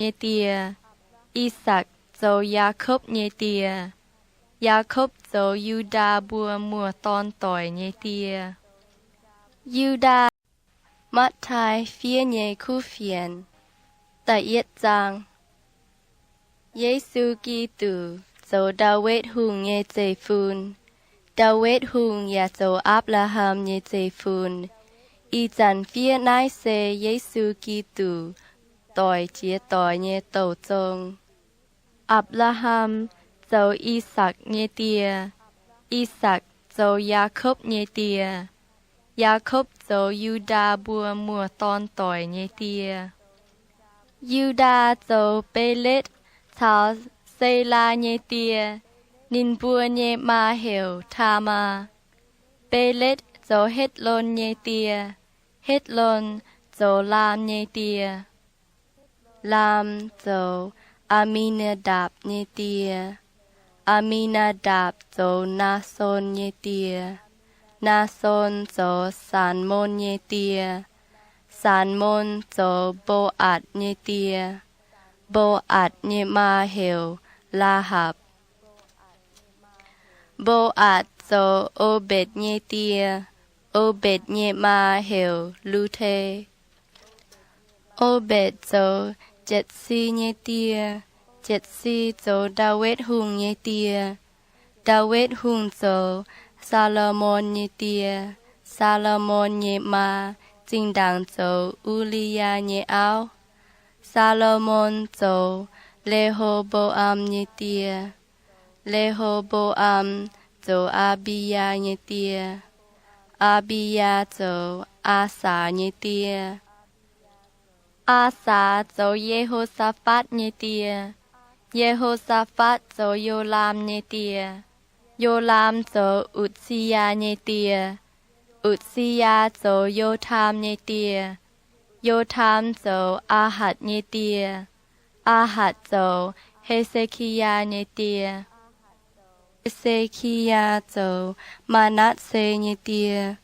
nyei die. I^sakc zoux Yaakopv nyei die. Yaakopv zoux Yu^ndaa mbuo muoz-dorn doic nyei die. Yu^ndaa. Matv^taai Fiev Nyei Kuv Fienx. Da'yietv zaang. Yesu Giduc zoux Ndaawitv Hungh nyei zeiv-fun. Ndaawitv Hungh yaac zoux Apc^laa^ham nyei zeiv-fun. Ih zanc fiev naaiv se Yesu Giduc doic jiex doic nyei douc zong. Apc^laa^ham zoux I^sakc nyei die. I^sakc zoux Yaakopv nyei die. Yaakopv zoux Yu^ndaa mbuo muoz-dorn doic nyei die. Yu^ndaa zoux Beletv caux Selaa nyei die. Ninh mbuo nyei maa heuc Taamaa. Beletv zoux Hetv^lon nyei die. Hetv^lon zoux Laam nyei die. Laam zoux Aa^mi^naa^ndapc nyei die. Aa^mi^naa^ndapc zoux Naason nyei die. Naason zoux Saalmon nyei die. Saalmon zoux Mbo^aatc nyei die. Mbo^aatc nyei maa heuc Laahaapc. Mbo^aatc zoux O^mbetc nyei die. O^mbetc nyei maa heuc Lu^te. O^mbetc zoux Jetc^si nyei die. Jetc^si zoux Ndaawitv Hungh nyei die. Ndaawitv Hungh zoux Saa^lo^morn nyei die. Saa^lo^morn nyei maa zinh ndaangc zoux U^li^yaa nyei auv. Saa^lo^morn zoux Le^ho^mbo^am nyei die. Le^ho^mbo^am zoux Aa^mbi^yaa nyei die. Aa^mbi^yaa zoux Aasaa nyei die. Aasaa zoux Ye^ho^saa^fatv nyei die. Ye^ho^saa^fatv zoux Yolaam nyei die. Yolaam zoux Utc^si^yaa nyei die. Utc^si^yaa zoux Yotaam nyei die. Yotaam zoux Aahatc nyei die. Aahatc zoux He^se^ki^yaa nyei die. He^se^ki^yaa zoux Maa^natv^se nyei die.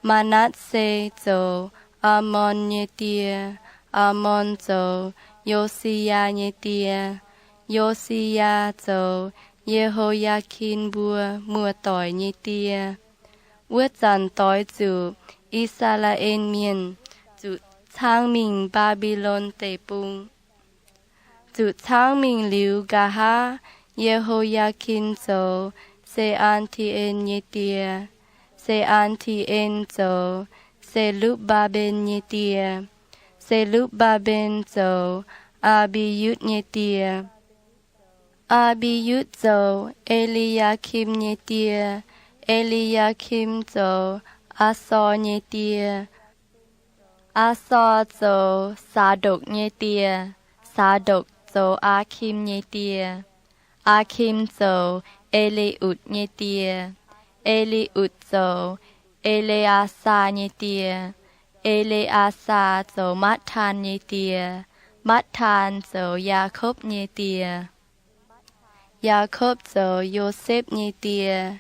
Maa^natv^se zoux Aamon nyei die. Aamon zoux Yo^si^yaa nyei die. Yo^si^yaa zoux Ye^ho^yaa^kin mbuo muoz-doic nyei die. Wuov zanc doix zuqc I^saa^laa^en Mienh zuqc caangv mingh Mbaa^mbi^lon Deic-Bung. Zuqc caangv mingh liuz nqa'haav, Ye^ho^yaa^kin zoux Se^aan^ti^en nyei die. Se^aan^ti^en zoux Se^lupv^mbaa^mben nyei die. Se^lupv^mbaa^mben zoux Aa^mbi^yutv nyei die. Aa^mbi^yutv zoux E^li^yaa^kim nyei die. E^li^yaa^kim zoux Aaxor nyei die. Aaxor zoux Saadokc nyei die. Saadokc zoux Aakim nyei die. Aakim zoux E^li^utc nyei die. E^li^utc zoux E^le^aa^saa nyei die. E^le^aa^saa zoux Matv^taan nyei die. Matv^taan zoux Yaakopv nyei die. Yaakopv zoux Yosepv nyei die.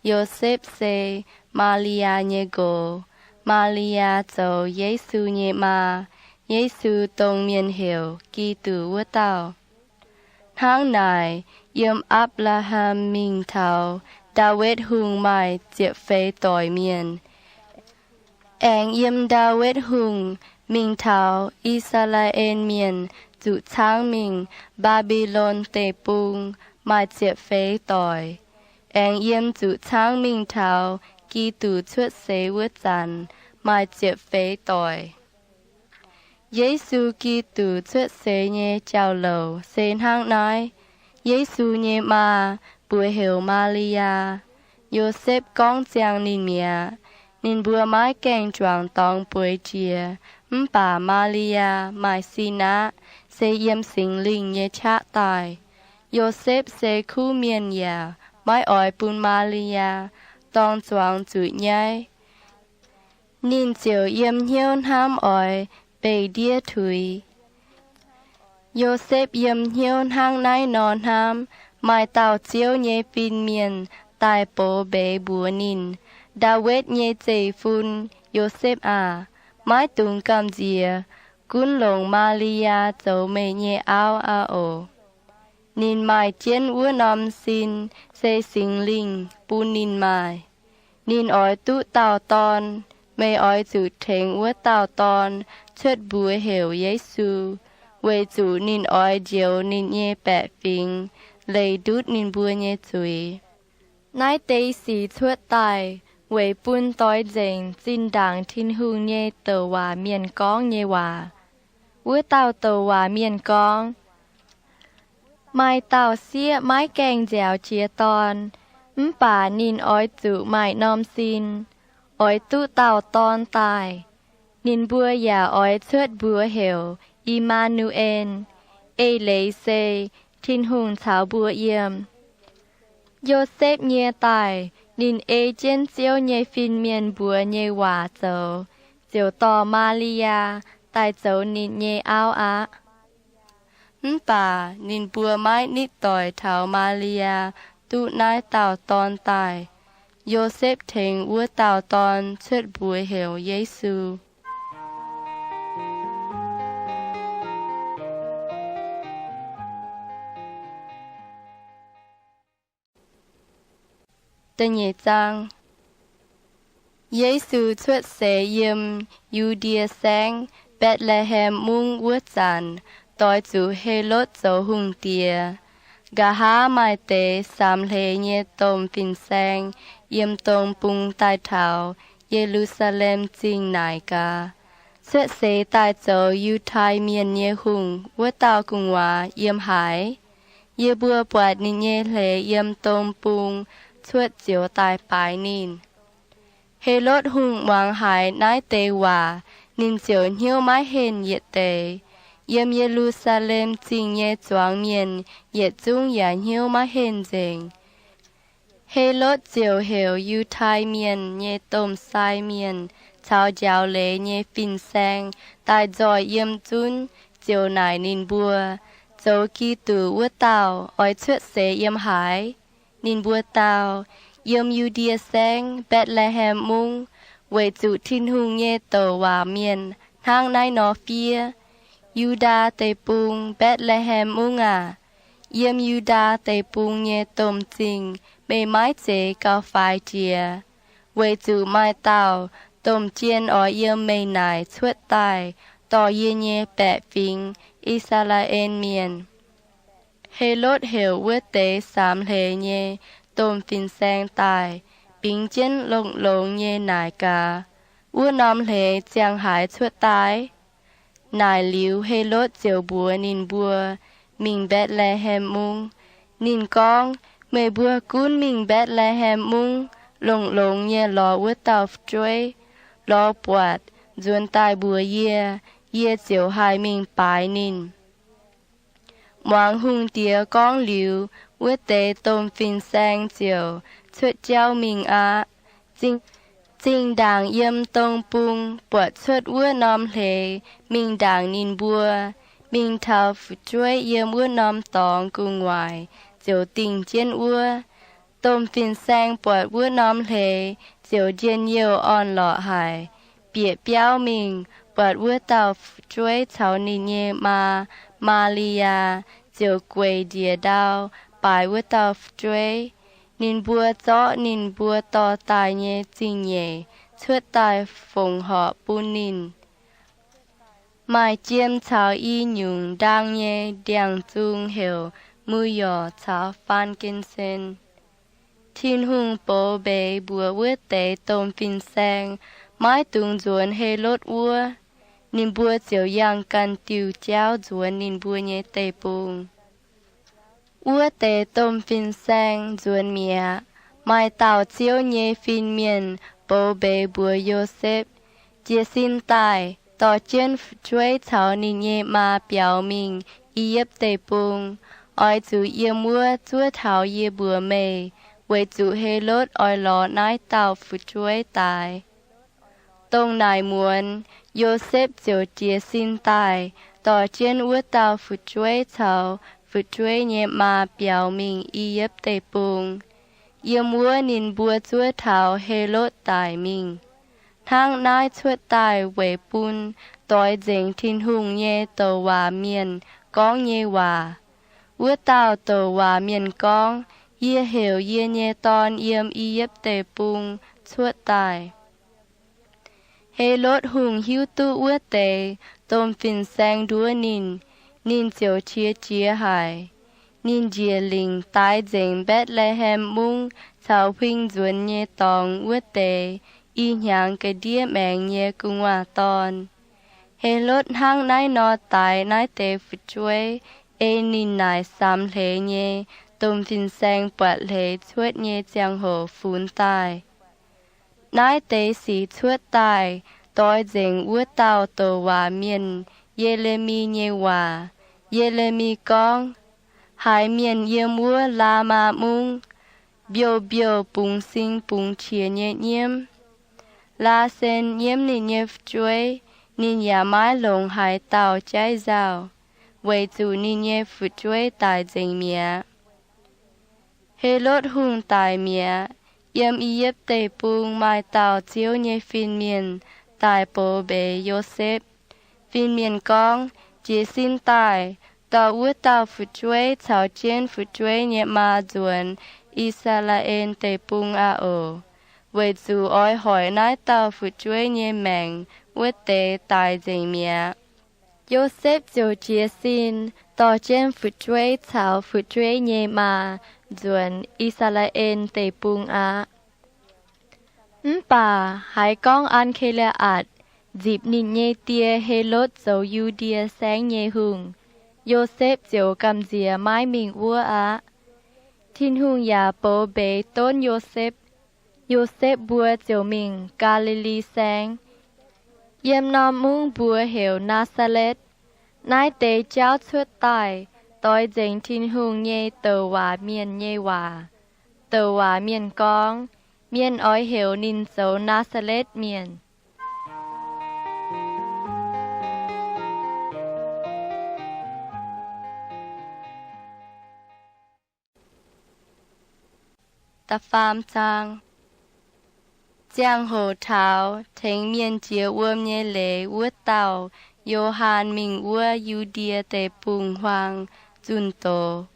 Yosepv se Maa^li^yaa nyei nqox. Maa^li^yaa zoux Yesu nyei maa. Yesu dongh mienh heuc Giduc wuov dauh. Hnangv naaic, yiem Apc^laa^ham mingh taux Ndaawitv Hungh maaih ziepc feix doic mienh, aengx yiem Ndaawitv Hungh mingh taux I^saa^laa^en Mienh zuqc caangv mingh Mbaa^mbi^lon Deic-Bung maaih ziepc feix doic, aengx yiem zuqc caangv mingh taux Giduc cuotv seix wuov zanc maaih ziepc feix doic. Yesu Giduc cuotv seix nyei jauv-louc se hnangv naaiv. Yesu nyei maa mbuox heuc Maa^li^yaa. Yosepv gorngv ziangx ninh mi'aqv. Ninh mbuo maiv gaengh juangc dorngx bueix jiex, mv baac Maa^li^yaa maaih sin aqv, se yiem Singx Lingh nyei qaqv daaih. Yosepv se kuv mienh yaac maiv oix bun Maa^li^yaa dorng zuangx zuqc nyaiv. Ninh ziouc yiem hnyouv hnamv oix beih ndiev tuix. Yosepv yiem hnyouv hnangv naaiv nor hnamv, maaih dauh Ziouv nyei fin-mienh daaih box mbeix mbuox ninh, Ndaawitv nyei zeiv-fun, Yosepv aah! Maiv dungx gamh nziex. Gunv longc Maa^li^yaa zoux meih nyei auv aqv oc. Ninh maaih jienv wuov norm sin se Singx Lingh bun ninh maaih. Ninh oix duqv dauh dorn. Meih oix zuqc tengx wuov dauh dorn cuotv mbuox heuc Yesu, weic zuqc ninh oix njoux ninh nyei baeqc fingx, leih ndutv ninh mbuo nyei zuiz. Naaiv deix sic cuotv daaih weic bun doix nzengc zinh ndaangc Tin-Hungh nyei douc waac mienh gorngv nyei waac. Wuov dauh douc waac mienh gorngv, Maaih dauh sieqv maiv gaengh nziaaux jiex dorn, mv baac ninh oix zuqc maaih norm sin, oix duqv dauh dorn daaih. Ninh mbuo yaac oix cuotv mbuox heuc I^maa^nu^en, eix leiz se, Tin-Hungh caux mbuo yiem. Yosepv nyie daaih, ninh ei jienv Ziouv nyei fin-mienh mbuox nyei waac zoux, ziouc dorh Maa^li^yaa daaih zoux ninh nyei auv aqv. Mv baac ninh mbuo maiv nitv doic taux Maa^li^yaa duqv naaiv dauh dorn daaih. Yosepv tengx wuov dauh dorn cuotv mbuox heuc Yesu. Yesu cuotv seix yiem Yu^ndie Saengv, Mbetc^le^hem Mungv wuov zanc, doix zuqc Helotv zoux hungh diex. Nqa'haav maaih deix samx hleix nyei domh fin-saeng yiem dong bung daaih taux Ye^lu^saa^lem Zingh naaic gaax, Cuotv seix daaih zoux Yiutai Mienh nyei hungh wuov dauh gu'nguaaz yiem haaix? Yie mbuo buatc ninh nyei hleix yiem dong bung cuotv zioux daaih baaix ninh. Helotv Hungh muangx haiz naaiv deix waac, ninh ziouc hnyouv maiv henh yietc deix. Yiem Ye^lu^saa^lem Zingh nyei zuangx mienh yietc zungv yaac hnyouv maiv henh nzengc. Helotv ziouc heuc Yiutai Mienh nyei domh sai mienh caux njaaux leiz nyei fin-saeng daaih nzoih yiem zunv, ziouc naaic ninh mbuo, Zoux Giduc wuov dauh oix cuotv seix yiem haaix? Ninh mbuo dau, Yiem Yu^ndie Saengv, Mbetc^le^hem Mungv, weic zuqc Tin-Hungh nyei douc waac mienh hnangv naaiv nor fiev, Yu^ndaa Deic-Bung, Mbetc^le^hem Mungv aah! Yiem Yu^ndaa Deic-Bung nyei domh zingh meih maiv zeiz gauh faix jiex, weic zuqc maaih dauh domh jien oix yiem meih naaic cuotv daaih dorh yie nyei baeqc fingx, I^saa^laa^en Mienh. Helotv heuc wuov deix samx hleix nyei domh fin-saeng daaih, bingx jienv longx-longx nyei naaic gaax, Wuov norm hleix ziangh haaix cuotv daaih? Naaic liuz, Helotv ziouc mbuox ninh mbuo mingh Mbetc^le^hem Mungv. Ninh gorngv, Meih mbuo gunv mingh Mbetc^le^hem Mungv, longx-longx nyei lorz wuov dauh fu'jueiv. Lorz buatc, nzuonx daaih mbuox yie, yie ziouc haih mingh baaix ninh. Muangx hungh diex gorngv liuz, wuov deix domh fin-saeng ziouc cuotv jauv mingh aqv. Zinh ndaangc yiem dong bung buatc cuotv wuov norm hleix mingh ndaangc ninh mbuo, mingh taux fu'jueiv yiem wuov norm dorngx gu'nguaaic ziouc dingh jienv wuov. Domh fin-saeng buatc wuov norm hleix ziouc njien-youh orn-lorqc haic, bieqc biauv mingh, buatc wuov dauh fu'jueiv caux ninh nyei maa, Maa^li^yaa, ziouc gueic njiec ndau baaix wuov dauh fu'jueiv. Ninh mbuo zorqv ninh mbuo dorh daaih nyei zingh nyeic cuotv daaih fongc horc bun ninh. Maaih jiem caux i nyungc ndaang nyei ndiangx-zung heuc mu^yorc caux faan^gen^sen. Tin-Hungh box mbeix mbuox wuov deix domh fin-saeng maiv dungx nzuonx Helotv wuov. Ninh mbuo ziouc yangh ganh diuh jauv nzuonx ninh mbuo nyei deic-bung. Wuov deix domh fin-saeng nzuonx mi'aqv. Maaih dauh Ziouv nyei fin-mienh box mbeix mbuox Yosepv, Jiez sin daaih, dorh jienv fu'jueiv caux ninh nyei maa biaux mingh I^yipv Deic-Bung. Oix zuqc yiem wuov zuov taux yie mbuox meih, weic zuqc Helotv oix lorz naaiv dauh fu'jueiv daix. Dongh naaic muonz, Yosepv ziouc jiez sin daaih, dorh jienv wuov dauh fu'jueiv caux fu'jueiv nyei maa biaux mingh I^yipv Deic-Bung. Yiem wuov ninh mbuo zuov taux Helotv daic mingh. hnangv naaiv cuotv daaih weic bun doix nzengc Tin-Hungh nyei douc waac mienh gorngv nyei waac. Wuov dauh douc waac mienh gorngv, Yie heuc yie nyei dorn yiem I^yipv Deic-Bung cuotv daaih. Helotv Hungh hiuv duqv wuov deix domh fin-saeng nduov ninh, ninh ziouc qiex jiez haic. Ninh njiec lingc daix nzengc Mbetc^le^hem Mungv caux huing nzuonx nyei dorngx wuov deix i hnyangx ga'ndiev maengx nyei gu'nguaaz-dorn. Helotv hnangv naaiv nor daix naaiv deix fu'jueiv, ei ninh naaic samx hleix nyei domh fin-saeng buatc hleix cuotv nyei ziangh hoc funx daaih. Naaiv deix sic cuotv daaih doix nzengc wuov dauh douc waac mienh, Ye^le^mi, nyei waac. Ye^le^mi gorngv, Haiz mienh yiem wuov Laamaa Mungv mbiouh mbiouh bungx sing bungx qiex nyei nyiemv. Laasen nyiemv ninh nyei fu'jueiv. Ninh yaac maiv longc haaix dauh jaiv nzauh, weic zuqc ninh nyei fu'jueiv daic nzengc mi'aqv. Helotv Hungh daic mi'aqv, yiem I^yipv Deic-Bung maaih dauh Ziouv nyei fin-mienh daaih box mbeix Yosepv. Fin-mienh gorngv, Jiez sin daaih, dorh wuov dauh fu'jueiv caux jienv fu'jueiv nyei maa nzuonx I^saa^laa^en Deic-Bung aqv oc, weic zuqc oix hoic naaiv dauh fu'jueiv nyei maengc wuov deix daic nzengc mi'aqv. Yosepv ziouc jiez sin dorh jienv fu'jueiv caux fu'jueiv nyei maa nzuonx I^saa^laa^en Deic-Bung aqv. Mv baac haiz gorngv An^ke^lia^atc nzipc ninh nyei die, Helotv, zoux Yu^ndie Saengv nyei hungh, Yosepv ziouc gamh nziex maiv mingh wuov aqv. Tin-Hungh yaac box mbeix donv Yosepv. Yosepv mbuo ziouc mingh Gaa^li^li Saengv, yiem norm mungv mbuox heuc Naa^saa^letv. Naaiv deix jauv cuotv daaih doix nzengc Tin-Hungh nyei douc waac mienh nyei waac. Douc waac mienh gorngv, Mienh oix heuc ninh zoux Naa^saa^letv Mienh. Da'faam zaang. Ziangh hoc taux tengx mienh jiex wuom nyei leiz wuov dauh Yo^han mingh wuov Yu^ndie Deic-Bung-Huaang zunh doz.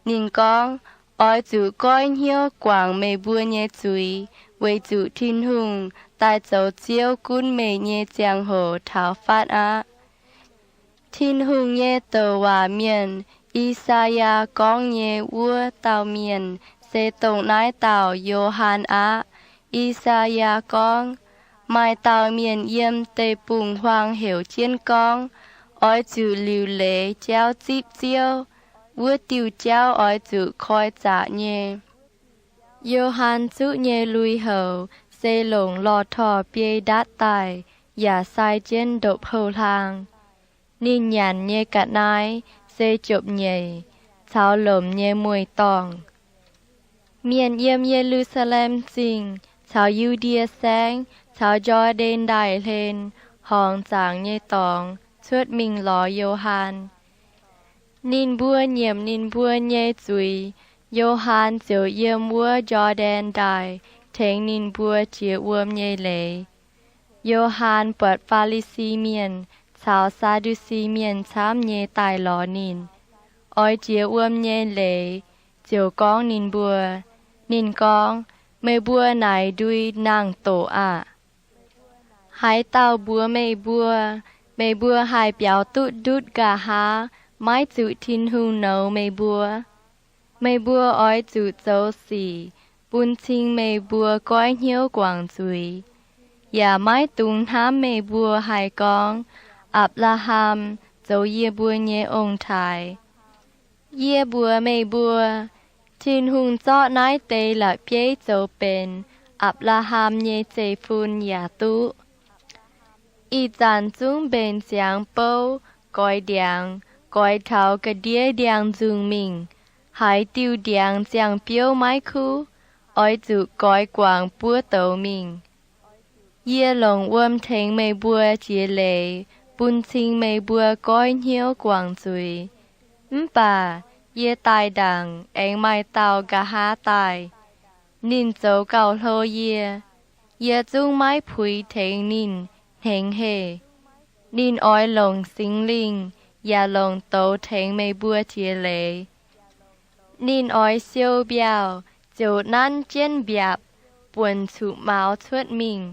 Ninh gorngv, Oix zuqc goiv hnyouv guangc meih mbuo nyei zuiz, weic zuqc Tin-Hungh daaih zoux Ziouv gunv meih nyei ziangh hoc taux fatv aqv. Tin-Hungh nyei douc waac mienh, I^saa^yaa, gorngv nyei wuov dauh mienh se dongh naaiv dauh Yo^han aqv. I^saa^yaa gorngv, Maaih dauh mienh yiem deic-bung-huaang heuc jienv gorngv, Oix zuqc liuc leiz jauv zipv Ziouv. Wuov diuh jauv oix zuqc koi zaqc nyei. Yo^han zuqv nyei lui-houx se longc lorh torh biei ndatv daaih yaac sai jienv ndopv-houh hlaang. Ninh nyanc nyei ga'naaiv se jopv-nyeic caux lomc nyei mueiz-dorngh. Mienh yiem Ye^lu^saa^lem Zingh caux Yu^ndie Saengv caux Njor^ndaen Ndaaih hlen horngz zaangc nyei dorngx cuotv mingh lorz Yo^han. Ninh mbuo nyiemc ninh mbuo nyei zuiz, Yo^han ziouc yiem wuov Njor^ndaen Ndaaih tengx ninh mbuo jiex wuom nyei leiz. Yo^han buatc Faa^li^si Mienh caux Saa^ndu^si Mienh camv nyei daaih lorz ninh, oix jiex wuom nyei leiz, ziouc gorngv ninh mbuo. Ninh gorngv, Meih mbuo naaic ndui nangh doqc aqv. Haaix dauh mbuox meih mbuo, meih mbuo haih biaux duqv ndutv nqa'haav maiv zuqc Tin-Hungh nouz meih mbuo? Meih mbuo oix zuqc zoux sic bun cing meih mbuo goiv hnyouv guangc zuiz, yaac maiv dungx hnamv meih mbuo haih gorngv, Apc^laa^ham zoux yie mbuo nyei ong-taaix. Yie mbuox meih mbuo, Tin-Hungh zorqv naaiv deix la'bieiv zoux benx Apc^laa^ham nyei zeiv-fun yaac duqv. Ih zanc zungv mbenc ziangx bouv goix ndiangx, goix taux ga'ndiev ndiangx-nzungh mingh. Haaix diuh ndiangx ziangh biouv maiv kuv, oix zuqc goix guangc buov douz mingh. Yie longc wuom tengx meih mbuo jiex leiz bun cing meih mbuo goiv hnyouv guangc zuiz. Mv baac yie daaih ndaangc aengx maaih dauh nqa'haav daaih. Ninh zoux gauh hlo yie. Yie zungv maiv puix tengx ninh hnengx heh. Ninh oix longc Singx Lingh yaac longc douz tengx meih mbuo jiex leiz. Ninh oix siou mbiauh ziouc nanv jienv mbiaapc buonc cuqv-mauz cuotv mingh.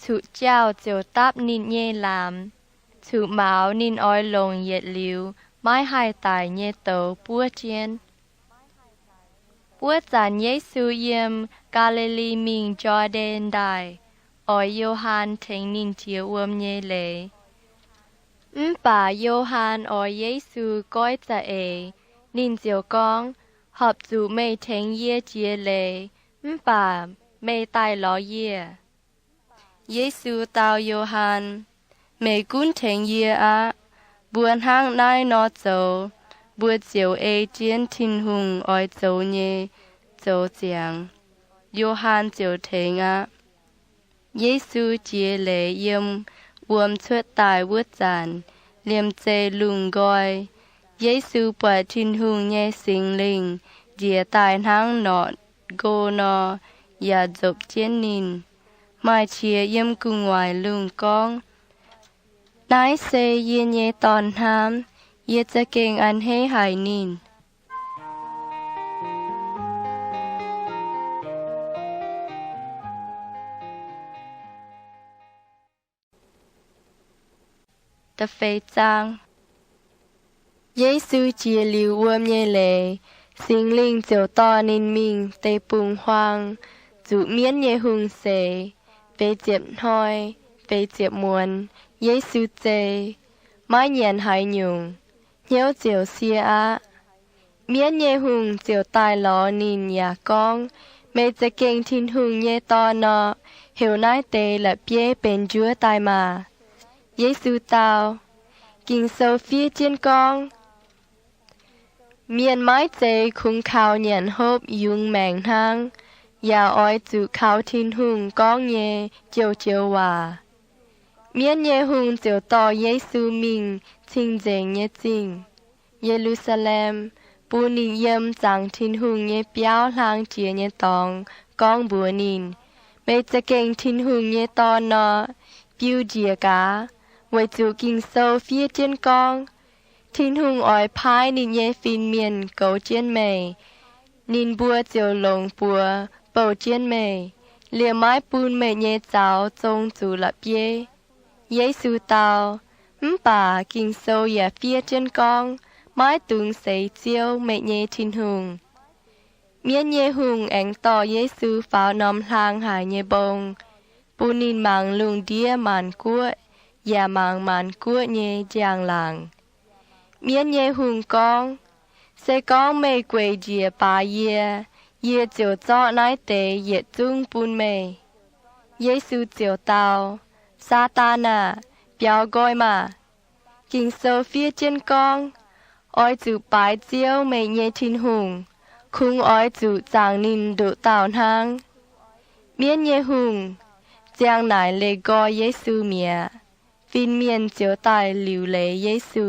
Cuqv-jauh ziouc dapv ninh nyei laamx. Cuqv-mauz ninh oix longc yietc liuz maiv haih daic nyei douz buov jienv. Wuov zanc Yesu yiem Gaa^li^li mingh Jor^ndaen Ndaaih, oix Yo^han tengx ninh jiex wuom nyei leiz. Mv baac Yo^han oix Yesu goiv za'eix. Ninh ziouc gorngv, Horpc zuqc meih tengx yie jiex leiz, mv baac meih daaih lorz yie. Yesu dau Yo^han, Meih gunv tengx yie aqv. Mbuo hnangv naaiv nor zoux, mbuo ziouc ei jienv Tin-Hungh oix zoux nyei zoux ziangx. Yo^han ziouc tengx aqv. Yesu jiex leiz yiem wuom cuotv daaih wuov zanc, liemh zeih lungh nqoi. Yesu buatc Tin-Hungh nyei Singx Lingh njiec daaih hnangv norqc nqo nor, yaac nzopc jienv ninh. Maaih qiex yiem gu'nguaaic lungh gorngv, Naaiv se yie nyei Dorn-hnamv. Yie za'gengh a'hneiv haic ninh. Yesu jiex liuz wuom nyei leiz, Singx Lingh ziouc dorh ninh mingh deic-bung-huaang, zuqc mienv nyei hungh seix. Feix ziepc hnoi, feix ziepc muonz, Yesu zei. Maiv nyanc haaix nyungc. Hnyouv ziouc sie aqv. Mienv nyei hungh ziouc daaih lorz ninh yaac gorngv, Meih za'gengh Tin-Hungh nyei Dorn nor, heuc naaiv deix la'bieiv benx njuov daaih maah! Yesu dau, Ging-Sou fiev jienv gorngv, Mienh maiv zeiz kungx kaux nyanc hopv yungz maengc hnangv, yaac oix zuqc kaux Tin-Hungh gorngv nyei joux-joux waac. Mienv nyei hungh ziouc dorh Yesu mingh cing-nzengc nyei zingh, Ye^lu^saa^lem, bun ninh yiem zaangc Tin-Hungh nyei biauv hlang jiex nyei dorngx gorngv mbuox ninh, Meih za'gengh Tin-Hungh nyei Dorn nor, biu njiec gaax, weic zuqc Ging-Sou fiev jienv gorngv, Tin-Hungh oix paaiv ninh nyei fin-mienh goux jienv meih. Ninh mbuo ziouc longc buoz bouh jienv meih, liemh maiv bun meih nyei zaux zong zuqc la'bieiv. Yesu dau, Mv baac Ging-Sou yaac fiev jienv gorngv, Maiv dungx seix Ziouv, meih nyei Tin-Hungh. Mienv nyei hungh aengx dorh Yesu faaux norm hlang haic nyei mbong, bun ninh mangc lungh ndiev maanc guoqv yaac mangc maanc guoqv nyei njang-laangc. Mienv nyei hungh gorngv, Se gorngv meih gueic njiec baaix yie, yie ziouc zorqv naaiv deix yietc zungv bun meih. Yesu ziouc dau, Saadaan aah! Biaux nqoi maah! Ging-Sou fiev jienv gorngv, Oix zuqc baaix Ziouv, meih nyei Tin-Hungh, kungx oix zuqc zaangc ninh nduqc dauh hnangv. Mienv nyei hungh ziang naaic leih nqoi Yesu mi'aqv. Fin-mienh ziouc daaih liuc leiz Yesu.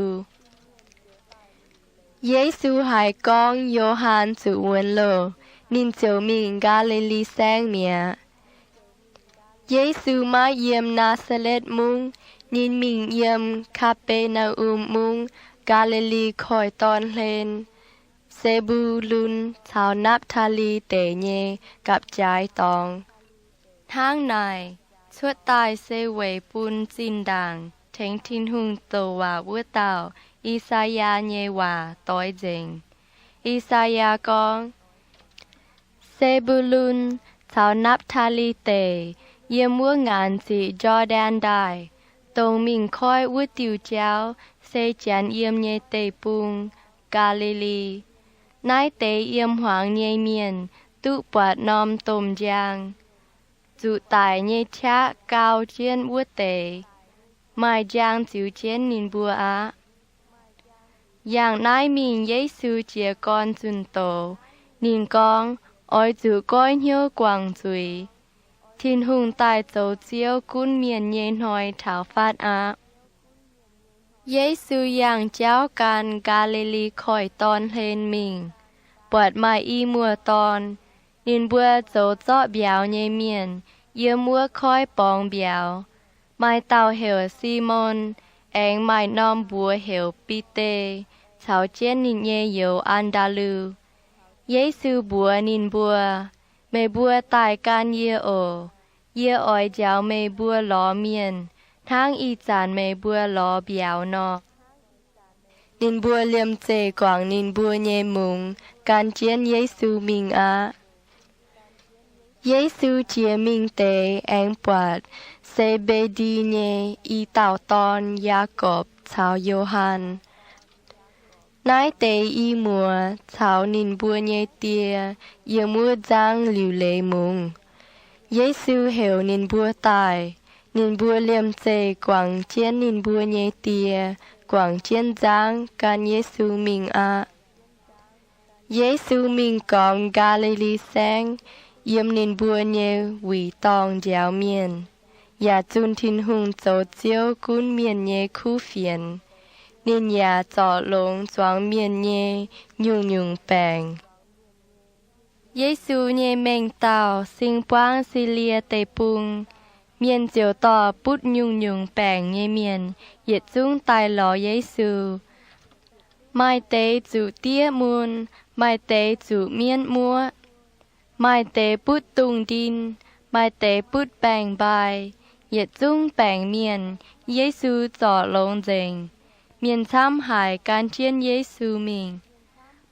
Yesu haiz gorngv Yo^han zuqc wuonx loh, ninh ziouc mingh Gaa^li^li Saengv mi'aqv. Yesu maiv yiem Naa^saa^letv Mungv. Ninh mingh yiem Kaa^be^naa^um Mungv, Gaa^li^li Koiv-Dorn hlen, Se^mbu^lun caux Napv^taa^li Deic nyei gapv-jaaix dorngx. Hnangv naaic, cuotv daaih se weic bun zinh ndaangc tengx Tin-Hungh douc waac wuov dauh, I^saa^yaa, nyei waac doix nzengc. I^saa^yaa gorngv, Se^mbu^lun caux Napv^taa^li Deic, yiem wuov ngaanc ziqc Jor^ndaen Ndaaih, dongh mingh koiv wuov diuh jauv se Janx yiem nyei deic-bung, Gaa^li^li. Naaiv deix yiem hmuangx nyei mienh duqv buatc norm domh njang. Zuqc daic nyei qaqv gau jienv wuov deix, maaih njang ziux jienv ninh mbuo aqv. Yangh naaiv mingh Yesu jiez gorn zunh doz. Ninh gorngv, Oix zuqc goiv hnyouv guangc zuiz. Tin-Hungh daaih zoux Ziouv gunv mienh nyei hnoi taux fatv aqv. Yesu yangh jauv gan Gaa^li^li Koiv-Dorn hlen mingh, buatc maaih i muoz-dorn. Ninh mbuo zoux zorqv mbiauz nyei mienh, yiem wuov koiv borngz mbiauz. Maaih dauh heuc Simon, aengx maaih norm mbuox heuc Bide, caux jienv ninh nyei youz An^ndaa^lu. Yesu mbuox ninh mbuo, Meih mbuo daaih gan yie oc. Yie oix njaaux meih mbuo lorz mienh, hnangv ih zanc meih mbuo lorz mbiauz nor. Ninh mbuo liemh zeih guangc ninh mbuo nyei mungz, gan jienv Yesu mingh aqv. Yesu jiex mingh deix aengx buatc Se^mbe^ndi nyei i dauh dorn, Yaagorpc caux Yo^han. Naaiv deix i muoz caux ninh mbuo nyei die yiem wuov nzangv liuc leiz mungz. Yesu heuc ninh mbuo daaih. Ninh mbuo liemh zeih guangc jienv ninh mbuo nyei die, guangc jienv nzangv gan Yesu mingh aqv. Yesu mingh gormx Gaa^li^li Saengv, yiem ninh mbuo nyei wuic dorngh njaaux mienh, yaac zunh Tin-Hungh zoux Ziouv gunv mienh nyei kuv fienx. Ninh yaac zorc longx zuangx mienh nyei nyungc-nyungc baengc. Yesu nyei mengh dauh sing buangv Silie Deic-Bung. Mienh ziouc dorh butv nyungc-nyungc baengc nyei mienh yietc zungv daaih lorz Yesu. Maaih deix zuqc diev mun, maaih deix zuqc mienv muoqv, maaih deix butv dungz ndin, maaih deix butv baeng-mbai. Yietc zungv baengc mienh Yesu zorc longx nzengc. Mienh camv haic gan jienv Yesu mingh.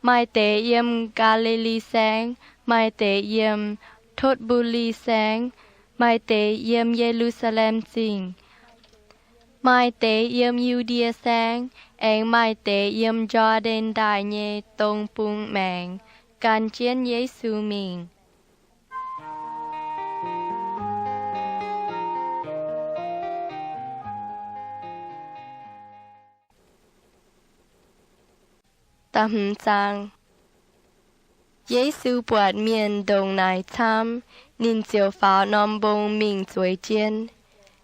Maaih deix yiem Gaa^li^li Saengv, maaih deix yiem Totv^mbu^li Saengv, maaih deix yiem Ye^lu^saa^lem Zingh, maaih deix yiem Yu^ndie Saengv, aengx maaih deix yiem Jor^ndaen Ndaaih nyei dong bung maengx, gan jienv Yesu mingh. Yesu buatc mienh ndongc naaic camv, ninh ziouc faaux norm mbong mingh zueiz jienv.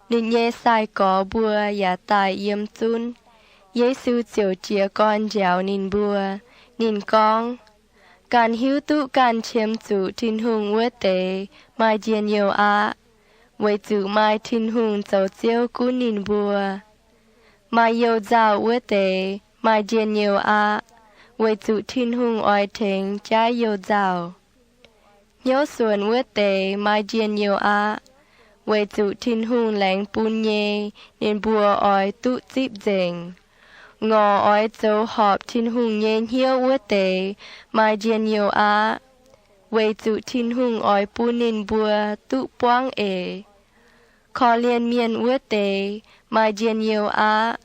Ninh nyei sai-gorx mbuo yaac daaih yiem zunv. Yesu ziouc jiez gorn njaaux ninh mbuo. Ninh gorngv, Ganh hiuv duqv ganh qiemx zuqc Tin-Hungh wuov deix maaih njien-youh aqv, weic zuqc maaih Tin-Hungh zoux Ziouv gunv ninh mbuo. Maaih you-nzauh wuov deix maaih njien-youh aqv, weic zuqc Tin-Hungh oix tengx jaiv you-nzauh. Hnyouv suonc wuov deix maaih njien-youh aqv, weic zuqc Tin-Hungh laengz bun nyei ninh mbuo oix duqv zipv nzengc. Ngorc oix zoux horpc Tin-Hungh nyei hnyouv wuov deix maaih njien-youh aqv, weic zuqc Tin-Hungh oix bun ninh mbuo duqv buangv eix. Korv-lienh mienh wuov deix maaih njien-youh aqv,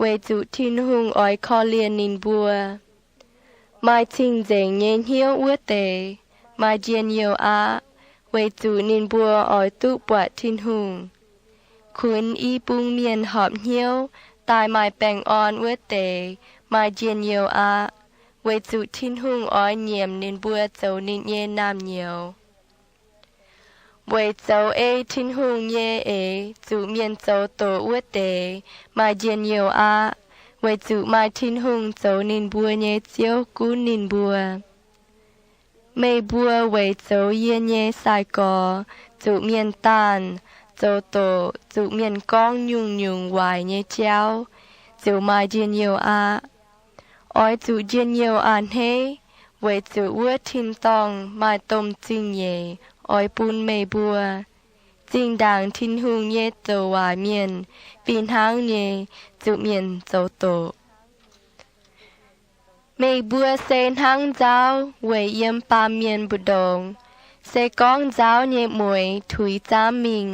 weic zuqc Tin-Hungh oix korv-lienh ninh mbuo. Maaih cing-nzengc nyei hnyouv wuov deix maaih njien-youh aqv, weic zuqc ninh mbuo oix duqv buatc Tin-Hungh. Kunx i bung mienh horpc hnyouv daaih maaih baengh orn wuov deix maaih njien-youh aqv, weic zuqc Tin-Hungh oix nyiemc ninh mbuo zoux ninh nyei naamh nyouz. Weic zoux ei Tin-Hungh nyei eix zuqc mienh zoux doqc wuov deix maaih njien-youh aqv, weic zuqc maaih Tin-Hungh zoux ninh mbuo nyei Ziouv gunv ninh mbuo. Meih mbuo weic zoux yie nyei sai-gorx zuqc mienh daanh, zoux doqc, zuqc mienh gorngv nyungc-nyungc waaic nyei jauv, ziouc maaih njien-youh aqv. Oix zuqc njien-youh a'hneiv, weic zuqc wuov tin-dorngh maaih domh zingh nyeic oix bun meih mbuo. Zinh ndaangc Tin-Hungh nyei douc waac mienh fih hnangv nyei zuqc mienh zoux doqc. Meih mbuo se hnangv nzauv weic yiem baamh mienh mbu'ndongx. Se gorngv nzauv nyei mueix tuix zaamv mingh,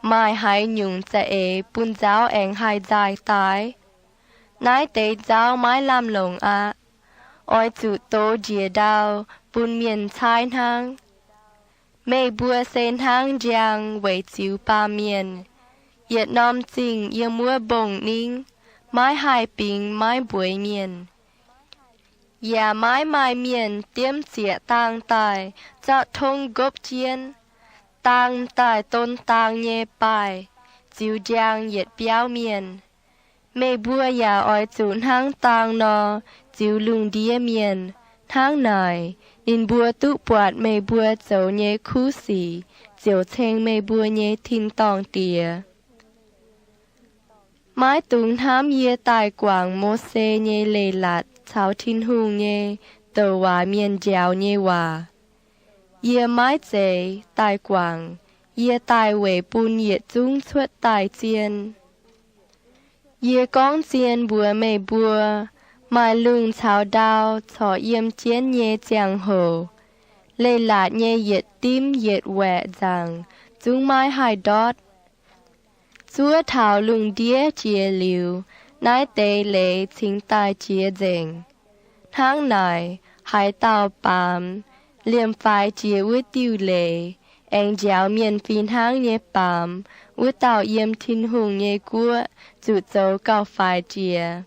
maaih haaix nyungc za'eix bun nzauv aengx haih nzaaih daaih? Naaiv deix nzauv maiv lamh longc aqv. Oix zuqc dox njiec ndau bun mienh caaiv hnangv. Meih mbuo se hnangv njang weic ziux baamh mienh. Yietc norm zingh yiem wuov mbong-ningv maiv haih bingx maiv mbueiz mienh, yaac maiv maaih mienh diemv zieqc daang daaih zorqv tongv nqopv jienv. Daang daaih don daang nyei baaih ziux njang yietc biauv mienh. Meih mbuo yaac oix zuqc hnangv daang nor ziux lungh ndiev mienh. Hnangv naaic ninh mbuo duqv buatc meih mbuo zoux nyei kuv sic ziouc ceng meih mbuo nyei tin-dorngh Diex. Maiv dungx hnamv yie daaih guangc Mose nyei leiz-latc caux Tin-Hungh nyei douc waac mienh njaaux nyei waac. Yie maiv zeiz daaih guangc. Yie daaih weic bun yietc zungv cuotv daaih zien. Yie gorngv zien mbuox meih mbuo, maaih lungh caux ndau corc yiem jienv nyei ziangh hoc, leiz-latc nyei yietc dimv yietc waeqc nzaangc zungv maiv haih ndortv. Zuov taux lungh ndiev jiex liuz, naaiv deix leiz cingx daaih jiex nzengc. Hnangv naaic, haaix dauh baamz, liemh faix jiex wuov diuh leiz, aengx njaaux mienh fih hnangv nyei baamz, wuov dauh yiem Tin-Hungh nyei guoqv zuqc zoux gauh faix jiex.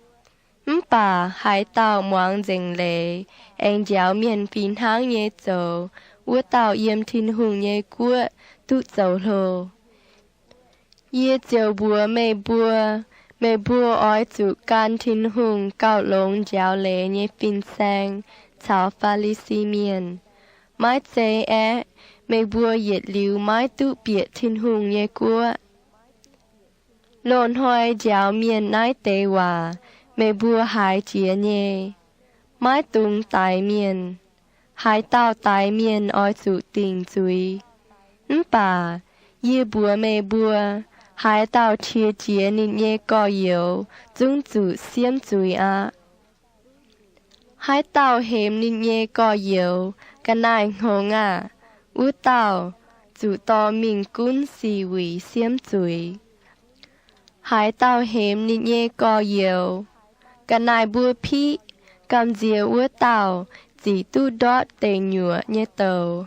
Mv baac haaix dauh muangx nzengc leiz, aengx njaaux mienh fih hnangv nyei zoux, wuov dauh yiem Tin-Hungh nyei guoqv duqv zoux hlo. Yie ziouc mbuox meih mbuo, meih mbuo oix zuqc gan Tin-Hungh gauh longx njaaux leiz nyei fin-saeng caux Faa^li^si Mienh. Maiv zeiz aeqv, meih mbuo yietc liuz maiv duqv bieqc Tin-Hungh nyei guoqv. Loz-hnoi njaaux mienh naaiv deix waac meih mbuo haiz jiex nyei, maiv dungx daix mienh. Haaix dauh daix mienh oix zuqc dingc zuiz. Mv baac yie mbuox meih mbuo, haaix dauh qiex jiez ninh nyei gorx-youz zungv zuqc siemv zuiz aqv. Haaix dauh hemx ninh nyei gorx-youz, ga'naaiv-hngongx aah! Wuov dauh zuqc dorh mingh gunv sic wuic siemv zuiz. Haaix dauh hemx ninh nyei gorx-youz, ga'naaiv-mbuo piqv, gamh nziex wuov dauh zic duqv ndortv deic nyuoqc nyei douz.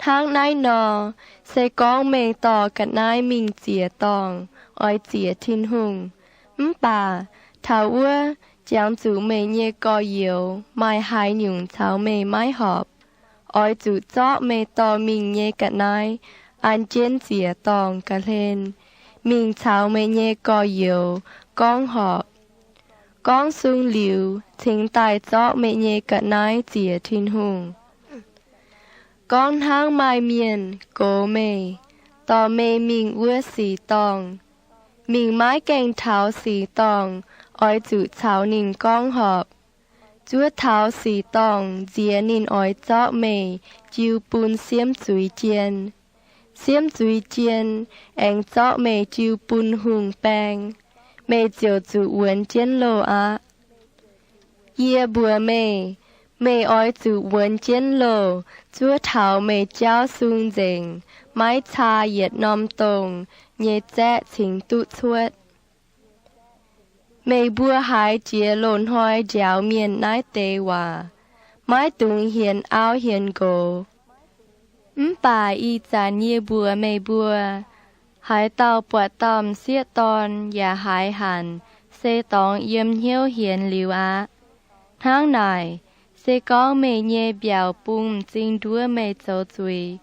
Hnangv naaiv nor, se gorngv meih dorh ga'naaiv mingh ziec-dorngh oix ziec Tin-Hungh, mv baac taux wuov jangx zuqc meih nyei gorx-youz maaih haaix nyungc caux meih maiv horpc, oix zuqc zorqv meih dorh mingh nyei ga'naaiv an jienv ziec-dorngh ga'hlen, mingh caux meih nyei gorx-youz gorngv horpc. Gorngv sung liuz, cingx daaih zorqv meih nyei ga'naaiv ziec Tin-Hungh. Gorngv hnangv maaih mienh gox meih, dorh meih mingh wuov sic-dorngh, mingh maiv gaengh taux sic-dorngh, oix zuqc caux ninh gorngv horpc. Zuov taux sic-dorngh nziex ninh oix zorqv meih jiu bun siemv zuiz jien. Siemv zuiz jien aengx zorqv meih jiu bun hungh baeng, meih ziouc zuqc wuonx jienv loh aqv. Yie mbuox meih, meih oix zuqc wuonx jienv loh zuov taux meih jauv sung nzengc, maiv caa yietc norm dongh nyei zaeqv cingx duqv cuotv. Meih mbuo haiz jiex loz-hnoi njaaux mienh naaiv deix waac, maiv dungx hienx auv hienx nqox. Mv baac ih zanc yie mbuox meih mbuo, haaix dauh buatc dauh m'sieqv dorn yaac haiz hanc, se dorngx yiem hnyouv hienx liuz aqv. Hnangv naaic, se gorngv meih nyei mbiaauc bung m'zing nduov meih zoux zuiz,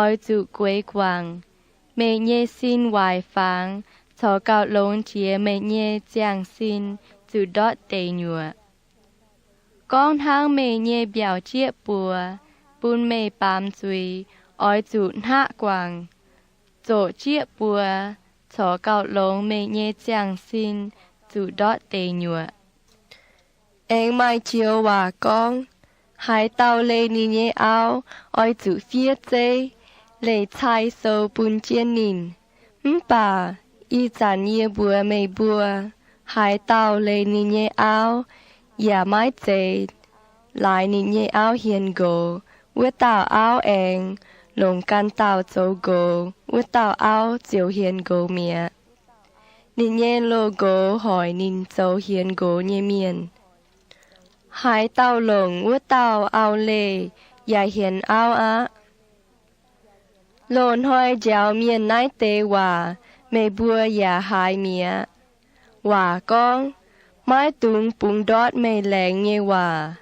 oix zuqc gueix guangc. Meih nyei sin waaic fangx corc gauh longx jiex meih nyei ziangh sin zuqc ndortv deic nyuoqc. Gorngv hnangv meih nyei mbiaauc jieqv buoz bun meih baamz zuiz, oix zuqc hnaqv guangc. Zoqc jieqv buoz corc gauh longx meih nyei ziangh sin zuqc ndortv deic nyuoqc. Aengx maaih joux waac gorngv, haaix dauh leih ninh nyei auv, oix zuqc fiev zeiv, leih cai sou bun jienv ninh. Mv baac ih zanc yie mbuox meih mbuo, haaix dauh leih ninh nyei auv, yaac maiv zeiz laaix ninh nyei auv hienx nqox, wuov dauh auv aengx longc gan dauh zoux nqox, wuov dauh auv ziouc hienx nqox mi'aqv. Ninh nyei loz-nqox hoic ninh zoux hienx nqox nyei mienh. Haaix dauh longc wuov dauh auv-leih yaac hienx auv aqv. Loz-hnoi njaaux mienh naaiv deix waac meih mbuo yaac haiz mi'aqv. Waac gorngv, maiv dungx bungx ndortv meih laengz nyei waac.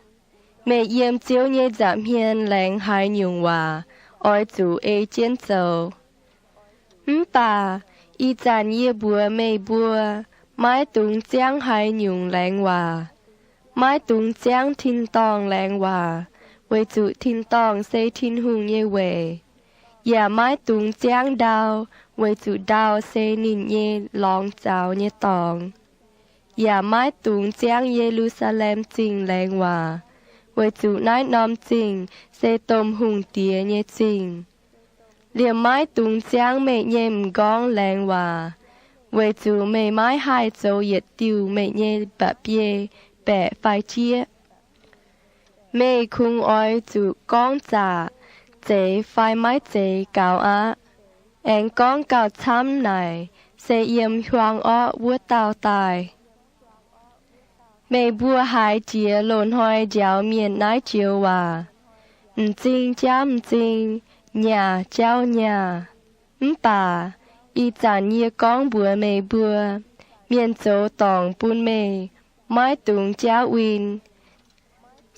Meih yiem Ziouv nyei nza'hmien laengz haaix nyungc waac, oix zuqc ei jienv zoux. Mv baac ih zanc yie mbuox meih mbuo, maiv dungx ziangv haaix nyungc laengz waac. Maiv dungx ziangv tin-dorngh laengz waac, weic zuqc tin-dorngh se Tin-Hungh nyei weic. yaac maiv dungx ziangv ndau, weic zuqc ndau se ninh nyei lorngx zaux nyei dorngx. Yaac maiv dungx ziangv Ye^lu^saa^lem Zingh laengz waac, weic zuqc naaiv norm zingh se domh hungh diex nyei zingh. Liemh maiv dungx ziangv meih nyei m'nqorngv laengz waac, weic zuqc meih maiv haih zoux yietc diuh meih nyei mba'biei baeqc fai jieqv. Meih kungx oix zuqc gorngv zaqc, zeiz fai maiv zeiz gaux aqv. Aengx gorngv gauh camv naaic se yiem hiuang orqv wuov dauh daaih. Meih mbuo haiz jiex loz-hnoi njaaux mienh naaiv joux waac, M'zing jauv m'zing, nyaah jauv nyaah. Mv baac ih zanc yie gorngv mbuox meih mbuo, mienh zoux dorngc bun meih, maiv dungx jauv win.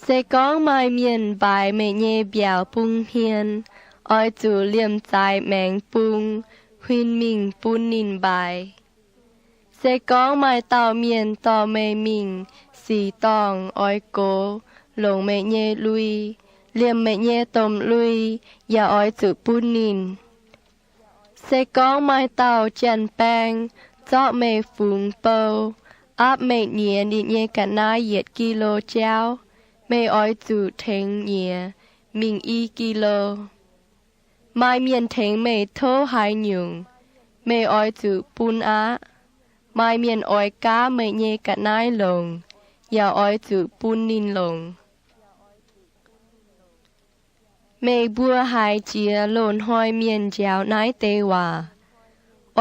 Se gorngv maaih mienh mbaaix meih nyei mbiaauc bung hmien, oix zuqc liemh zaaix maengx bung, huin mingh bun ninh mbaaix. Se gorngv maaih dauh mienh dorh meih mingh sic dorngh oix gox longc meih nyei lui, liemh meih nyei domh lui yaac oix zuqc bun ninh. Se gorngv maaih dauh janx-baeng zorqv meih fungx bou, aapv meih nyiex ninh nyei ga'naaiv yietc gi^lo jauv, meih oix zuqc tengx nyiex mingh i gi^lo. Maaih mienh tengx meih tov haaix nyungc, meih oix zuqc bun aqv. Maaih mienh oix gaav meih nyei ga'naaiv longc, yaac oix zuqc bun ninh longc. Meih mbuo haiz jiex loz-hnoi mienh njaaux naaiv deix waac,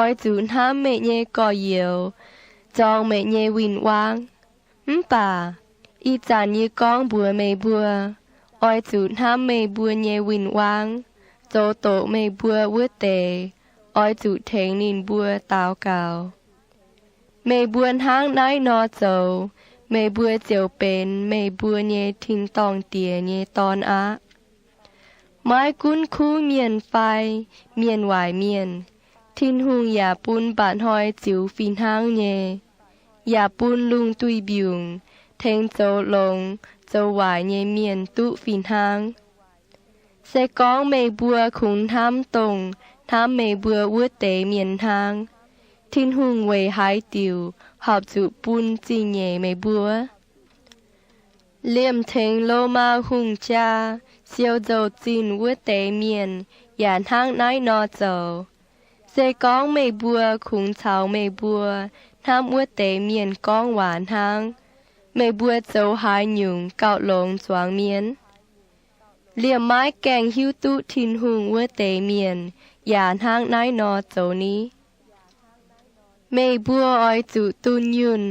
Oix zuqc hnamv meih nyei gorx-youz, zorng meih nyei win-wangv. Mv baac ih zanc yie gorngv mbuox meih mbuo, oix zuqc hnamv meih mbuo nyei win-wangv, zoux doqc meih mbuo wuov deix, oix zuqc tengx ninh mbuo daux gaux. Meih mbuo hnangv naaiv nor zoux, meih mbuo ziouc benx meih mbuo nyei tin-dorngh Diex nyei dorn aqv. Maiv gunv kuv mienh fai mienh waaic mienh, Tin-Hungh yaac bun mba'hnoi ziux fih hnangv nyei, yaac bun lungh duih mbiungc tengx zoux longx zoux waaic nyei mienh duqv fih hnangv. Se gorngv meih mbuo kungx hnamv dongh hnamv meih mbuo wuov deix mienh hnangv, Tin-Hungh weic haaix diuc horpc zuqc bun zingh nyeic meih mbuo? Liemh tengx Lomaa hungh jaa siou nzou-zinh wuov deix mienh yaac hnangv naaiv nor zoux. Se gorngv meih mbuo kungx caux meih mbuo hnamv wuov deix mienh gorngv waac hnangv, meih mbuo zoux haaix nyungc gauh longx zuangx mienh? Liemh maiv gaengh hiuv duqv Tin-Hungh wuov deix mienh yaac hnangv naaiv nor zoux ni? Meih mbuo oix zuqc dunh yunh,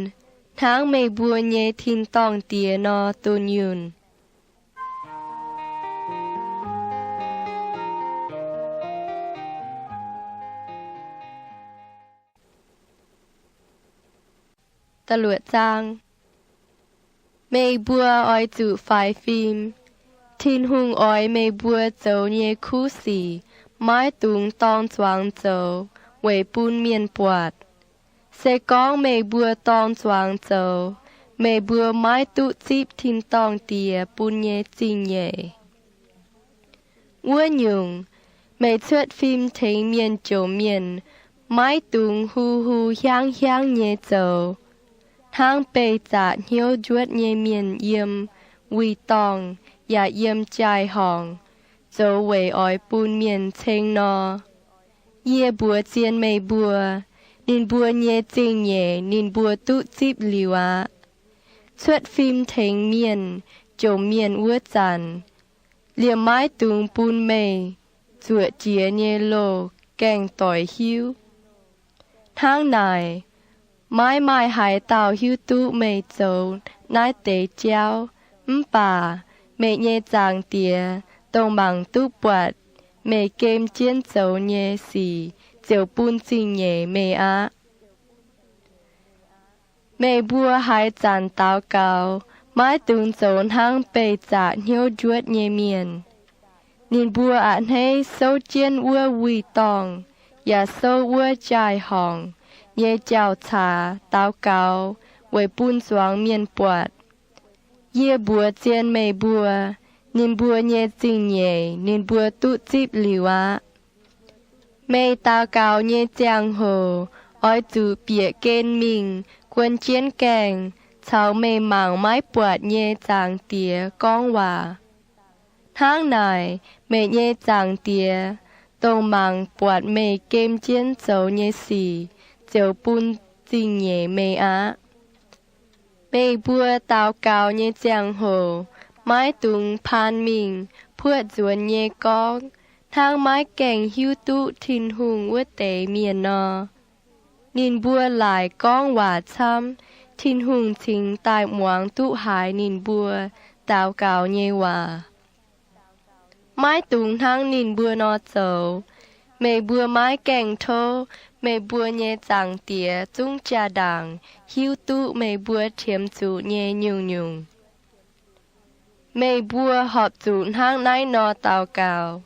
hnangv meih mbuo nyei tin-dorngh Diex nor dunh yunh. Meih mbuo oix zuqc faix fim. Tin-Hungh oix meih mbuo zoux nyei kuv sic maiv dungx dorng zuangx zoux weic bun mienh buatc. Se gorngv meih mbuo dorng zuangx zoux, meih mbuo maiv duqv zipv tin-dorngh Diex bun nyei zingh nyeic. Wuov nyungc, meih cuotv fim tengx mienh jomc mienh, maiv dungx hu hu hiaangv hiaangv nyei zoux, hnangv beih zaqc hnyouv njuotv nyei mienh yiem wuic dorngh yaac yiem jaai-horngc, zoux weic oix bun mienh ceng nor. Yie mbuox zien meih mbuo, ninh mbuo nyei zingh nyeic ninh mbuo duqv zipv liuz aqv. Cuotv fim tengx mienh jomc mienh wuov zanc, liemh maiv dungx bun meih zuoqc jiex nyei loh gaengh doic hiuv. Hnangv naaic, maiv maaih haaix dauh hiuv duqv meih zoux naaiv deix jauv. Mv baac meih nyei Zaangc Diex, dongh mangc duqv buatc meih gem jienv zoux nyei sic, ziouc bun zingh nyeic meih aqv. Meih mbuo haaix zanc daux gaux, maiv dungx zoux hnangv beih zaqc hnyouv njuotv nyei mienh. Ninh mbuo a'hneiv souv jienv wuov wuic dorngh yaac souv wuov jaai-horngc nyei jauv-caax daux gaux weic bun zuangx mienh buatc. Yie mbuox zien meih mbuo, ninh mbuo nyei zingh nyeic ninh mbuo duqv zipv liuz aqv. Meih daux gaux nyei ziangh hoc oix zuqc bieqc gen mingh guon jienv gaengh caux meih mangc maiv buatc nyei Zaangc Diex gorngv waac. Hnangv naaic, meih nyei Zaangc Diex, dongh mangc buatc meih gem jienv zoux nyei sic, ziouc bun zingh nyeic meih aqv. Meih mbuo daux gaux nyei ziangh hoc maiv dungx paan mingh puoqv nzuonx nyei gorngv, hnangv maiv gaengh hiuv duqv Tin-Hungh wuov deix mienh nor. Ninh mbuo laaic gorngv waac camv, Tin-Hungh cingx daaih muangx duqv haaix ninh mbuo daux gaux nyei waac. Maiv dungx hnangv ninh mbuo nor zoux. Meih mbuo maiv gaengh tov meih mbuo nyei Zaangc Diex zungv jaa-ndaangc hiuv duqv meih mbuo qiemx zuqc nyei nyungc-nyungc. Meih mbuo horpc zuqc hnangv naaiv nor daux gaux: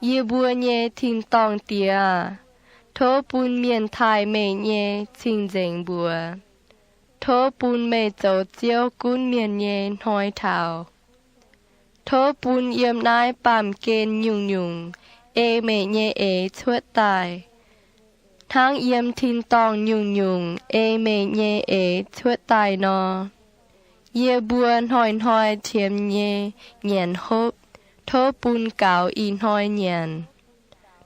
Yie mbuo nyei tin-dorngh Diex aah! Tov bun mienh taaih meih nyei cing-nzengc mbuox. Tov bun meih zoux Ziouv gunv mienh nyei hnoi taux. Tov bun yiem naaiv baamh gen nyungc-nyungc ei meih nyei eix cuotv daaih, hnangv yiem tin-dorngh nyungc-nyungc ei meih nyei eix cuotv daaih nor. Yie mbuo hnoi-hnoi qiemx nyei nyanc hopv, tov bun gaux ih hnoi nyanc.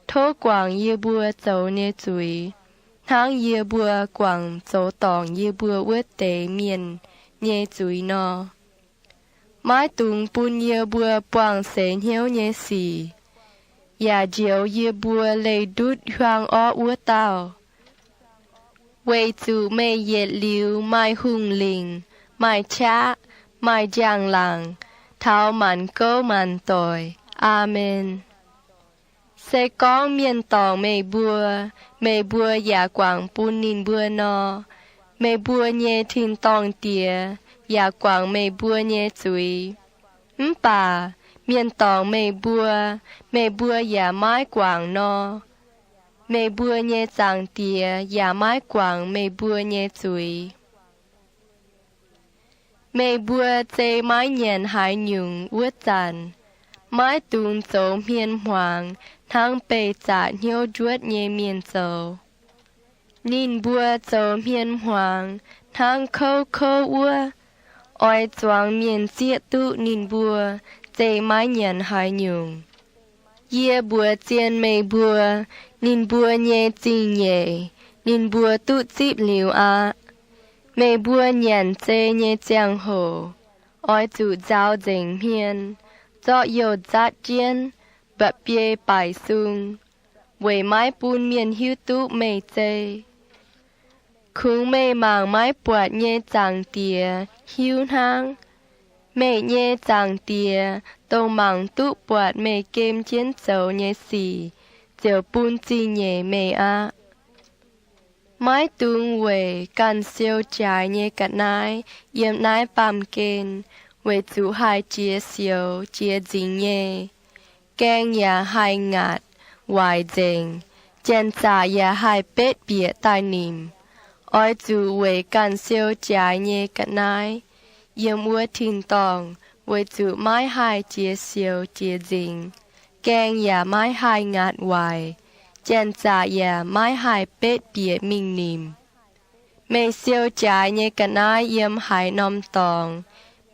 Tov guangc yie mbuo zoux nyei zuiz, hnangv yie mbuo guangc zoux dorngc yie mbuo wuov deix mienh nyei zuiz nor. Maiv dungx bun yie mbuo buangh seix hnyouv nyei sic, yaac njoux yie mbuo leih ndutv hiuang orqv wuov dauh. Weic zuqc meih yietc liuz maaih hungh lingc, maaih qaqv, maaih njang-laangc, taux maanc gouv maanc doic. Aamen. Se gorngv mienh dorngc meih mbuo, meih mbuo yaac guangc bun ninh mbuo nor, meih mbuo nyei tin-dorngh Diex yaac guangc meih mbuo nyei zuiz. Mv baac mienh dorngc meih mbuo, meih mbuo yaac maiv guangc nor, meih mbuo nyei Zaangc Diex yaac maiv guangc meih mbuo nyei zuiz. Meih mbuo zei maiv nyanc haaix nyungc wuov zanc, maiv dungx zoux hmien hmuangx hnangv beih zaqc hnyouv njuotv nyei mienh zoux. Ninh mbuo zoux hmien hmuangx hnangv kouv kouv wuov, oix zuangx mienh zieqv duqv ninh mbuo zei maiv nyanc haaix nyungc. Yie mbuox zien meih mbuo, ninh mbuo nyei zingh nyeic ninh mbuo duqv zipv liuz aqv. Meih mbuo nyanc zei nyei ziangh hoc, oix zuqc nzaaux nzengc hmien, zorqv youh nzatv jienv, mba'biei baaic sung, weic maiv bun mienh hiuv duqv meih zei. Kungx meih mangc maiv buatc nyei Zaangc Diex hiuv hnangv. Meih nyei Zaangc Diex, dongh mangc duqv buatc meih gem jienv zoux nyei sic, ziouc bun zingh nyeic meih aqv. Maiv dungx weic ganh siou jaaix nyei ga'naaiv yiem naaiv baamh gen, weic zuqc haih jiex sioux jiex nzingx nyei. Gaeng yaac haih ngaatc waaic nzengc, janx-zaqc yaac haih betv bieqc daaih nimc. Oix zuqc weic ganh siou jaaix nyei ga'naaiv yiem wuov tin-dorngh, weic zuqc maiv haih jiex sioux jiex nzingx, gaeng yaac maiv haih ngaatc waaic, janx-zaqc yaac maiv haih betv bieqc mingh nimc. Meih siou jaaix nyei ga'naaiv yiem haaix norm dorngx,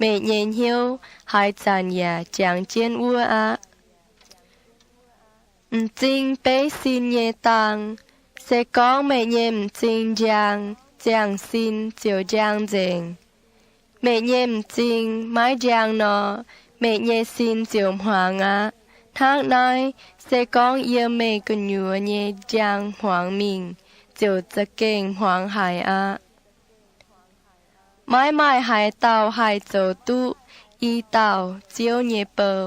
meih nyei hnyouv haaix zanc yaac jangx jienv wuov aqv. M'zing beiv sin nyei dang. Se gorngv meih nyei m'zing njang, ziangh sin ziouc njang nzengc. Meih nyei m'zing maiv njang nor, meih nyei sin ziouc hmuangx aqv. Hnangv naaiv, se gorngv yiem meih gu'nyuoz nyei njang hmuangx mingh, ziouc za'gengh hmuangx haic aqv. Maiv maaih haaix dauh haih zoux duqv i dauh Ziouv nyei bou.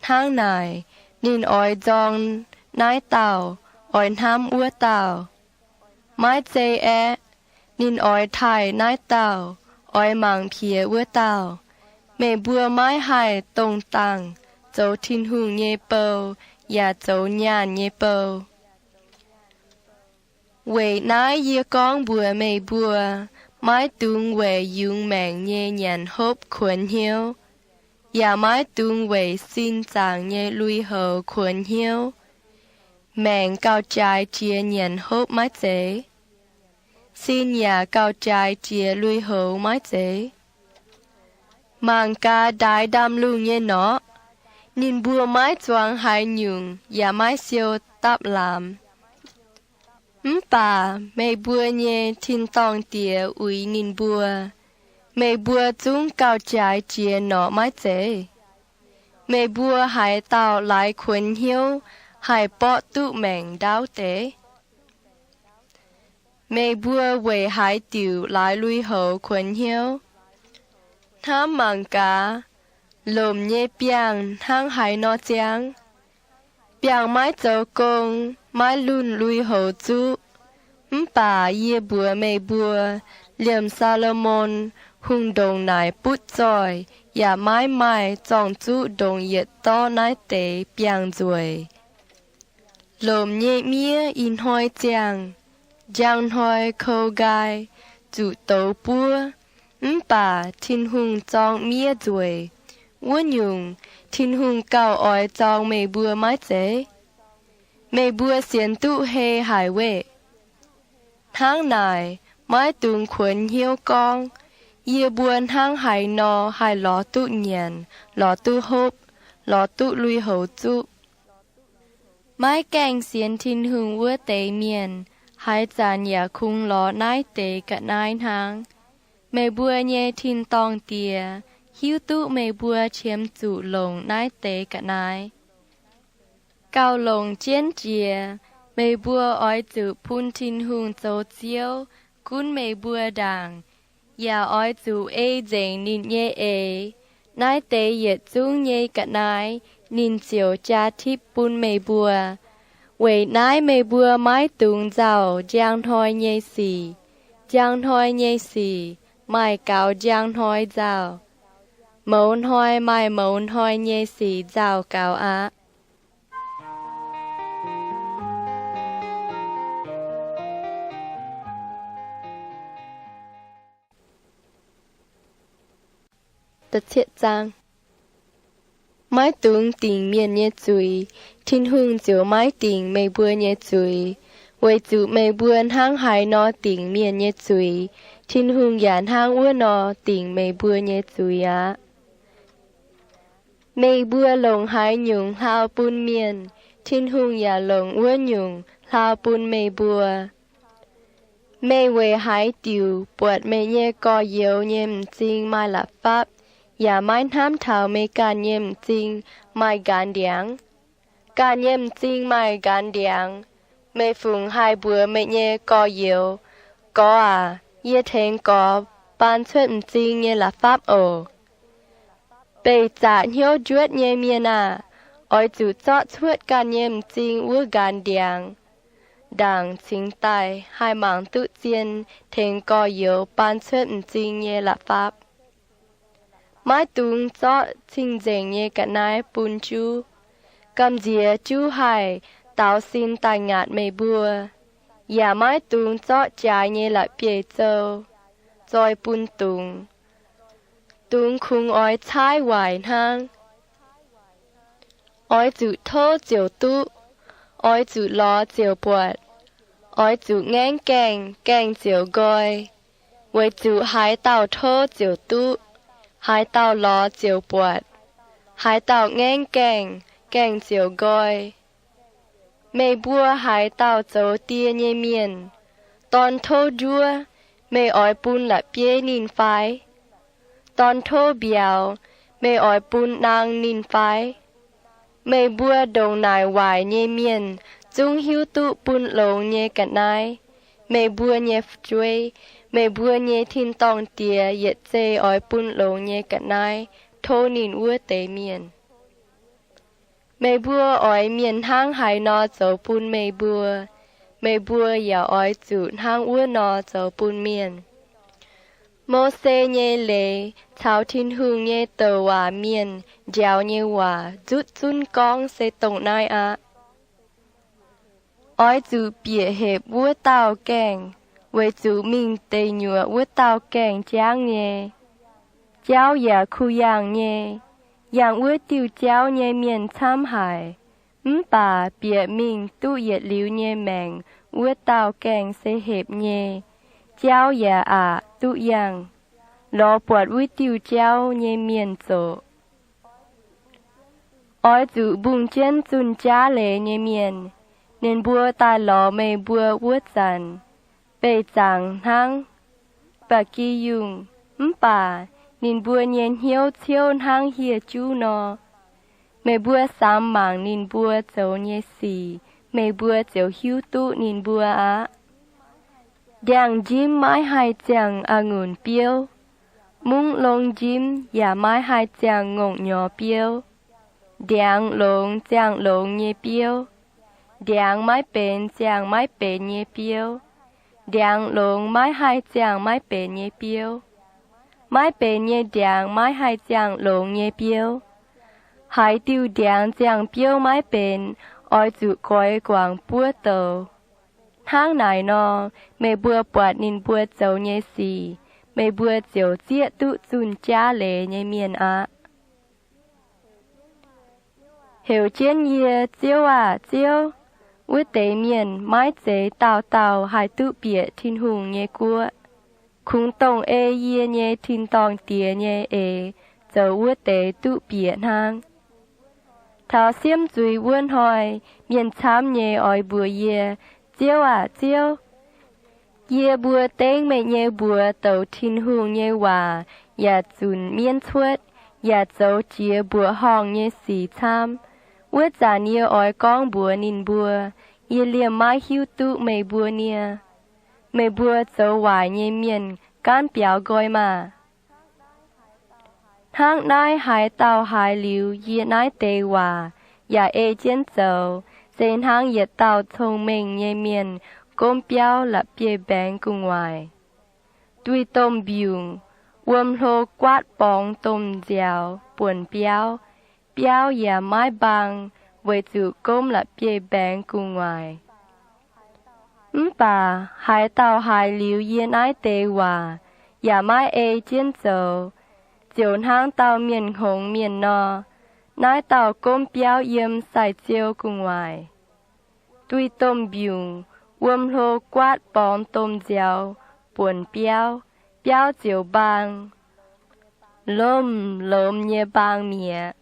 Hnangv naaic, ninh oix nzorng naaiv dauh, oix hnamv wuov dauh. Maiv zei aeqv, ninh oix taaih naaiv dauh, oix mangc piex wuov dauh. Meih mbuo maiv haih dongh dangh zoux Tin-Hungh nyei bou yaac zoux nyaanh nyei bou. Weic naaiv yie gorngv mbuox meih mbuo, maiv dungx weic yungz maengc nyei nyanc hopv kuonx hnyouv, yaac maiv dungx weic sin zaangc nyei lui-houx kuonx hnyouv. Maengc gauh jaaix jiex nyanc hopv maiv zeiz? Sin yaac gauh jaaix jiex lui-houx maiv zeiz? Mangc gaax ndaix ndaamv-lungh nyei norqc. Ninh mbuo maiv zuangx haaix nyungc yaac maiv siou dapv lamz. Mv baac meih mbuo nyei tin-dorngh Diex uix ninh mbuo. Meih mbuo zungv gauh jaaix jiex norqc maiv zeiz? Meih mbuo haaix dauh laaix kuonx hnyouv haih borqv duqv maengc ndaauv deix? Meih mbuo weic haaix diuc laaix lui-houx kuonx hnyouv? Hnamv mangc gaax, lomc nyei biangh hnangv haaix nor ziangh. Biangh maiv zoux gong, maiv lunh lui-houx zuqv. Mv baac yie mbuox meih mbuo, liemh Saa^lo^morn Hungh ndongc naaic butv zoih yaac maiv maaih zorng-zuqv ndongc yietc dorv naaiv deix biangh nzueic. Lomc nyei miev ih hnoi ziangh, njang hnoi kou nqaai, zuqc douz buov. Mv baac Tin-Hungh zorng miev nzueic. Wuov nyungc, Tin-Hungh gauh oix zorng meih mbuo maiv zeiz? Meih mbuo sienx duqv hei haic weqv. Hnangv naaic, maiv dungx kuonx hnyouv gorngv, Yie mbuo hnangv haaix nor haih lorz duqv nyanc, lorz duqv hopv, lorz duqv lui-houx zuqv? Maiv gaengh sienx Tin-Hungh wuov deix mienh, haaix zanc yaac kungx lorz naaiv deix ga'naaiv hnangv. Meih mbuo nyei tin-dorngh Diex hiuv duqv meih mbuo qiemx zuqc longc naaiv deix ga'naaiv. Gauh longc jienv jiex, meih mbuo oix zuqc bun Tin-Hungh zoux Ziouv gunv meih mbuo ndaangc, yaac oix zuqc ei nzengc ninh nyei eix. Naaiv deix yietc zungv nyei ga'naaiv ninh ziouc jaa tipv bun meih mbuo. Weic naaiv meih mbuo maiv dungx nzauh njang hnoi nyei sic. Njang hnoi nyei sic maaih gaux njang hnoi nzauh. Mouz hnoi maaih mouz hnoi nyei sic nzauh gaux aqv. Maiv dungx dingc mienh nyei zuiz, Tin-Hungh ziouc maiv dingc meih mbuo nyei zuiz. Weic zuqc meih mbuo hnangv haaix nor dingc mienh nyei zuiz, Tin-Hungh yaac hnangv wuov nor dingc meih mbuo nyei zuiz aqv. Meih mbuo longc haaix nyungc hlaau bun mienh, Tin-Hungh yaac longc wuov nyungc hlaau bun meih mbuo. Meih weic haaix diuc buatc meih nyei gorx-youz nyei m'zing maaih la'fapv, yaac maiv hnamv taux meih ganh nyei m'zing maaih nqanx ndiangx? Ganh nyei m'zing maaih nqanx ndiangx, meih fungc haih mbuox meih nyei gorx-youz, Gorx aac, yie tengx gorx baan cuotv m'zing nyei la'fapv oc. Beih zaqc hnyouv njuotv nyei mienh aah! Oix zuqc zorqv cuotv ganh nyei m'zing wuov nqanx ndiangx ndaangc cingx daaih haih mangc duqv zien tengx gorx-youz baan cuotv m'zing nyei la'fapv. Maiv dungx zorqv cing-nzengc nyei ga'naaiv bun juv. Gamh nziex juv haih daaux sin daaih ngaatc meih mbuo. Yaac maiv dungx zorqv jaaix nyei la'bieiv-zou zoi bun dungz. Dungz kungx oix caaiv waaic hnangv. Oix zuqc tov ziouc duqv. Oix zuqc lorz ziouc buatc. Oix zuqc ngaengv gaengh, gaengh ziouc nqoi. Weic zuqc haaix dauh tov ziouc duqv, haaix dauh lorz ziouc buatc, haaix dauh ngaengv gaengh, gaengh ziouc nqoi. Meih mbuo haaix dauh zoux die nyei mienh, dorn tov njuov, meih oix bun la'bieiv ninh fai? Dorn tov mbiauz, meih oix bun naang ninh fai? Meih mbuo ndongc naaic waaic nyei mienh zungv hiuv duqv bun longx nyei ga'naaiv. Meih mbuo nyei fu'jueiv, meih mbuo nyei tin-dorngh Diex yietc zei oix bun longx nyei ga'naaiv tov ninh wuov deix mienh. Meih mbuo oix mienh hnangv haaix nor zoux bun meih mbuo, meih mbuo yaac oix zuqc hnangv wuov nor zoux bun mienh. Mose nyei leiz caux Tin-Hungh nyei douc waac mienh njaaux nyei waac nzutv zunv gorngv se dongh naaiv aqv. Oix zuqc bieqc hepc wuov dauh gaengh, weic zuqc mingh deic nyuoqc wuov dauh gaengh jangv nyei. Jauv yaac kuh yangh nyei. Yangh wuov diuh jauv nyei mienh camv haic. Mv baac bieqc mingh duqv yietc liuz nyei maengc wuov dauh gaengh se hepc nyei. Jauv yaac aqc duqv yangh. Lorz buatc wuov diuh jauv nyei mienh zoqc. Oix zuqc mbungh jienv zunh jaav leiz nyei mienh. Ninh mbuo daaih lorz meih mbuo wuov zanc, beih zaangc hnangv ba'gi yungh, mv baac ninh mbuo nyei hnyouv ciouv hnangv hieh juv nor. Meih mbuo samx mangc ninh mbuo zoux nyei sic, meih mbuo ziouc hiuv duqv ninh mbuo aqv. Ndiangx-njimv maiv haih ziangh a'ngunc biouv. Mungv longx njimv yaac maiv haih ziangh ngongh nyorx biouv. Ndiangx longx ziangh longx nyei biouv. Ndiangx maiv benx ziangh maiv benx nyei biouv. Ndiangx longx maiv haih ziangh maiv benx nyei biouv. Maiv benx nyei ndiangx maiv haih ziangh longx nyei biouv. Haaix diuh ndiangx ziangh biouv maiv benx, oix zuqc goix guangc buov douz. Hnangv naaic nor, meih mbuo buatc ninh mbuo zoux nyei sic, meih mbuo ziouc zieqv duqv zunh jaav leiz nyei mienh aqv. Heuc jienv yie, Ziouv aah! Ziouv! Wuov deix mienh maiv zeiz dauh dauh haih duqv bieqc Tin-Hungh nyei guoqv. Kungx dongh ei yie nyei tin-dorngh Diex nyei eix zoux wuov deix duqv bieqc hnangv. Taux siemv zuiz wuov hnoi, mienh camv nyei oix mbuox yie, Ziouv aah! Ziouv! Yie mbuo dengv meih nyei mbuox doux Tin-Hungh nyei waac yaac zunc mienv cuotv, yaac zoux jiex mbuoqc horngh nyei sic camv. Wuov zanc yie oix gorngv mbuox ninh mbuo, Yie liemh maiv hiuv duqv meih mbuo niaa. Meih mbuo zoux waaic nyei mienh gaanv biaux nqoi maah! Hnangv naaiv haaix dauh haiz liuz yie naaiv deix waac yaac ei jienv zoux, se hnangv yietc dauh cong-mengh nyei mienh gomv biauv la'bieiv-mbaengx gu'nguaaic. Duih domh mbiungc, wuom hlo guaatv borngz domh nziaaux buonc biauv. Biauv yaac maiv mbaang, weic zuqc gomv la'bieiv-mbaengx gu'nguaaic. Mv baac haaix dauh haiz liuz yie naaiv deix waac yaac maiv ei jienv zoux, ziouc hnangv dauh mienh hngongx mienh nor. Naaiv dauh gomv biauv yiem sai-ziou gu'nguaaic. Duih domh mbiungc, wuom hlo guaatv borngz domh nziaaux buonc biauv. Biauv ziouc mbaang, lomh lomz nyei mbaang mi'aqv.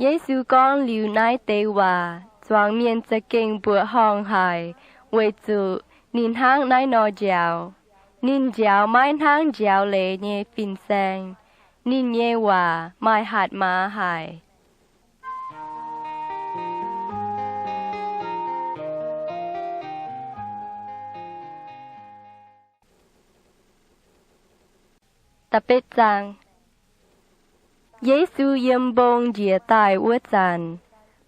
Yesu gorngv liuz naaiv deix waac, zuangx mienh za'gengh mbuoqc horngh haic, weic zuqc ninh hnangv naaiv nor njaaux. Ninh njaaux maiv hnangv njaaux leiz nyei fin-saeng. Ninh nyei waac maaih hatc maaz haic. Yesu yiem mbong njiec daaih wuov zanc,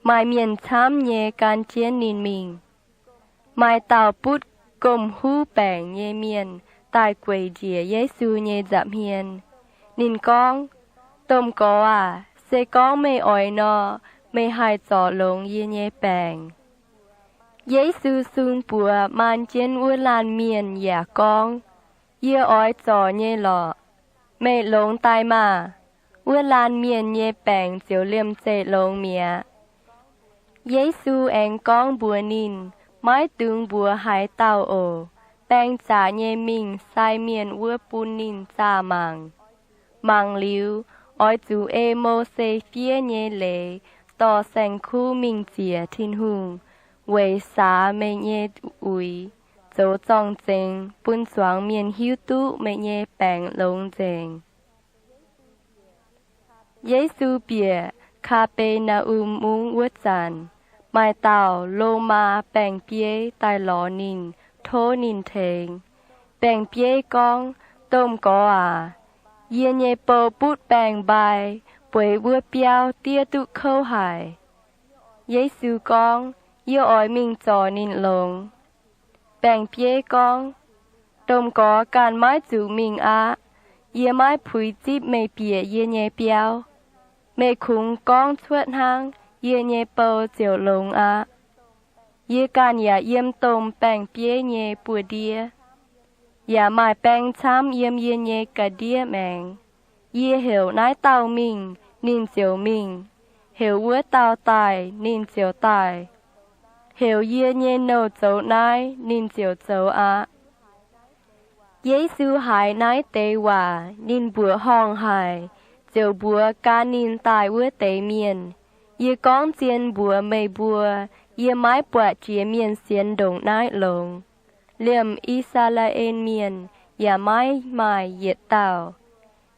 maaih mienh camv nyei gan jienv ninh mingh. Maaih dauh butv gomh huv baengc nyei mienh daaih gueic njiec Yesu nyei nza'hmien. Ninh gorngv, Domh Gorx aac, se gorngv meih oix nor, meih haih zorc longx yie nyei baengc. Yesu sung buoz maan jienv wuov laanh mienh yaac gorngv, Yie oix zorc nyei lorqc. Meih longx daaih maah! Wuov laanh mienh nyei baengc ziouc liemh zeih longx mi'aqv. Yesu aengx gorngv mbuox ninh, Maiv dungx mbuox haaix dauh oc. Baeng zaqc nyei mingh sai mienh wuov bun ninh zaah mangc. Mangc liuz, oix zuqc ei Mose fiev nyei leiz dorh saeng-kuv mingh ziec Tin-Hungh, weic saax meih nyei uix, zoux zorng-zengx, bun zuangx mienh hiuv duqv meih nyei baengc longx nzengc. Yesu bieqc Kaa^be^naa^um Mungv wuov zanc, maaih dauh Lomaa baeng-bieiv daaih lorz ninh, tov ninh tengx. Baeng-bieiv gorngv, Domh Gorx aac, yie nyei bou butv baeng-mbai, bueix wuov biauv diev duqv kouv haic. Yesu gorngv, Yie oix mingh zorc ninh longx. Baeng-bieiv gorngv, Domh Gorx ganh maiv zuqc mingh aqv. Yie maiv puix zipv meih bieqc yie nyei biauv. Meih kungx gorngv cuotv hnangv, yie nyei bou ziouc longx aqv. Yie ganh yaac yiem domh baeng-bieiv nyei buoz-ndiev, yaac maaih baeng camv yiem yie nyei ga'ndiev maengx. Yie heuc naaiv dauh mingh, ninh ziouc mingh. Heuc wuov dauh daaih, ninh ziouc daaih. Heuc yie nyei nouh zoux naaiv, ninh ziouc zoux aqv. Yesu haiz naaiv deix waac, ninh mbuoqc horngh haic, ziouc mbuox gan ninh daaih wuov deix mienh, Yie gorngv zien mbuox meih mbuo, yie maiv buatc jiex mienh sienx ndongc naaiv longx. Liemh I^saa^laa^en Mienh yaac maiv maaih yietc dauh.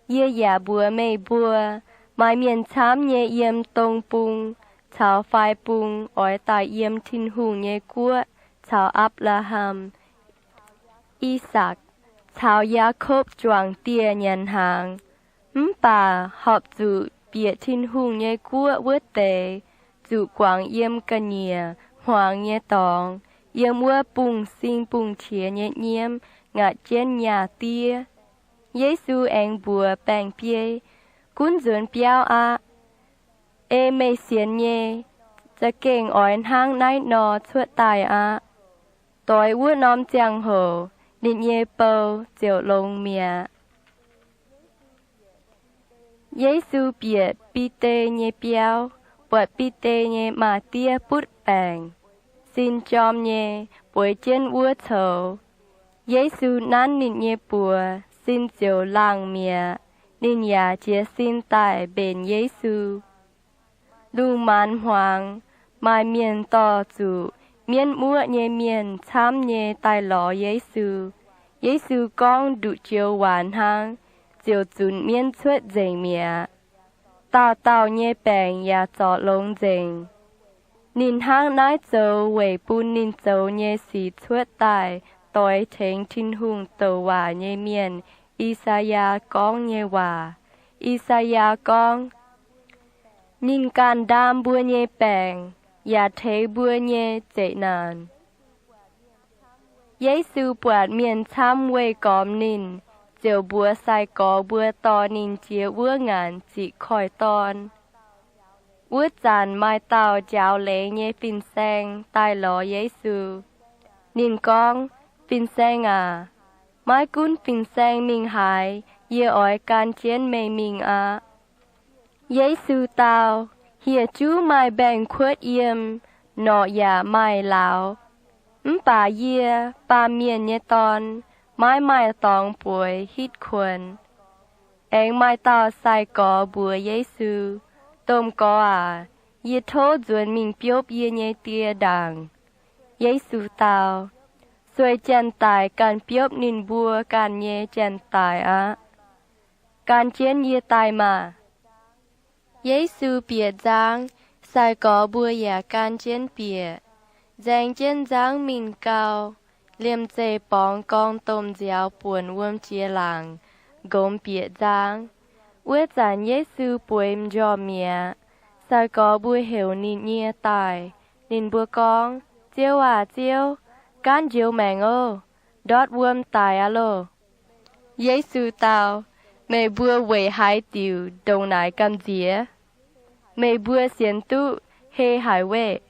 Yie yaac mbuox meih mbuo, maaih mienh camv nyei yiem dong bung caux fai bung oix daaih yiem Tin-Hungh nyei guoqv caux Apc^laa^ham, I^sakc, caux Yaakopv juangc dieh nyanc hnaangx. Mv baac horpc zuqc bieqc Tin-Hungh nyei guoqv wuov deix zuqc guangc yiem ga'nyiec hmuangx nyei dorngx, yiem wuov bungx-sing bungx-qiex nyei nyiemv ngaatc jienv nyaah diev. Yesu aengx mbuox baeng-biei, Gunv nzuonx biauv aqv. Ei meih sienx nyei, za'gengh oix hnangv naaiv nor cuotv daaih aqv. Doix wuov norm ziangh hoc ninh nyei bou ziouc longx mi'aqv. Yesu bieqc Bide nyei biauv, buatc Bide nyei maa-diev butv baengc, sin jorm nyei, bueix jienv wuov coux. Yesu nanv ninh nyei buoz, sin ziouc laangh mi'aqv. Ninh yaac jiez sin daaih mbenc Yesu. Lungh maanz hmuangx, maaih mienh dorh zuqc mienv muoqv nyei mienh camv nyei daaih lorz Yesu. Yesu gorngv nduqc joux waac hnangv, ziouc zunc mienv cuotv nzengc mi'aqv. Dauh dauh nyei baengc yaac zorc longx nzengc. Ninh hnangv naaiv zoux weic bun ninh zoux nyei sic cuotv daaih doix tengx Tin-Hungh douc waac nyei mienh, I^saa^yaa, gorngv nyei waac. I^saa^yaa gorngv, Ninh ganh ndaam mbuo nyei baengc, yaac teix mbuo nyei zeqc naanc. Yesu buatc mienh camv weih gormx ninh, ziouc mbuox sai-gorx mbuo dorh ninh jiex wuov ngaanc ziqc koiv-dorn. Wuov zanc maaih dauh njaaux leiz nyei fin-saeng daaih lorz Yesu. Ninh gorngv, Fin-Saeng aac, maiv gunv fin-saeng mingh haaix, yie oix gan jienv meih mingh aqv. Yesu dau, Hieh juv maaih mbaengx-kuotv yiem, norqc yaac maaih lauz, mv baac yie, Baamh Mienh nyei Dorn, maiv maaih dorngx bueix hitv kuonx. Aengx maaih dauh sai-gorx mbuox Yesu, Domh Gorx aac, yie tov nzuonx mingh biopv yie nyei die ndaangc. Yesu dau, Sueih janx-daic ganh biopv ninh mbuo ganh nyei janx-daic aqv. Gan jienv yie daaih maah! Yesu bieqc nzangv, sai-gorx mbuo yaac gan jienv bieqc. Nzaeng jienv nzangv mingh gau, liemh zeih borngz gorngv domh nziaaux buonc wuom jiex laangc, nqomx bieqc nzangv. Wuov zanc Yesu bueix m'njormh mi'aqv. Sai-gorx mbuo heuc ninh nyie daaih. Ninh mbuo gorngv, Ziouv aah! Ziouv, gaanv njoux maengc oc. Ndortv wuom daic aqv loh! Yesu dau, Meih mbuo weic haaix diuc ndongc naaic gamh nziex? Meih mbuo sienx duqv hei haic weqv.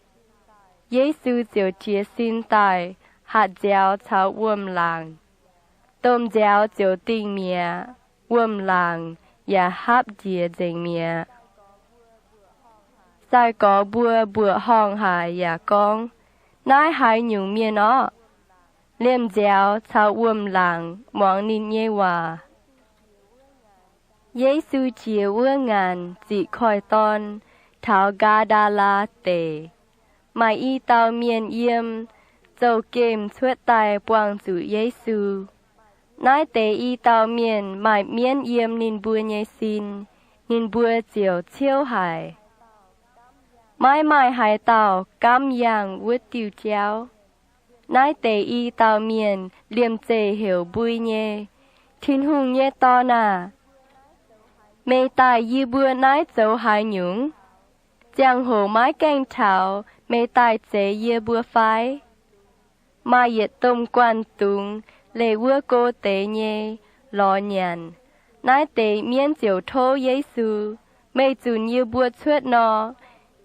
Yesu ziouc jiez sin daaih hatc nziaaux caux wuom-laangc. Domh nziaaux ziouc dingh mi'aqv. Wuom-laangc yaac hapv njiec nzengc mi'aqv. Sai-gorx mbuo mbuoqc horngh haic yaac gorngv, Naaiv haaix nyungc mienh orqv? Liemh nziaaux caux wuom-laangc muangx ninh nyei waac. Yesu jiex wuov ngaanc ziqc koiv-dorn taux Gaa^ndaa^laa Deic. Maaih i dauh mienh yiem zouv-gemh cuotv daaih buangh zuqc Yesu. Naaiv deix i dauh mienh maaih mienv yiem ninh mbuo nyei sin, ninh mbuo ziouc ciouv haic. Maiv maaih haaix dauh gaamv yangh wuov diuh jauv. Naaiv deix i dauh mienh liemh zeih heuc mbui nyei, Tin-Hungh nyei Dorn aah! Meih daaih yie mbuo naaiv zoux haaix nyungc? Ziangh hoc maiv gaengh taux meih daaih zeix yie mbuo fai? Maaih yietc domh guanh dungz leih wuov go deix nyei lorz nyanc. Naaiv deix mienv ziouc tov Yesu, Meih zunc yie mbuo cuotv nor,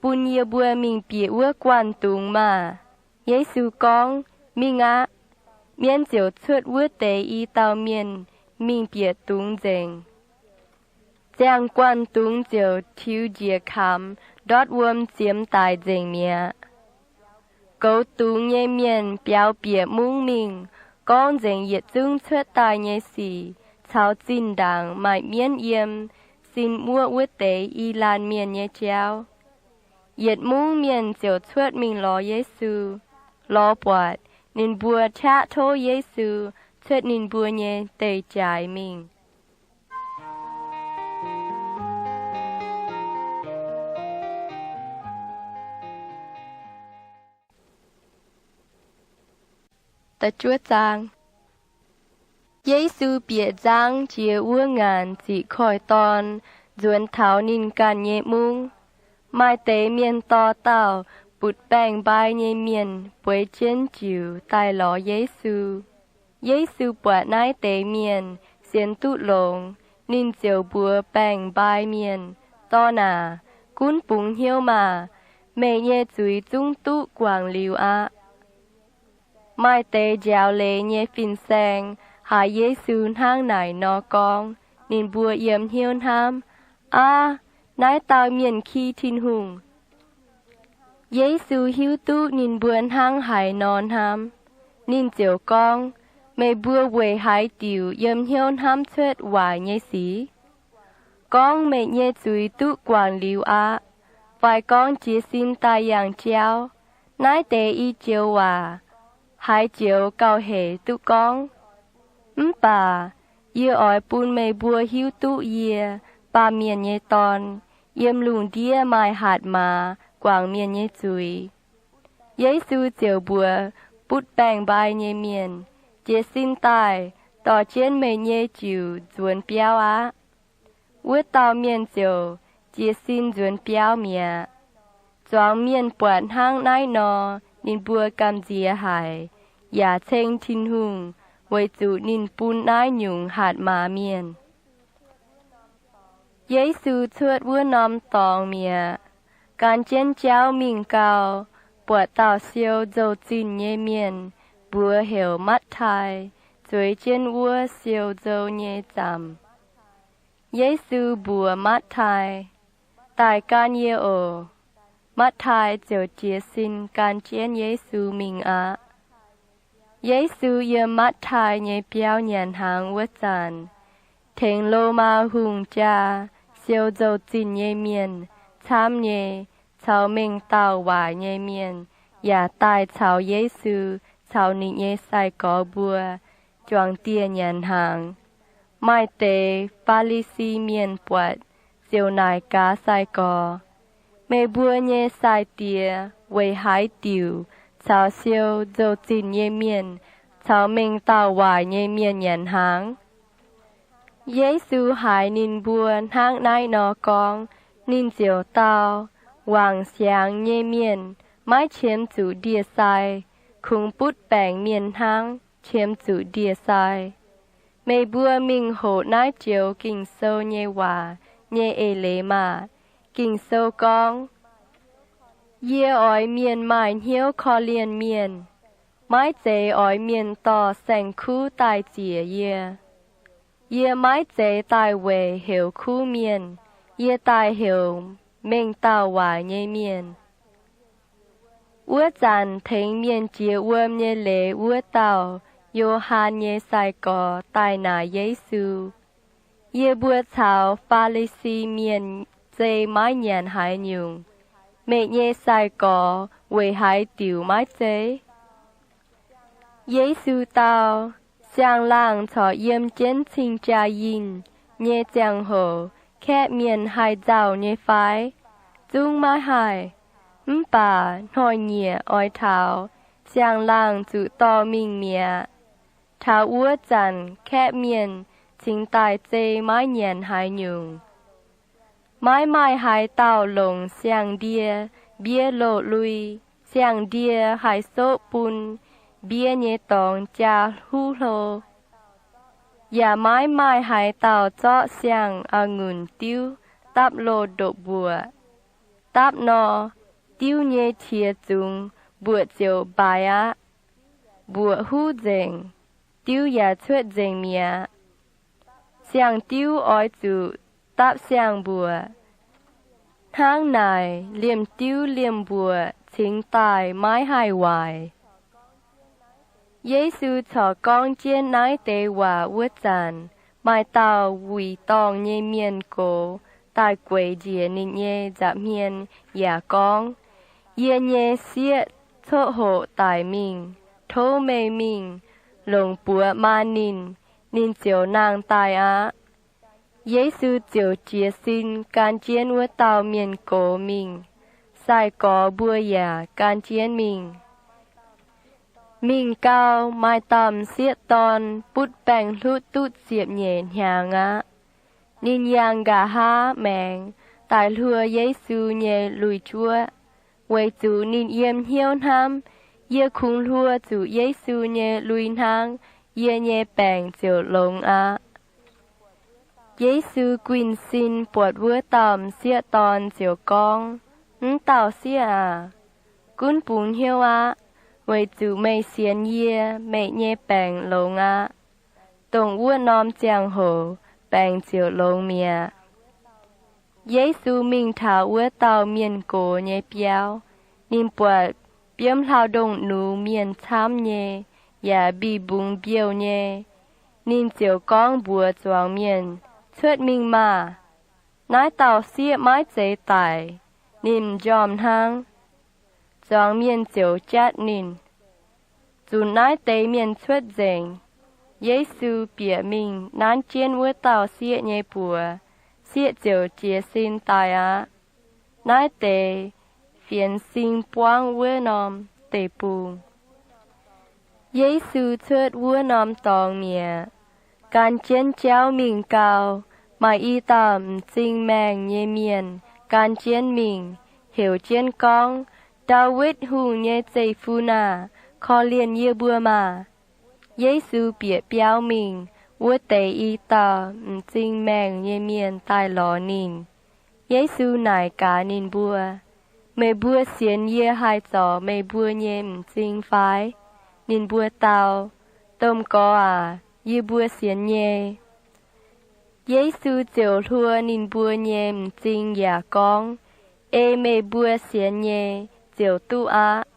bun yie mbuo mingh bieqc wuov guanh dungz maah! Yesu gorngv, Mingh aqv. Mienv ziouc cuotv wuov deix i dauh mienh mingh bieqc dungz nzengc. Ziangh guanh dungz ziouc tiux njiec kamx ndortv wuom ziemx daic nzengc mi'aqv. Goux dungz nyei mienh biaux bieqc mungv mingh, gorngv nzengc yietc zungv cuotv daaih nyei sic caux zinh ndaangc maaih mienv yiem sin muoqv wuov deix i laanh mienh nyei jauv. Yietc mungv mienh ziouc cuotv mingh lorz Yesu. Lorz buatc, ninh mbuo qaqv tov Yesu cuotv ninh mbuo nyei deic-jaaix mingh. Yesu bieqc nzangv jiex wuov ngaanc ziqc koiv-dorn nzuonx taux ninh ganh nyei mungv. Maaih deix mienh dorh dauh butv-baengc-mbai nyei mienh bueix jienv jiux daaih lorz Yesu. Yesu buatc naaiv deix mienh sienx duqv longx, ninh ziouc mbuox baengc-mbai mienh, Dorn aac, gunv bungx hnyouv maah! Meih nyei zuiz zungv duqv guangc liuz aqv. Maaih deix njaaux leiz nyei fin-saeng haiz Yesu hnangv naaic nor gorngv, ninh mbuo yiem hnyouv hnamv, Aav, naaiv dauh mienh ki Tin-Hungh. Yesu hiuv duqv ninh mbuo hnangv haaix nor hnamv, ninh ziouc gorngv, Meih mbuo weic haaix diuc yiem hnyouv hnamv cuotv waaic nyei sic? Gorngv, Meih nyei zuiz duqv guangc liuz aqv, fai gorngv, Jiez sin daaih yangh jauv, naaiv deix i joux waac haaix joux gauh heic duqv gorngv? Mv baac yie oix bun meih mbuo hiuv duqv yie, Baamh Mienh nyei Dorn, yiem lungh ndiev maaih hatc maaz guangc mienh nyei zuiz. Yesu ziouc mbuox butv baengc-mbai nyei mienh, Jiez sin daaih, dorh jienv meih nyei jiuc nzuonx biauv aqv. Wuov dauh mienh ziouc jiez sin nzuonx biauv mi'aqv. Zuangx mienh buatc hnangv naaiv nor, ninh mbuo gamh nziex haic, yaac ceng Tin-Hungh weic zuqc ninh bun naaiv nyungc hatc maaz mienh. Yesu cuotv wuov norm dorngx mi'aqv. Gan jienv jauv mingh gau, buatc dauh siou nzou-zinh nyei mienh, mbuox heuc Matv^tai, zueiz jienv wuov siou nzou nyei zaamc. Yesu mbuox Matv^tai, Daaih gan yie oc. Matv^tai ziouc jiez sin gan jienv Yesu mingh aqv. Yesu yiem Matv^tai nyei biauv nyanc hnaangx wuov zanc, tengx Lomaa hungh jaa, siou nzou-zinh nyei mienh, camv nyei, caux mengh dauh waaic nyei mienh yaac daaih caux Yesu caux ninh nyei sai-gorx mbuo juangc dieh nyanc hnaangx. Maaih deix Faa^li^si Mienh buatc ziouc naaic gaax sai-gorx, Meih mbuo nyei sai-diex weic haaix diuc caux siou nzou-zinh nyei mienh caux mengh dauh waaic nyei mienh nyanc hnaangx? Yesu haiz ninh mbuo hnangv naaiv nor gorngv, ninh ziouc dau, Wangc siangx nyei mienh maiv qiemx zuqc ndie-sai, kungx butv baengc mienh hnangv qiemx zuqc ndie-sai. Meih mbuo mingh hoqc naaiv joux Ging-Sou nyei waac nyei eix leiz maah! Ging-Sou gorngv, Yie oix mienh maaih hnyouv korv-lienh mienh, maiv zeiz oix mienh dorh saeng-kuv daaih ziec yie. Yie maiv zeiz daaih weic heuc kuv mienh. Yie daaih heuc mengh dauh waaic nyei mienh. Wuov zanc tengx mienh jiex wuom nyei leiz wuov dauh, Yo^han nyei sai-gorx, daaih naaic Yesu, Yie mbuo caux Faa^li^si Mienh zei maiv nyanc haaix nyungc. Meih nyei sai-gorx weic haaix diuc maiv zei? Yesu dau, Siang-laangh corc yiem jienv cing-jaa-yinh nyei ziangh hoc kaeqv mienh haih nzauh nyei fai? Zungv maiv haih. Mv baac hnoi-nyieqc oix taux, siang-laangh zuqc dorh mingh mi'aqv. Taux wuov zanc kaeqv mienh cingx daaih zei maiv nyanc haaix nyungc. Maiv maaih haaix dauh longc siang-ndie mbiev loz-lui. Siang-ndie haih soqv bun mbiev nyei dorngx jaa huv hlo. Yaac maiv maaih haaix dauh zorqv siang-a'ngunc diuv dapv loz-ndopv-mbuoqc. Dapv nor, diuv nyei qiex zungx mbuoqc ziouc mbaaix aqv. Mbuoqc huv nzengc, diuv yaac cuotv nzengc mi'aqv. Siang-diuv oix zuqc dapv siang-mbuoqc. Hnangv naaic, liemh diuv liemh mbuoqc cingx daaih maiv haih waaic. Yesu corc gorngv jienv naaiv deix waac wuov zanc, maaih dauh wuic dorngh nyei mienh gox daaih gueic njiec ninh nyei nza'hmien yaac gorngv, Yie nyei sieqv coqv hoqc daic mingh. Tov meih mingh longc buoz maan ninh, ninh ziouc nangh daaih aqv. Yesu ziouc jiez sin gan jienv wuov dauh mienh gox mingh. Sai-gorx mbuo yaac gan jienv mingh. Mingh gau, maaih dauh m'sieqv dorn butv baengc-hlutv duqv ziepc nyeic hnyangx aqv. Ninh yangh nqa'haav maengx daaih hluo Yesu nyei lui-juoqv, weic zuqc ninh yiem hnyouv hnamv, Yie kungx hluo zuqc Yesu nyei lui hnangv, yie nyei baengc ziouc longx aqv. Yesu guinh sin buatc wuov dauh m'sieqv dorn ziouc gorngv, M'dauh sieqv aac, gunv bungx hnyouv aqv. Weic zuqc meih sienx yie, meih nyei baengc longx aqv. Dongh wuov norm ziangh hoc baengc ziouc longx mi'aqv. Yesu mingh taux wuov dauh mienh gox nyei biauv. Ninh buatc biomv hlauv-ndongh nux mienh camv nyei, yaac mbih mbungx mbiouh nyei. Ninh ziouc gorngv mbuox zuangx mienh, Cuotv mingh maah! Naaiv dauh sieqv maiv zeiz daic. Ninh m'njormh hnangv. Zuangx mienh ziouc jatv ninh, Zunc naaiv deix mienh cuotv nzengc. Yesu bieqc mingh nanv jienv wuov dauh sieqv nyei buoz. Sieqv ziouc jiez sin daaih aqv. Naaiv deix fienx sing buangv wuov norm deic-bung. Yesu cuotv wuov norm dorngx mi'aqv, gan jienv jauv mingh gau. Maaih i dauh m'zing maengh nyei mienh gan jienv mingh, heuc jienv gorngv, Ndaawitv Hungh nyei zeiv-fun aah! Korv-lienh yie mbuo maah! Yesu bieqc biauv mingh. Wuov deix i dauh m'zing maengh nyei mienh daaih lorz ninh. Yesu naaic gaax ninh mbuo, Meih mbuo sienx yie haih zorc meih mbuo nyei m'zing fai? Ninh mbuo dau, Domh Gorx aac, yie mbuo sienx nyei. Yesu ziouc hluo ninh mbuo nyei m'zing yaac gorngv, Ei meih mbuo sienx nyei ziouc duqv aqv.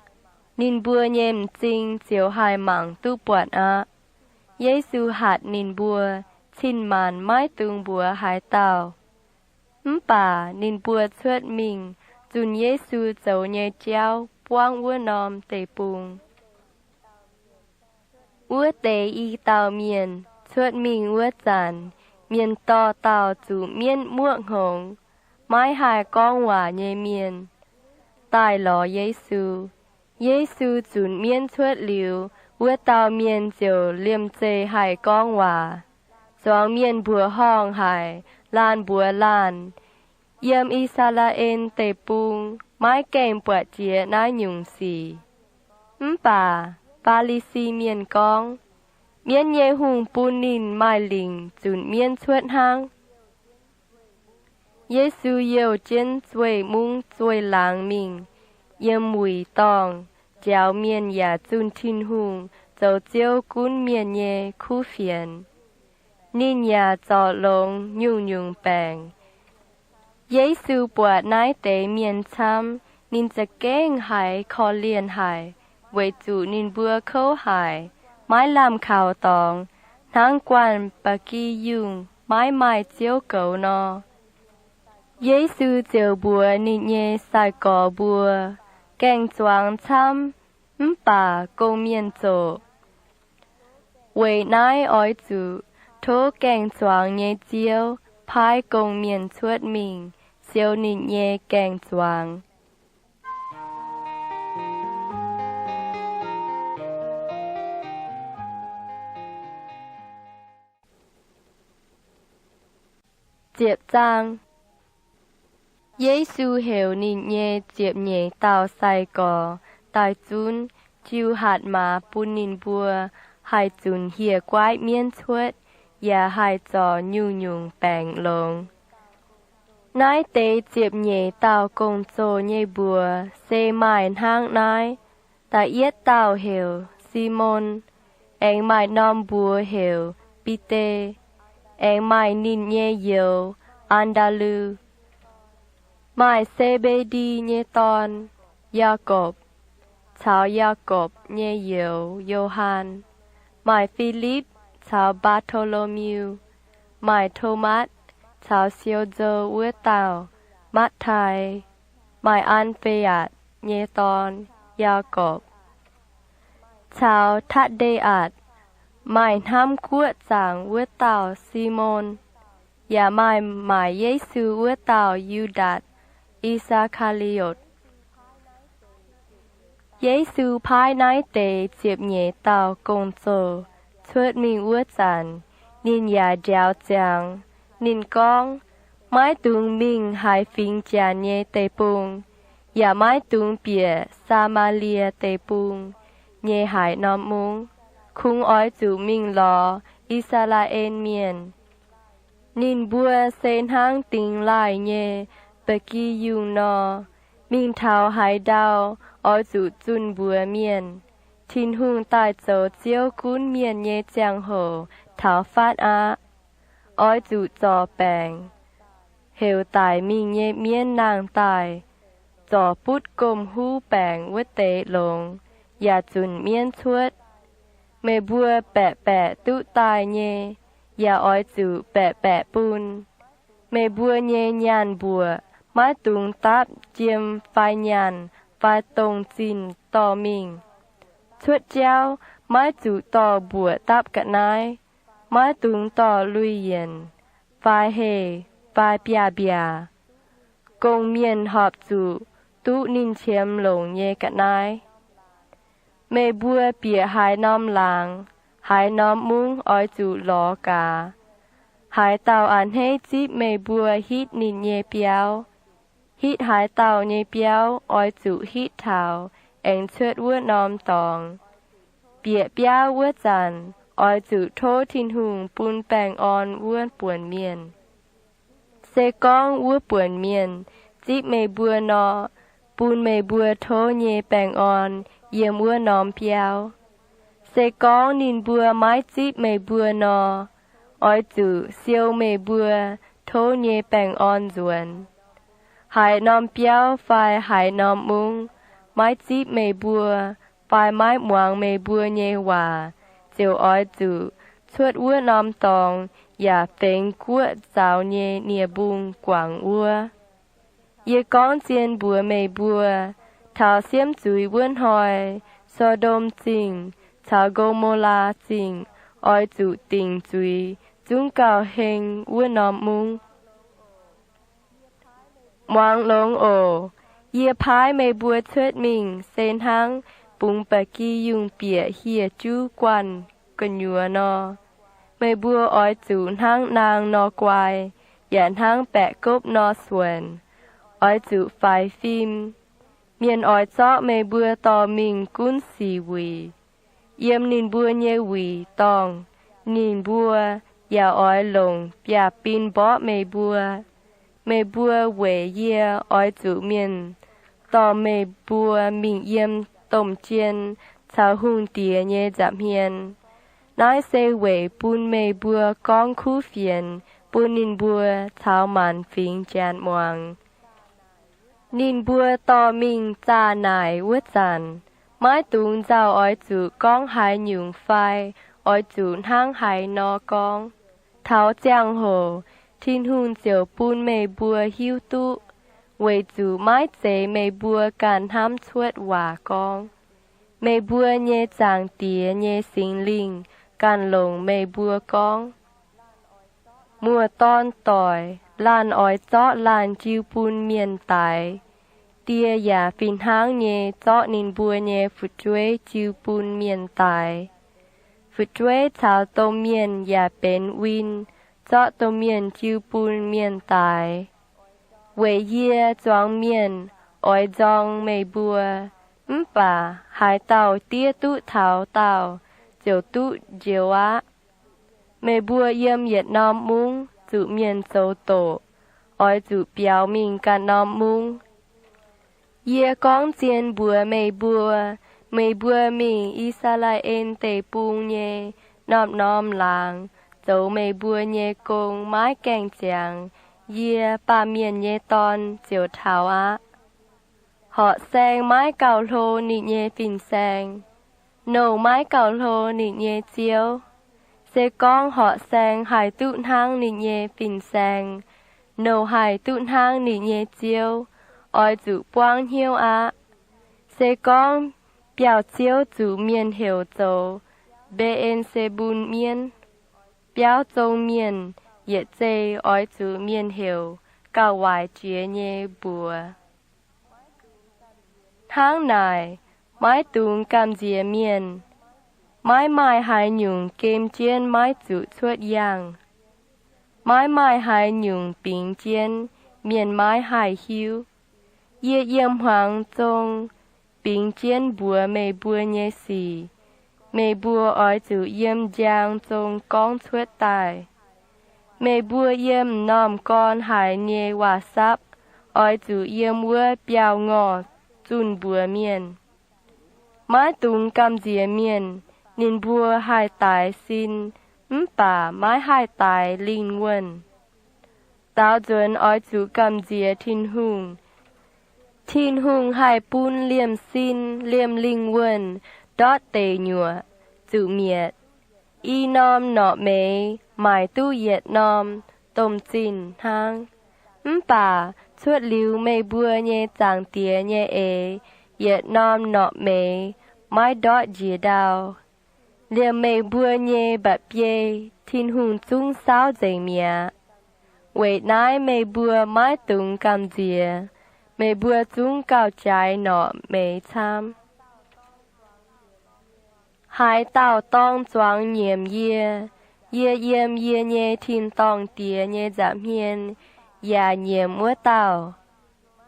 Ninh mbuo nyei m'zing ziouc haih mangc duqv buatc aqv. Yesu hatc ninh mbuo, cin-maanc maiv dungx mbuox haaix dauh. Mv baac ninh mbuo cuotv mingh zunh Yesu zoux nyei jauv buangv wuov norm deic-bung. Wuov deix i dauh mienh cuotv mingh wuov zanc, mienh dorh dauh zuqc mienv muoqv hngongx, maiv haih gorngv waac nyei mienh, daaih lorz Yesu. Yesu zunc mienv cuotv liuz, wuov dauh mienh ziouc liemh zeih haih gorngv waac. Zuangx mienh mbuoqc horngh haic, laanh mbuox laanh, Yiem I^saa^laa^en Deic-Bung maiv gaengh buatc jiex naaiv nyungc sic. Mv baac Faa^li^si Mienh gorngv, Mienv nyei hungh bun ninh maaih lingc zunc mienv cuotv hnangv. Yesu youh jienv zueih mungv zueih laangz mingh, yiem wuic dorngh njaaux mienh yaac zunh Tin-Hungh zoux Ziouv gunv mienh nyei kuv fienx. Ninh yaac zorc longx nyungc-nyungc baengc. Yesu buatc naaiv deix mienh camv, ninh za'gengh haiz korv-lienh haic, weic zuqc ninh mbuo kouv haic, maiv lamh kaux dorngx, hnangv guanh ba'gi yungh maiv maaih ziouv goux nor. Yesu ziouc mbuox ninh nyei sai-gorx mbuo, Gaeng-zuangx camv, mv baac gong-mienh zoqc. Weic naaiv oix zuqc tov gaeng-zuangx nyei Ziouv paaiv gong-mienh cuotv mingh siou ninh nyei gaeng-zuangx. Yesu heuc ninh nyei ziepc nyeic dauh sai-gorx daaih zunv, jiu hatc maaz bun ninh mbuo haih zunc hieh guaiv mienv cuotv, yaac haih zorc nyungc-nyungc baengc longx. Naaiv deix ziepc nyeic dauh gong-zoh nyei mbuox se maaih hnangv naaiv. Da'yietv dauh heuc Simon, aengx maaih norm mbuox heuc Bide, aengx maaih ninh nyei youz, An^ndaa^lu. Maaih Se^mbe^ndi nyei dorn, Yaagorpc, caux Yaagorpc nyei youz, Yo^han. Maaih Filipv caux Mbaa^to^lo^miu. Maaih Tomatv caux siou nzou wuov dauh, Matv^tai. Maaih An^fe^atc nyei dorn, Yaagorpc, caux Tatv^nde^atc. Maaih hnamv guoqv zaangc wuov dauh, Simon. Yaac maaih maaic Yesu wuov dauh, Yu^ndaatc I^saa^kaa^li^otc. Yesu paaiv naaiv deix ziepc nyeic dauh gong-zoh cuotv mingh wuov zanc, ninh yaac njaaux ziangx. Ninh gorngv, Maiv dungx mingh haaix fingx Janx nyei deic-bung, yaac maiv dungx bieqc Saa^maa^lie Deic-Bung nyei haaix norm mungv. Kungx oix zuqc mingh lorz I^saa^laa^en Mienh. Ninh mbuo se hnangv dingx laaih nyei ba'gi yungh nor. Mingh taux haaix ndau, oix zuqc zunh mbuox mienh, Tin-Hungh daaih zoux Ziouv gunv mienh nyei ziangh hoc taux fatv aqv. Oix zuqc zorc baengc, heuc daic mingh nyei mienv nangh daaih, zorc butv gomh huv baengc wuov deix longx, yaac zunc mienv cuotv. Meih mbuo baeqc baeqc duqv daaih nyei, yaac oix zuqc baeqc baeqc bun. Meih mbuo nyei nyaanh mbuoqc maiv dungx dapv jiem fai nyaanh fai dongh zinh dorh mingh. Cuotv jauv maiv zuqc dorh mbuoqc dapv ga'naaiv. Maiv dungx dorh lui-yienc fai heh fai biaav-mbiaac. Gong-mienh horpc zuqc duqv ninh qiemx longc nyei ga'naaiv. Meih mbuo bieqc haaix norm laangz, haaix norm mungv oix zuqc lorz gaax. Haaix dauh a'hneiv zipv meih mbuo hitv ninh nyei biauv, hitv haaix dauh nyei biauv oix zuqc hitv taux aengx cuotv wuov norm dorngx. Bieqc biauv wuov zanc, oix zuqc tov Tin-Hungh bun baengh orn wuov buonc mienh. Se gorngv wuov buonc mienh zipv meih mbuo nor, bun meih mbuo tov nyei baengh orn yiem wuov norm biauv. Se gorngv ninh mbuo maiv zipv meih mbuo nor, oix zuqc siou meih mbuo tov nyei baengh orn nzuonx. Haaix norm biauv fai haaix norm mungv maiv zipv meih mbuo fai maiv muangx meih mbuo nyei waac, ziouc oix zuqc cuotv wuov norm dorngx yaac fengx guoqv zaux nyei nie-mbung guangc wuov. Yie gorngv zien mbuox meih mbuo, taux siemv zuiz wuov hnoi, So^ndom Zingh caux Ngo^mo^laa Zingh oix zuqc dingc zuiz zungv gauh heng wuov norm mungv. Muangx longx oc. Yie paaiv meih mbuo cuotv mingh se hnangv bungx ba'gi yungh bieqc hieh juv guanh gu'nyuoz nor. Meih mbuo oix zuqc hnangv naang nor guai, yaac hnangv baeqc gopv nor suonc. Oix zuqc faix fim. Mienh oix zorqv meih mbuo dorh mingh gunv sic wuic. Yiem ninh mbuo nyei wuic dorngh, ninh mbuo yaac oix longc biaav-bin mborqv meih mbuo. Meih mbuo weic yie oix zuqc mienh dorh meih mbuo mingh yiem domh jien caux hungh diex nyei nza'hmien. Naaiv se weic bun meih mbuo gorngv kuv fienx bun ninh mbuo caux maanc fingx Janx muangx. Ninh mbuo dorh mingh zaah naaic wuov zanc, maiv dungx nzauh oix zuqc gorngv haaix nyungc fai oix zuqc hnangv haaix nor gorngv. Taux ziangh hoc Tin-Hungh ziouc bun meih mbuo hiuv duqv, weic zuqc maiv zeiz meih mbuo ganh hnamv cuotv waac gorngv. Meih mbuo nyei Zaangc Diex nyei Singx Lingh ganh longc meih mbuo gorngv. Muoz-dorn doic, laanh oix zorqv laanh jiu bun mienh daix. Die yaac fih hnangv nyei zorqv ninh mbuo nyei fu'jueiv jiu bun mienh daix. Fu'jueiv caux domh mienh yaac benx win zorqv domh mienh jiu bun mienh daix. Weic yie zuangx mienh oix nzorng meih mbuo, mv baac haaix dauh diev duqv taux daauh ziouc duqv njoux aqv. Meih mbuo yiem yietc norm mungv zuqc mienh zoux doqc, oix zuqc biaux mingh ganh norm mungv. Yie gorngv zien mbuox meih mbuo, meih mbuo mingh I^saa^laa^en Deic-Bung nyei norm-norm laangz zoux meih mbuo nyei gong maiv gaengh ziangx. yie, Baamh Mienh nyei Dorn, ziouc taux aqv. Horqc saeng maiv gauh hlo ninh nyei fin-saeng. Nouh maiv gauh hlo ninh nyei ziouv. Se gorngv horqc saeng haih duqv hnangv ninh nyei fin-saeng, nouh haih duqv hnangv ninh nyei ziouv, oix zuqc buangv hnyouv aqv. Se gorngv biauv-ziouv zuqc mienh heuc zoux Mbe^en^se^mbun mienv, biauv zong mienh yietc zei oix zuqc mienh heuc Gauh Waaic Jiex Nyei Mbuox. Hnangv naaic, maiv dungx gamh nziex mienh. Maiv maaih haaix nyungc gem jienv maiv zuqc cuotv yangh. Maiv maaih haaix nyungc bingx jienv mienh maiv haih hiuv. Yie yiem hmuangx zong bingx jienv mbuox meih mbuo nyei sic, meih mbuo oix zuqc yiem njang zong gorngv cuotv daaih. Meih mbuo yiem m'normh gorn haiz nyei waac-sapv oix zuqc yiem wuov biauv-ngorh zunh mbuox mienh. Maiv dungx gamh nziex mienh. Ninh mbuo haih daix sin, mv baac maiv haih daix lingh wuonh. Daaux nzuonx oix zuqc gamh nziex Tin-Hungh. Tin-Hungh haih bun liemh sin liemh lingh wuonh ndortv deic nyuoqc, zuqc mietc. I norm norqc meix maaic duqv yietc norm domh zinh hnangv. Mv baac cuotv liuz meih mbuo nyei Zaangc Diex nyei eix, yietc norm norqc meix maiv ndortv njiec ndau. Liemh meih mbuo nyei mba'biei Tin-Hungh zungv saauv nzengc mi'aqv. Weic naaiv meih mbuo maiv dungx gamh nziex. Meih mbuo zungv gauh jaaix norqc meix camv. Haaix dauh dorng zuangx nyiemc yie, yie yiem yie nyei tin-dorngh Diex nyei nza'hmien yaac nyiemc wuov dauh.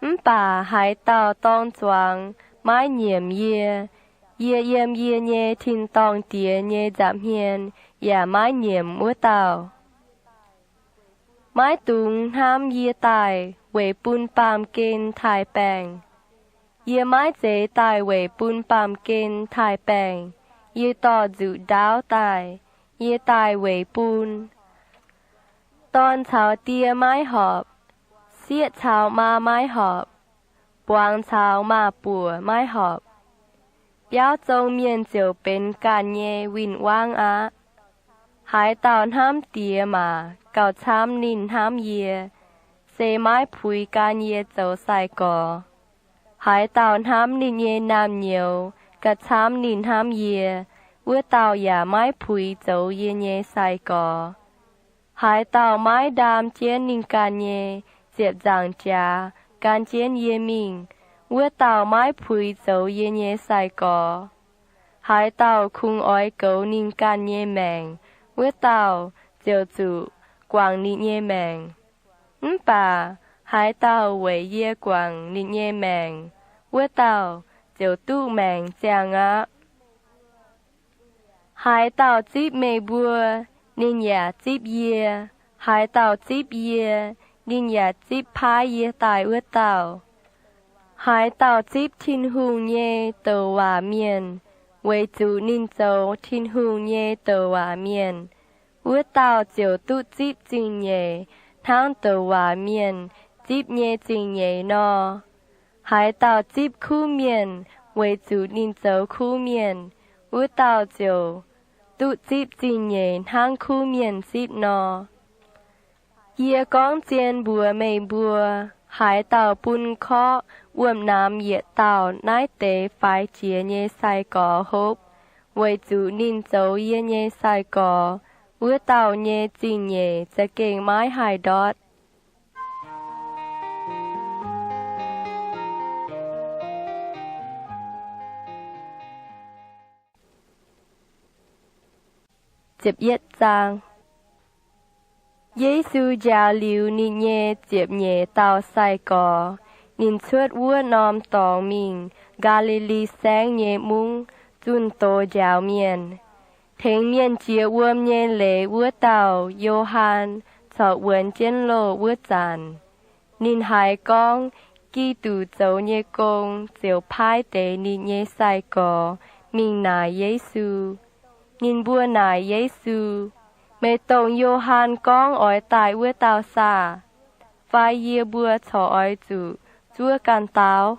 Mv baac haaix dauh dorng zuangx maiv nyiemc yie, yie yiem yie nyei tin-dorngh Diex nyei nza'hmien yaac maiv nyiemc wuov dauh. Maiv dungx hnamv yie daaih weic bun baamh gen taaih baengh. Yie maiv zeiz daaih weic bun baamh gen taaih baengh. Yie dorh nzuqc ndaauv daaih. Yie daaih weic bun. Dorn caux die maiv horpc, sieqv caux maa maiv horpc, buangz caux maaz-buoc maiv horpc, biauv zong mienh ziouc benx ganh nyei win-wangv aqv. Haaix dauh hnamv Diex maac gauh camv ninh hnamv yie, se maiv puix gan yie zoux sai-gorx. Haaix dauh hnamv ninh nyei naamh nyouz gauh camv ninh hnamv yie, wuov dauh yaac maiv puix zoux yie nyei sai-gorx. Haaix dauh maiv ndaam jienv ninh ganh nyei ziepc nzaangc jaax gan jienv yie mingh, wuov dauh maiv puix zoux yie nyei sai-gorx. Haaix dauh kungx oix goux ninh ganh nyei maengc, wuov dauh ziouc zuqc guangc ninh nyei maengc. Mv baac haaix dauh weic yie guangc ninh nyei maengc, wuov dauh ziouc duqv maengc ziangh aqv. Haaix dauh zipv meih mbuo, ninh yaac zipv yie. Haaix dauh zipv yie, ninh yaac zipv paaiv yie daaih wuov dauh. Haaix dauh zipv Tin-Hungh nyei douc waac mienh, weic zuqc ninh zoux Tin-Hungh nyei douc waac mienh, wuov dauh ziouc duqv zipv zingh nyeic hnangv douc waac mienh zipv nyei zingh nyeic nor. Haaix dauh zipv kuv mienh weic zuqc ninh zoux kuv mienh, wuov dauh ziouc duqv zipv zingh nyeic hnangv kuv mienh zipv nor. Yie gorngv zien mbuox meih mbuo, haaix dauh bun korqv wuom-naamx yietc dauh naaiv deix faix jiex nyei sai-gorx hopv, weic zuqc ninh zoux yie nyei sai-gorx, wuov dauh nyei zingh nyeic za'gengh maiv haih ndortv. Yesu njaaux liuz ninh nyei ziepc nyeic dauh sai-gorx, ninh cuotv wuov norm dorngx mingh Gaa^li^li Saengv nyei mungv zunh doz njaaux mienh. Tengx mienh jiex wuom nyei leiz wuov dauh Yo^han corc wuonx jienv loh wuov zanc, ninh haiz gorngv Giduc zoux nyei gong ziouc paaiv deix ninh nyei sai-gorx mingh naaic Yesu. Ninh mbuo naaic Yesu, Meih dongh Yo^han gorngv oix daaih wuov dauh saah? fai yie mbuo corc oix zuqc zuov ganh dauh?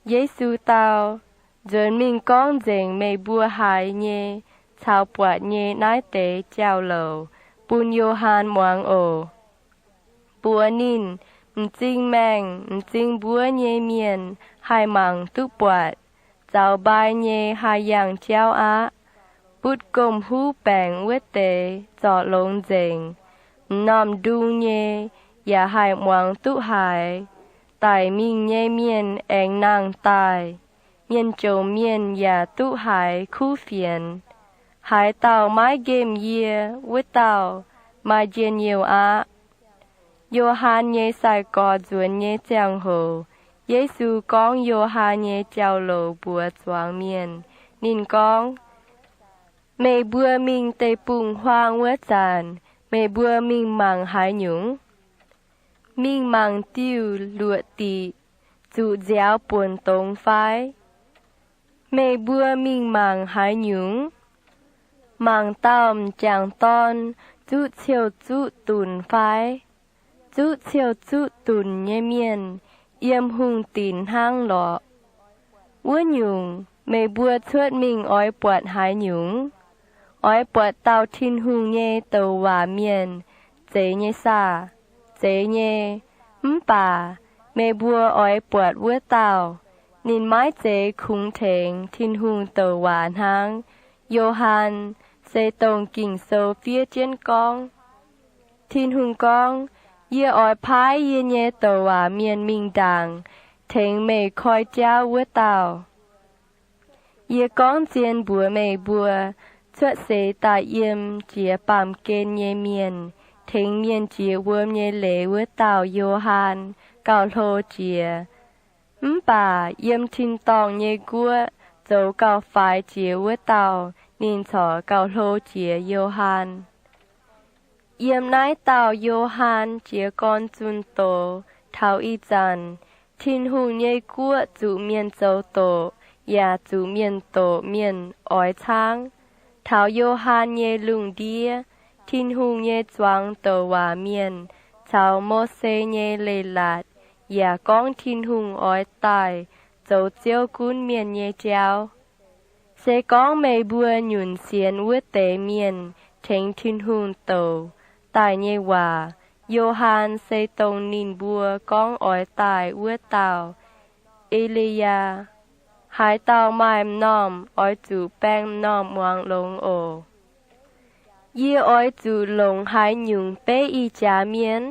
Yesu dau, Nzuonx mingh gorngv nzengc meih mbuo haiz nyei caux buatc nyei naaiv deix jauv-louc bun Yo^han muangx oc. Mbuox ninh, M'zing maengh, m'zing mbuov nyei mienh haih mangc duqv buatc, zaux mbai nyei haih yangh jauv aqv. Butv gomh huv baengc wuov deix zorc longx nzengc, m'normh ndung nyei yaac haih muangx duqv haiz. Daic mingh nyei mienh aengx nangh daaih. Mienh jomc mienh yaac duqv haiz kuv fienx. Haaix dauh maiv nqemh yie, wuov dauh maaih njien-youh aqv. Yo^han nyei sai-gorx nzuonx nyei ziangh hoc, Yesu gorngv Yo^han nyei jauv-louc mbuox zuangx mienh. Ninh gorngv, Meih mbuo mingh deic-bung-huaang wuov zanc, meih mbuo mingh mangc haaix nyungc? Mingh mangc diuh luoqc diqc zuqc nziaaux buonc dongz fai? Meih mbuo mingh mangc haaix nyungc? Mangc dauh m'jangc dorn zuqv ciou zuqv dunc fai? Zuqv ciou zuqv dunc nyei mienh yiem hungh dinc hnangv lorqc. Wuov nyungc, meih mbuo cuotv mingh oix buatc haaix nyungc? Oix buatc dauh Tin-Hungh nyei douc waac mienh, zeiz nyei saah? Zeiz nyei. Mv baac meih mbuo oix buatc wuov dauh. Ninh maiv zeiz kungx tengx Tin-Hungh douc waac hnangv. Yo^han se dongh Ging-Sou fiev jienv gorngv. Tin-Hungh gorngv, Yie oix paaiv yie nyei douc waac mienh mingh ndaangc, tengx meih koi jauv wuov dauh. Yie gorngv zien mbuox meih mbuo, cuotv seix daaih yiem jiex baamh gen nyei mienh, tengx mienh jiex wuom nyei leiz wuov dauh Yo^han gauh hlo jiex. Mv baac yiem tin-dorngh nyei guoqv zoux gauh faix jiex wuov dauh, ninh corc gauh hlo jiex Yo^han. Yiem naaiv dauh Yo^han jiez gorn zunh doz taux ih zanc, Tin-Hungh nyei guoqv zuqc mienh zoux doqc, yaac zuqc mienh doqc mienh oix caangv. Taux Yo^han nyei lungh ndiev, Tin-Hungh nyei zuangx douc waac mienh caux Mose nyei leiz-latc yaac gorngv Tin-Hungh oix daaih zoux Ziouv gunv mienh nyei jauv. Se gorngv meih mbuo nyunc sienx wuov deix mienh tengx Tin-Hungh douc daaih nyei waac, Yo^han se dongh ninh mbuo gorngv oix daaih wuov dauh E^li^yaa. Haaix dauh maaih m'normh oix zuqc baeng m'normh muangx longx oc. Yie oix zuqc longc haaix nyungc beiv ih jaax mienh?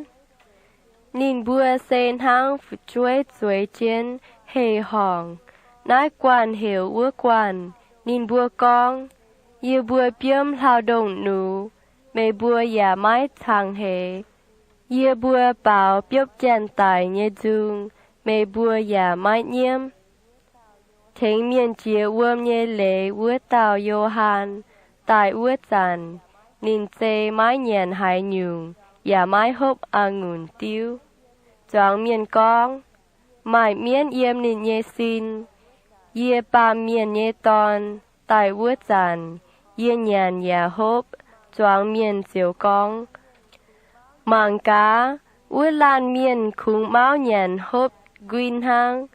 Ninh mbuo se hnangv fu'jueiv zueiz jienv heh horngc, naaiv guanh heuc wuov guanh. Ninh mbuo gorngv, Yie mbuo biomv hlauv-ndongh nux, meih mbuo yaac maiv cang heix. Yie mbuo baaux biopv janx-daic nyei nzung, meih mbuo yaac maiv nyiemv. Tengx mienh jiex wuom nyei leiz wuov dauh Yo^han daaih wuov zanc, ninh zei maiv nyanc haaix nyungc yaac maiv hopv a'ngunc diuv. Zuangx mienh gorngv, Maaih mienv yiem ninh nyei sin. Yie, Baamh Mienh nyei Dorn, daaih wuov zanc, yie nyanc yaac hopv. Zuangx mienh ziouc gorngv, Mangc gaax, wuov laanh mienh kungx mauv nyanc hopv nquin hnangv.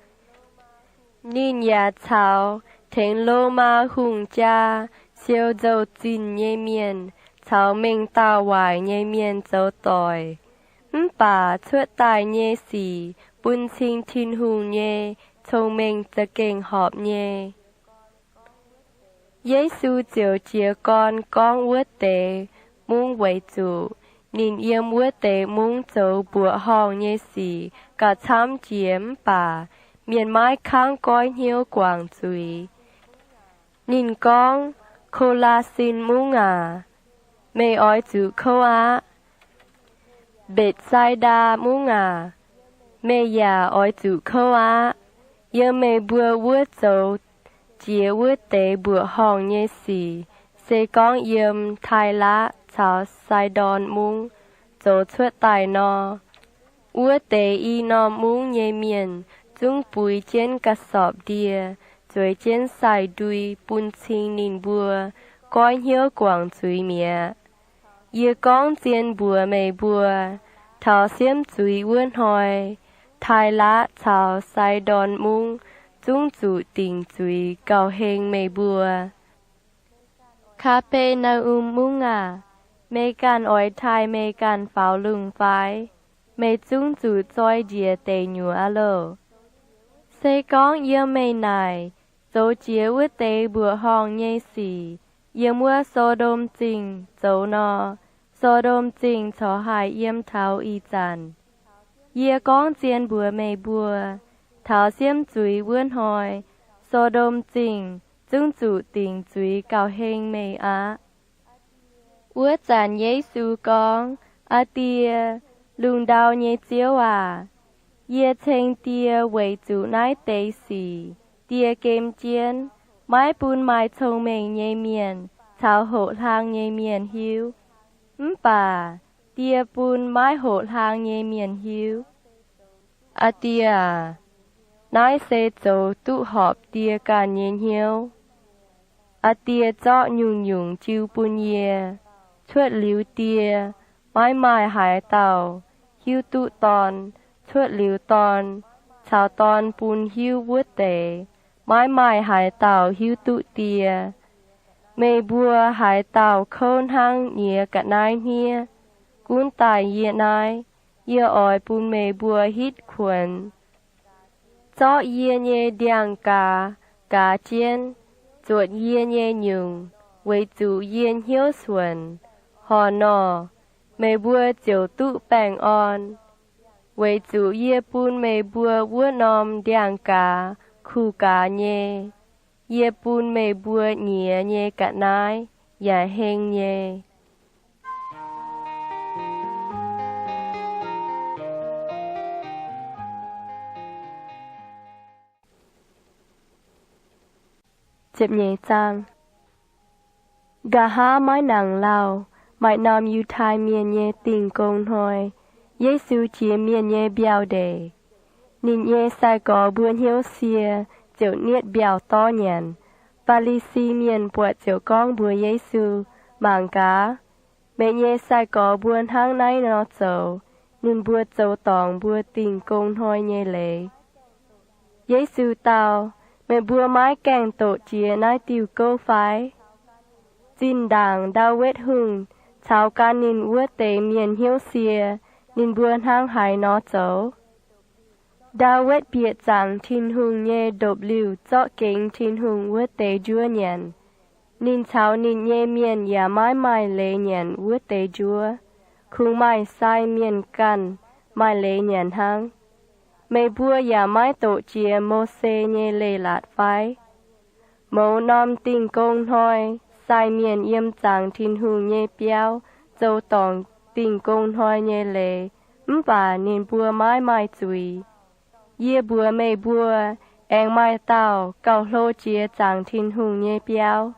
Ninh yaac caux tengx Lomaa hungh jaa siou nzou-zinh nyei mienh caux mengh dauh waaic nyei mienh zoux doic. Mv baac cuotv daaih nyei sic bun cing Tin-Hungh nyei cong-mengh za'gengh horpc nyei. Yesu ziouc jiez gorn gorngv wuov deix mungv weic zuqc ninh yiem wuov deix mungv zoux mbuoqc horngh nyei sic gauh camv jiex mv baac mienh maiv kangv goiv hnyouv guangc zuiz. Ninh gorngv, Ko^laa^sin Mungv aac, meih oix zuqc kouv aqv. Mbetc^sai^ndaa Mungv aac, meih yaac oix zuqc kouv aqv. Yiem meih mbuo wuov zoux jiex wuov deix mbuoqc horngh nyei sic, se gorngv yiem Tai^laqv caux Sai^ndorn Mungv zoux cuotv daaih nor, wuov deix i norm mungv nyei mienh zungv buix jienv ga'sorpc ndie, zueiz jienv sai-ndui bun cing ninh mbuo goiv hnyouv guangc zuiz mi'aqv. Yie gorngv zien mbuox meih mbuo, Taux siemv zuiz wuov hnoi, Taaix^laqv caux Sai^ndorn Mungv zungv zuqc dingc zuiz gauh heng meih mbuo. Kaa^be^naa^um Mungv aah! Meih ganh oix taaih meih ganh faaux lungh fai? Meih zungv zuqc zoi njiec deic nyuoqc aqv loh! Se gorngv yiem meih naaic zoux jiex wuov deix mbuoqc horngh nyei sic, yiem wuov So^ndom Zingh zoux nor, So^ndom Zingh corc haih yiem taux ih zanc. Yie gorngv zien mbuox meih mbuo, taux siemv zuiz wuov hnoi, So^ndom Zingh zungv zuqc dingc zuiz gauh heng meih aqv. Wuov zanc Yesu gorngv, Aa Die, lungh ndau nyei Ziouv aac, yie ceng Die weic zuqc naaiv deix sic Die gem jienv, maiv bun maaih cong-mengh nyei mienh caux hoqc hlang nyei mienh hiuv. Mv baac Die bun maiv hoqc hlang nyei mienh hiuv. Aa Die aac, naaiv se zoux duqv horpc Die ganh nyei hnyouv. Aa Die zorqv nyungc-nyungc jiu bun yie. Cuotv liuz Die, maiv maaih haaix dauh hiuv duqv Dorn. Cuotv liuz Dorn, caux Dorn bun hiuv wuov deix, maiv maaih haaix dauh hiuv duqv Die. Meih mbuo haaix dauh kouv hnangv nyiex ga'naaiv hniev, gunv daaih yie naaiv. Yie oix bun meih mbuo hitv kuonx. Zorqv yie nyei ndiangx-gaaz gaaz jienv, zuotc yie nyei nyungc, weic zuqc yie hnyouv suonc. Horc nor, meih mbuo ziouc duqv baengh orn. Weic zuqc yie bun meih mbuo wuov norm ndiangx-gaaz kuh gaaz nyei. Yie bun meih mbuo nyiex nyei ga'naaiv yaac heng nyei. Nqa'haav maiv nangc lauh, maaih norm Yiutai Mienh nyei Dingh Gong Hnoi, Yesu jiex mienh nyei mbiauh ndeic. Ninh nyei sai-gorx mbuo hnyouv sie, ziouc nietv mbiauh dorv nyanc. Faa^li^si Mienh buatc ziouc gorngv mbuox Yesu, Mangc gaax, meih nyei sai-gorx mbuo hnangv naaiv nor zoux. Ninh mbuo zoux dorngc mbuo Dingh Gong Hnoi nyei leiz. Yesu dau, Meih mbuo maiv gaengh doqc jiex naaiv diuh gouv fai? Zinh ndaangc Ndaawitv Hungh caux gan ninh wuov deix mienh hnyouv sie, ninh mbuo hnangv haaix nor zoux? Ndaawitv bieqc zaangc Tin-Hungh nyei ndopv-liuh zorqv gengx Tin-Hungh wuov deix njuov nyanc. Ninh caux ninh nyei mienh yaac maiv maaih leiz nyanc wuov deix njuov. Kungx maaih sai mienh ganh maaih leiz nyanc hnangv. Meih mbuo yaac maiv doqc jiex Mose nyei Leiz-Latc fai? Mouz norm Dingh Gong Hnoi, sai mienh yiem zaangc Tin-Hungh nyei biauv zoux dorngc Dingh Gong Hnoi nyei leiz, mv baac ninh mbuo maiv maaih zuiz. Yie mbuox meih mbuo, aengx maaih dauh gauh hlo jiex zaangc Tin-Hungh nyei biauv.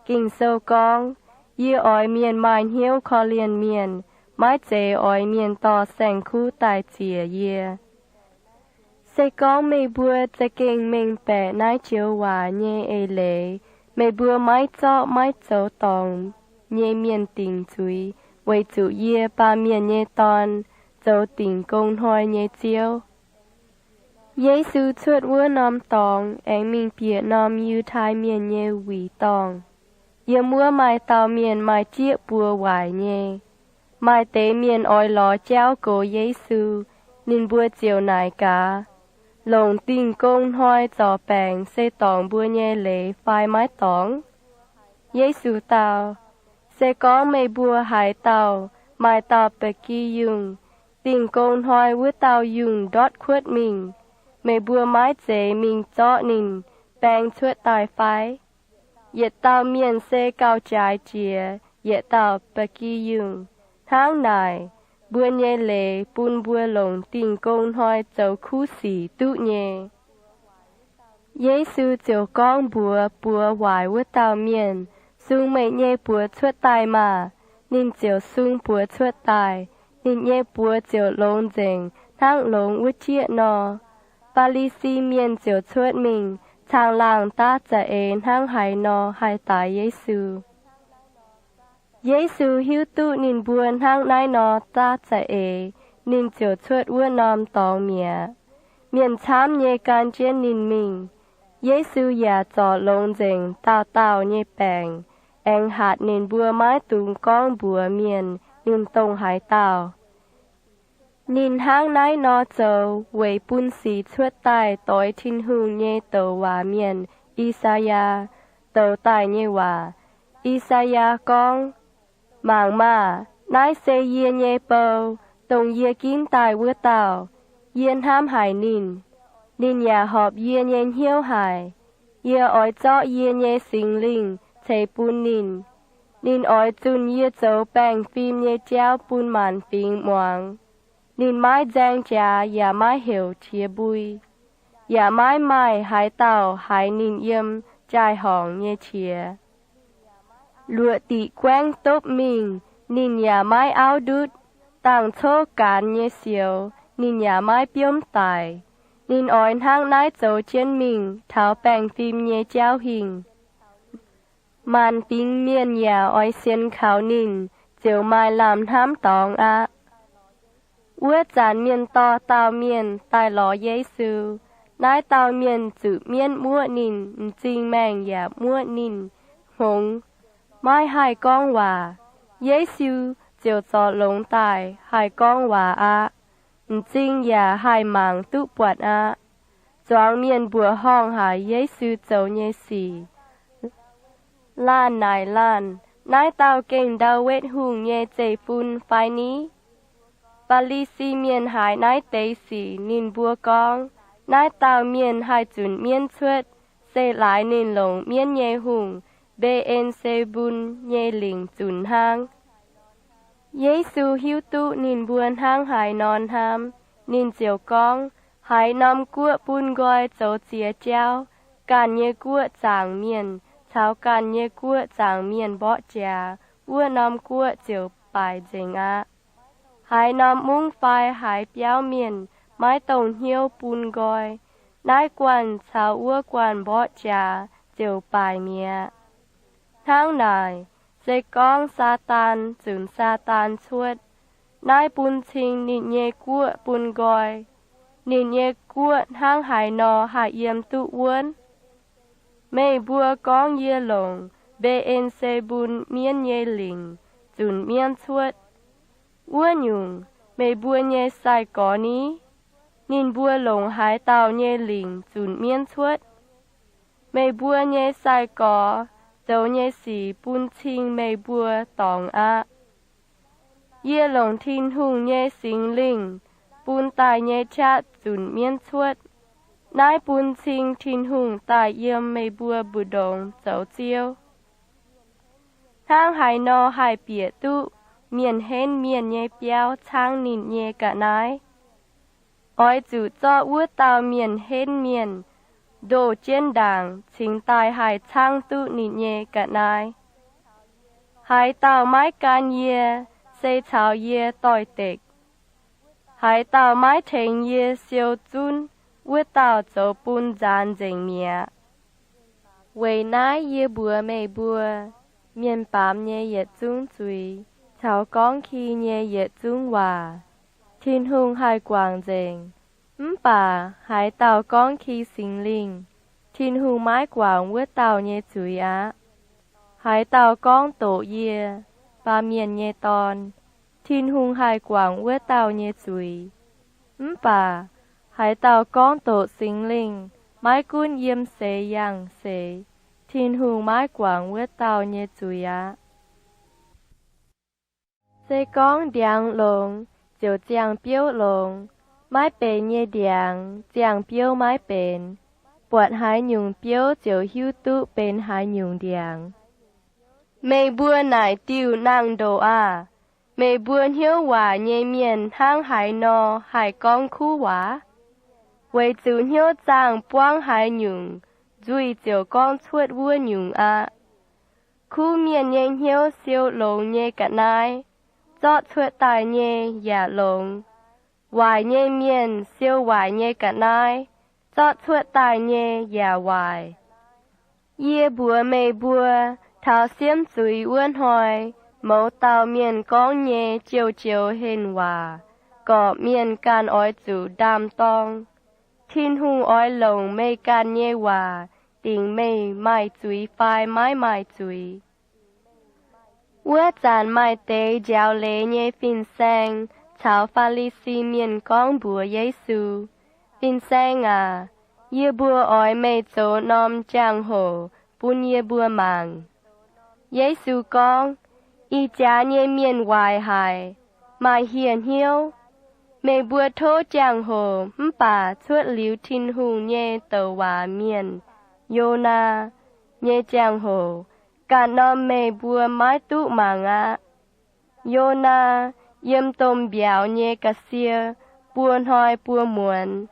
Ging-Sou gorngv, Yie oix mienh maaih hnyouv korv-lienh mienh, maiv zeiz oix mienh dorh saeng-kuv daaih ziec yie. Se gorngv meih mbuo za'gengh mengh baeqc naaiv joux waac nyei eix leiz, meih mbuo maiv zorqv maiv zoux dorngc nyei mienh dingc zuiz, weic zuqc yie, Baamh Mienh nyei Dorn, zoux Dingh Gong Hnoi nyei Ziouv. Yesu cuotv wuov norm dorngx aengx mingh bieqc norm Yiutai Mienh nyei wuic dorngh. Yiem wuov maaih dauh mienh maaih jieqv buoz waaic nyei. Maaih deix mienh oix lorz jauv gox Yesu. Ninh mbuo ziouc naaic gaax, Longc Dingh Gong Hnoi zorc baengc se dorngc mbuo nyei leiz fai maiv dorngc? Yesu dau, Se gorngv meih mbuo haaix dauh maaih dauh ba'gi yungh, Dingh Gong Hnoi wuov dauh yungh ndortv kuotv mingh, meih mbuo maiv zeiz mingh zorqv ninh baeng cuotv daaih fai? Yietc dauh mienh se gauh jaaix jiex yietc dauh ba'gi yungh. Hnangv naaic, mbuo nyei leiz bun mbuo longc Dingh Gong Hnoi zoux kuv sic duqv nyei. Yesu ziouc gorngv mbuox buoz waaic wuov dauh mienh, Sung meih nyei buoz cuotv daaih maah! Ninh ziouc sung buoz cuotv daaih. Ninh nyei buoz ziouc longx nzengc hnangv longx wuov jieqv nor. Faa^li^si Mienh ziouc cuotv mingh caangh laangh daav za'eix hnangv haaix nor haih daix Yesu. Yesu hiuv duqv ninh mbuo hnangv naaiv nor daav za'eix, ninh ziouc cuotv wuov norm dorngx mi'aqv. Mienh camv nyei gan jienv ninh mingh. Yesu yaac zorc longx nzengc dauh dauh nyei baengc, aengx hatc ninh mbuo maiv dungx gorngv mbuox mienh ninh dongh haaix dauh. Ninh hnangv naaiv nor zoux weic bun sic cuotv daaih doix Tin-Hungh nyei douc waac mienh, I^saa^yaa, douc daaih nyei waac. I^saa^yaa gorngv, Mangc maah! Naaiv se yie nyei bou, dongh yie ginv daaih wuov dauh. Yie hnamv haic ninh. Ninh yaac horpc yie nyei hnyouv haic. Yie oix zorqv yie nyei Singx Lingh ceix bun ninh. Ninh oix zunh yie zoux baengh fim nyei jauv bun maanc fingx muangx. Ninh maiv nzaeng jaax yaac maiv heuc qiex mbui, yaac maiv maaih haaix dauh haiz ninh yiem jaai-horngc nyei qiex. Luoqc diqc guaengv dopv mingh, ninh yaac maiv auv ndutv. Dangh coqv gaanx nyei sioux, ninh yaac maiv biomv daic. Ninh oix hnangv naaiv zoux jienv mingh taux baengh fim nyei jauv hingh. Maanc fingx mienh yaac oix sienx kaux ninh ziouc maaih lamh hnamv dorngx aqv. Wuov zanc mienh dorh dauh mienh daaih lorz Yesu. Naaiv dauh mienh zuqc mienv muoqv ninh, m'zing maengh yaac muoqv ninh hngongx, maiv haih gorngv waac. Yesu ziouc zorc longx daaih haih gorngv waac aqv. M'zing yaac haih mangc duqv buatc aqv. Zuangx mienh mbuoqc horngh haic Yesu zoux nyei sic. Laanh naaic laanh, Naaiv dauh gengh ndau wetv hungh nyei zeiv-fun fai ni? Faa^li^si Mienh haiz naaiv deix sic ninh mbuo gorngv, Naaiv dauh mienh haih zunc mienv cuotv se laaix ninh longc mienv nyei hungh, Mbe^en^se^mbun, nyei lingc zunc hnangv. Yesu hiuv duqv ninh mbuo hnangv haaix nor hnamv, ninh ziouc gorngv, Haaix norm guoqv bun nqoi zoux ziex jauv, ganh nyei guoqv zaangc mienh caux ganh nyei guoqv zaangc mienh mborqv jaax, wuov norm guoqv ziouc baaic nzengc aqv. Haaix norm mungv fai haaix biauv mienh maiv dongh hnyouv bun nqoi, naaiv guanh caux wuov guanh mborqv jaax ziouc baaic mi'aqv. Hnangv naaic, se gorngv Saadaan zunc Saadaan cuotv, naaiv bun cing ninh nyei guoqv bun nqoi. Ninh nyei guoqv hnangv haaix nor haih yiem duqv wuonv? Meih mbuo gorngv yie longc Mbe^en^se^mbun mienv nyei lingc zunc mienv cuotv. Wuov nyungc, meih mbuo nyei sai-gorx ni? Ninh mbuo longc haaix dauh nyei lingc zunc mienv cuotv? Meih mbuo nyei sai-gorx zoux nyei sic bun cing meih mbuo dorngc aqv. Yie longc Tin-Hungh nyei Singx Lingh bun daaih nyei qaqv zunc mienv cuotv. Naaiv bun cing Tin-Hungh daaih yiem meih mbuo mbu'ndongx zoux Ziouv. Hnangv haaix nor haih bieqc duqv mienh henv mienh nyei biauv caangv ninh nyei ga'naaiv? Oix zuqc zorqv wuov dauh mienh henv mienh ndoh jienv ndaangc cingx daaih haih caangv duqv ninh nyei ga'naaiv. Haaix dauh maiv gan yie, se caux yie doix-dekc. Haaix dauh maiv tengx yie siou zunv, wuov dauh zoux bun nzaanx nzengc mi'aqv. Weic naaiv yie mbuox meih mbuo, mienh baamz nyei yietc zungv zuiz caux gorngv ki nyei yietc zungv waac, Tin-Hungh haih guangc nzengc. Mv baac haaix dauh gorngv ki Singx Lingh, Tin-Hungh maiv guangc wuov dauh nyei zuiz aqv. Haaix dauh gorngv doqc yie, Baamh Mienh nyei Dorn, Tin-Hungh haih guangc wuov dauh nyei zuiz. Mv baac haaix dauh gorngv doqc Singx Lingh, maiv gunv yiem seix yangh seix, Tin-Hungh maiv guangc wuov dauh nyei zuiz aqv. Se gorngv ndiangx longx ziouc ziangh biouv longx, maiv benx nyei ndiangx ziangh biouv maiv benx. Buatc haaix nyungc biouv ziouc hiuv duqv benx haaix nyungc ndiangx. Meih mbuo naaic diuh nangh ndoqc aah! Meih mbuo hnyouv waaic nyei mienh hnangv haaix nor haih gorngv kuv waac? Weic zuqc hnyouv zaangh buangv haaix nyungc, nzuih ziouc gorngv cuotv wuov nyungc aqv. Kuv mienh nyei hnyouv siou longx nyei ga'naaiv, zorqv cuotv daaih nyei yaac longx. Waaic nyei mienh siou waaic nyei ga'naaiv, zorqv cuotv daaih nyei yaac waaic. Yie mbuox meih mbuo, taux siemv zuiz wuov hnoi, mouz dauh mienh gorngv nyei joux-joux henh waac, gorqv mienh ganh oix zuqc ndaam-dorng. Tin-Hungh oix longc meih ganh nyei waac dingc meih maaih zuiz fai maiv maaih zuiz. Wuov zanc maaih deix njaaux leiz nyei fin-saeng caux Faa^li^si Mienh gorngv mbuox Yesu, Fin-Saeng aac, yie mbuo oix meih zoux norm jangx-hoc bun yie mbuo mangc. Yesu gorngv, Ih jaax nyei mienh waaic haic, maaih hieh hnyouv. Meih mbuo tov jangx-hoc mv baac cuotv liuz Tin-Hungh nyei douc waac mienh, Yonaa, nyei jangx-hoc, ganh norm meih mbuo maiv duqv mangc aqv. Yonaa yiem domh mbiauz nyei ga'sie buo hnoi buo muonz.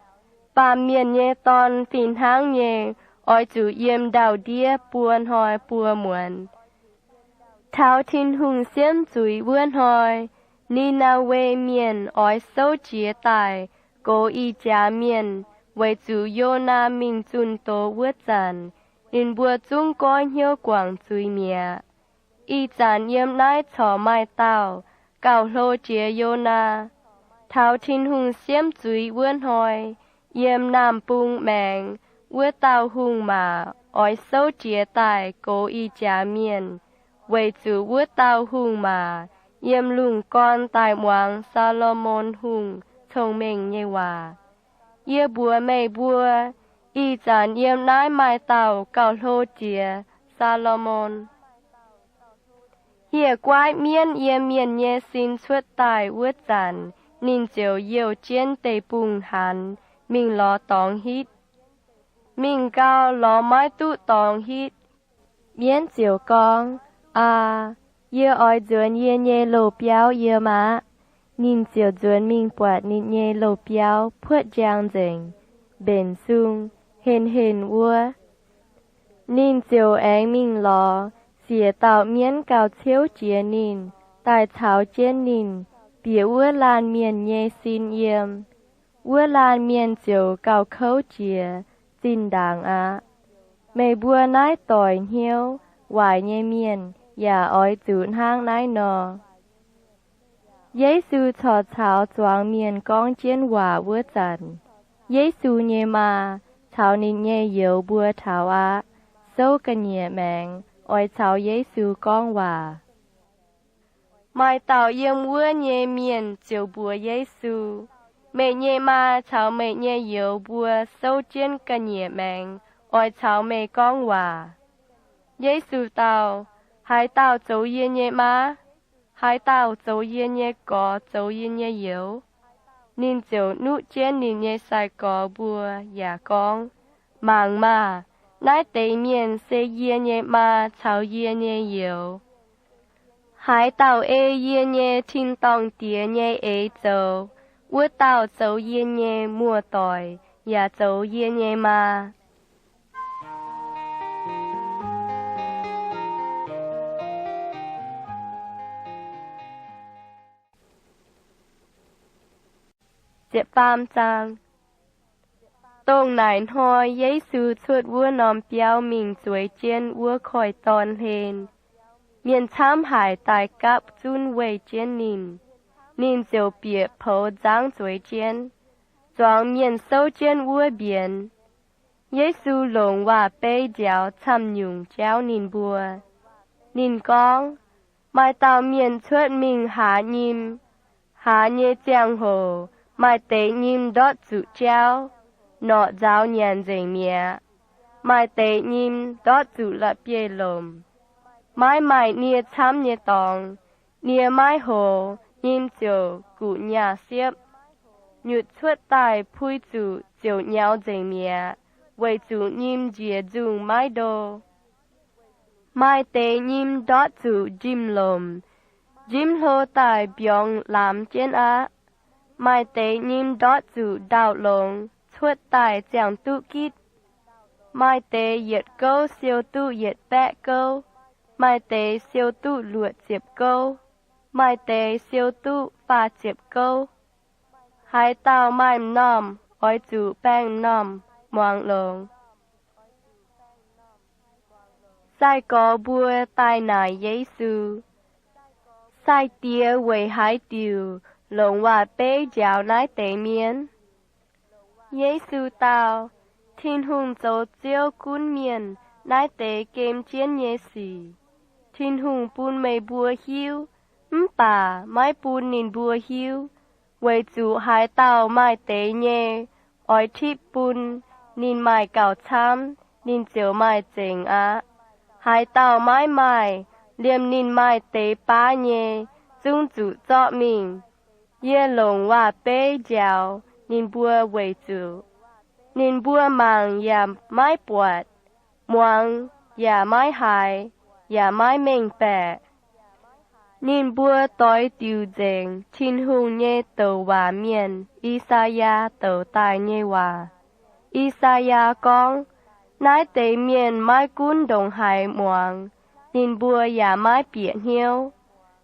Baamh Mienh nyei Dorn fih hnangv nyei oix zuqc yiem ndau-ndiev buo hnoi buo muonz. Taux Tin-Hungh siemv zuiz wuov hnoi, Ni^naa^we Mienh oix souv jiez daaih gox ih jaax mienh weic zuqc Yonaa mingh zunh doz wuov zanc, ninh mbuo zungv goiv hnyouv guangc zuiz mi'aqv. Ih zanc yiem naaiv corc maaih dauh gauh hlo jiex Yonaa. Taux Tin-Hungh siemv zuiz wuov hnoi, yiem naamh bung maengx wuov dauh hungh maac oix souv jiez daaih gox ih jaax mienh, weic zuqc wuov dauh hungh maac yiem lungh gorn daaih muangx Saa^lo^morn Hungh cong-mengh nyei waac. Yie mbuox meih mbuo, ih zanc yiem naaiv maaih dauh gauh hlo jiex Saa^lo^morn. Hieh guaiv mienv yiem mienh nyei sin cuotv daaih wuov zanc, ninh ziouc youh jienv deic-bung-haanz mingh lorz dorngx hitv. Mingh gau, lorz maiv duqv dorngx hitv. Mienv ziouc gorngv, Aa, yie oix nzuonx yie nyei loz-biauv yiem aqv. Ninh ziouc nzuonx mingh buatc ninh nyei loz-biauv puotv njang nzengc, mbenc sung, henh henh wuov. Ninh ziouc aengx mingh lorz siec dauh mienv gauh ciouv jiex ninh, daaih caux jienv ninh, bieqc wuov laanh mienh nyei sin yiem. Wuov laanh mienh ziouc gauh kouv jiex, zinh ndaangc aqv. Meih mbuo naaiv doic hnyouv waaic nyei mienh yaac oix zuqc hnangv naaiv nor. Yesu corc caux zuangx mienh gorngv jienv waac wuov zanc, Yesu nyei maa caux ninh nyei youz mbuo taux aqv, souv ga'nyiec maengx oix caux Yesu gorngv waac. Maaih dauh yiem wuov nyei mienh ziouc mbuox Yesu, Meih nyei maa caux meih nyei youz mbuo souv jienv ga'nyiec maengx oix caux meih gorngv waac. Yesu dau, Haaix dauh zoux yie nyei maa? Haaix dauh zoux yie nyei gorx zoux yie nyei youz? Ninh ziouc nuqv jienv ninh nyei sai-gorx mbuo yaac gorngv, Mangc maah! Naaiv deix mienh se yie nyei maa caux yie nyei youz. Haaix dauh ei yie nyei tin-dorngh Diex nyei eix zoux, wuov dauh zoux yie nyei muoz-doic yaac zoux yie nyei maa. Dongh naaic hnoi Yesu cuotv wuov norm biauv mingh zueiz jienv wuov koiv-dorn hlen. Mienh camv haic daaih gapv zunv weih jienv ninh. Ninh ziouc bieqc poux nzangv zueiz jienv. Zuangx mienh souv jienv wuov mbienx. Yesu longc waac-beiv nziaaux camv-nyungc jauv ninh mbuo. Ninh gorngv, Maaih dauh mienh cuotv mingh haaz nyim. Haaz nyei ziangh hoc maaih deix nyim ndortv zuqc jauv, norqc nzaaux nyanc nzengc mi'aqv. Maaih deix nyim ndortv zuqc la'bieiv-lomc, maiv maaih nie camv nyei dorngx. Nie maiv hoz, nyim ziouc guqc nyaah siepv. Nyutc cuotv daaih pui zuqc ziouc nyaux nzengc mi'aqv, weic zuqc nyim njiec nzungh maiv ndo. Maaih deix nyim ndortv zuqc njimv-lomc, njimv hlo daaih mbiorngz lamz jienv aqv. Maaih deix nyim ndortv zuqc ndau-longx, cuotv daaih ziangh duqv gitv. Maaih deix yietc gouv siou duqv yietc baeqv gouv. Maaih deix siou duqv luoqc ziepc gouv. Maaih deix siou duqv faah ziepc gouv. Haaix dauh maaih m'normh oix zuqc baeng m'normh muangx longx. Sai-gorx mbuo daaih naaic Yesu, Sai-Diex weic haaix diuc longc waac-beiv njaaux naaiv deix mienh? Yesu dau, Tin-Hungh zoux Ziouv gunv mienh naaiv deix gem jienv nyei sic. Tin-Hungh bun meih mbuo hiuv, mv baac maiv bun ninh mbuo hiuv, weic zuqc haaix dauh maaih deix nyei, oix tipv bun ninh maaih gauh camv, ninh ziouc maaih zengc aqv. Haaix dauh maiv maaih, liemh ninh maaih deix baav nyei, zungv zuqc zorqv mingh. Yie longc waac-beiv njaaux ninh mbuo weic zuqc ninh mbuo mangc yaac maiv buatc, muangx yaac maiv haiz, yaac maiv mengh baeqc. Ninh mbuo doix diuc nzengc Tin-Hungh nyei douc waac mienh, I^saa^yaa, douc daaih nyei waac. I^saa^yaa gorngv, Naaiv deix mienh maiv gunv ndongc haaix muangx, ninh mbuo yaac maiv bieqc hnyouv,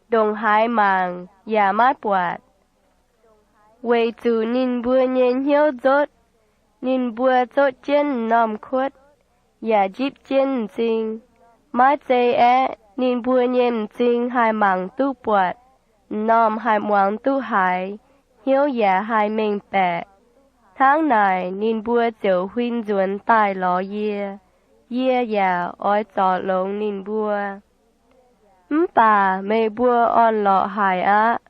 ndongc haaix mangc yaac maiv buatc, weic zuqc ninh mbuo nyei hnyouv nzotv. Ninh mbuo zotv jienv m'normh kuotv, yaac njipv jienv m'zing. Maiv zei aeqv, ninh mbuo nyei m'zing haih mangc duqv buatc, m'normh haih muangx duqv haiz, hnyouv yaac haih mengh baeqc. Hnangv naaic ninh mbuo ziouc huin nzuonx daaih lorz yie. Yie yaac oix zorc longx ninh mbuo. Mv baac meih mbuo orn-lorqc haic aqv,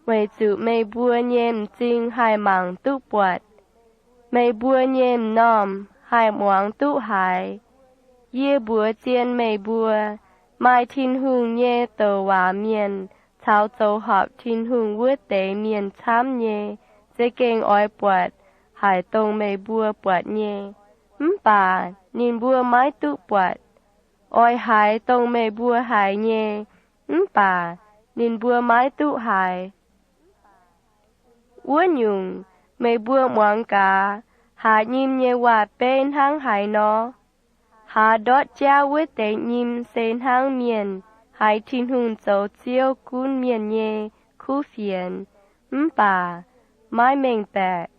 weic zuqc meih mbuo nyei m'zing haih mangc duqv buatc, meih mbuo nyei m'normh haih muangx duqv haiz. Yie mbuox zien meih mbuo, maaih Tin-Hungh nyei douc waac mienh caux zoux horpc Tin-Hungh wuov deix mienh camv nyei, za'gengh oix buatc haic dongh meih mbuo buatc nyei, mv baac ninh mbuo maiv duqv buatc. Oix haiz dongh meih mbuo haiz nyei, mv baac ninh mbuo maiv duqv haiz. Wuov nyungc, meih mbuo muangx gaax, haaz nyim nyei waac-beiv hnangv haaix nor. Haaz ndortv jauv wuov deix nyim se hnangv mienh haiz Tin-Hungh zoux Ziouv gunv mienh nyei kuv fienx, mv baac maiv mengh baeqc.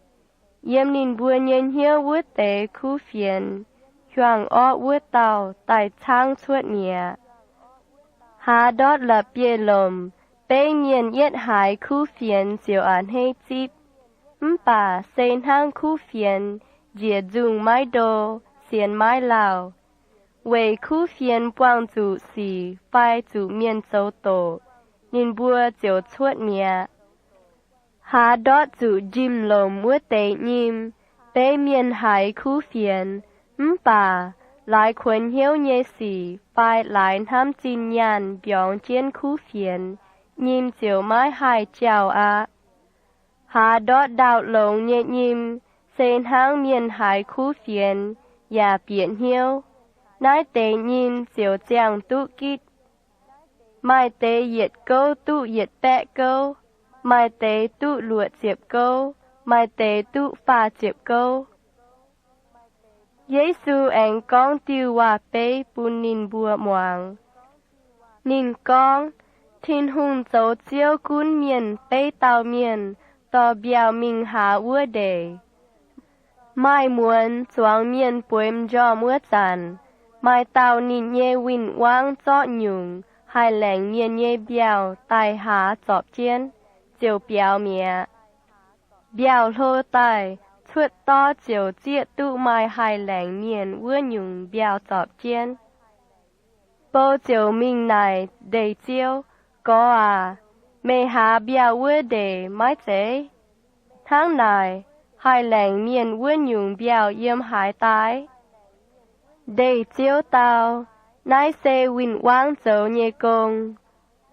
Yiem ninh mbuo nyei hnyouv wuov deix kuv fienx, hiuang orqv wuov dauh daaih caangv cuotv mi'aqv. Haaz ndortv la'bieiv-lomc, beiv mienh yietv haiz kuv fienx ziouc a'hneiv zipv. Mv baac se hnangv kuv fienx njiec nzungh maiv ndo, sienx maiv lauh, weic kuv fienx buangh zuqc sic fai zuqc mienh zoux doqc, ninh mbuo ziouc cuotv mi'aqv. Haaz ndortv zuqc njimv-lomc wuov deix nyim, beiv mienh haiz kuv fienx, mv baac laaix kuonx hnyouv nyei sic fai laaix hnamv zinh nyaanh mbiorngz jienv kuv fienx, nyim ziouc maiv haih jauh aqv. Haaz ndortv ndau-longx nyei nyim, se hnangv mienh haiz kuv fienx yaac bieqc hnyouv. Naaiv deix nyim ziouc ziangh duqv gitv. Maaih deix yietc gouv duqv yietc baeqv gouv, maaih deix duqv luoqc ziepc gouv, maaih deix duqv faah ziepc gouv. Yesu aengx gorngv diuh waac-beiv bun ninh mbuo muangx. Ninh gorngv, Tin-Hungh zoux Ziouv gunv mienh beiv dauh mienh dorh mbiauh mingh haaz wuov ndeic. Maaih muonz zuangx mienh bueix m'njormh wuov zanc, maaih dauh ninh nyei win-wangv zorqv nyungc haih laengc mienh nyei mbiauh daaih haaz zorpc jienv, ziouc biaux mi'aqv. Mbiauh hlo daaih, cuotv dorv ziouc zieqv duqv maaih haih laengc mienh wuov nyungc mbiauh zorpc jienv. Bou ziouc mingh naaic ndeic-ziouv, Gorx aac, meih haaz mbiauh wuov ndeic maiv zeiz? Hnangv naaic, haih laengc mienh wuov nyungc mbiauh yiem haaix daaih? Ndeic-ziouv dau, Naaiv se win-wangv zoux nyei gong.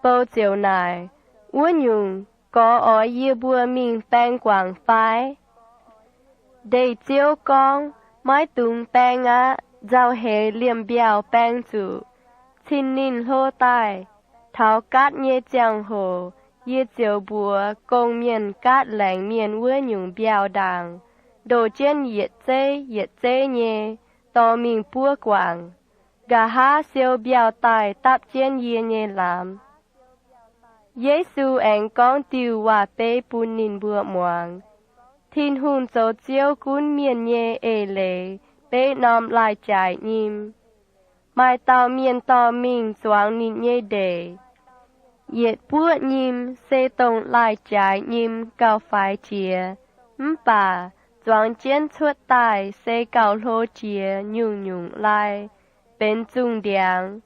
Bou ziouc naaic, Wuov nyungc, gorx oix yie mbuo mingh baeng guangc fai? Ndeic-ziouv gorngv, Maiv dungx baeng aqv. Nzauh heix liemh mbiauh baeng zuqc, cin ninh hlo daaih, taux gaatv nyei ziangh hoc yie ziouc mbuox gong-mienh gaatv laengc mienh wuov nyungc mbiauh ndaangc, ndoh jienv yietc zeiv yietc zeiv nyei dorh mingh buov guangc. Nqa'haav siou mbiauh daaih dapv jienv yie nyei lamz. Yesu aengx gorngv diuh waac-beiv bun ninh mbuo muangx, Tin-Hungh zoux Ziouv gunv mienh nyei eix leiz beiv norm lai-jaaix nyim. Maaih dauh mienh dorh mingh zuangx ninh nyei ndeic. Yietc buoqv nyim se dongh lai-jaaix nyim gauh faix jiex, mv baac zuangx jienv cuotv daaih se gauh hlo jiex nyungc-nyungc lai, benx zungh ndiangx,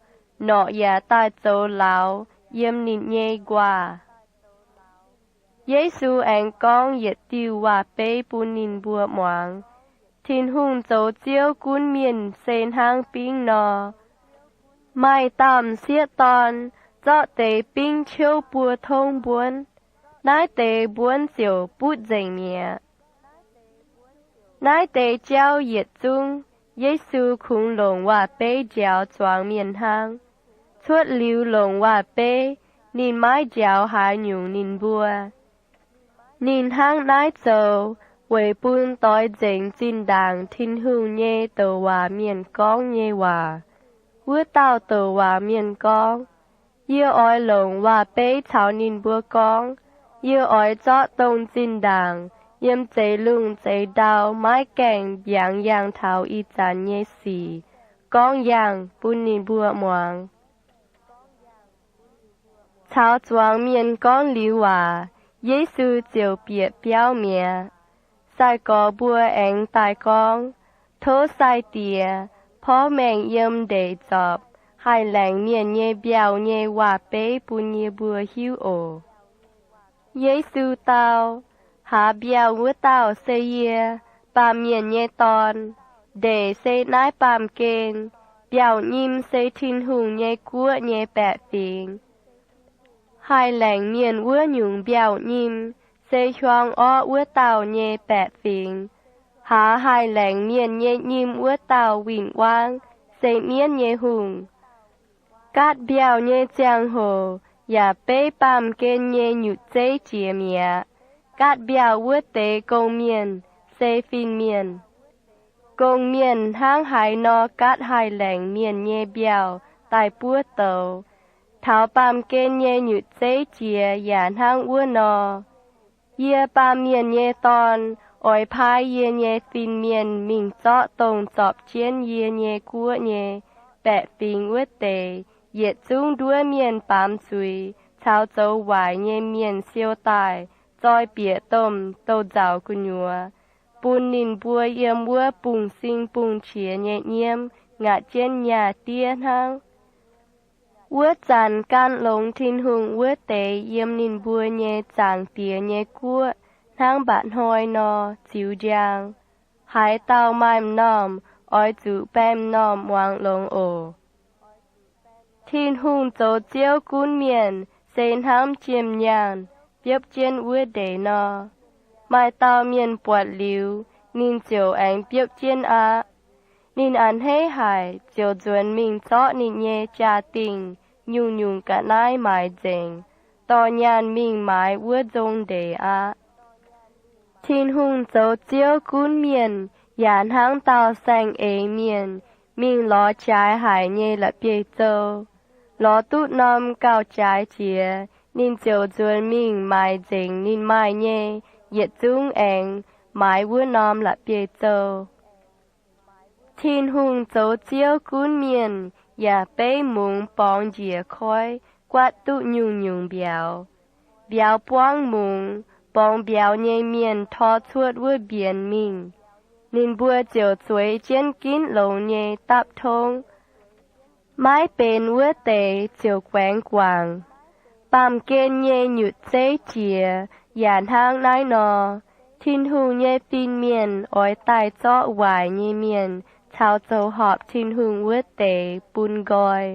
norqc yaac daaih zoux lauz yiem ninh nyei nquaah. Yesu aengx gorngv yietc diuh waac-beiv bun ninh mbuo muangx, Tin-Hungh zoux ziouv gunv mienh se hnangv bingv nor. Maaih dauh m'sieqv dorn zorqv deix bingv ciouv buo tongv mbuonv. Naaiv deix mbuonv ziouc butv nzengc mi'aqv. Naaiv deix jauv yietc zungv, Yesu kungx longc waac-beiv njaaux zuangx mienh hnangv. Cuotv liuz longc waac-beiv, ninh maiv njaaux haaix nyungc ninh mbuo. Ninh hnangv naaiv zoux weic bun doix nzengc zinh ndaangc Tin-Hungh nyei douc waac mienh gorngv nyei waac. Wuov dauh douc waac mienh gorngv, Yie oix longc waac-beiv caux ninh mbuo gorngv. Yie oix zorqv dongh zinh ndaangc yiem zeix lungh zeix ndau maiv gaengh mbiaangx yangh taux ih zanc nyei sic gorngv yangh bun ninh mbuo muangx. Caux zuangx mienh gorngv liuz waac, Yesu ziouc bieqc biauv mi'aqv. Sai-gorx mbuo aengx daaih gorngv, Tov Sai-Diex porv maengh yiem ndeic zorpc haih laengc mienh nyei mbiauh nyei waac-beiv bun yie mbuo hiuv oc. Yesu dau, Haaz mbiauh wuov dauh se yie, Baamh Mienh nyei Dorn. Ndeic se naaiv baamh gen. Mbiauh nyim se Tin-Hungh nyei guoqv nyei baeqc fingx. Haih laengc mienh wuov nyungc mbiauh nyim se hiuang orqv wuov dauh nyei baeqc fingx. Haaz haih laengc mienh nyei nyim wuov dauh win-wangv se mienv nyei hungh. Gaatv mbiauh nyei ziangh hoc yaac beiv baamh gen nyei nyutc zeiv jiex mi'aqv. Gaatv mbiauh wuov deix gong-mienh se fin-mienh. Gong-mienh hnangv haaix nor gaatv haih laengc mienh nyei mbiauh daaih buov douz, taux baamh gen nyei nyutc zeiv jiex yaac hnangv wuov nor. Yie, Baamh Mienh nyei Dorn, oix paaiv yie nyei fin-mienh mingh zorqv dongh zorpc jienv yie nyei guoqv nyei baeqc fingx wuov deix yietc zungv nduov mienh baamz zuiz caux zoux waaic nyei mienh siou daaih zoi bieqc domh douz-nzauc gu'nyuoz, bun ninh mbuo yiem wuov bungx-sing bungx-qiex nyei nyiemv ngaatc jienv nyaah diev hnangv. Wuov zanc gan longx Tin-Hungh wuov deix yiem ninh mbuo nyei Zaangc Diex nyei guoqv hnangv mba'hnoi nor ziux njang. Haaix dauh maaih m'normh oix zuqc baeng m'normh muangx longx oc. Tin-Hungh zoux Ziouv gunv mienh se hnangv jiem-nyaanh biopv jienv wuov ndeic nor. Maaih dauh mienh buatc liuz, ninh ziouc aengx biopv jienv aqv. Ninh a'hneiv haic ziouc nzuonx mingh zorqv ninh nyei jaa-dingh nyungc-nyungc ga'naaiv maaiz nzengc, dorh nyaanh mingh maaiz wuov nzong ndeic aqv. Tin-Hungh zoux Ziouv gunv mienh yaac hnangv dauh saeng-eix mienh mingh lorz jaaix haic nyei la'bieiv-zou. Lorz duqv norm gauh jaaix jiex, ninh ziouc nzuonx mingh maaiz nzengc ninh maaih nyei yietc zungv aengx maaiz wuov norm la'bieiv-zou. Tin-Hungh zoux Ziouv gunv mienh yaac beiv mungz borngz njiec koiv guaatv duqv nyungc-nyungc mbiauz. Mbiauz buangv mungz, borngz mbiauz nyei mienh tor cuotv wuov mbienx mingh. Ninh mbuo ziouc zueiz jienv ginv longx nyei dapv tongv. Maiv benx wuov deix ziouc guaengx guangc. Baamh gen nyei nyutc zeiv jiex yaac hnangv naaiv nor. Tin-Hungh nyei fin-mienh oix daaih zorqv waaic nyei mienh caux zoux horpc Tin-Hungh wuov deix bun nqoi.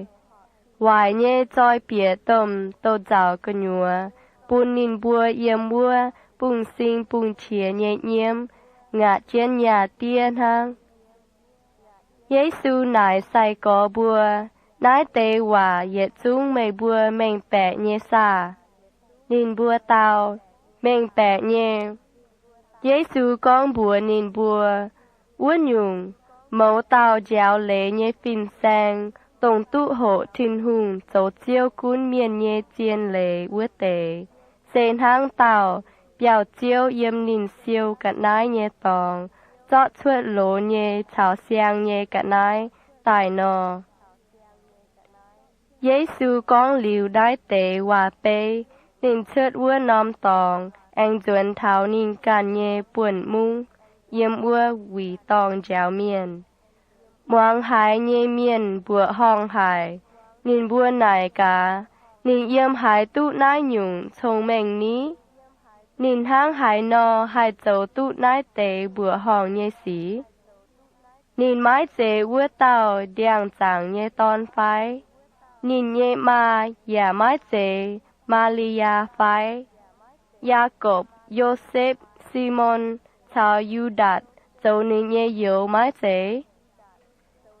Waaic nyei zoi bieqc domh douz-nzauc gu'nyuoz bun ninh mbuo yiem wuov bungx-sing bungx-qiex nyei nyiemv ngaatc jienv nyaah diev hnangv. Yesu naaic sai-gorx mbuo, Naaiv deix waac yietc zungv meih mbuo mengh baeqc nyei saah? Ninh mbuo dau, Mengh baeqc nyei. Yesu gorngv mbuox ninh mbuo, Wuov nyungc, mouz dauh njaaux leiz nyei fin-saeng, dongh duqv hoqc Tin-Hungh zoux Ziouv gunv mienh nyei zien leiz wuov deix, se hnangv dauh mbiauh ziouv yiem ninh siou ga'naaiv nyei dorngx zorqv cuotv loz nyei caux siang nyei ga'naaiv daaih nor. Yesu gorngv liuz naaiv deix waac-beiv, ninh cuotv wuov norm dorngx, aengx nzuonx taux ninh ganh nyei buonv-mungv, yiem wuov wuic dorngh njaaux mienh. Muangx haaix nyei mienh mbuoqc horngh haic. Ninh mbuo naaic gaax, Ninh yiem haaix duqv naaiv nyungc cong-mengh ni? Ninh hnangv haaix nor haih zoux duqv naaiv deix mbuoqc horngh nyei sic? Ninh maiv zeiz wuov dauh Ndiangx-Zaangc nyei Dorn fai? Ninh nyei maa yaac maiv zeiz Maa^li^yaa fai? Yaakopv, Yosepv, Simon caux Yu^ndaatc zoux ninh nyei youz maiv zeiz?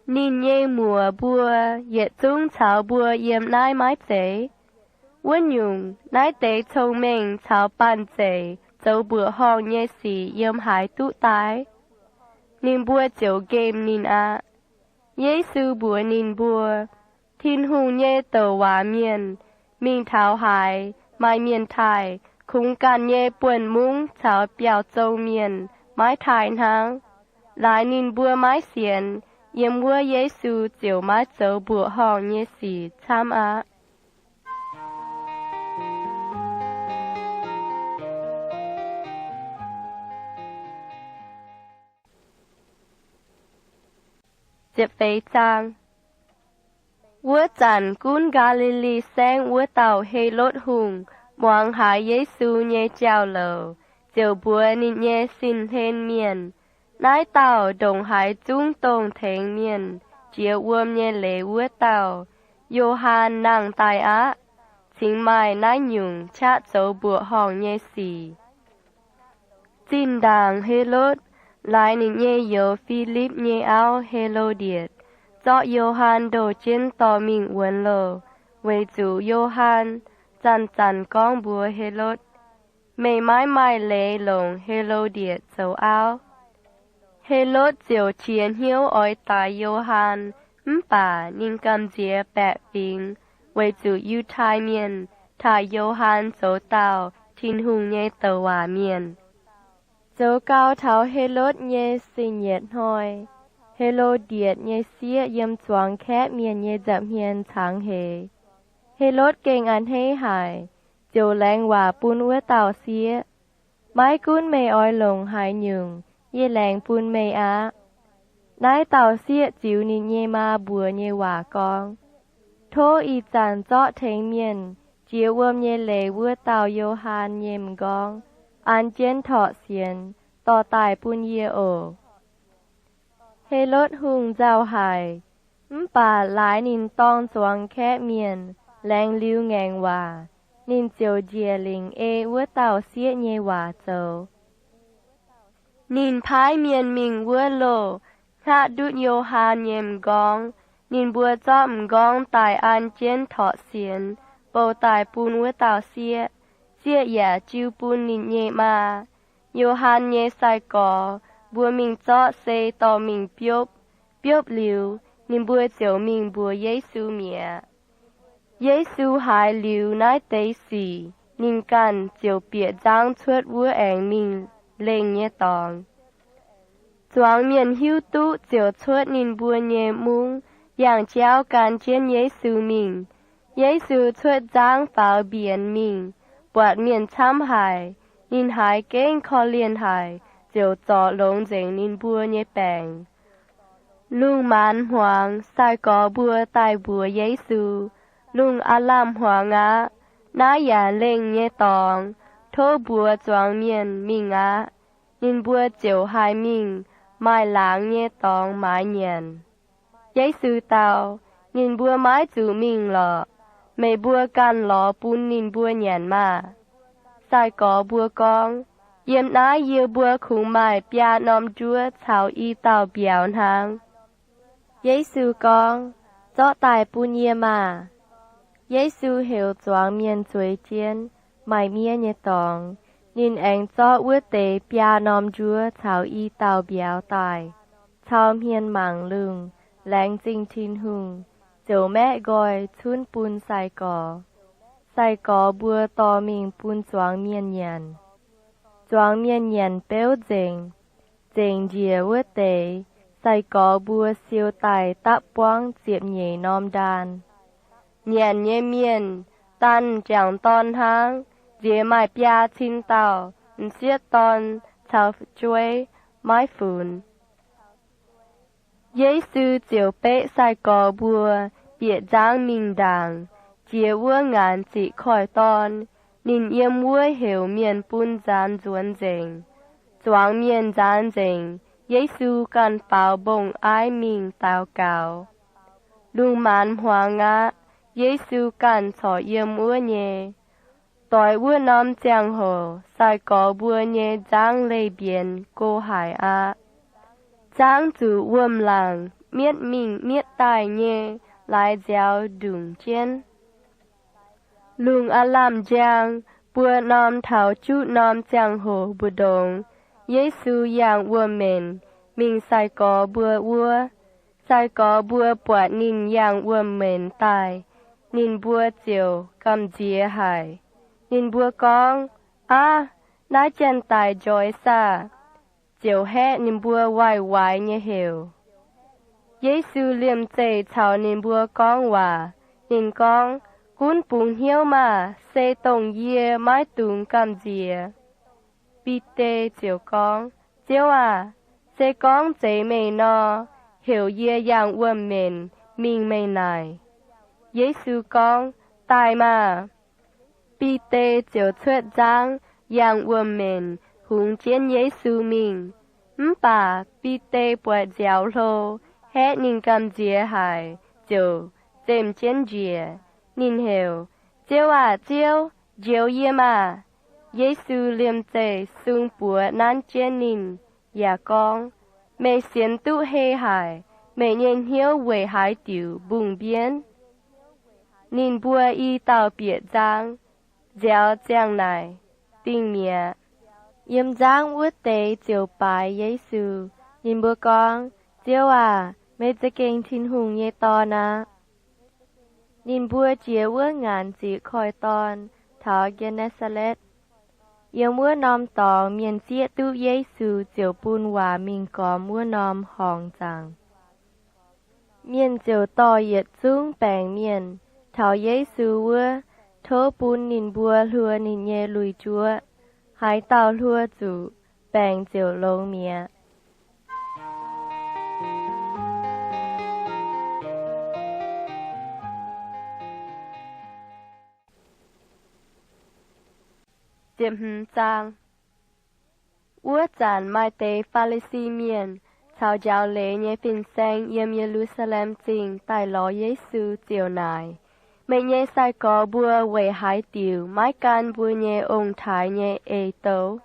Ninh nyei muoc mbuo yietc zungv caux mbuo yiem naaiv maiv zeiz? Wuov nyungc, naaiv deix cong-mengh caux banh zeic zoux mbuoqc horngh nyei sic yiem haaix duqv daaih? Ninh mbuo ziouc nqemh ninh aqv. Yesu mbuox ninh mbuo, Tin-Hungh nyei douc waac mienh mingh taux haaix, maaih mienh taaih, kungx ganh nyei buonv-mungv caux biauv-zong mienh maiv taaih hnangv. Laaix ninh mbuo maiv sienx, yiem wuov Yesu ziouc maiv zoux mbuoqc horngh nyei sic camv aqv. Wuov zanc gunv Gaa^li^li Saengv wuov dauh Helotv Hungh muangx haiz Yesu nyei jauv-louc, ziouc mbuox ninh nyei sin-hlen mienh, Naaiv dauh ndongc haaix zungv dongh tengx mienh jiex wuom nyei leiz wuov dauh, Yo^han, nangh daaih aqv. Cingx maaih naaiv nyungc qaqv zoux mbuoqc horngh nyei sic. Zinh ndaangc Helotv laaix ninh nyei youz Filipv nyei auv, Helo^ndietc, zorqv Yo^han ndoh jienv dorh mingh wuonx loh, weic zuqc Yo^han zanc-zanc gorngv mbuox Helotv, Meih maiv maaih leiz longc Helo^ndietc zoux auv. Helotv ziouc qiex hnyouv oix daix Yo^han, mv baac ninh gamh nziex baeqc fingx, weic zuqc Yiutai Mienh taaih Yo^han zoux dauh Tin-Hungh nyei douc waac mienh. Zoux gau taux Helotv nyei sin-yietc hnoi, Helo^ndietc nyei sieqv yiem zuangx kaeqv mienh nyei nza'hmien cangx heix. Helotv gengh a'hneiv haic, ziouc laengz waac bun wuov dauh sieqv, Maiv gunv meih oix longc haaix nyungc, yie laengz bun meih aqv. Naaiv dauh sieqv ziux ninh nyei maa mbuox nyei waac gorngv, Tov ih zanc zorqv tengx mienh jiex wuom nyei leiz wuov dauh Yo^han nyei m'nqorngv an jienv torqv sienx dorh daaih bun yie oc. Helotv Hungh nzauh haic, mv baac laaix ninh dorng zuangx kaeqv mienh laengz liuz ngaengc waac, ninh ziouc njiec lingc ei wuov dauh sieqv nyei waac zoux. Ninh paaiv mienh mingh wuov loh, hngaqv ndutv Yo^han nyei m'nqorngv. Ninh mbuo zorqv m'nqorngv daaih an jienv torqv sienx bou daaih bun wuov dauh sieqv. Sieqv yaac jiu bun ninh nyei maa. Yo^han nyei sai-gorx mbuo mingh zorqv sei dorh mingh biopv. Biopv liuz, ninh mbuo ziouc mingh mbuox Yesu mi'aqv. Yesu haiz liuz naaiv deix sic, ninh ganh ziouc bieqc nzangv cuotv wuov aengx mingh lengh nyei dorngx. Zuangx mienh hiuv duqv ziouc cuotv ninh mbuo nyei mungv, yangh jauv gan jienv Yesu mingh. Yesu cuotv nzangv faaux mbienx mingh, buatc mienh camv haic. Ninh haiz gengh korv-lienh haic, ziouc zorc longx nzengc ninh mbuo nyei baengc. Lungh maanz hmuangx, sai-gorx mbuo daaih mbuox Yesu, Lungh aav lamh hmuangx aqv. Naaiv yaac lengh nyei dorngx. Tov mbuox zuangx mienh mingh aqv. Ninh mbuo ziouc haih mingh maaih laangz nyei dorngx maaiz nyanc. Yesu dau, Ninh mbuo maiv zuqc mingh lorqc. Meih mbuo ganh lorz bun ninh mbuo nyanc maah! Sai-gorx mbuo gorngv, Yiem naaiv yie mbuo kungx maaih biaa norm njuov caux i dauh mbiauz hnangv. Yesu gorngv, Zorqv daaih bun yie maah! Yesu heuc zuangx mienh zueiz jienv maaih miev nyei dorngx. Ninh aengx zorqv wuov deix biaa norm njuov caux i dauh mbiauz daaih, cau hmien mangc lungh, laengz zingh Tin-Hungh, ziouc maeqv nqoi cunv bun sai-gorx. Sai-gorx mbuo dorh mingh bun zuangx mienh nyanc. Zuangx mienh nyanc beuv nzengc. Zengc njiec wuov deix, sai-gorx mbuo siou daaih dapv buangv ziepc nyeic norm ndaan. Nyanc nyei mienh daaih m'jangc dorn hnangv, nziex maaih biaa cin dauh m'sieqv dorn caux fu'jueiv maiv funx. Yesu ziouc beqv sai-gorx mbuo bieqc nzangv mingh ndaangc, jiex wuov ngaanc ziqc koiv-dorn. Ninh yiem wuov heuc mienh bun nzaanx nzuonx nzengc. Zuangx mienh nzaanx nzengc, Yesu ganh faaux mbong-aiv mingh daux gaux. Lungh maanz hmuangx aqv, Yesu ganh corc yiem wuov nyei. Doix wuov norm ziangh hoc sai-gorx mbuo nyei nzangv leih mbienx go haic aqv. Zangv zuqc wuom-laangc mietv mingh mietv daaih nyei laaix nziaaux ndungc jienv. Lungh aav lamh njang, buo norm taux juqv norm ziangh hoc mbu'ndongx, Yesu yangh wuom-menc mingh sai-gorx mbuo wuov. Sai-gorx mbuo buatc ninh yangh wuom-menc daaih, ninh mbuo ziouc gamh nziex haic. Ninh mbuo gorngv, Aav, naaiv janx-daic njoix saah! Ziouc haeqv ninh mbuo waaic-waaic nyei heuc. Yesu liemh zeih caux ninh mbuo gorngv waac. Ninh gorngv, Gunv bungx hnyouv maah! Se dongh yie, maiv dungx gamh nziex. Bide ziouc gorngv, Ziouv aah! Se gorngv zeiz meih nor, heuc yie yangh wuom-menc mingh meih naaic. Yesu gorngv, Daaih maah! Bide ziouc cuotv nzangv yangh wuom-menc hungx jienv Yesu mingh. Mv baac Bide buatc nziaaux hlo, haeqv ninh gamh nziex haic, ziouc zemh jienv njiec. Ninh heuc, Ziouv aah! Ziouv, njoux yie maah! Yesu liemh zeih sung buoz nanv jienv ninh, yaac gorngv, Meih sienx duqv hei haic. Meih nyei hnyouv weic haaix diuc mbungh mbienv? Ninh mbuo i dauh bieqc nzangv, nziaaux ziang naaic, dingh mi'aqv. Yiem nzangv wuov deix ziouc baaix Yesu. Ninh mbuo gorngv, Ziouv aah! Meih za'gengh Tin-Hungh nyei Dorn aqv. Ninh mbuo jiex wuov ngaanc ziqc koiv-dorn taux Gen^ne^saa^letv. Yiem wuov norm dorngx mienh zieqv duqv Yesu ziouc bun waac mingh gormx wuov norm horngc zaangc. Mienh ziouc dorh yietc zungv baengc mienh taux Yesu wuov, tov bun ninh mbuo hluo ninh nyei lui-juoqv. Haaix dauh hluo zuqc, baengc ziouc longx mi'aqv. Wuov zanc maaih deix Faa^li^si Mienh caux njaaux leiz nyei fin-saeng yiem Ye^lu^saa^lem Zingh daaih lorz Yesu ziouc naaic, Meih nyei sai-gorx mbuo weic haaix diuc maiv gan mbuo nyei ong-taaix nyei ei-douh?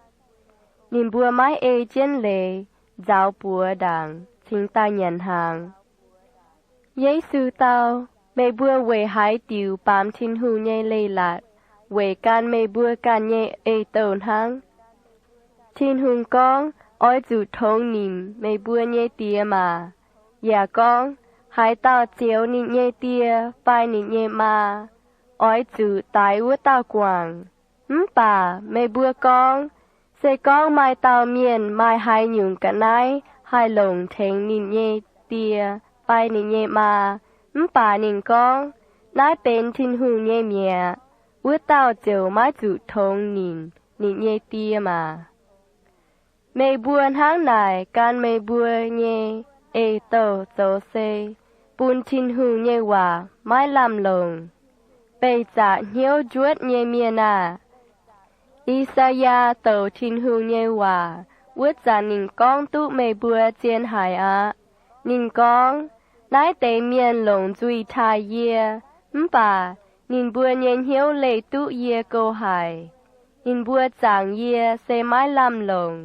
Ninh mbuo maiv ei jienv leiz, nzaaux buoz ndaangc cingx daaih nyanc hnaangx. Yesu dau, Meih mbuo weic haaix diuc baamz Tin-Hungh nyei leiz-latc weic gan meih mbuo ganh nyei ei-douh hnangv? Tin-Hungh gorngv, Oix zuqc tongx nimc meih mbuo nyei die maah! Yaac gorngv, Haaix dauh zioux ninh nyei die fai ninh nyei maa, oix zuqc daix wuov dauh guangc. Mv baac meih mbuo gorngv, Se gorngv maaih dauh mienh maaih haaix nyungc ga'naaiv haih longc tengx ninh nyei die fai ninh nyei maa, mv baac ninh gorngv, Naaiv benx Tin-Hungh nyei mi'aqv, wuov dauh ziouc maiv zuqc tongx nimc ninh nyei die maah! Meih mbuo hnangv naaic gan meih mbuo nyei ei-douh zoux se bun Tin-Hungh nyei waac maiv lamh longc. Beih zaqc hnyouv njuotv nyei mienh aah! I^saa^yaa douc Tin-Hungh nyei waac wuov zanc ninh gorngv duqv meih mbuo zien haic aqv. Ninh gorngv, Naaiv deix mienh longc nzuih taaih yie, mv baac ninh mbuo nyei hnyouv leih duqv yie go haic. Ninh mbuo zaangc yie se maiv lamh longc,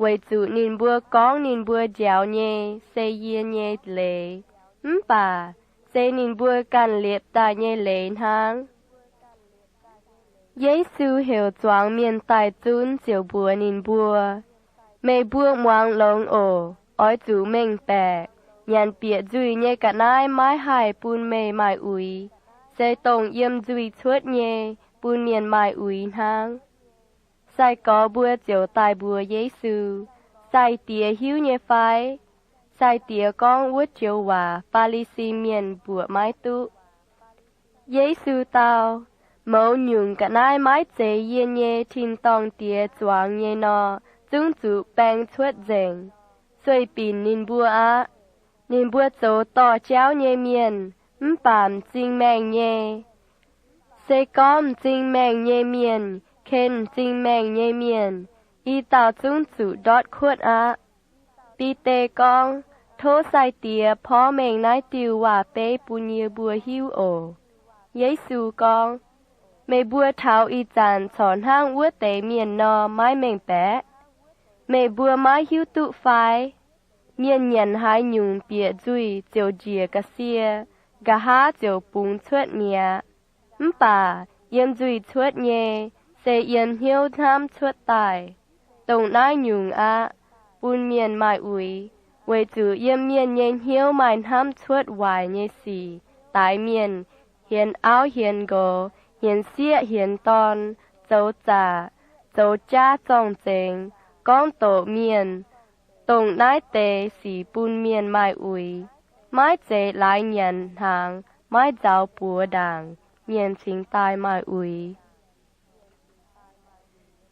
weic zuqc ninh mbuo gorngv ninh mbuo njaaux nyei se yie nyei leiz, mv baac se ninh mbuo ganh liepc daaih nyei leiz hnangv. Yesu heuc zuangx mienh daaih zunv ziouc mbuox ninh mbuo, Meih mbuo muangx longx oc. Oix zuqc mengh baeqc. Nyanc bieqc nzuih nyei ga'naaiv maiv haih bun meih maaih uix. Se dongh yiem nzuih cuotv nyei bun mienh maaih uix hnangv. Sai-gorx mbuo ziouc daaih mbuox Yesu, Sai-Diex hiuv nyei fai? Sai-Diex gorngv wuov joux waac Faa^li^si Mienh mbuoqc maiv duqv. Yesu dau, Mouz nyungc ga'naaiv maiv zeiz yie nyei tin-dorngh Diex zuangx nyei nor, zungv zuqc baeng cuotv nzengc. Sueih binc ninh mbuo aqv. Ninh mbuo zoux dorh jauv nyei mienh, mv baac m'zing maengh nyei. Se gorngv m'zing maengh nyei mienh ken m'zing maengh nyei mienh, i dauh zungv zuqc ndortv kuotv aqv. Bide gorngv, Tov Sai-Diex porv mengh naaiv diuh waac-beiv bun yie mbuo hiuv oc. Yesu gorngv, Meih mbuo taux ih zanc corc hnangv wuov deix mienh nor maiv mengh baeqv? Meih mbuo maiv hiuv duqv fai? Mienh nyanc haaix nyungc bieqc nzuih ziouc njiec ga'sie, nqa'haav ziouc bungx cuotv mi'aqv. Mv baac yiem nzuih cuotv nyei se yiem hnyouv hnamv cuotv daaih. Dongh naaiv nyungc aqv, bun mienh maaih uix, weic zuqc yiem mienh nyei hnyouv maaih hnamv cuotv waaic nyei sic, daix mienh, hienx auv hienx nqox, hienx sieqv hienx dorn, zoux zaqc, zoux jaav zorng-zengx, gorngv doqc mienh. Dongh naaiv deix sic bun mienh maaih uix. Maiv zeiz laaix nyanc hnaangx maiv nzaaux buoz ndaangc, mienh cingx daaih maaih uix.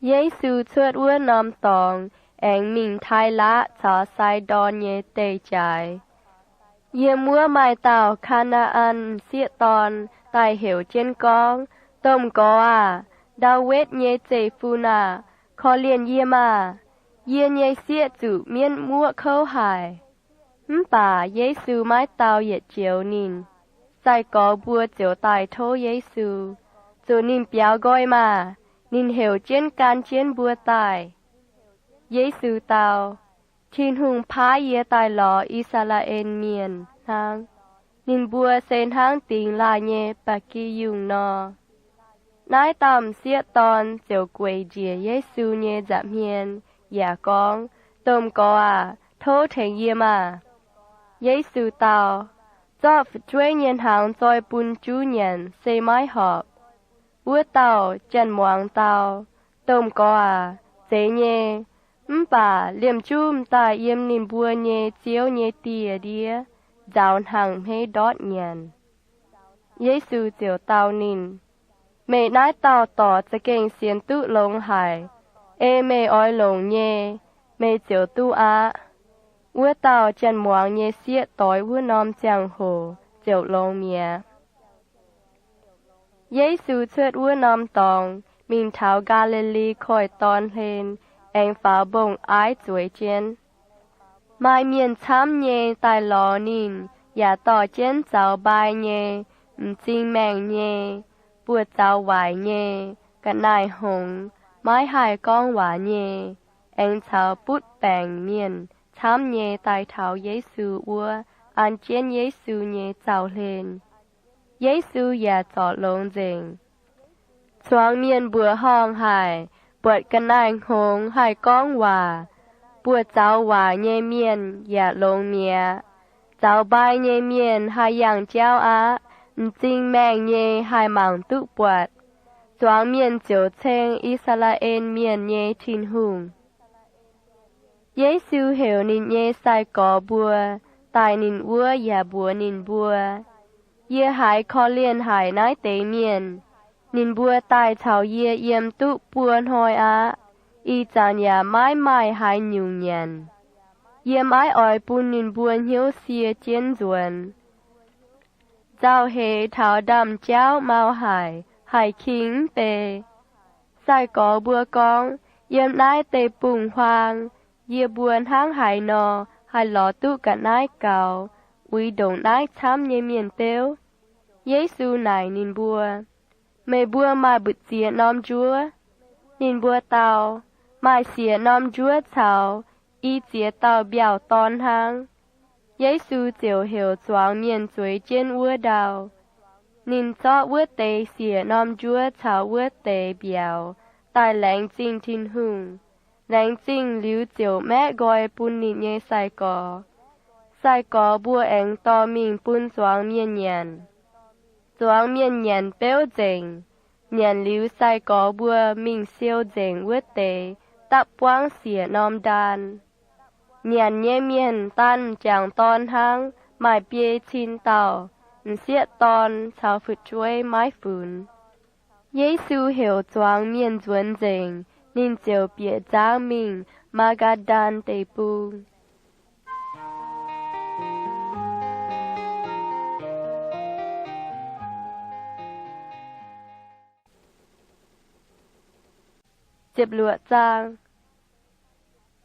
Yesu cuotv wuov norm dorngx aengx mingh Taailaqv caux Saidon nyei deic-jaaix. Yiem wuov maaih dauh Kaa^naa^an M'sieqv dorn daaih heuc jienv gorngv, Domh Gorx aah! Ndaawitv nyei zeiv-fun aah! Korv-lienh yie maah! Yie nyei sieqv zuqc mienv muoqv kouv haic. Mv baac Yesu maiv dau yietc joux ninh. Sai-gorx mbuo ziouc daaih tov Yesu, zuqc ninh biaux nqoi maah! Ninh heuc jienv gan jienv mbuo daaih. Yesu dau, Tin-Hungh paaiv yie daaih lorz I^saa^laa^en Mienh hnangv. Ninh mbuo se hnangv dingx laanh nyei ba'gi yungh nor. Naaiv dauh m'sieqv dorn ziouc gueic njiec Yesu nyei nza'hmien yaac gorngv, Domh Gorx aah! Tov tengx yie maah! Yesu dau, Zorqv fu'jueiv nyei hnaangx zoi bun juv nyanc se maiv horpc. Wuov dauh janx-muangz dau, Domh Gorx aah! Zeiz nyei. Mv baac liemh juv m'daaih yiem ninh mbuo nyei ziouv nyei dieh ndiev nzaaux hnaangx-hmeiv ndortv nyanc. Yesu ziouc dau ninh, Meih naaiv dauh dorc za'gengh sienx duqv longx haic. Ei meih oix longc nyei, meih ziouc duqv aqv. Wuov dauh janx-muangz nyei sieqv doix wuov norm ziangh hoc ziouc longx mi'aqv. Yesu cuotv wuov norm dorngx mingh taux Gaa^li^li Koiv-Dorn hlen, aengx faaux mbong-aiv zueiz jienv. Maaih mienh camv nyei daaih lorz ninh, yaac dorh jienv zaux mbai nyei, m'zing maengh nyei, buoz-zaux waaic nyei, ga'naaiv-hngongx, maiv haih gorngv waac nyei, aengx caux butv baengc mienh camv nyei daaih taux Yesu wuov an jienv Yesu nyei zaux-hlen. Yesu yaac zorc longx nzengc. Zuangx mienh mbuoqc horngh haic, buatc ga'naaiv-hngongx haih gorngv waac, buoz-zaux waaic nyei mienh yaac longx mi'aqv. Zaux mbai nyei mienh haih yangh jauv aqv. M'zing maengh nyei haih mangc duqv buatc. Zuangx mienh ziouc ceng I^saa^laa^en Mienh nyei Tin-Hungh. Yesu heuc ninh nyei sai-gorx mbuo daaih ninh wuov yaac mbuox ninh mbuo, Yie haiz korv-lienh haic naaiv deix mienh. Ninh mbuo daaih caux yie yiem duqv buo hnoi aqv. Ih zanc yaac maiv maaih haaix nyungc nyanc. Yie maiv oix bun ninh mbuo hnyouv sie jienv nzuonx. Nzauh heix taux ndaamv-jauv mau haic, haih king mv bei. Sai-gorx mbuo gorngv, Yiem naaiv deic-bung-huaang yie mbuo hnangv haaix nor haih lorz duqv ga'naaiv gaux, uix ndongc naaiv camv nyei mienh beuv? Yesu naaic ninh mbuo, Meih mbuo maaih mbu'ziex norm njuov? Ninh mbuo dau, Maaih siec norm njuov caux i ziex dauh mbiauh dorn hnangv. Yesu ziouc heuc zuangx mienh zueiz jienv wuov ndau. Ninh zorqv wuov deix siec norm njuov caux wuov deix mbiauz daaih laengz zingh Tin-Hungh. Laengz zingh liuz ziouc maeqv nqoi bun ninh nyei sai-gorx. Sai-gorx mbuo aengx dorh mingh bun zuangx mienh nyanc. Zuangx mienh nyanc beuv nzengc. Nyanc liuz sai-gorx mbuo mingh siou nzengc wuov deix dapv buangv siec norm ndaan. Nyanc nyei mienh daan m'jangc dorn hnangv, maaih biei cin dauh. m'sieqv dorn caux fu'jueiv maiv funx. Yesu heuc zuangx mienh nzuonx nzengc, ninh ziouc bieqc nzangv mingh Maa^gaa^ndan Deic-Bung.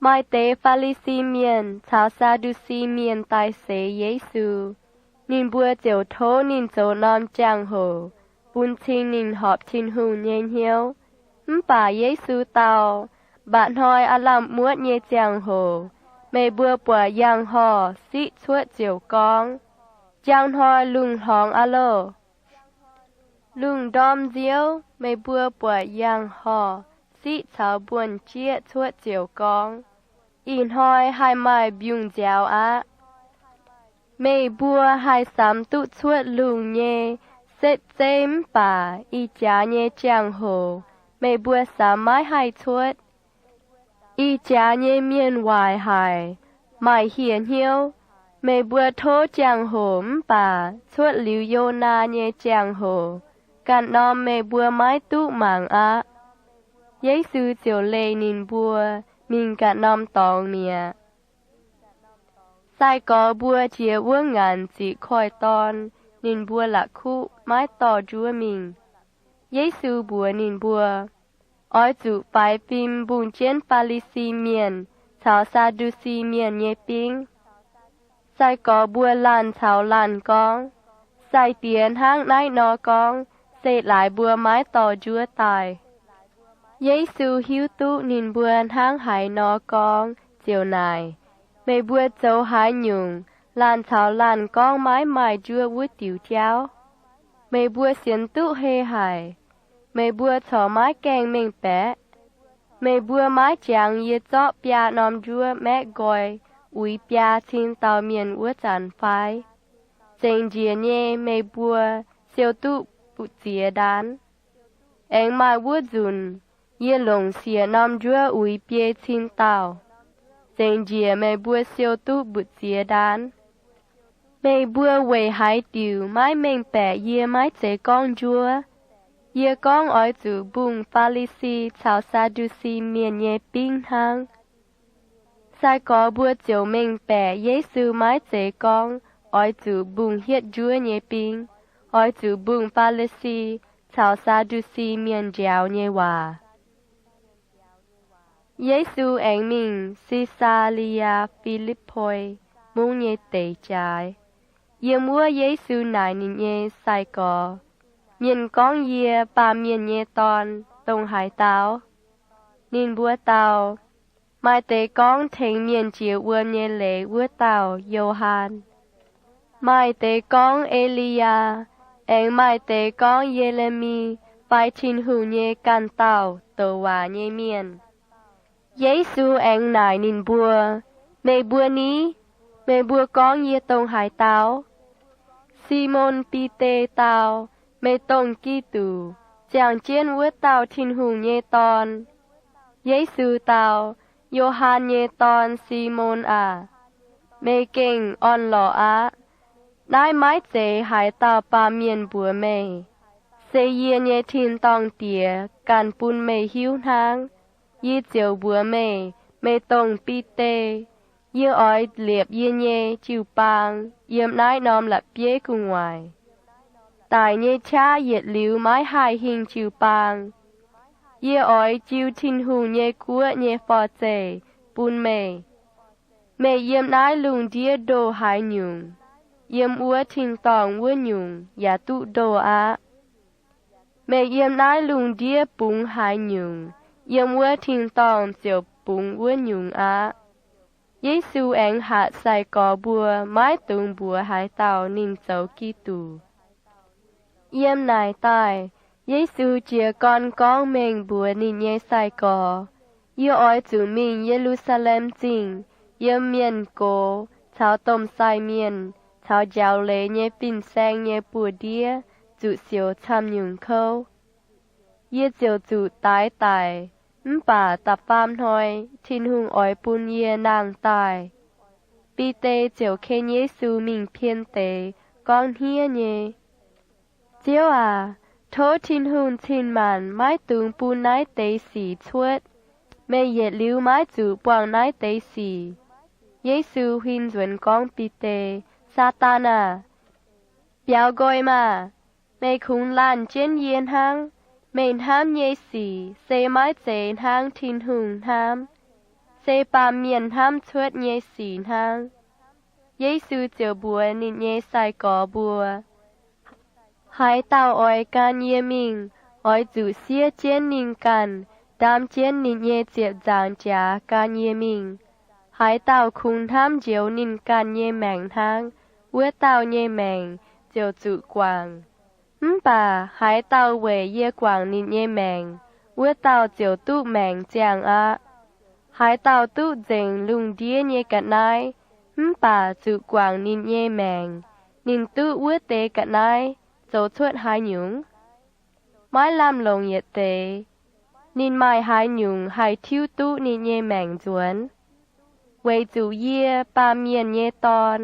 Maaih deix Faa^li^si Mienh caux Saa^ndu^si Mienh daaih seix Yesu. Ninh mbuo ziouc tov ninh zoux norm jangx-hoc bun cing ninh horpc Tin-Hungh nyei hnyouv. Mv baac Yesu dau, Mba'hnoi aav lamh muotv nyei ziangh-hoc, meih mbuo buatc yangh horh siqv cuotv ziouc gorngv, Njang hnoi lungh hlorngx aqv loh! Lungh ndorm nziouv meih mbuo buatc yangh horh siqv caux mbuonx-jieqv cuotv ziouc gorngv, Ih hnoi haih maaih mbiungc nziaaux aqv. Meih mbuo haih samx duqv cuotv lungh nyei setv zeiv mv baac ih jaax nyei jangx-hoc meih mbuo samx maiv haih cuotv. Ih jaax nyei mienh waaic haic, maaih hieh hnyouv. Meih mbuo tov jangx-hoc mv baac cuotv liuz Yonaa nyei jangx-hoc, ganh norm meih mbuo maiv duqv mangc aqv. Yesu ziouc leih ninh mbuo mingh ganh norm dorngx mi'aqv. Sai-gorx mbuo jiex wuov ngaanc ziqc koiv-dorn, ninh mbuo la'kuqv maiv dorh njuov mingh. Yesu mbuox ninh mbuo, Oix zuqc faix fim mbungh jienv Faa^li^si Mienh caux Saa^ndu^si Mienh nyei bingv. Sai-gorx mbuo laanh caux laanh gorngv, Sai-Diex hnangv naaiv nor gorngv se laaix mbuo maiv dorh njuov daaih. Yesu hiuv duqv ninh mbuo hnangv haaix nor gorngv ziouc naaic, Meih mbuo zoux haaix nyungc laanh caux laanh gorngv maiv maaih njuov wuov diuc jauv? Meih mbuo sienx duqv hei haic. Meih mbuo corc maiv gaengh mengh baeqv. Meih mbuo maiv jangx yie zorqv biaa norm njuov maeqv nqoi uix biaa cin dauh mienh wuov zanc fai? Zengc njiec nyei meih mbuo siou duqv mbu'ziex ndaanv. Aengx maaih wuov nzunc, yie longc siec norm njuov uix biei cin dauh. Zengc njiec meih mbuo siou duqv mbu'ziex ndaanv. Meih mbuo weic haaix diuc maiv mengh baeqc yie maiv zeiz gorngv njuov? Yie gorngv oix zuqc mbungh Faa^li^si caux Saa^ndu^si Mienh nyei bingv hnangv. Sai-gorx mbuo ziouc mengh baeqc Yesu maiv zeiz gorngv oix zuqc mbungh hietv njuov nyei bingv, oix zuqc mbungh Faa^li^si caux Saa^ndu^si Mienh njaaux nyei waac. Yesu aengx mingh Se^saa^le^yaa Fi^lipv^poi Mungv nyei deic jaaix. Yiem wuov Yesu naaic ninh nyei sai-gorx, Mienh gorngv yie, Baamh Mienh nyei Dorn, dongh haaix dauh? Ninh mbuo dau, Maaih deix gorngv tengx mienh jiex wuom nyei leiz wuov dauh Yo^han, maaih deix gorngv E^li^yaa, aengx maaih deix gorngv Ye^le^mi fai Tin-Hungh nyei ganh dauh douc waac nyei mienh. Yesu aengx naaic ninh mbuo, Meih mbuo ni? Meih mbuo gorngv yie dongh haaix dauh? Simon Bide dau, Meih dongh Giduc, ziangh jienv wuov dauh Tin-Hungh nyei Dorn. Yesu dau, Yo^han nyei dorn, Simon aah! Meih gengh orn-lorqc aqv. Naaiv maiv zeiz haaix dauh baamh mienh mbuox meih, se yie nyei tin-dorngh Diex ganh bun meih hiuv hnangv. Yie ziouc mbuox meih, meih dongh Bide. Yie oix liepc yie nyei jiu-baang yiem naaiv norm la'bieiv gu'nguaaic. Daic nyei qaqv yietc liuz maiv haih hingh jiu-baang. Yie oix jiu Tin-Hungh nyei guoqv nyei forv-zeih bun meih. Meih yiem naaiv lungh ndiev ndoh haaix nyungc, yiem wuov tin-dorngh wuov nyungc yaac duqv ndoh aqv. Meih yiem naaiv lungh ndiev bungx haaix nyungc, yiem wuov tin-dorngh ziouc bungx wuov nyungc aqv. Yesu aengx hatc sai-gorx mbuo maiv dungx mbuox haaix dauh ninh zoux Giduc. Yiem naaic daaih, Yesu jiez gorn gorngv mengh mbuox ninh nyei sai-gorx, Yie oix zuqc mingh Ye^lu^saa^lem Zingh, yiem mienh gox caux domh sai mienh caux njaaux leiz nyei fin-saeng nyei buoz-ndiev zuqc siouc camv-nyungc kouv. Yie ziouc zuqc daix daic, mv baac da'faam hnoi Tin-Hungh oix bun yie nangh daaih. Bide ziouc ken Yesu mingh pien deix gorngv hniev nyei, Ziouv aac, tov Tin-Hungh cin-maanc maiv dungx bun naaiv deix sic cuotv. Meih yietc liuz maiv zuqc buangh naaiv deix sic. Yesu huin nzuonx gorngv Bide, Saadaan aah! Biaux nqoi maah! Meih kungx laanh jienv yie hnangv. Meih hnamv nyei sic se maiv zeiz hnangv Tin-Hungh hnamv, se baamh mienh hnamv cuotv nyei sic hnangv. Yesu ziouc mbuox ninh nyei sai-gorx mbuo, Haaix dauh oix gan yie mingh, oix zuqc siev jienv ninh ganh, ndaam jienv ninh nyei ziepc nzaangc jaax gan yie mingh. Haaix dauh kungx hnamv njoux ninh ganh nyei maengc hnangv, wuov dauh nyei maengc ziouc zuqc guangc. Mv baac haaix dauh weic yie guangc ninh nyei maengc, wuov dauh ziouc duqv maengc ziangh aqv. Haaix dauh duqv nzengc lungh ndiev nyei ga'naaiv, mv baac zuqc guangc ninh nyei maengc, ninh duqv wuov deix ga'naaiv zoux cuotv haaix nyungc? Maiv lamh longc yietc deix. Ninh maaih haaix nyungc haih tiuv duqv ninh nyei maengc nzuonx? Weic zuqc yie, Baamh Mienh nyei Dorn,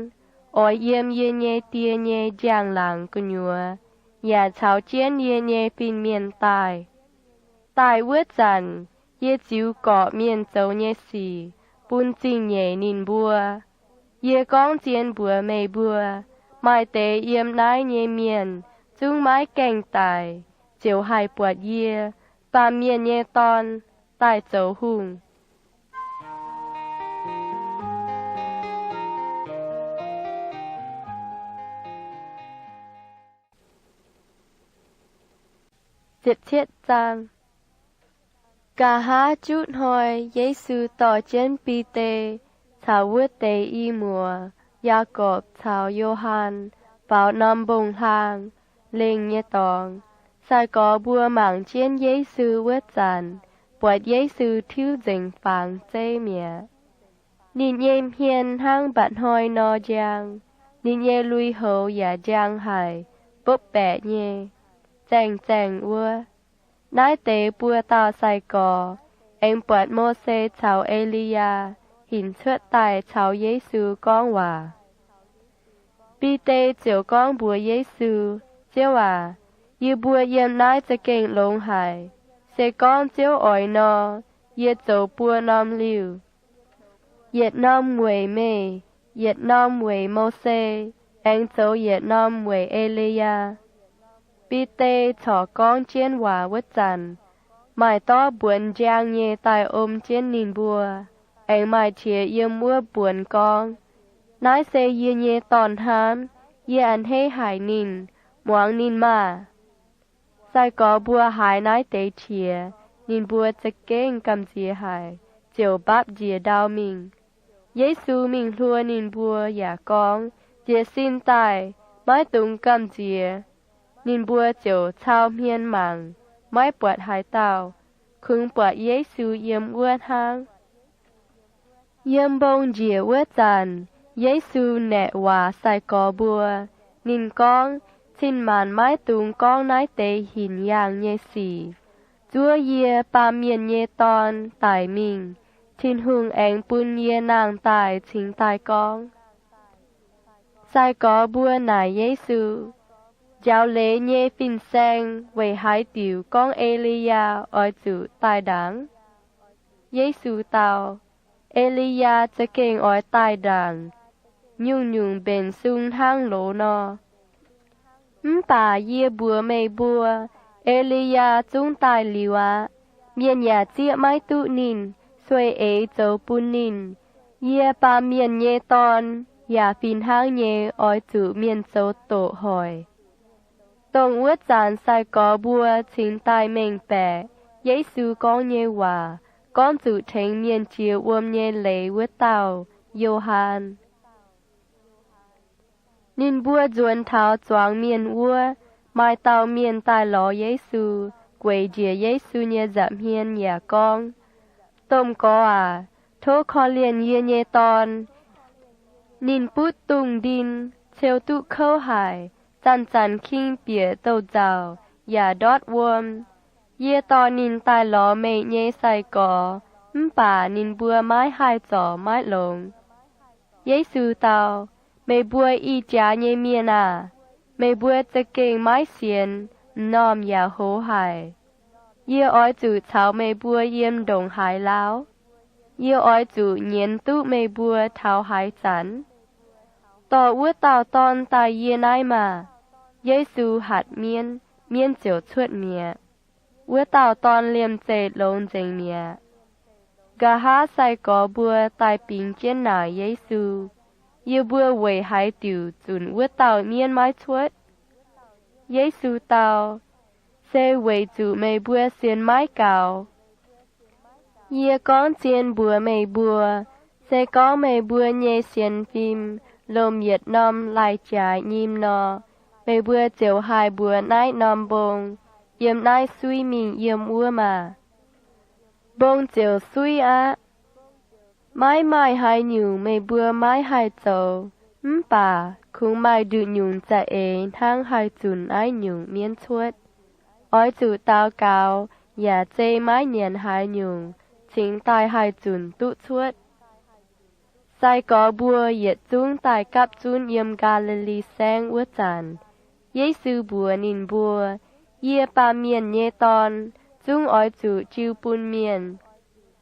oix yiem yie nyei Die nyei njang-laangc gu'nyuoz yaac caux jienv yie nyei fin-mienh daaih. Daaih wuov zanc, yie ziux gorqc-mienh zoux nyei sic bun zingh nyeic ninh mbuo. Yie gorngv zien mbuox meih mbuo, maaih deix yiem naaiv nyei mienh zungv maiv gaengh daic ziouc haih buatc yie, Baamh Mienh nyei Dorn, daaih zoux hungh. Nqa'haav juqv hnoi Yesu dorh jienv Bide caux wuov deix i muoz, Yaagorpc caux Yo^han, faaux norm mbong-hlaang, lengh nyei dorngx. Sai-gorx mbuo mangc jienv Yesu wuov zanc, buatc Yesu tiuv nzengc fangx zeiv mi'aqv. Ninh nyei hmien hnangv mba'hnoi nor njang. Ninh nyei lui-houx yaac njang haic, bopv baeqc nyei, zaengh zaengh wuov. Naaiv deix buo dauh sai-gorx aengx buatc Mose caux E^li^yaa hinc cuotv daaih caux Yesu gorngv waac. Bide ziouc gorngv mbuox Yesu, Ziouv aac, yie mbuo yiem naaiv za'gengh longx haic. Se gorngv Ziouv oix nor, yie zoux buo norm liuh, yietc norm weic meih, yietc norm weic Mose, aengx zoux yietc norm weic E^li^yaa. Bide corc gorngv jienv waac wuov zanc, maaih dorv mbuonx njang nyei daaih om jienv ninh mbuo, aengx maaih qiex yiem wuov mbuonx gorngv, Naaiv se yie nyei Dorn-hnamv. Yie a'hneiv haic ninh. Muangx ninh maah! Sai-gorx mbuo haiz naaiv deix qiex, ninh mbuo za'gengh gamh nziex haic, ziouc mbapv njiec ndau mingh. Yesu mingh hluo ninh mbuo yaac gorngv, Jiez sin daaih, maiv dungx gamh nziex. Ninh mbuo ziouc cau hmien mangc, maiv buatc haaix dauh, kungx buatc Yesu yiem wuov hnangv. Yiem mbong njiec wuov zanc, Yesu naeqc waac sai-gorx mbuo. Ninh gorngv, Cin-maanc maiv dungx gorngv naaiv deix hinc yaangh nyei sic. Zuov yie, Baamh Mienh nyei Dorn, daic mingh. Tin-Hungh aengx bun yie nangh daaih cingx daaih gorngv. Sai-gorx mbuo naaic Yesu, Njaaux leiz nyei fin-saeng weic haaix diuc gorngv E^li^yaa oix zuqc daaih ndaangc? Yesu dau, E^li^yaa za'gengh oix daaih ndaangc, nyungc-nyungc mbenc sung hnangv loz nor. Mv baac yie mbuox meih mbuo, E^li^yaa zungv daaih liuz aqv. Mienh yaac zieqv maiv duqv ninh, sueih eix zoux bun ninh. Yie, Baamh Mienh nyei Dorn, yaac fih hnangv nyei oix zuqc mienh zoux doqc hoic. Dongh wuov zanc sai-gorx mbuo cingx daaih mengh baeqc Yesu gorngv nyei waac, gorngv zuqc tengx mienh jiex wuom nyei leiz wuov dauh, Yo^han. Ninh mbuo nzuonx taux zuangx mienh wuov, maaih dauh mienh daaih lorz Yesu, gueic njiec Yesu nyei nza'hmien yaac gorngv, Domh Gorx aac, tov korv-lienh yie nyei dorn. Ninh butv dungz ndin, ceu duqv kouv haic, zanc-zanc king bieqc douz-nzauc yaac ndortv wuom. Yie dorh ninh daaih lorz meih nyei sai-gorx, mv baac ninh mbuo maiv haih zorc maiv longx. Yesu dau, Meih mbuo ih jaax nyei mienh aah! Meih mbuo za'gengh maiv sienx, m'normh yaac hoz haic. Yie oix zuqc caux meih mbuo yiem ndongc haaix lauv? Yie oix zuqc nyienz duqv meih mbuo taux haaix zanc? Dorh wuov dauh dorn daaih yie naaiv maah! Yesu hatc mienv, mienv ziouc cuotv mi'aqv. Wuov dauh dorn liemh zeih longx nzengc mi'aqv. Nqa'haav sai-gorx mbuo daaih bingx jienv naaic Yesu, Yie mbuo weic haaix diuc zunc wuov dauh mienv maiv cuotv? Yesu dau, Se weic zuqc meih mbuo sienx maiv gaux. Yie gorngv zien mbuox meih mbuo, se gorngv meih mbuo nyei sienx fim lomh yietc norm lai-jaaix nyim nor, meih mbuo ziouc haih mbuox naaiv norm mbong, Yiem naaiv suiv mingh yiem wuov maah! Mbong ziouc suiv aqv. Maiv maaih haaix nyungc meih mbuo maiv haih zoux. Mv baac kungx maaih nduqc nyungc za'eix hnangv haih zunc naaiv nyungc mienv cuotv. Oix zuqc daux gaux yaac zei maiv nyanc haaix nyungc cingx daaih haih zunc duqv cuotv. Sai-gorx mbuo yietc zungv daaih gapv zunv yiem Gaa^li^li Saengv wuov zanc, Yesu mbuox ninh mbuo, Yie, Baamh Mienh nyei Dorn, zungv oix zuqc jiu bun mienh.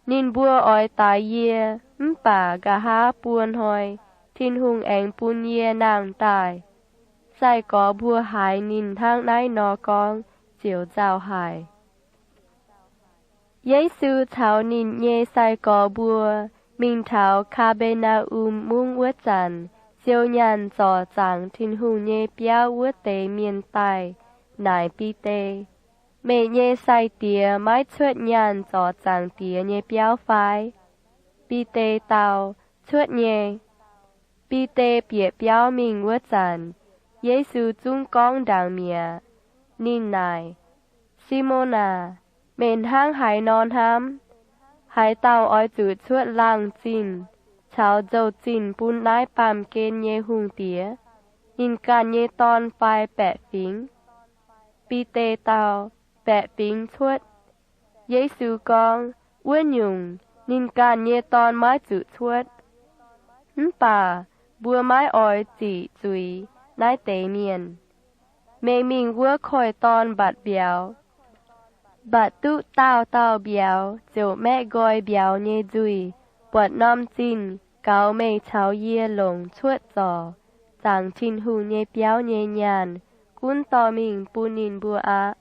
Ninh mbuo oix daix yie, mv baac nqa'haav buo hnoi Tin-Hungh aengx bun yie nangh daaih. Sai-gorx mbuo haiz ninh hnangv naaiv nor gorngv ziouc nzauh haic. Yesu caux ninh nyei sai-gorx mbuo mingh taux Kaa^be^naa^um Mungv wuov zanc, siou nyaanh zorc zaangc Tin-Hungh nyei biauv wuov deix mienh daaih naaic Bide, Meih nyei sai-diex maiv cuotv nyaanh zorc zaangc diex nyei biauv fai? Bide dau, Cuotv nyei. Bide bieqc biauv mingh wuov zanc, Yesu zungv gorngv ndaangc mi'aqv. Ninh naaic, Simon aac, meih hnangv haaix nor hnamv? Haaix dauh oix zuqc cuotv laangh zinh caux nzou-zinh bun naaiv baamh gen nyei hungh diex? Ninh ganh nyei dorn fai baeqc fingx? Bide dau, Baeqc fingx cuotv. Yesu gorngv, Wuov nyungc, ninh ganh nyei dorn maiv zuqc cuotv. Mv baac mbuo maiv oix ziqc zuiz naaiv deix mienh. Meih mingh wuov koiv-dorn mbatc mbiauz. Mbatc duqv daauh dauh mbiauz ziouc maeqv nqoi mbiauz nyei nzuih, buatc norm zinh gaux meih caux yie longc cuotv zorc zaangc Tin-Hungh nyei biauv nyei nyaanh. Gunv dorh mingh bun ninh mbuo aqv.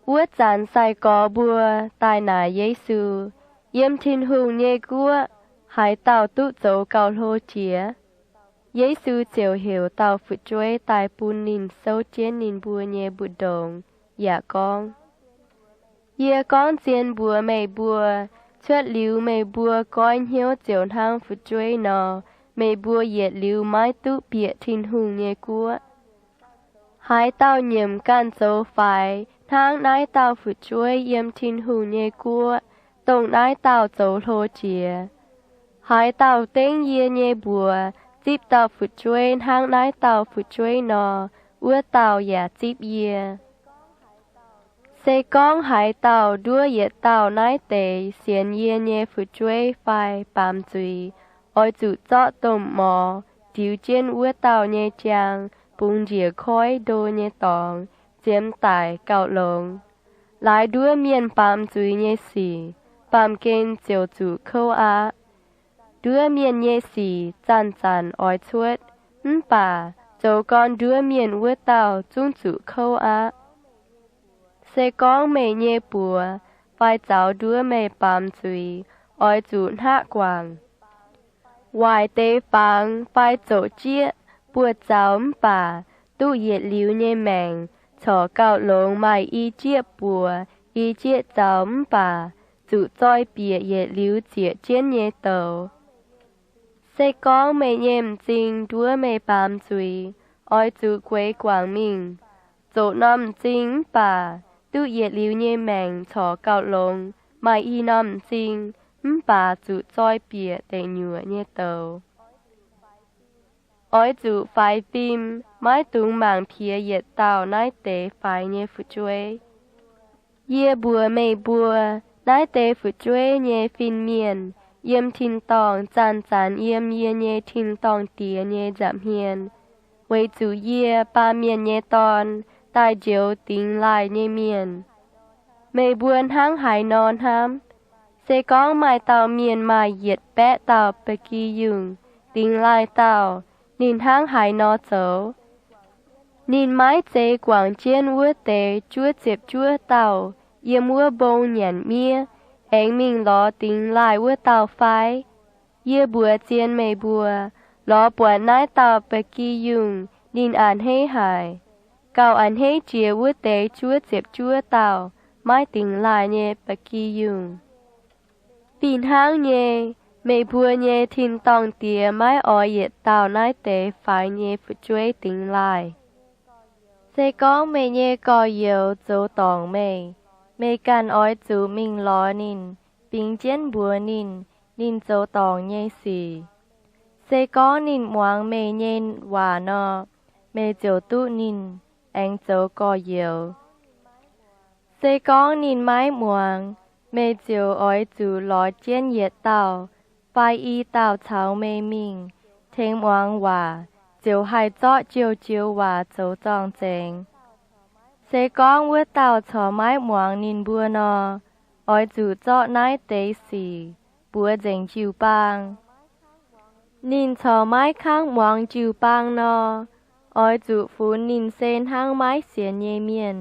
Wuov zanc sai-gorx mbuo daaih naaic Yesu, Yiem Tin-Hungh nyei guoqv haaix dauh duqv zoux gauh hlo jiex? Yesu ziouc heuc dauh fu'jueiv daaih bun ninh souv jienv ninh mbuo nyei mbu'ndongx, yaac gorngv, Yie gorngv zien mbuox meih mbuo, cuotv liuz meih mbuo goiv hnyouv ziouc hnangv fu'jueiv nor, meih mbuo yietc liuz maiv duqv bieqc Tin-Hungh nyei guoqv. Haaix dauh nyiemc ganh zoux faix hnangv naaiv dauh fu'jueiv yiem Tin-Hungh nyei guoqv, dongh naaiv dauh zoux hlo jiex. Haaix dauh dengv yie nyei mbuox zipv dauh fu'jueiv hnangv naaiv dauh fu'jueiv nor, wuov dauh yaac zipv yie. Se gorngv haaix dauh nduov yietc dauh naaiv deix sienx yie nyei fu'jueiv fai baamz zuiz, oix zuqc zorqv domh mor diux jienv wuov dauh nyei jaang, bungx njiec koiv ndo nyei dorngx, ziemx daic gauh longx. Laaix nduov mienh baamz zuiz nyei sic, baamh gen ziouc zuqc kouv aqv. Nduov mienh nyei sic zanc-zanc oix cuotv, mv baac zoux gorn nduov mienh wuov dauh zungv zuqc kouv aqv. Se gorngv meih nyei buoz fai zaux nduov meih baamz zuiz, oix zuqc hnaqv guangc. Waaic deix fangx fai zoqc jieqv buoz-zaux mv baac duqv yietc liuz nyei maengc corc gauh longx maaih i jieqv buoz i jieqv zaux mv baac zuqc zoi bieqc yietc liuz zieqc jienv nyei douz. Se gorngv meih nyei m'zing nduov meih baamz zuiz, oix zuqc gueix guangc mingh. Zoqc norm m'zing mv baac duqv yietc liuz nyei maengc corc gauh longx maaih i norm m'zing mv baac zuqc zoi bieqc deic nyuoqc nyei douz. Oix zuqc faix fim, maiv dungx mangc piex yietc dauh naaiv deix faix nyei fu'jueiv. Yie mbuox meih mbuo, naaiv deix fu'jueiv nyei fin-mienh yiem tin-dorngh zanc-zanc yiem yie nyei tin-dorngh Diex nyei nza'hmien, weic zuqc yie, Baamh Mienh nyei Dorn, daaih njoux dingx laaih nyei mienh. Meih mbuo hnangv haaix nor hnamv? Se gorngv maaih dauh mienh maaih yietc baeqv dauh ba'gi yungh, dingx laaih dauh, ninh hnangv haaix nor zoux? Ninh maiv zeiz guangc jienv wuov deix juov ziepc juov dauh yiem wuov mbong nyanc miev, aengx mingh lorz dingx laaih wuov dauh fai? Yie mbuox zien meih mbuo, lorz buatc naaiv dauh ba'gi yungh ninh a'hneiv haic, gauh a'hneiv jiex wuov deix juov ziepc juov dauh maiv dingx laaih nyei ba'gi yungh. Fih hnangv nyei, meih mbuo nyei tin-dorngh Diex maiv oix yietc dauh naaiv deix faix nyei fu'jueiv dingx laaih. Se gorngv meih nyei gorx-youz zoux dorngc meih, meih ganh oix zuqc mingh lorz ninh, bingx jienv mbuox ninh, ninh zoux dorngc nyei sic. Se gorngv ninh muangx meih nyei waac nor, meih ziouc duqv ninh, aengx zoux gorx-youz. Se gorngv ninh maiv muangx, meih ziouc oix zuqc lorz jienv yietc dauh fai i dauh caux meih mingh, tengx muangx waac, ziouc haih zorqv jiouv-jiouv waac zoux zorng-zengx. Se gorngv wuov dauh corc maiv muangx ninh mbuo nor, oix zuqc zorqv naaiv deix sic mbuox nzengc jiu-baang. Ninh corc maiv kangv muangx jiu-baang nor, oix zuqc funx ninh se hnangv maiv sienx nyei mienh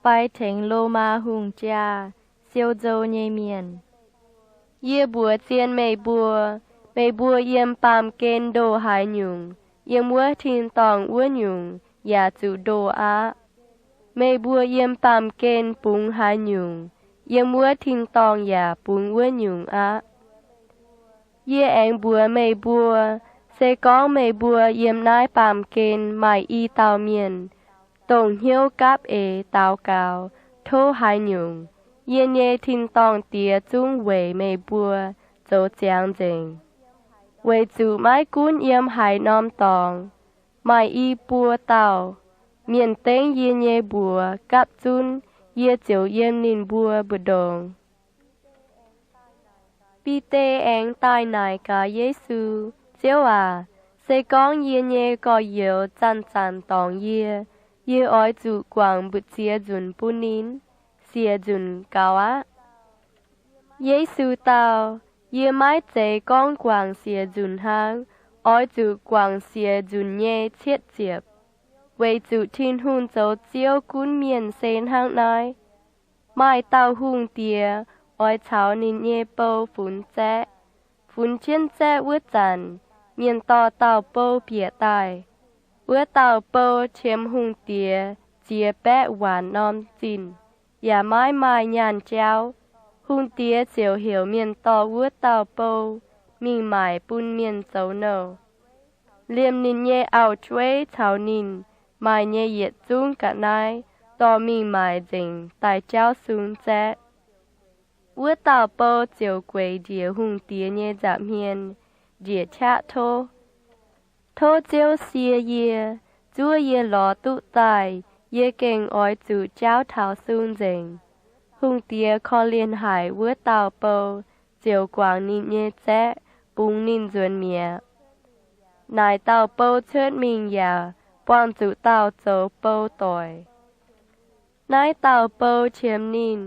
fai tengx Lomaa hungh jaa siou nzou nyei mienh. Yie mbuox zien meih mbuo, meih mbuo yiem baamh gen ndoh haaix nyungc, yiem wuov tin-dorngh wuov nyungc yaac zuqc ndoh aqv. Meih mbuo yiem baamh gen bungx haaix nyungc, yiem wuov tin-dorngh yaac bungx wuov nyungc aqv. Yie aengx mbuox meih mbuo, se gorngv meih mbuo yiem naaiv baamh gen maaih i dauh mienh, dongh hnyouv gapv eix daux gaux tov haaix nyungc, yie nyei tin-dorngh Diex zungv weic meih mbuo zoux ziangx nzengc. Weic zuqc maiv gunv yiem haaix norm dorngx, maaih i buo dauh mienh dengv yie nyei mbuox gapv zunv, yie ziouc yiem ninh mbuo mbu'ndongx. Bide aengx daaih naaic gaax Yesu, Ziouv aac, se gorngv yie nyei gorx-youz zanc-zanc dorngc yie, yie oix zuqc guangc mbu'ziex nzunc bun ninh, siec nzunc gaux aqv? Yesu dau, Yie maiv zeiz gorngv guangc siec nzunc hnangv. Oix zuqc guangc siec nzunc nyei cietv ziepc, weic zuqc Tin-Hungh zoux Ziouv gunv mienh se hnangv naaiv. Maaih dauh hungh diex oix caux ninh nyei bou funx zaeqv. Funx jienv zaeqv wuov zanc, mienh dorh dauh bou bieqc daaih. Wuov dauh bou qiemx hungh diex ziex baeqv waanc norm zinh, yaac maiv maaih nyaanh jauv. Hungh diex ziouc heuc mienh dorh wuov dauh bou mingh maaic bun mienh zoux nouh. Liemh ninh nyei auv-jueiv caux ninh maaih nyei yietc zungv ga'naaiv dorh mingh maaic nzengc daaih jauv sung zaeqv. Wuov dauh bou ziouc gueic njiec hungh diex nyei nza'hmien njiec qaqv tov, Tov Ziouv sie yie. Zuov yie lorz duqv daaih, yie gengh oix zuqc jauv taux sung nzengc. Hungh diex korv-lienh haic wuov dauh bou, ziouc guangc ninh nyei zaeqv, bungx ninh nzuonx mi'aqv. Naaic dauh bou cuotv mingh yaac buangh zuqc dauh zoux bou doic. Naaiv dauh bou qiemx ninh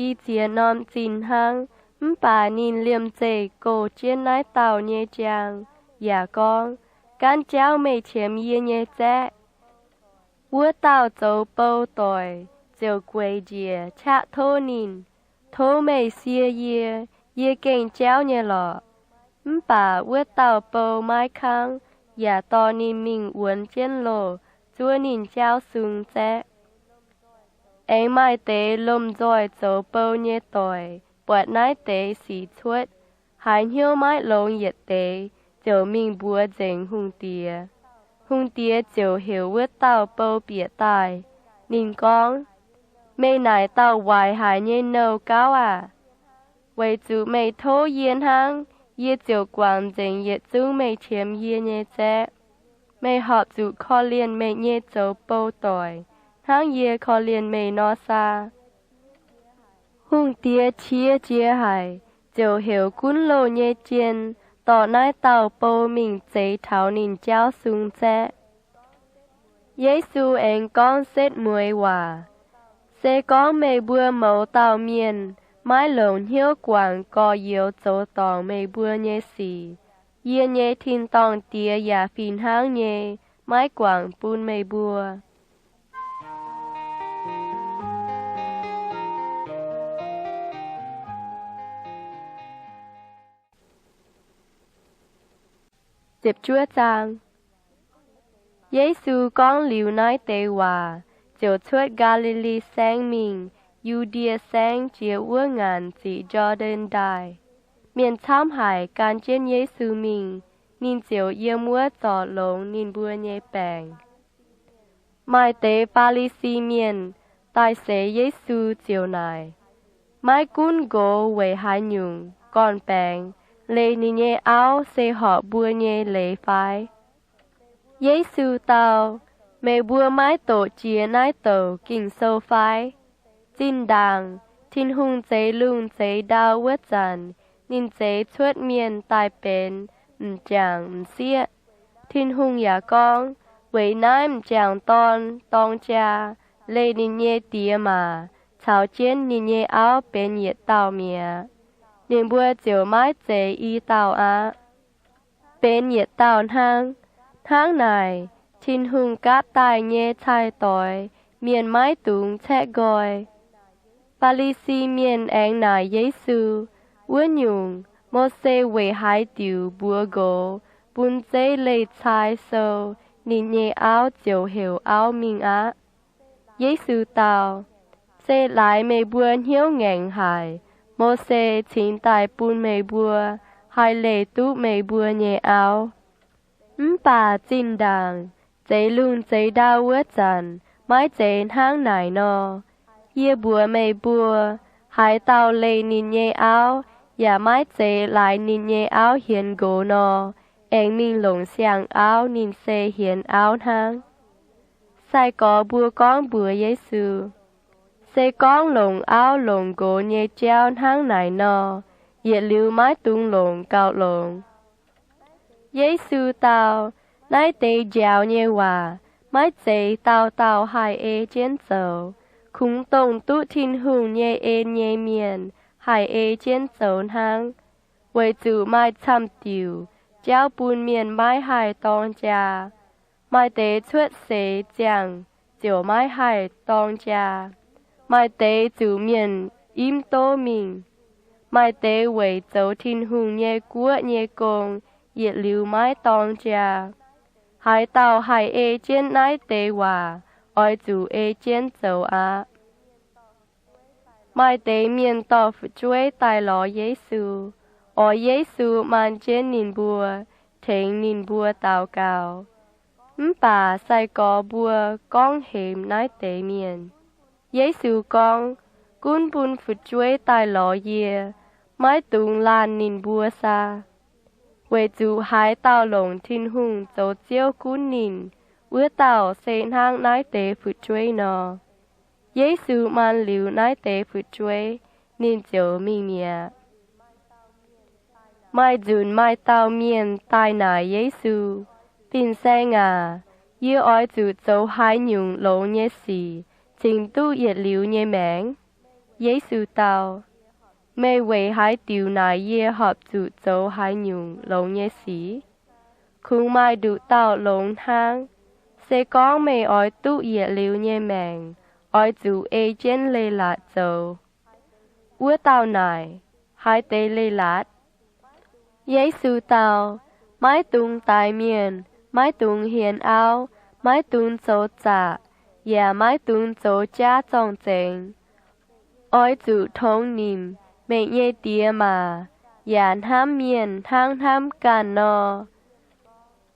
i ziex norm zinh hnangv, mv baac ninh liemh zeih goh jienv naaiv dauh nyei njang, yaac gorngv, Gaanv jauv meih qiemx yie nyei zaeqv. Wuov dauh zoux bou doic ziouc gueic njiec qaqv tov ninh, Tov meih sie yie. Yie gengh jauv nyei lorqc. Mv baac wuov dauh bou maiv kangv, yaac dorh ninh mingh wuonx jienv loh zuov ninh jauv sung zaeqv. Aengx maaih deix lomh nzoih zoux bou nyei doic buatc naaiv deix sic cuotv, haiz hnyouv maiv longx yietc deix, ziouc mingh mbuox nzengc hungh diex. Hungh diex ziouc heuc wuov dauh bou bieqc daaih. Ninh gorngv, Meih naaic dauh waaic haic nyei nouh gauv aah! Weic zuqc meih tov yie hnangv, yie ziouc guangc nzengc yietc zungv meih qiemx yie nyei zaeqv. meih horpc zuqc korv-lienh meih nyei zoux bou doic hnangv yie korv-lienh meih nor saa. Hungh diex qiex jiez haic, ziouc heuc gunv loh nyei jien dorh naaiv dauh bou mingh zeix taux ninh jauv sung zaeqv. Yesu aengx gorngv setv mueiz waac, Se gorngv meih mbuo mouz dauh mienh maiv longc hnyouv guangc gorx-youz zoux dorngc meih mbuo nyei sic, yie nyei tin-dorngh Diex yaac fih hnangv nyei maiv guangc bun meih mbuo. Yesu gorngv liuz naaiv deix waac, ziouc cuotv Gaa^li^li Saengv mingh Yu^ndie Saengv jiex wuov ngaanc ziqc Njor^ndaen Ndaaih. Mienh camv haic gan jienv Yesu mingh, ninh ziouc yiem wuov zorc longx ninh mbuo nyei baengc. Maaih deix Faa^li^si Mienh daaih seix Yesu ziouc naaic, Maiv gunv nqox weic haaix nyungc gorn-baengx leih ninh nyei auv se horpc mbuo nyei leiz fai? Yesu dau, Meih mbuo maiv doqc jiex naaiv douc Ging-Sou fai? Zinh ndaangc Tin-Hungh zeix lungh zeix ndau wuov zanc, ninh zeix cuotv mienh daaih benx m'jangc m'sieqv. Tin-Hungh yaac gorngv, Weic naaiv m'jangc dorn dorng jaa, leih ninh nyei diex maac caux jienv ninh nyei auv benx yietc dauh mi'aqv. Ninh mbuo ziouc maiv zeiz i dauh aqv, benx yietc dauh hnangv. Hnangv naaic, Tin-Hungh gaatv daaih nyei cai-doix mienh maiv dungx caeqv nqoi. Faa^li^si Mienh aengx naaic Yesu, Wuov nyungc, Mose weic haaix diuc mbuox nqox bun zeiv leih cai sou ninh nyei auv ziouc heuc auv mingh aqv? Yesu dau, Se laaix meih mbuo hnyouv ngaengc haic, Mose cingx daaih bun meih mbuo haih leih duqv meih mbuo nyei auv. Mv baac zinh ndaangc zeix lungh zeix ndau wuov zanc maiv zeiz hnangv naaic nor. Yie mbuox meih mbuo, haaix dauh leih ninh nyei auv yaac maiv zeiz laaix ninh nyei auv hienx nqox nor, aengx mingh longc siang-auv ninh se hienx auv hnangv. Sai-gorx mbuo gorngv mbuox Yesu, Se gorngv longc auv longc nqox nyei jauv hnangv naaic nor, yietc liuz maiv dungx longc gauh longx. Yesu dau, Naaiv deix njaaux nyei waac maiv zeiz dauh dauh haih ei jienv zoux. Kungx dongh duqv Tin-Hungh nyei en nyei mienh haih ei jienv zoux hnangv. Weic zuqc maaih camv diuc jauv bun mienh maiv haih dorng jaa. Maaih deix cuotv seix ziangh ziouc maiv haih dorng jaa. Maaih deix zuqc mienh imv dov mingh. Maaih deix weic zoux Tin-Hungh nyei guoqv nyei gong yietc liuz maiv dorng jaa. Haaix dauh haih ei jienv naaiv deix waac oix zuqc ei jienv zoux aqv. Maaih deix mienh dorh fu'jueiv daaih lorz Yesu, oix Yesu maan jienv ninh mbuo, tengx ninh mbuo daux gaux. Mv baac sai-gorx mbuo gorngv hemx naaiv deix mienh. Yesu gorngv, Gunv bun fu'jueiv daaih lorz yie, maiv dungx laanh ninh mbuo saa. Weic zuqc haaix dauh longc Tin-Hungh zoux Ziouv gunv ninh, wuov dauh se hnangv naaiv deix fu'jueiv nor. Yesu maan liuz naaiv deix fu'jueiv, ninh ziouc mingh mi'aqv. Maaih nzunc maaih dauh mienh daaih naaic Yesu, Fin-Saeng aac, yie oix zuqc zoux haaix nyungc longx nyei sic cingx duqv yietc liuz nyei maengc? Yesu dau, Meih weic haaix diuc naaic yie horpc zuqc zoux haaix nyungc longx nyei sic? Kungx maaih nduqc dauh longx hnangv. Se gorngv meih oix duqv yietc liuz nyei maengc, oix zuqc ei jienv leiz-latc zoux. Wuov dauh naaic, Haaix deix leiz-latc? Yesu dau, Maiv dungx daix mienh, maiv dungx hienx auv, maiv dungx zoux zaqc, yaac maiv dungx zoux jaav zorng-zengx. Oix zuqc tongx nimc meih nyei diex maac, yaac hnamv mienh hnangv hnamv ganh nor.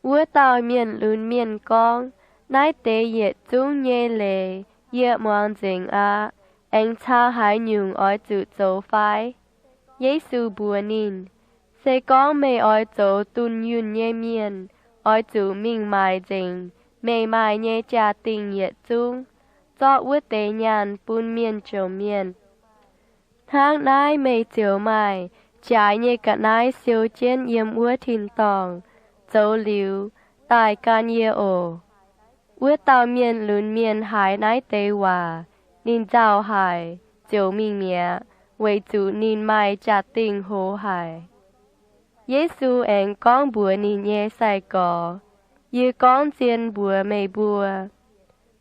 Wuov dauh mienh lunx mienh gorngv, Naaiv deix yietc zungv nyei leiz yie muangx nzengc aqv. Aengx cau haaix nyungc oix zuqc zoux fai? Yesu mbuox ninh, Se gorngv meih oix zoux dunh yunh nyei mienh, oix zuqc mingh maaic nzengc meih maaih nyei jaa-dingh yietc zungv, zorqv wuov deix nyaanh bun mienh jomc mienh. Hnangv naaiv meih ziouc maaih jaaix nyei ga'naaiv siou jienv yiem wuov tin-dorngh. Zoux liuz, daaih gan yie oc. Wuov dauh mienh lunx mienh haiz naaiv deix waac, ninh nzauh haic, ziouc mingh mi'aqv, weic zuqc ninh maaih jaa-dingh hoz haic. Yesu aengx gorngv mbuox ninh nyei sai-gorx, Yie gorngv zien mbuox meih mbuo,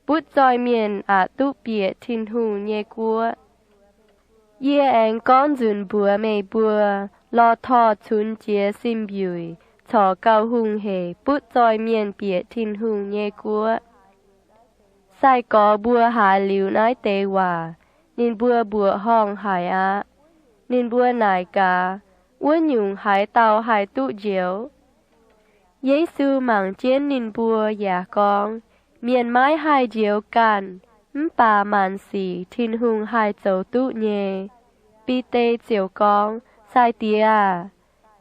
butv zoih mienh aqc duqv bieqc Tin-Hungh nyei guoqv. Yie aengx gorngv nzunc mbuox meih mbuo, lorh torh cunx jiez sin-mbiuic corc gauh hungh heic butv zoih mienh bieqc Tin-Hungh nyei guoqv. Sai-gorx mbuo haiz liuz naaiv deix waac, ninh mbuo mbuoqc horngh haic aqv. Ninh mbuo naaic gaax, Wuov nyungc, haaix dauh haih duqv njoux? Yesu mangc jienv ninh mbuo yaac gorngv, Mienh maiv haih njoux ganh, mv baac maanc sic Tin-Hungh haih zoux duqv nyei. Bide ziouc gorngv, Sai-Diex aah!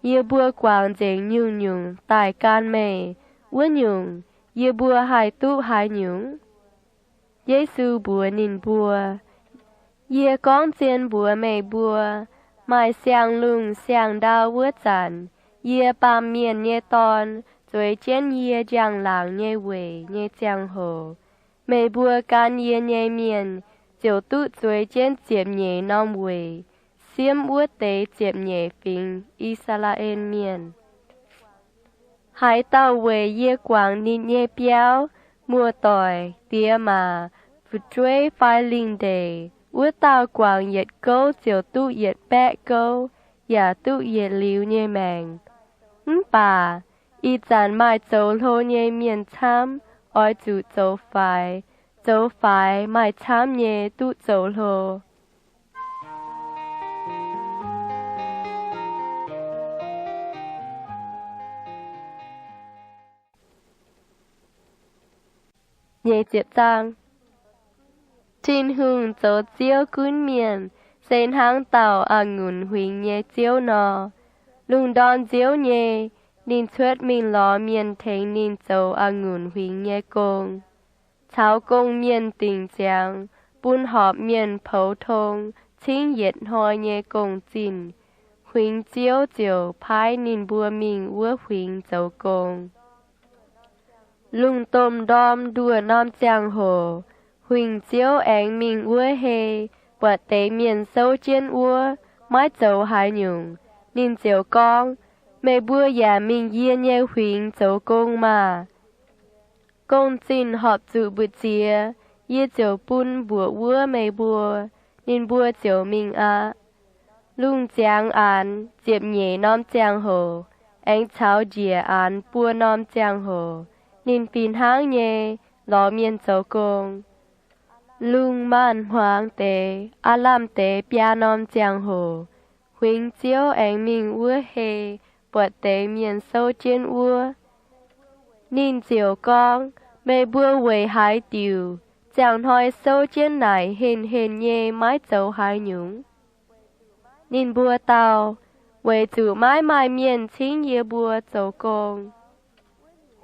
Yie mbuo guangc nzengc nyungc-nyungc daaih gan meih. Wuov nyungc, yie mbuo haih duqv haaix nyungc? Yesu mbuox ninh mbuo, Yie gorngv zien mbuox meih mbuo, maaih siang-lungh siang-ndau wuov zanc, yie, Baamh Mienh nyei Dorn, zueiz jienv yie njang-laangc nyei weic nyei ziangh hoc, meih mbuo gan yie nyei mienh ziouc duqv zueiz jienv ziepc nyeic norm weic siemv wuov deix ziepc nyeic fingx I^saa^laa^en Mienh. Haaix dauh weic yie guangc ninh nyei biauv, muoz-doic, diex maac, fu'jueiv fai lingh ndeic, wuov dauh guangc yietc gouv ziouc duqv yietc baeqv gouv, yaac duqv yietc liuz nyei maengc. Mv baac ih zanc maaih zoux hlo nyei mienh camv, oix zuqc zoux faix. Zoux faix maaih camv nyei duqv zoux hlo. Tin-Hungh zoux Ziouv gunv mienh se hnangv dauh a'ngunc huingx nyei ziouv nor. Lungh ndorm nziouv nyei, ninh cuotv mingh lorz mienh tengx ninh zoux a'ngunc huingx nyei gong, caux gong-mienh dingc ziangx, bun horpc mienh poux tong cingv yietc hnoi nyei gong-zinh. Huingx ziouv ziouc paaiv ninh mbuo mingh wuov huingx zoux gong. Lungh domh ndorm nduoh norm ziangh hoc, huingx ziouv aengx mingh wuov hei, buatc deix mienh souv jienv wuov, maiv zoux haaix nyungc. Ninh ziouc gorngv, Meih mbuo yaac mingh yie nyei huingx zoux gong maah! Gong-zinh horpc zuqc mbu'ziex, yie ziouc bun mbuoqc wuov meih mbuo. Ninh mbuo ziouc mingh aqv. Lungh ziangx aanx ziepc nyeic norm ziangh hoc, aengx caux njiec aanx buo norm ziangh hoc, ninh fih hnangv nyei lorz mienh zoux gong. Lungh maanz-hmuangx deix aav lamh deix biaa norm ziangh hoc, huingx ziouv aengx mingh wuov hei, buatc deix mienh souv jienv wuov. Ninh ziouc gorngv, Meih mbuo weic haaix diuc ziangh hnoi souv jienv naaic henh henh nyei maiv zoux haaix nyungc? Ninh mbuo dau, Weic zuqc maiv maaih mienh cingv yie mbuo zoux gong.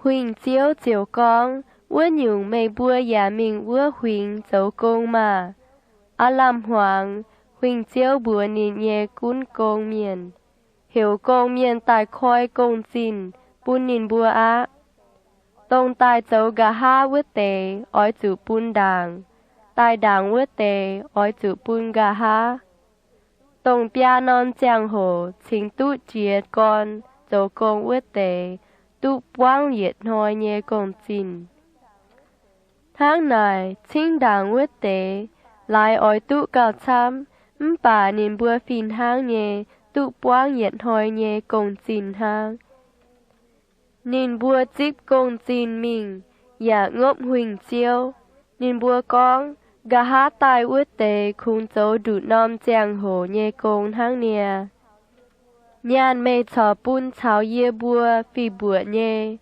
Huingx ziouv ziouc gorngv, Wuov nyungc, meih mbuo yaac mingh wuov huingx zoux gong maah! Aav lamh hmuangx, huingx ziouv mbuox ninh nyei gunv gong-mienh, Heuc gong-mienh daaih koi gong-zinh bun ninh mbuo aqv. Dongh daaih zoux nqa'haav wuov deix oix zuqc bun ndaangc, daaih ndaangc wuov deix oix zuqc bun nqa'haav. Dongh biaa norm ziangh hoc cingx duqv jiez gorn zoux gong wuov deix duqv buangv yietc hnoi nyei gong-zinh. Hnangv naaic, cingv ndaangc wuov deix laaix oix duqv gauh camv, mv baac ninh mbuo fih hnangv nyei duqv buangv yietc hnoi nyei gong-zinh hnangv. Ninh mbuo zipv gong-zinh mingh yaac ngopv huingx ziouv. Ninh mbuo gorngv, Nqa'haav daaih wuov deix kungx zoux nduqc norm ziangh hoc nyei gong hnangv niaa. Nyaanh meih corc bun caux yie mbuo fih mbuoqc nyei.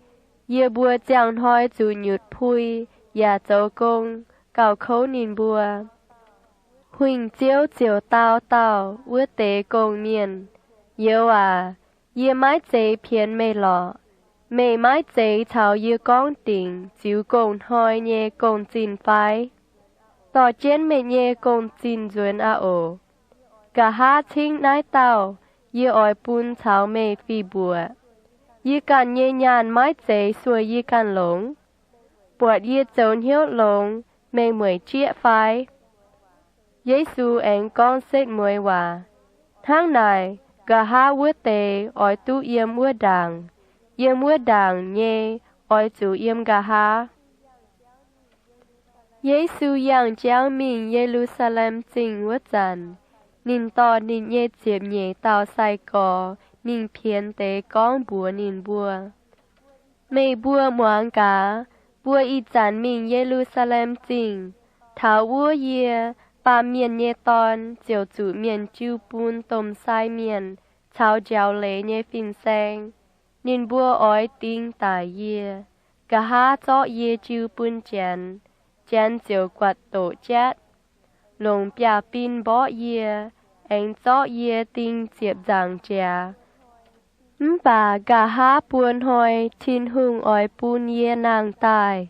Yie mbuo ziangh hnoi zuqc nyutc pui yaac zoux gong gauh kouv ninh mbuo. Huingx ziouv ziouc dau dauh wuov deix gong-mienh, Youz aac, yie maiv zeiz pienx meih lorqc. Meih maiv zeiz caux yie gorngv dingc ziux gong-hnoi nyei gong-zinh fai? Dorh jienv meih nyei gong-zinh nzuonx aqv oc. Nqa'haav cingv naaiv dauh yie oix bun caux meih fih mbuoqc. Yie ganh nyei nyaanh maiv zeiz sueih yie ganh longx. Buatc yie zoux hnyouv longx, meih mueic jieqv fai? Yesu aengx gorngv setv mueiz waac, Hnangv naaic, nqa'haav wuov deix oix duqv yiem wuov ndaangc. Yiem wuov ndaangc nyei oix zuqc yiem nqa'haav. Yesu yangh jangv mingh Ye^lu^saa^lem Zingh wuov zanc, ninh dorh ninh nyei ziepc nyeic dauh sai-gorx mingh pienx deix gorngv mbuox ninh mbuo, Meih mbuo muangx gaax. Mbuo ih zanc mingh Ye^lu^saa^lem Zingh. Taux wuov yie, Baamh Mienh nyei Dorn, ziouc zuqc mienh jiu bun domh sai mienh caux njaaux leiz nyei fin-saeng. Ninh mbuo oix ding daic yie, nqa'haav zorqv yie jiu bun Janx. Janx ziouc guatc doqc jatv, longc biaav-bin mborqv yie, aengx zorqv yie ding ziepc nzaangc jiex. Mv baac nqa'haav buo hnoi Tin-Hungh oix bun yie nangh daaih.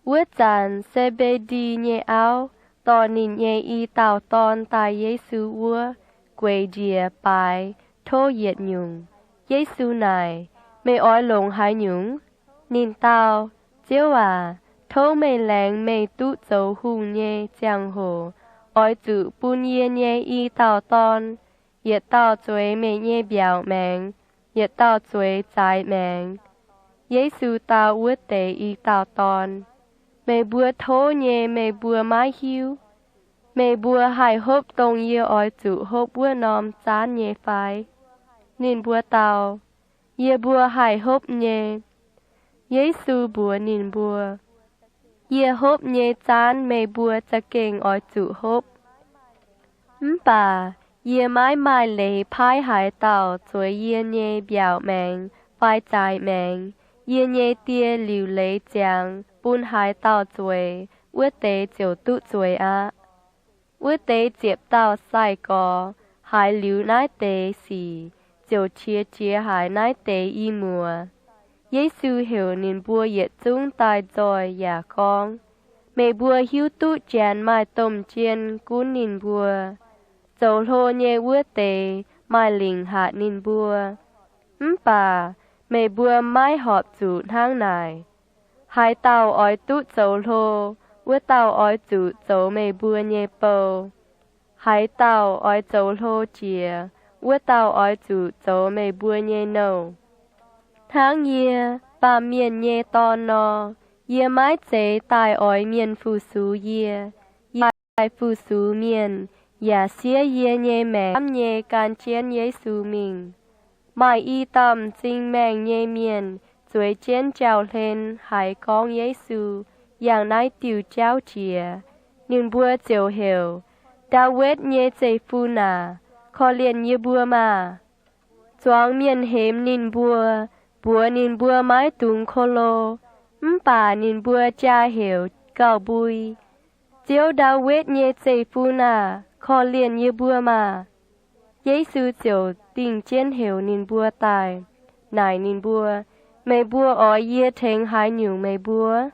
Wuov zanc Se^mbe^ndi nyei auv dorh ninh nyei i dauh dorn daaih Yesu wuov, gueic njiec baaix tov yietc nyungc. Yesu naaic, Meih oix longc haaix nyungc? Ninh dau, Ziouv aac, tov meih laengz meih duqv zoux hungh nyei ziangh hoc oix zuqc bun yie nyei i dauh dorn, yietc dauh zueiz meih nyei mbiaauc maengx, yietc dauh zueiz zaaix maengx. Yesu dau wuov deix i dauh dorn, Meih mbuo tov nyei meih mbuo maiv hiuv. Meih mbuo haih hopv dongh yie oix zuqc hopv wuov norm zaanv nyei fai? Ninh mbuo dau, Yie mbuo haih hopv nyei. Yesu mbuox ninh mbuo, Yie hopv nyei zaanv meih mbuo za'gengh oix zuqc hopv. Mv baac yie maiv maaih leiz paaiv haaix dauh zueiz yie nyei mbiaauc maengx fai zaaix maengx. Yie nyei Die liuc leiz ziangx bun haaix dauh zueiz, wuov deix ziouc duqv zueiz aqv. Wuov deix ziepc dauh sai-gorx haiz liuz naaiv deix sic ziouc qiex jiez haic naaiv deix i muoz. Yesu heuc ninh mbuo yietc zungv daaih nzoih yaac gorngv, Meih mbuo hiuv duqv Janx maaih domh jien gunv ninh mbuo. Zoux hlo nyei wuov deix maaih lingc hatc ninh mbuo. Mv baac meih mbuo maiv horpc zuqc hnangv naaic. Haaix dauh oix duqv zoux hlo, wuov dauh oix zuqc zoux meih mbuo nyei bou. Haaix dauh oix zoux hlo jiex, wuov dauh oix zuqc zoux meih mbuo nyei nouh. Hnangv yie, Baamh Mienh nyei Dorn nor, yie maiv zeiz daaih oix mienh fu-sux yie. Yie daaih fu-sux mienh, yaac siev yie nyei maengc camv nyei gan jienv Yesu mingh. Maaih i dauh m'zing maengh nyei mienh zueiz jienv jauv-hlen haiz gorngv Yesu yangh naaiv diuh jauv jiex. Ninh mbuo ziouc heuc, Ndaawitv nyei Zeiv-Fun aac, korv-lienh yie mbuo maah! Zuangx mienh hemx ninh mbuo, mbuox ninh mbuo maiv dungx ko lo. Mv baac ninh mbuo jaa heuc gauh mbui, Ziouv, Ndaawitv nyei Zeiv-Fun aah! Korv-lienh yie mbuo maah! Yesu ziouc dingh jienv heuc ninh mbuo daaih, naaic ninh mbuo, Meih mbuo oix yie tengx haaix nyungc meih mbuo?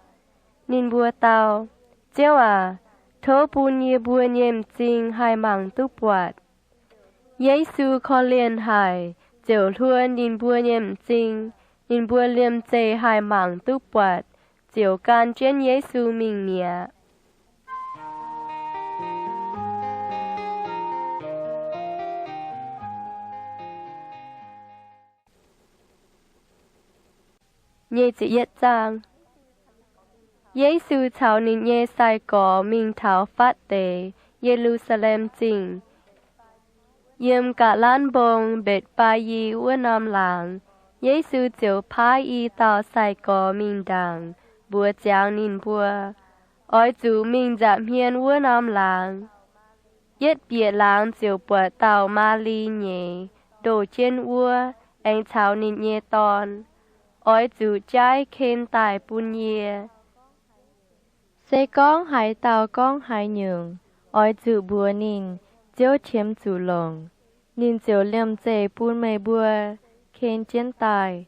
Ninh mbuo dau, Ziouv aac, tov bun yie mbuo nyei m'zing haih mangc duqv buatc. Yesu korv-lienh haic, ziouc hluo ninh mbuo nyei m'zing. Ninh mbuo liemh zeih haih mangc duqv buatc, ziouc gan jienv Yesu mingh mi'aqv. Yesu caux ninh nyei sai-gorx mingh taux fatv deix Ye^lu^saa^lem Zingh. Yiem Ga'lanv Mbong, Mbetc^baa^yi, wuov norm laangz, Yesu ziouc paaiv i dauh sai-gorx mingh ndaangc, mbuox ziangx ninh mbuo, Oix zuqc mingh nza'hmien wuov norm laangz. Yietv bieqc laangz ziouc buatc dauh maaz-li nyeic ndoh jienv wuov, aengx caux ninh nyei dorn. Oix zuqc jaaiv ken daaih bun yie. Se gorngv haaix dauh gorngv haaix nyungc, oix zuqc mbuox ninh, Ziouv qiemx zuqc longc, ninh ziouc liemh zeih bun meih mbuo ken jienv daaih.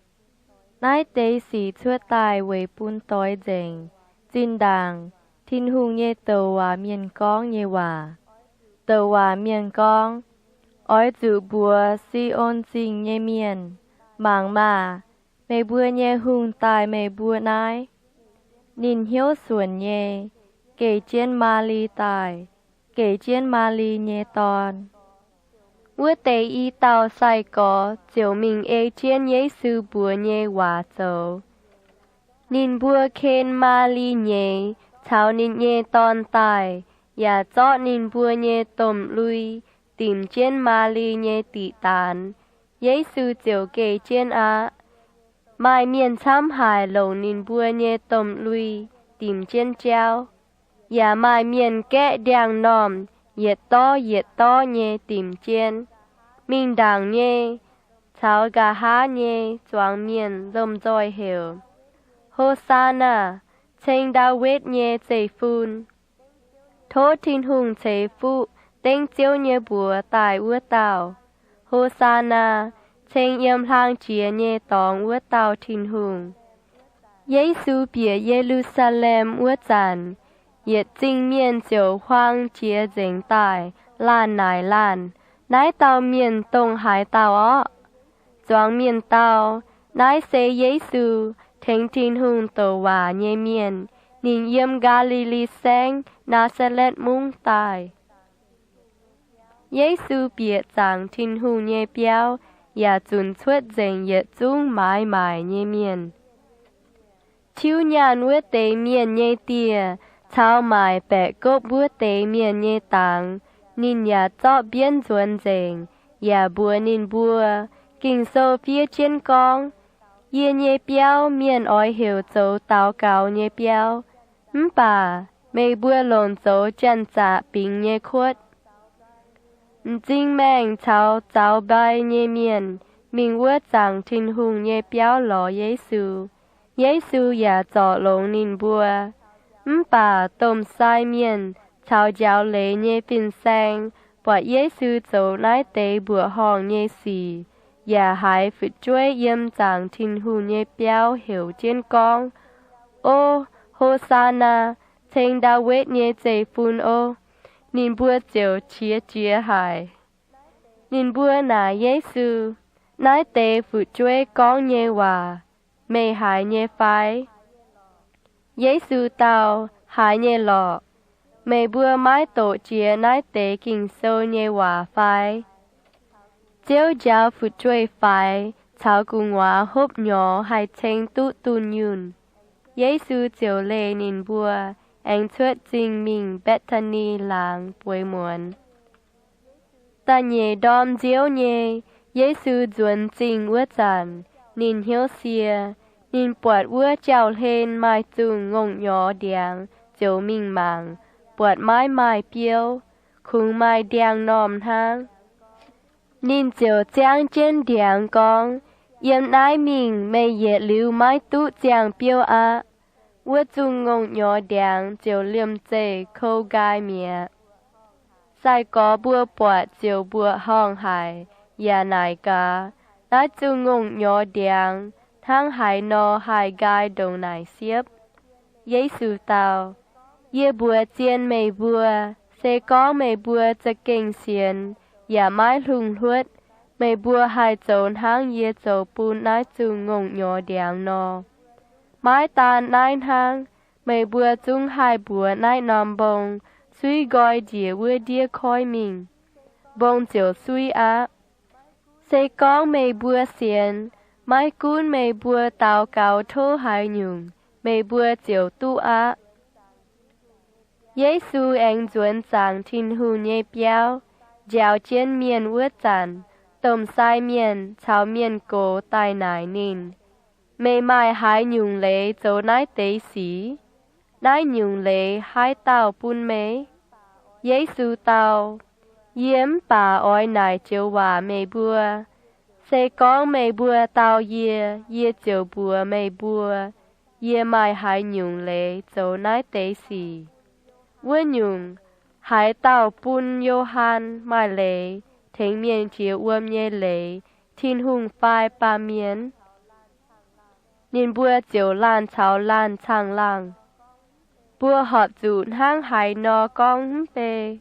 Naaiv deix sic cuotv daaih weic bun doix nzengc zinh ndaangc Tin-Hungh nyei douc waac mienh gorngv nyei waac. Douc waac mienh gorngv, Oix zuqc mbuox Si^on Zingh nyei mienh, Mangc maah! Meih mbuo nyei hungh daaih meih mbuo naaiv. Ninh hnyouv suonc nyei, geh jienv Maa^li daaih, geh jienv Maa^li nyei dorn. Wuov deix i dauh sai-gorx ziouc mingh ei jienv Yesu mbuox nyei waac zoux. Ninh mbuo ken Maa^li nyeiz caux ninh nyei dorn daaih, yaac zorqv ninh mbuo nyei domh lui dimc jienv Maa^li nyei diqc daanx. Yesu ziouc geh jienv aqv. Maaih mienh camv haic longc ninh mbuo nyei domh lui dimc jienv jauv, yaac maaih mienh gaeqv ndiangx-normh yietc dorv yietc dorv nyei dimc jienv. Mingh ndaangc nyei caux nqa'haav nyei zuangx mienh lomh nzoih heuc, Ho^saa^naa! Ceng Ndaawitv nyei Zeiv-Fun! Tov Tin-Hungh ceix fuqv dengv Ziouv nyei mbuox daaih wuov dauh! Ho^saa^naa! Ceng yiem hlang jiex nyei dorngx wuov dauh Tin-Hungh! Yesu bieqc Ye^lu^saa^lem wuov zanc, yietc zingh mienh ziouc huaang jiez nzengc daaih laanh naaic laanh, Naaiv dauh mienh dongh haaix dauh orqv? Zuangx mienh dau, Naaiv se Yesu, tengx Tin-Hungh douc waac nyei mienh. Ninh yiem Gaa^li^li Saengv, Naa^saa^letv Mungv, daaih. Yesu bieqc zaangc Tin-Hungh nyei biauv yaac zunc cuotv nzengc yietc zungv maaiz maaic nyei mienh. Tiuv nyaanh wuov deix mienh nyei dieh caux maaic baeqc gopv wuov deix mienh nyei dangx ninh yaac zorqv mbienv nzuonx nzengc, yaac mbuox ninh mbuo, Ging-Sou fiev jienv gorngv, Yie nyei biauv mienh oix heuc zoux daux gaux nyei biauv. Mv baac meih mbuo longc zoux janx-zaqc bingx nyei kuotv. M'zing maengh caux zaux mbai nyei mienh mingh wuov zaangc Tin-Hungh nyei biauv lorz Yesu. Yesu yaac zorc longx ninh mbuo. Mv baac domh sai mienh caux njaaux leiz nyei fin-saeng buatc Yesu zoux naaiv deix mbuoqc horngh nyei sic, yaac haiz fu'jueiv yiem zaangc Tin-Hungh nyei biauv heuc jienv gorngv, O, Ho^saa^naa! Ceng Ndaawitv nyei Zeiv-Fun ov! Ninh mbuo ziouc qiex jiez haic. Ninh mbuo naaic Yesu, Naaiv deix fu'jueiv gorngv nyei waac meih haiz nyei fai? Yesu dau, Haiz nyei lorqc. Meih mbuo maiv doqc jiex naaiv deix Ging-Sou nyei waac fai? Ziouv njaaux fu'jueiv-faix caux gu'nguaaz hopv nyorx haih ceng duqv dunh yunh. Yesu ziouc leih ninh mbuo aengx cuotv zingh mingh Mbetc^taa^ni Laangz bueix muonz. Da'nyeic ndorm nziouv nyei, Yesu nzuonx zingh wuov zanc, ninh hnyouv sie. Ninh buatc wuov jauv-hlen maaih zungh ngongh nyorx ndiangx ziouc mingh mangc, buatc maiv maaih biouv, kungx maaih ndiangx-normh hnangv. Ninh ziouc ziangv jienv ndiangx gorngv, Yiem naaiv mingh meih yietc liuz maiv duqv ziangh biouv aqv. Wuov zungh ngongh nyorx ndiangx ziouc liemh zeih kou nqaai mi'aqv. Sai-gorx mbuo buatc ziouc mbuoqc horngh haic yaac naaic gaax, Naaiv zungh ngongh nyorx ndiangx hnangv haaix nor haih nqaai ndongc naaic siepv? Yesu dau, Yie mbuox zien meih mbuo, se gorngv meih mbuo za'gengh sienx yaac maiv hlungh hluotv, meih mbuo haih zoux hnangv yie zoux bun naaiv zungh ngongh nyorx ndiangx nor. Maiv daan naaiv hnangv, meih mbuo zungv haih mbuox naaiv norm mbong, Suiv nqoi njiec wuov ndiev koiv mingh, mbong ziouc suiv aqv. Se gorngv meih mbuo sienx, maiv gunv meih mbuo daux gaux tov haaix nyungc, meih mbuo ziouc duqv aqv. Yesu aengx nzuonx zaangc Tin-Hungh nyei biauv njaaux jienv mienh wuov zanc, domh sai mienh caux mienh gox daaih naaic ninh, Meih maaih haaix nyungc leiz zoux naaiv deix sic? Naaiv nyungc leiz haaix dauh bun meih? Yesu dau, Yie mv baac oix naaic joux waac meih mbuo. Se gorngv meih mbuo dau yie, yie ziouc mbuox meih mbuo, yie maaih haaix nyungc leiz zoux naaiv deix sic. Wuov nyungc, haaix dauh bun Yo^han maaih leiz tengx mienh jiex wuom nyei leiz, Tin-Hungh fai baamh mienh? Ninh mbuo ziouc laanh caux laanh caangh laangh, Mbuo horpc zuqc hnangv haaix nor gorngv mv bei?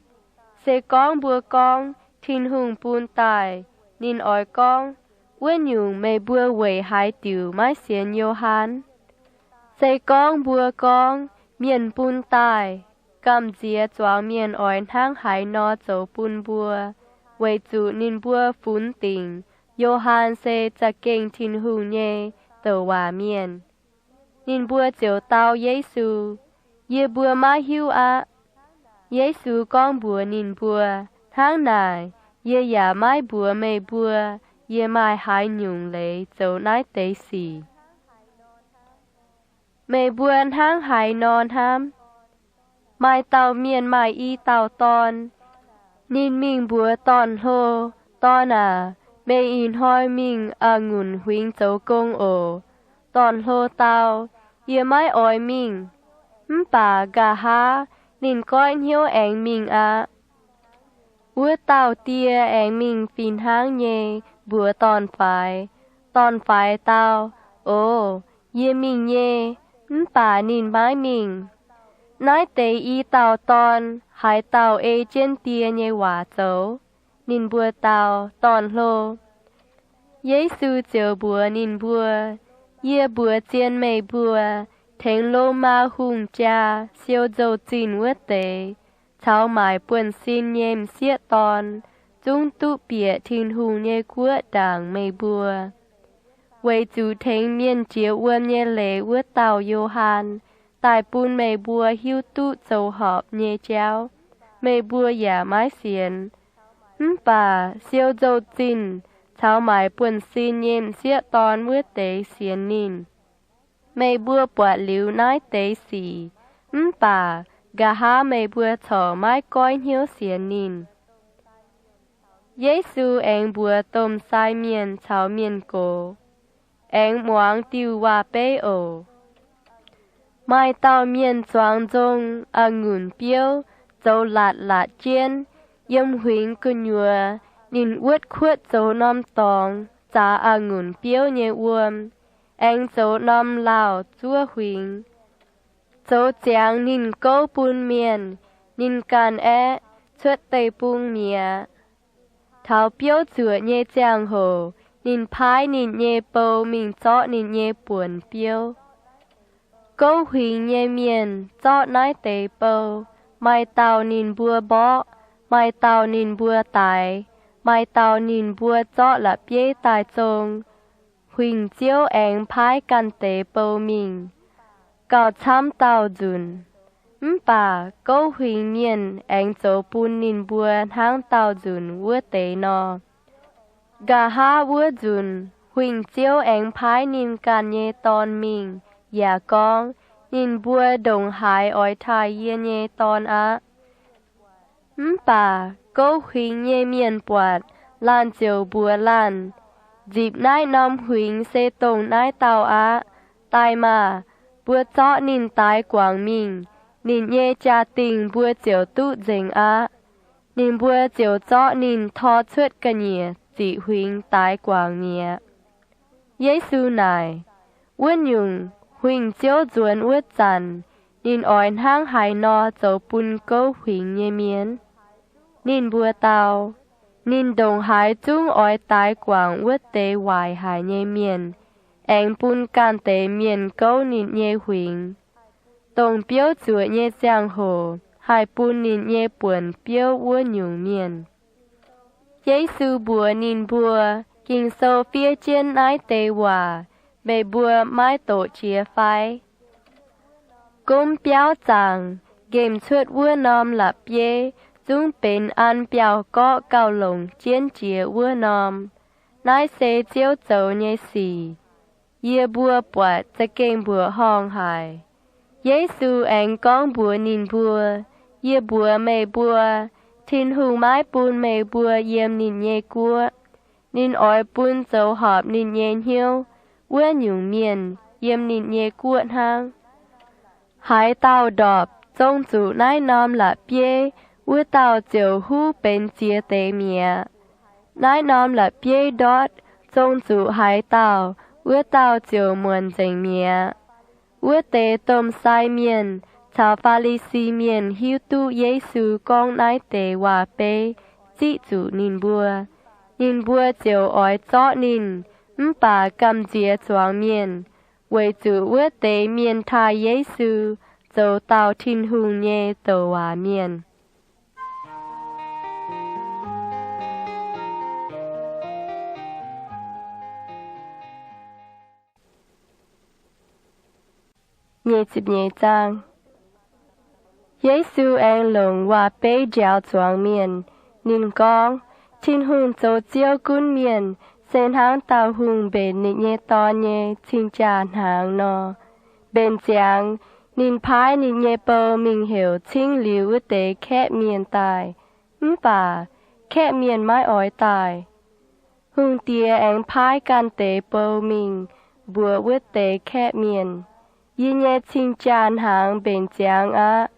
Se gorngv mbuo gorngv, Tin-Hungh bun daaih, ninh oix gorngv, Wuov nyungc, meih mbuo weic haaix diuc maiv sienx Yo^han? Se gorngv mbuo gorngv, Mienh bun daaih, gamh nziex zuangx mienh oix hnangv haaix nor zoux bun mbuo, weic zuqc ninh mbuo funx dingc Yo^han se za'gengh Tin-Hungh nyei douc waac mienh. Ninh mbuo ziouc dau Yesu, Yie mbuo maiv hiuv aqv. Yesu gorngv mbuox ninh mbuo, Hnangv naaic, yie yaac maiv mbuox meih mbuo yie maaih haaix nyungc leiz zoux naaiv deix sic. Meih mbuo hnangv haaix nor hnamv? Maaih dauh mienh maaih i dauh dorn. Ninh mingh mbuox dorn-hlo, Dorn aac, meih ih hnoi mingh a'ngunc huingx zoux gong oc. Dorn-hlo dau, Yie maiv oix mingh. Mv baac nqa'haav ninh goiv hnyouv aengx mingh aqv. Wuov dauh die aengx mingh fih hnangv nyei mbuox dorn-faix. Dorn-faix dau, Oc, yie mingh nyei. Mv baac ninh maiv mingh. Naaiv deix i dauh dorn haaix dauh ei jienv die nyei waac zoux? Ninh mbuo dau, Dorn-hlo. Yesu ziouc mbuox ninh mbuo, Yie mbuox zien meih mbuo, tengx Lomaa hungh jaa siou nzou-zinh wuov deix caux maaic buonv-sin nyei m'sieqv dorn zungv duqv bieqc Tin-Hungh nyei guoqv ndaangc meih mbuo. Weic zuqc tengx mienh jiex wuom nyei leiz wuov dauh Yo^han daaih bun meih mbuo hiuv duqv zoux horpc nyei jauv, meih mbuo yaac maiv sienx. Mv baac siou nzou-zinh caux maaic buonv-sin nyei m'sieqv dorn wuov deix sienx ninh. Meih mbuo buatc liuz naaiv deix sic, mv baac nqa'haav meih mbuo corc maiv goiv hnyouv sienx ninh. Yesu aengx mbuox domh sai mienh caux mienh gox, Aengx muangx diuh waac-beiv oc. Maaih dauh mienh zuangx nzong a'ngunc biouv zoux latc latc jienv. Yiem huingx gu'nyuoz ninh wuotv kuotv zoux norm dorngx zaax a'ngunc biouv nyei wuom, aengx zoux norm lauh zuov huingx. Zoux ziangx ninh gouv bun mienh, ninh ganh aeqv, cuotv deic-bung mi'aqv. Taux biouv zuoqc nyei ziangh hoc ninh paaiv ninh nyei bou mingh zorqv ninh nyei buonc biouv. Gouv huingx nyei mienh zorqv naaiv deix bou, maaih dauh ninh mbuo mborqv, maaih dauh ninh mbuo daix, maaih dauh ninh mbuo zorqv la'bieiv daaih zong. Huingx-ziouv aengx paaiv ganh deix bou mingh, gauh camv dauh nzunc. Mv baac gouv huingx mienh aengx zoux bun ninh mbuo hnangv dauh nzunc wuov deix nor. Nqa'haav wuov nzunc huingx-ziouv aengx paaiv ninh ganh nyei dorn mingh yaac gorngv, Ninh mbuo ndongc haaix oix taaih yie nyei dorn aqv? Mv baac gouv huingx nyei mienh buatc laanh ziouc mbuox laanh, Nzipc naaiv norm huingx se dongh naaiv dauh aqv. Daaih maah! Mbuo zorqv ninh daix guangc mingh, ninh nyei jaa-dingh mbuo ziouc duqv nzengc aqv. Ninh mbuo ziouc zorqv ninh tor cuotv ga'nyiec ziqc huingx daix guangc mi'aqv. Yesu naaic, Wuov nyungc, huingx-ziouv nzuonx wuov zanc ninh oix hnangv haaix nor zoux bun gouv huingx nyei mienh? Ninh mbuo dau, Ninh ndongc haaix zungv oix daix guangc wuov deix waaic haic nyei mienh, aengx bun ganh deix mienh gouv ninh nyei huingx, dongh biouv zuoqc nyei ziangh hoc haih bun ninh nyei buonc biouv wuov nyungc mienh. Yesu mbuox ninh mbuo, Ging-Sou fiev jienv naaiv deix waac meih mbuo maiv doqc jiex fai? Gomv biauv zaangc nqemh cuotv wuov norm la'bieiv zungv benx an biauv-gorqv gauh longc jienv jiex wuov norm. Naaiv se Ziouv zoux nyei sic. Yie mbuo buatc za'gengh mbuoqc horngh haic. Yesu aengx gorngv mbuox ninh mbuo, Yie mbuox meih mbuo, Tin-Hungh maiv bun meih mbuo yiem ninh nyei guoqv. Ninh oix bun zoux horpc ninh nyei hnyouv wuov nyungc mienh yiem ninh nyei guoqv hnangv. Haaix dauh ndorpc zong zuqc naaiv norm la'bieiv, wuov dauh ziouc huv benx ziex deix mi'aqv. Naaiv norm la'bieiv ndortv zong zuqc haaix dauh, Wuov dauh ziouc muonc nzengc mi'aqv. Wuov deix domh sai mienh caux Faa^li^si Mienh hiuv duqv Yesu gorngv naaiv deix waac-beiv ziqv zuqc ninh mbuo. Ninh mbuo ziouc oix zorqv ninh, mv baac gamh nziex zuangx mienh, weic zuqc wuov deix mienh taaih Yesu zoux dauh Tin-Hungh nyei douc waac mienh. Yesu aengx longc waac-beiv njaaux zuangx mienh. Ninh gorngv, Tin-Hungh zoux Ziouv gunv mienh se hnangv dauh hungh mbenc ninh nyei dorn nyei cing-jaa-hnaangx nor. Mbenc ziangx, ninh paaiv ninh nyei bou mingh heuc cingv liuz wuov deix kaeqv mienh daaih, mv baac kaeqv mienh maiv oix daaih. Hungh diex aengx paaiv ganh deix bou mingh mbuox wuov deix kaeqv mienh, Yie nyei cing-jaa-hnaangx mbenc ziangx aqv.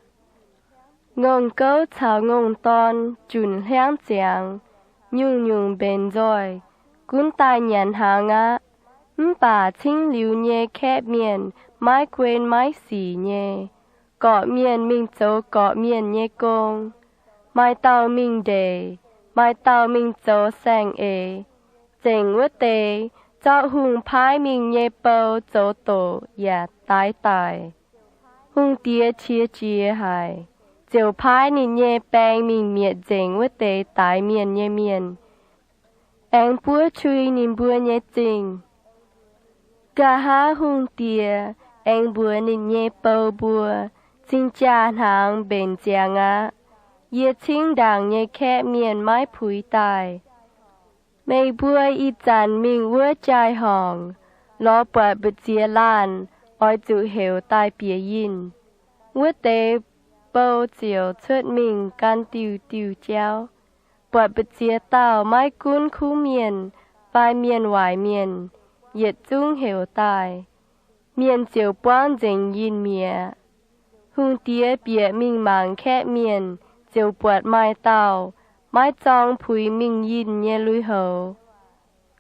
Ngongh gouv caux ngongh dorn junc hliangv ziangx, nyungc-nyungc mbenc nzoih, gunv daaih nyanc hnaangx aqv. Mv baac cingv liuz nyei kaeqv mienh maiv guen maiv sic nyei. Gorqv-mienh mingh zoux gorqv-mienh nyei gong. Maaih dauh mingh ndeic, maaih dauh mingh zoux saeng-eix. Zengc wuov deix, zorqv hungh paaiv mingh nyei bou zoux doqc yaac daix daic. Hungh diex qiex jiez haic, ziouc paaiv ninh nyei baeng mingh mietc nzengc wuov deix daix mienh nyei mienh, aengx buov qui ninh mbuo nyei zingh. Nqa'haav hungh diex aengx mbuox ninh nyei bou mbuo, Cing-jaa-hnaangx mbenc ziangx aqv. Yie cingv ndaangc nyei kaeqv mienh maiv puix daaih. Meih mbuo ih zanc mingh wuov jaai-horngc, lorz buatc mbu'ziex laanh oix zuqc heuc daaih bieqc yinh. Wuov deix bou ziouc cuotv mingh gan diuh diuh jauv, buatc mbu'ziex dauh maiv gunv kuv mienh fai mienh waaic mienh, yietc zungv heuc daaih. Mienh ziouc buangv nzengc yinh mi'aqv. Hungh diex bieqc mingh mangc kaeqv mienh, ziouc buatc maaih dauh maiv zorng puix mingh yinh nyei lui-houx.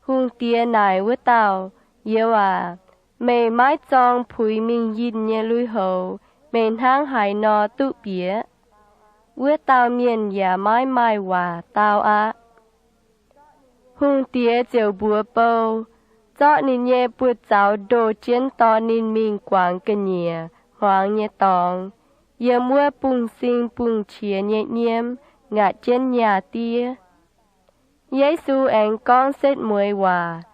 Hungh diex naaic wuov dauh, Youz aac, meih maiv zorng puix mingh yinh nyei lui-houx, meih hnangv haaix nor duqv bieqc? Wuov dauh mienh yaac maiv maaih waac dau aqv. Hungh diex ziouc mbuox bou, Zorqv ninh nyei buoz-zaux ndoh jienv dorh ninh mingh guangc ga'nyiec hmuangx nyei dorngx, yiem wuov bungx-sing bungx-qiex nyei nyiemv ngaatc jienv nyaah diev. Yesu aengx gorngv setv mueiz waac,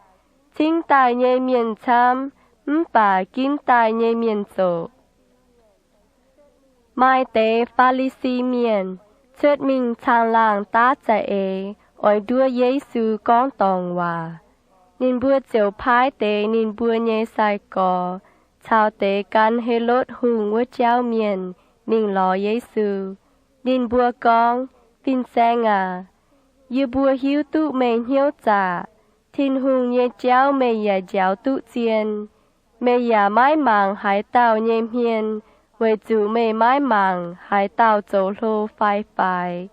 Cingv daaih nyei mienh camv, mv baac ginv daaih nyei mienh zoqc. Maaih deix Faa^li^si Mienh cuotv mingh caangh laangh daav za'eix oix nduov Yesu gorngv dorngc waac. Ninh mbuo ziouc paaiv deix ninh mbuo nyei sai-gorx caux deix gan Helotv Hungh wuov jauv mienh mingh lorz Yesu. Ninh mbuo gorngv, Fin-Saeng aac, yie mbuo hiuv duqv meih hnyouv zaqc. Tin-Hungh nyei jauv meih yaac njaaux duqv zien. Meih yaac maiv mangc haaix dauh nyei hmien, weic zuqc meih maiv mangc haaix dauh zoux hlo fai faix.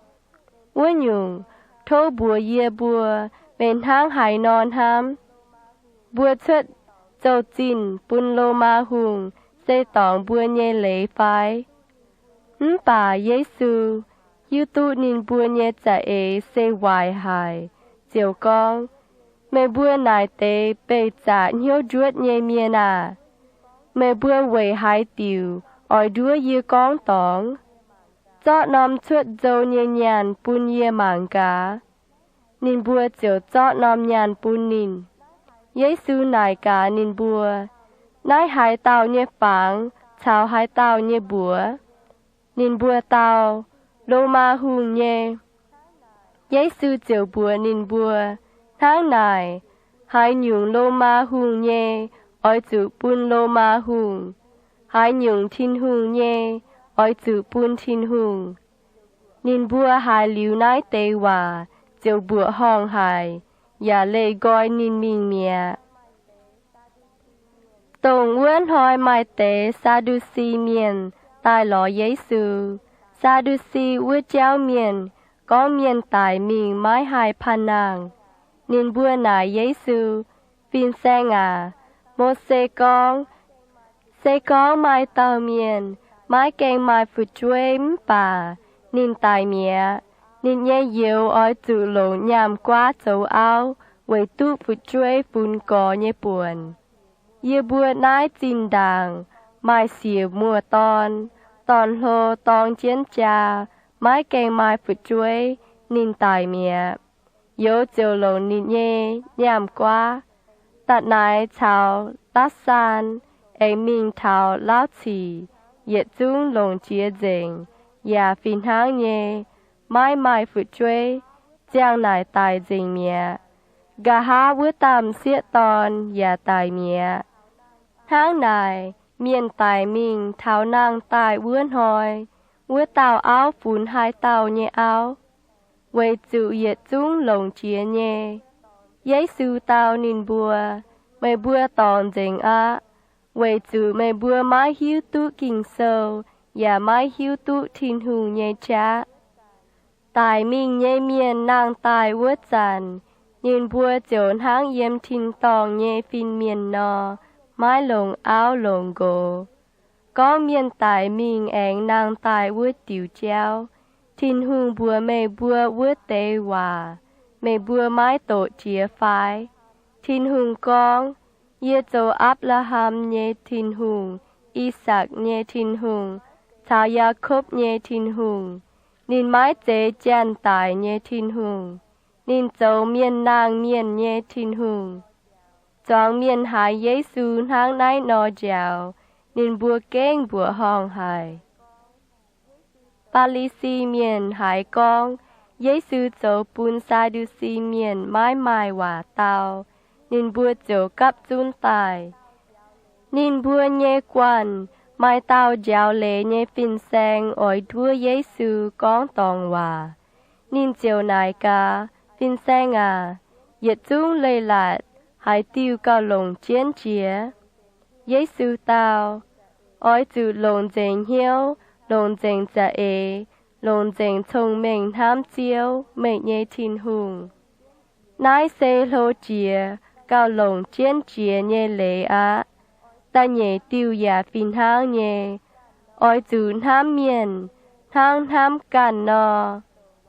Wuov nyungc, tov mbuox yie mbuo, meih hnangv haaix nor hnamv? Mbuo cuotv zouv-zinh bun Lomaa Hungh se dorngc mbuo nyei leiz fai? Mv baac Yesu hiuv duqv ninh mbuo nyei za'eix se waaic haic, ziouc gorngv, Meih mbuo naaic deix beih zaqc hnyouv njuotv nyei mienh aah! Meih mbuo weic haaix diuc oix nduov yie gorngv dorngx? Zorqv norm cuotv nzou nyei nyaanh bun yie mangc gaax. Ninh mbuo ziouc zorqv norm nyaanh bun ninh. Yesu naaic gaax ninh mbuo, Naaiv haaix dauh nyei fangx caux haaix dauh nyei mbuox? Ninh mbuo dau, Lomaa Hungh nyei. Yesu ziouc mbuox ninh mbuo, Hnangv naaic, haaix nyungc Lomaa Hungh nyei, oix zuqc bun Lomaa Hungh. Haaix nyungc Tin-Hungh nyei, oix zuqc bun Tin-Hungh. Ninh mbuo haiz liuz naaiv deix waac ziouc mbuoqc horngh haic, yaac leih nqoi ninh mingh mi'aqv. Dongh wuov hnoi maaih deix Saa^ndu^si Mienh daaih lorz Yesu. Saa^ndu^si wuov jauv mienh gorngv mienh daic mingh maiv haih panh nangh. Ninh mbuo naaic Yesu, Fin-Saeng aac, Mose gorngv, Se gorngv maaih dauh mienh maiv gaengh maaih fu'jueiv mv baac ninh daic mi'aqv, ninh nyei youz oix zuqc longc nyaam-guaav zoux auv weic duqv fu'jueiv funx gorx nyei buonc. Yie mbuo naaiv zinh ndaangc maaih siec muoz-dorn, dorn-hlo dorng jienv jaa, maiv gaengh maaih fu'jueiv, ninh daic mi'aqv. Youz ziouc longc ninh nyei nyaam-guaav, da'naaic caux la'saan, aengx mingh taux lauv cic, yietc zungv longc jiex nzengc, yaac fih hnangv nyei, maiv maaih fu'jueiv, ziangh naaic daic nzengc mi'aqv. Nqa'haav wuov dauh m'sieqv dorn yaac daic mi'aqv. Hnangv naaic, mienh daic mingh taux nangh daaih wuov hnoi, wuov dauh auv funx haaix dauh nyei auv? Weic zuqc yietc zungv longc jiex nyei. Yesu dau ninh mbuo, Meih mbuo dorngc nzengc aqv, weic zuqc meih mbuo maiv hiuv duqv Ging-Sou yaac maiv hiuv duqv Tin-Hungh nyei qaqv. Daic mingh nyei mienh nangh daaih wuov zanc, ninh mbuo ziouc hnangv yiem tin-dorngh nyei fin-mienh nor, maiv longc auv longc nqox. Gorngv mienh daic mingh aengx nangh daaih wuov diuc jauv, Tin-Hungh mbuox meih mbuo wuov deix waac, meih mbuo maiv doqc jiex fai? Tin-Hungh gorngv, Yie zoux Apc^laa^ham nyei Tin-Hungh, I^sakc nyei Tin-Hungh, caux Yaakopv nyei Tin-Hungh. Ninh maiv zeiz janx-daic nyei Tin-Hungh. Ninh zoux mienh nangh mienh nyei Tin-Hungh. Zuangx mienh haiz Yesu hnangv naaiv nor njaaux, ninh mbuo gengh mbuoqc horngh haic. Faa^li^si Mienh haiz gorngv Yesu zoux bun Saa^ndu^si Mienh maiv maaih waac dau, ninh mbuo ziouc gapv zunv daaih. Ninh mbuo nyei guanh maaih dauh njaaux leiz nyei fin-saeng oix nduov Yesu gorngv dorngc waac. Ninh ziouc naaic gaax, Fin-Saeng aac, yietc zungv leiz-latc haaix diuh gauh longc jienv jiex? Yesu dau, Oix zuqc longc nzengc hnyouv, longc nzengc za'eix, longc nzengc cong-mengh hnamv Ziouv, meih nyei Tin-Hungh. Naaiv se hlo jiex gauh longc jienv jiex nyei leiz aqv. Da'nyeic diuh yaac fih hnangv nyei. Oix zuqc hnamv mienh hnangv hnamv ganh nor.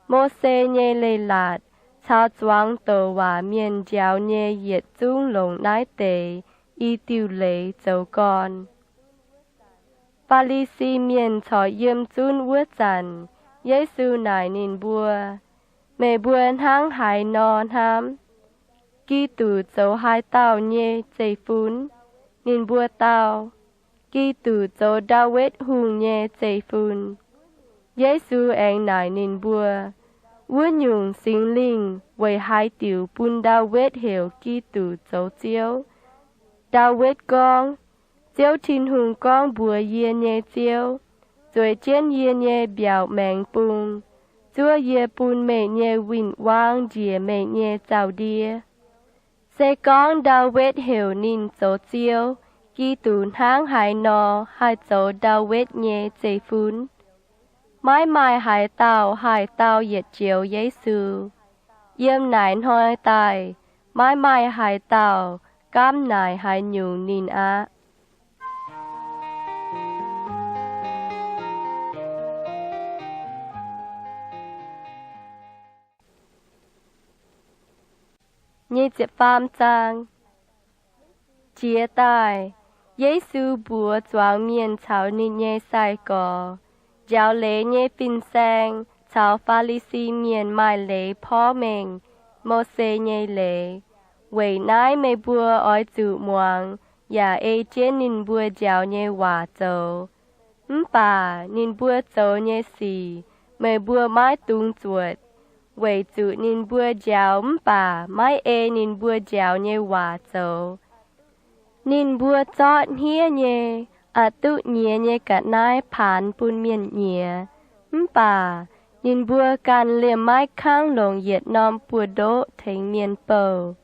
Mose nyei Leiz-Latc caux zuangx douc waac mienh njaaux nyei yietc zungv longc naaiv deix i diuh leiz zoux gorn. Faa^li^si Mienh corc yiem zunv wuov zanc, Yesu naaic ninh mbuo, Meih mbuo hnangv haaix nor hnamv? Giduc zoux haaix dauh nyei zeiv-fun? Ninh mbuo dau, Giduc zoux Ndaawitv Hungh nyei zeiv-fun. Yesu aengx naaic ninh mbuo, Wuov nyungc Singx Lingh weic haaix diuc bun Ndaawitv heuc Giduc zoux Ziouv? Ndaawitv gorngv, Ziouv Tin-Hungh gorngv mbuox yie nyei Ziouv, Zueiz jienv yie nyei mbiaauc maengx bung, zuov yie bun meih nyei win-wangv njiec meih nyei zaux-ndie. Se gorngv Ndaawitv heuc ninh zoux Ziouv, Giduc hnangv haaix nor haih zoux Ndaawitv nyei zeiv-fun? Maiv maaih haaix dauh haih dau yietc joux Yesu. Yiem naaic hnoi daaih, maiv maaih haaix dauh gaamv naaic haaix nyungc ninh aqv. Jiex daaih, Yesu mbuox zuangx mienh caux ninh nyei sai-gorx, Njaaux leiz nyei fin-saeng caux Faa^li^si Mienh maaih leiz porv mengh Mose nyei leiz. Weic naaiv meih mbuo oix zuqc muangx yaac ei jienv ninh mbuo njaaux nyei waac zoux. Mv baac ninh mbuo zoux nyei sic meih mbuo maiv dungx zuotc, weic zuqc ninh mbuo njaaux mv baac maiv ei ninh mbuo njaaux nyei waac zoux. Ninh mbuo zorqv hniev nyei, a'duqv nyiex nyei ga'naaiv paanx bun mienh nyiex, mv baac ninh mbuo ganh liemh maiv kangv longc yietc norm buoz-ndoqv tengx mienh bouh.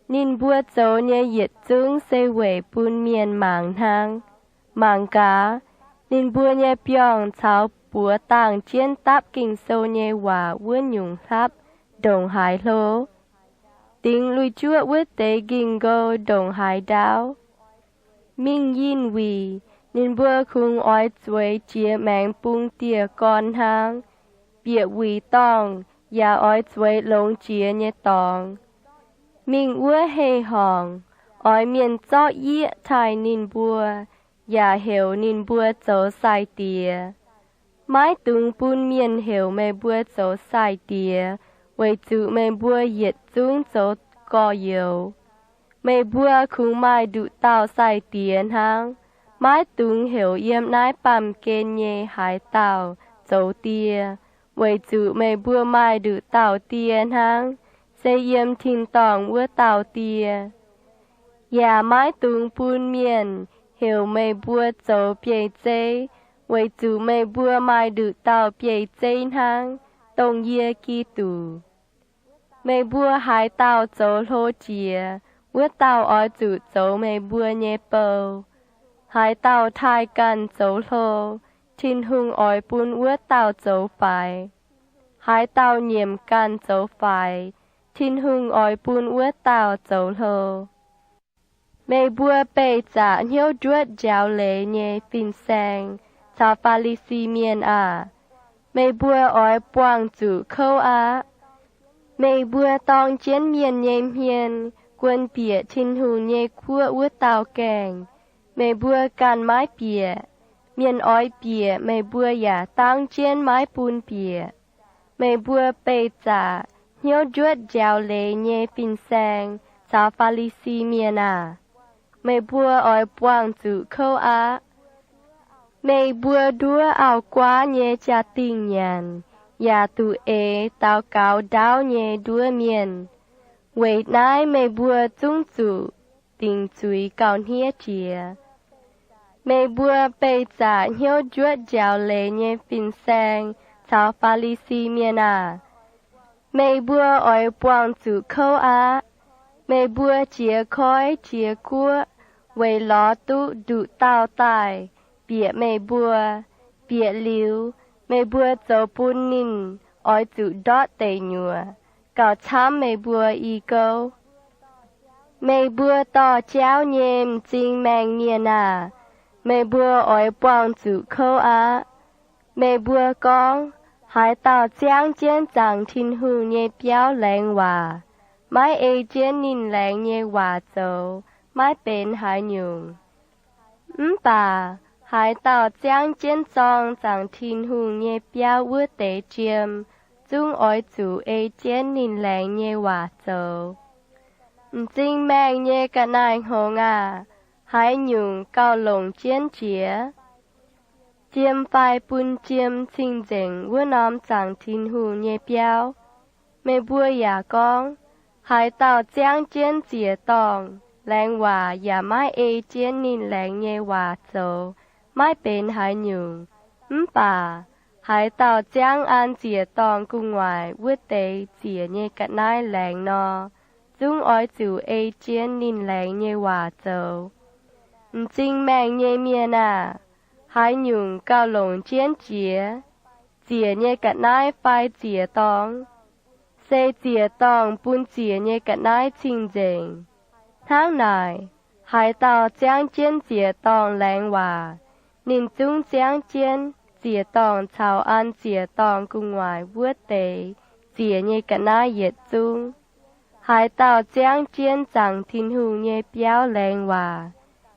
Ninh mbuo zoux nyei yietc zungv se weic bun mienh mangc hnangv. Mangc gaax, ninh mbuo nyei biorngh caux buoz dangh jienv dapv Ging-Sou nyei waac wuov nyungc hlapv ndongc haaix hlo? Dingx lui-juoqv wuov deix nking-nkou ndongc haaix ndaauv? Mingh yinh wuic, ninh mbuo kungx oix zueiz jiex maengx bung dieh gorn hnangv, bieqc wuic dorngh yaac oix zueiz longx jiex nyei dorngx. Mingh wuov heh horngc, oix mienh zorqv yieqv taaih ninh mbuo, yaac heuc ninh mbuo zoux sai-diex. Maiv dungx bun mienh heuc meih mbuo zoux sai-diex, weic zuqc meih mbuo yietc zungv zoux gorx-youz. Meih mbuo kungx maaih nduqc dauh sai-diex hnangv. Maiv dungx heuc yiem naaiv baamh gen nyei haaix dauh zoux die, weic zuqc meih mbuo maaih nduqc dauh die hnangv, se yiem tin-dorngh wuov dauh Die. Yaac maiv dungx bun mienh heuc meih mbuo zoux bieiv-zeiv, weic zuqc meih mbuo maaih nduqc dauh bieiv-zeiv hnangv, dongh yie, Giduc. Meih mbuo haaix dauh zoux hlo jiex, wuov dauh oix zuqc zoux meih mbuo nyei bou. Haaix dauh taaih ganh zoux hlo, Tin-Hungh oix bun wuov dauh zoux faix. Haaix dauh nyiemc ganh zoux faix, Tin-Hungh oix bun wuov dauh zoux hlo. Meih mbuo beih zaqc hnyouv njuotv njaaux leiz nyei fin-saeng caux Faa^li^si Mienh aah! Meih mbuo oix buangh zuqc kouv aqv. Meih mbuo dorng jienv mienh nyei hmien guon bieqc Tin-Hungh nyei guoqv wuov dauh gaengh. Meih mbuo ganh maiv bieqc. Mienh oix bieqc, meih mbuo yaac dangv jienv maiv bun bieqc. Meih mbuo beih zaqc hnyouv njuotv njaaux leiz nyei fin-saeng caux Faa^li^si Mienh aah! Meih mbuo oix buangh zuqc kouv aqv. Meih mbuo nduov auv-guaav nyei jaa-dingh nyanc, yaac duqv eix daux gaux ndaauv nyei nduov mienh. Weic naaiv meih mbuo zungv zuqc dingc zuiz gauh hniev jiex. Meih mbuo beih zaqc hnyouv njuotv njaaux leiz nyei fin-saeng caux Faa^li^si Mienh aah! Meih mbuo oix buangh zuqc kouv aqv. Meih mbuo jiez koiv jiez guoqv weic lorz duqv nduqc dauh daaih bieqc meih mbuo. Bieqc liuz, meih mbuo zoux bun ninh oix zuqc ndortv deic nyuoqc, gauh camv meih mbuo i gouv. Meih mbuo dorh jaauv nyei m'zing maengh mienh aah! Meih mbuo oix buangh zuqc kouv aqv. Meih mbuo gorngv, Haaix dauh ziangv jienv zaangc Tin-Hungh nyei biauv laengz waac, maiv ei jienv ninh laengz nyei waac zoux, maiv benx haaix nyungc. Mv baac haaix dauh ziangv jienv zorng zaangc Tin-Hungh nyei biauv wuov deix jiem, zungv oix zuqc ei jienv ninh laengz nyei waac zoux. M'zing maengh nyei ga'naaiv-hngongx aah! Haaix nyungc gauh longc jienv jiex? Jiem fai bun jiem cing-nzengc wuov norm zaangc Tin-Hungh nyei biauv? Meih mbuo yaac gorngv, Haaix dauh ziangv jienv ziec-dorngh laengz waac yaac maiv ei jienv ninh laengz nyei waac zoux, maiv benx haaix nyungc. Mv baac haaix dauh ziangv an ziec-dorngh gu'nguaaic wuov deix ziec nyei ga'naaiv laengz nor, zungv oix zuqc ei jienv ninh laengz nyei waac zoux. M'zing maengh nyei mienh aah! Haaix nyungc gauh longc jienv jiex, ziec nyei ga'naaiv fai ziec-dorngh? Se ziec-dorngh bun ziec nyei ga'naaiv cing-nzengc. Hnangv naaic, haaix dauh ziangv jienv ziec-dorngh laengz waac, ninh zungv ziangv jienv ziec-dorngh caux an ziec-dorngh gu'nguaaic wuov deix ziec nyei ga'naaiv yietc zungv. Haaix dauh ziangv jienv zaangc Tin-Hungh nyei biauv laengz waac,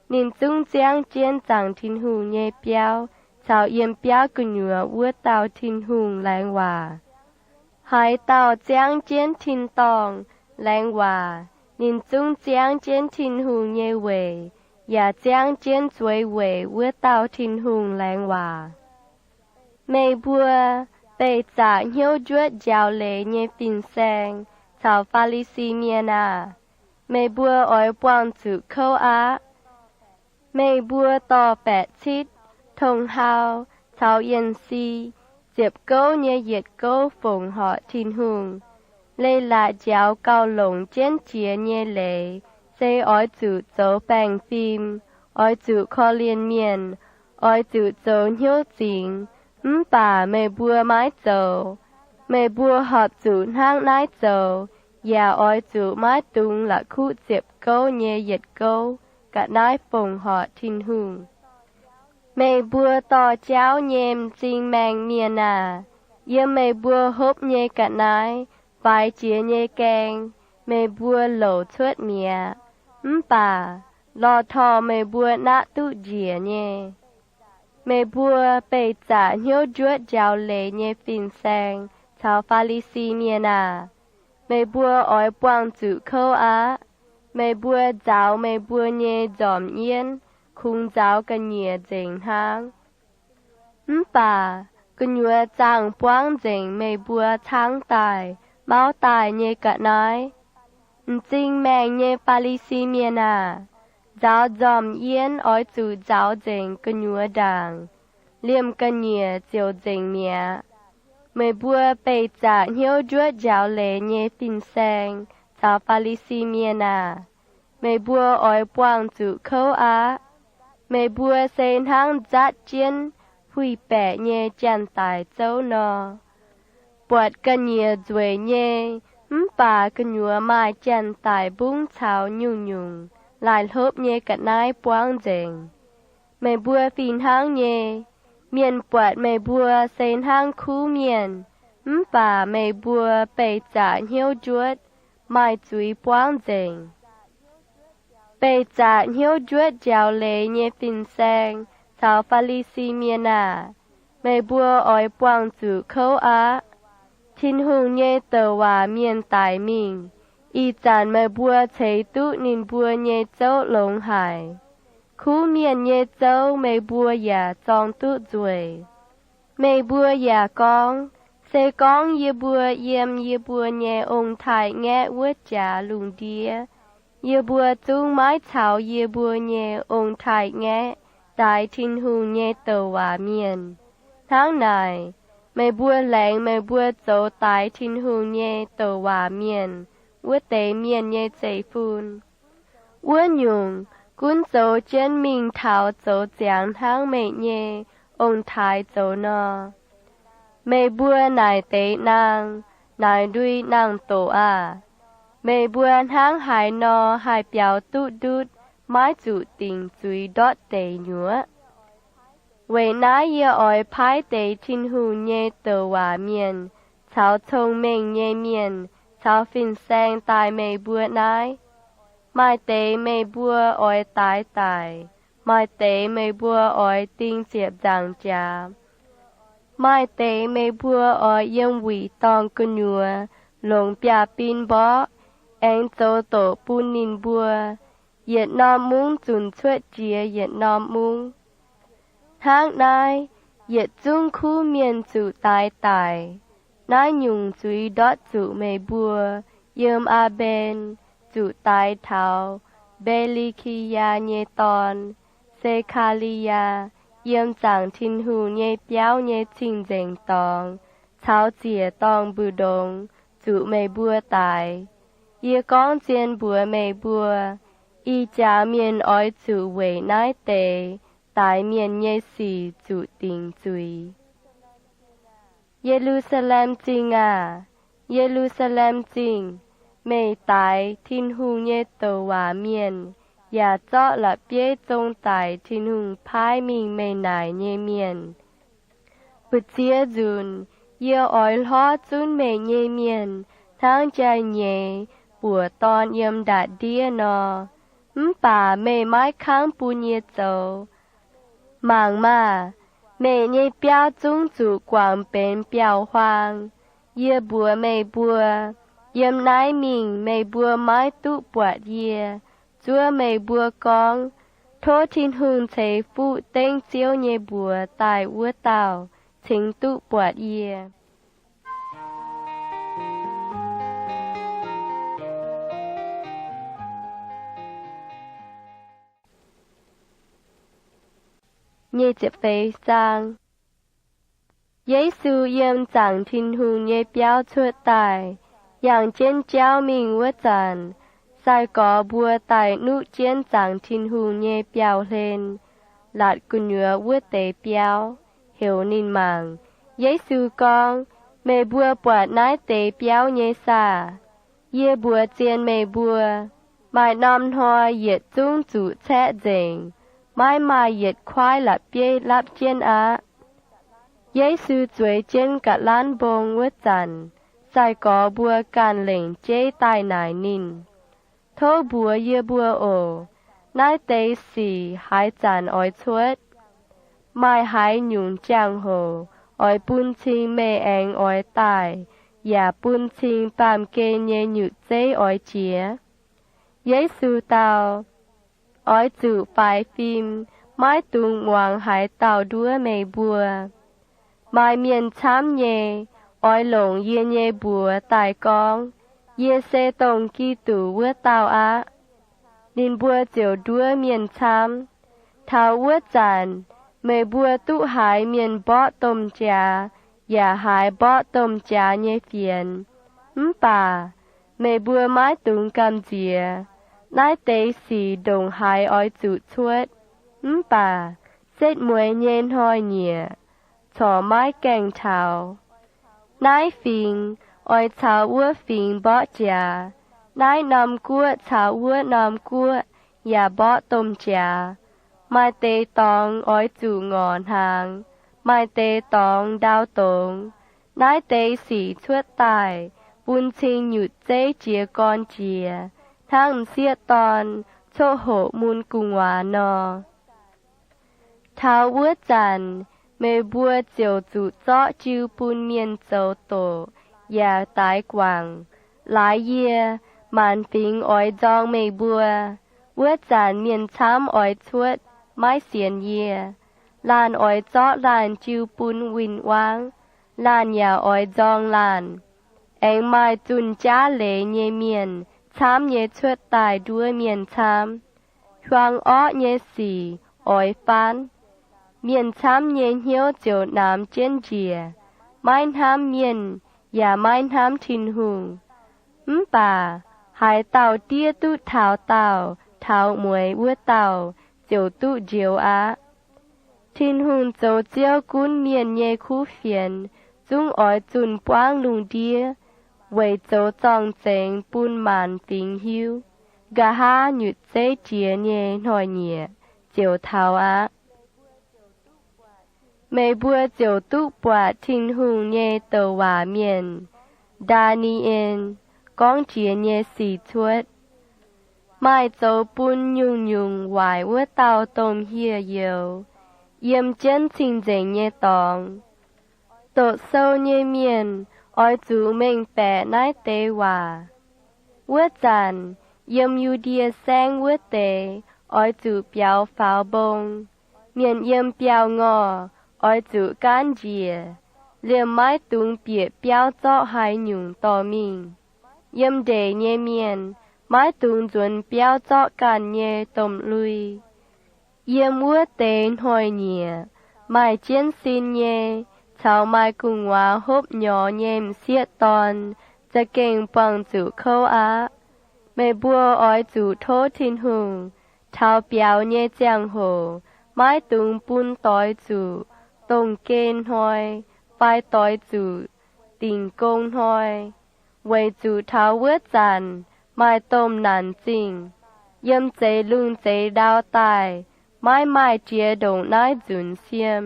ninh zungv ziangv jienv zaangc Tin-Hungh nyei biauv caux yiem biauv gu'nyuoz wuov dauh Tin-Hungh laengz waac. Haaix dauh ziangv jienv tin-dorngh laengz waac, ninh zungv ziangv jienv Tin-Hungh nyei weic yaac ziangv jienv zueiz weic wuov dauh Tin-Hungh laengz waac. Meih mbuo beih zaqc hnyouv njuotv njaaux leiz nyei fin-saeng caux Faa^li^si Mienh aah! Meih mbuo oix buangh zuqc kouv aqv. Meih mbuo dorh baeqc citv, tong-hau, caux yienh si, ziepc gouv nyei yietc gouv fongc horc Tin-Hungh. Leiz-latc njaaux gauh longc jienv jiex nyei leiz se oix zuqc zoux baengh fim, oix zuqc korv-lienh mienh, oix zuqc zoux hnyouv zingx. Mv baac meih mbuo maiv zoux. Meih mbuo horpc zuqc hnangv naaiv zoux, yaac oix zuqc maiv dungx la'kuqv ziepc gouv nyei yietc gouv. ga'naaiv fongc horc Tin-Hungh. Meih mbuo dorh jauv nyei m'zing maengh mienh aah! Yiem meih mbuo hopv nyei ga'naaiv faix jiex nyei gaeng meih mbuo louc cuotv mi'aqv, mv baac lorh torh meih mbuo naqv duqv njiec nyei. Meih mbuo beih zaqc hnyouv njuotv njaaux leiz nyei fin-saeng caux Faa^li^si Mienh aah! Meih mbuo oix buangh zuqc kouv aqv. Meih mbuo nzaaux meih mbuo nyei nzormc yienv kungx nzaaux ga'nyiec nzengc hnangv. Mv baac gu'nyuoz zaangh buangv nzengc meih mbuo caangv daaih mauv daaih nyei ga'naaiv. M'zing maengh nyei Faa^li^si Mienh aah! Nzaaux nzormc yienv oix zuqc nzaaux nzengc gu'nyuoz ndaangc, liemh ga'nyiec ziouc nzengc mi'aqv. Meih mbuo beih zaqc hnyouv njuotv njaaux leiz nyei fin-saeng caux Faa^li^si Mienh aah! Meih mbuo oix buangh zuqc kouv aqv. Meih mbuo se hnangv nzatv jienv huih baeqc nyei janx-daic zouv nor, buatc ga'nyiec nzueic nyei, mv baac gu'nyuoz maaih janx-daic mbungv caux nyungc-nyungc laih hlopv nyei ga'naaiv buangv nzengc. Meih mbuo fih hnangv nyei. Mienh buatc meih mbuo se hnangv kuv mienh, mv baac meih mbuo beih zaqc hnyouv njuotv, maaih zuiz buangv nzengc. Beih zaqc hnyouv njuotv njaaux leiz nyei fin-saeng caux Faa^li^si Mienh aah! Meih mbuo oix buangh zuqc kouv aqv. Tin-Hungh nyei douc waac mienh daic mingh. Ih zanc meih mbuo ceix duqv ninh mbuo nyei zouv longx haic. Kuv mienh nyei zouv meih mbuo yaac zorng duqv nzueic. Meih mbuo yaac gorngv, Se gorngv yie mbuo yiem yie mbuo nyei ong-taaix-ngaeqv wuov jaax lungh ndiev, yie mbuo zungv maiv caux yie mbuo nyei ong-taaix-ngaeqv daix Tin-Hungh nyei douc waac mienh. Hnangv naaic, meih mbuo laengz meih mbuo zoux daix Tin-Hungh nyei douc waac mienh wuov deix mienh nyei zeiv-fun. Wuov nyungc, gunv zoux jienv mingh taux zoux ziangx hnangv meih nyei ong-taaix zoux nor. Meih mbuo naaic deix naang, naaic ndui naang-doqc aah! Meih mbuo hnangv haaix nor haih biaux duqv ndutv maiv zuqc dingc zuiz ndortv deic nyuoqv? Weic naaiv yie oix paaiv deix Tin-Hungh nyei douc waac mienh caux cong-mengh nyei mienh caux fin-saeng daaih meih mbuo naaiv. Maaih deix meih mbuo oix daix daic, maaih deix meih mbuo oix ding ziepc nzaangc jaax. Maaih deix meih mbuo oix yiem wuic dorngh gu'nyuoz longc biaav-bin mborqv, aengx zoux doqc bun ninh mbuo, yietc norm mungv zunc cuotv jiex yietc norm mungv. Hnangv naaiv, yietc zungv kuv mienh zuqc daix daic. Naaiv nyungc zuiz ndortv zuqc meih mbuo yiem Aa^mben zuqc daix taux Mbe^li^ki^yaa nyei dorn, Se^kaa^li^yaa, yiem zaangc Tin-Hungh nyei biauv nyei cing-nzengc dorngx caux ziec dorngh mbu'ndongx zuqc meih mbuo daix. Yie gorngv zien mbuox meih mbuo, ih jaax mienh oix zuqc weic naaiv deix daix mienh nyei sic zuqc dingc zuiz. Ye^lu^saa^lem Zingh aah! Ye^lu^saa^lem Zingh, meih daix Tin-Hungh nyei douc waac mienh yaac zorqv la'bieiv zong daic Tin-Hungh paaiv mingh meih naaic nyei mienh. Mbu'ziex nzunc yie oix hlorv zunv meih nyei mienh hnangv jai-nyeiz buoc dorn yiem ndatc ndiev nor, mv baac meih maiv kangv bun yie zoux. Mangc maah! Meih nyei biauv zungv zuqc guangc benx biauv-huaang. Yie mbuox meih mbuo, yiem naaiv mingh meih mbuo maiv duqv buatc yie. Zuov meih mbuo gorngv, Tov Tin-Hungh ceix fuqv dengv Ziouv nyei mbuox daaih wuov dauh cingx duqv buatc yie. Yesu yiem zaangc Tin-Hungh nyei biauv cuotv daaih, yangh jienv jauv mingh wuov zanc, sai-gorx mbuo daaih nuqv jienv zaangc Tin-Hungh nyei biauv-hlen, laatc gu'nyuoz wuov deix biauv, heuc ninh mangc. Yesu gorngv, Meih mbuo buatc naaiv deix biauv nyei saah? Yie mbuox zien meih mbuo, Maaih norm hnoi yietc zungv zuqc caeqv nzengc, maiv maaih yietc kuaaiv la'bieiv lapv jienv aqv. Yesu zueiz jienv ga'lanv mbong wuov zanc, sai-gorx mbuo ganh lengc jeiv daaih naaic ninh, Tov mbuox yie mbuo oc. Naaiv deix sic haaix zanc oix cuotv? Maaih haaix nyungc jangx-hoc oix bun cing meih aengx oix daaih, yaac bun cing baamh gen nyei nyutc zeiv oix jiex? Yesu dau, Oix zuqc faix fim, maiv dungx muangx haaix dauh nduov meih mbuo. Maaih mienh camv nyei, oix longc yie nyei mbuox daaih gorngv, Yie se dongh Giduc wuov dauh aqv. Ninh mbuo ziouc nduov mienh camv. Taux wuov zanc meih mbuo duqv haiz mienh mborqv domh jaax yaac haiz mborqv domh jaax nyei fienx. Mv baac meih mbuo maiv dungx gamh nziex. Naaiv deix sic ndongc haaix oix zuqc cuotv, mv baac setv mueiz nyei hnoi-nyieqc corc maiv gaengh taux. Naaiv fingx oix caux wuov fingx mborqv jaax. Naaiv norm guoqv caux wuov norm guoqv yaac mborqv domh jaax. Maaih deix dorngx oix zuqc ngorc hnaangx, maaih deix dorngx ndau dongz. Naaiv deix sic cuotv daaih bun cing nyutc zeiv jiez gorn jiex, hnangv m'sieqv dorn coqv hoqc mun gu'nguaaz nor. Taux wuov zanc meih mbuo ziouc zuqc zorqv jiu bun mienh zoux doqc yaac daix guangc. Laaix yie, maanc fingx oix nzorng meih mbuo. Wuov zanc mienh camv oix cuotv, maiv sienx yie. Laanh oix zorqv laanh jiu bun win-wangv. Laanh yaac oix nzorng laanh. Aengx maaih zunh jaav leiz nyei mienh camv nyei cuotv daaih nduov mienh camv. Hiuang orqv nyei sic oix faanv. Mienh camv nyei hnyouv ziouc namx jienv njiec, maiv hnamv mienh yaac maiv hnamv Tin-Hungh. Mv baac haaix dauh diev duqv taux daauh, taux mueiz wuov dauh ziouc duqv njoux aqv. Tin-Hungh zoux Ziouv gunv mienh nyei kuv fienx zungv oix zunh buangv lungh ndiev weic zoux zorng-zengx bun maanc fingx hiuv. Nqa'haav nyutc zeiv jiex nyei hnoi-nyieqc ziouc taux aqv. Meih mbuo ziouc duqv buatc Tin-Hungh nyei douc waac mienh, Ndaa^ni^en, gorngv jiex nyei sic cuotv. Maaih zoux bun nyungc-nyungc waaic wuov dauh domh hieh youz, yiem jienv cing-nzengc nyei dorngx. Doqc sou nyei mienh oix zuqc mengh baeqc naaiv deix waac. Wuov zanc, yiem Yu^ndie Saengv wuov deix oix zuqc biaux faaux mbong. Mienh yiem biauv-ngorh oix zuqc gaanv njiec, liemh maiv dungx bieqc biauv zorqv haaix nyungc dorh mingh. Yiem ndeic nyei mienh maiv dungx nzuonx biauv zorqv ganh nyei domh lui. Yiem wuov deix hnoi-nyieqc, maaih jienv sin nyei caux maaih gu'nguaaz hopv nyorx nyei m'sieqv dorn za'gengh buangh zuqc kouv aqv. Meih mbuo oix zuqc tov Tin-Hungh, taux biaux nyei ziangh hoc maiv dungx bun doix zuqc dongh gen hnoi fai doix zuqc dingc gong hnoi, weic zuqc taux wuov zanc maaih domh naanc zingh. Yiem zeix lungh zeix ndau daaih maiv maaih jiex ndongc naaiv nzunc siem.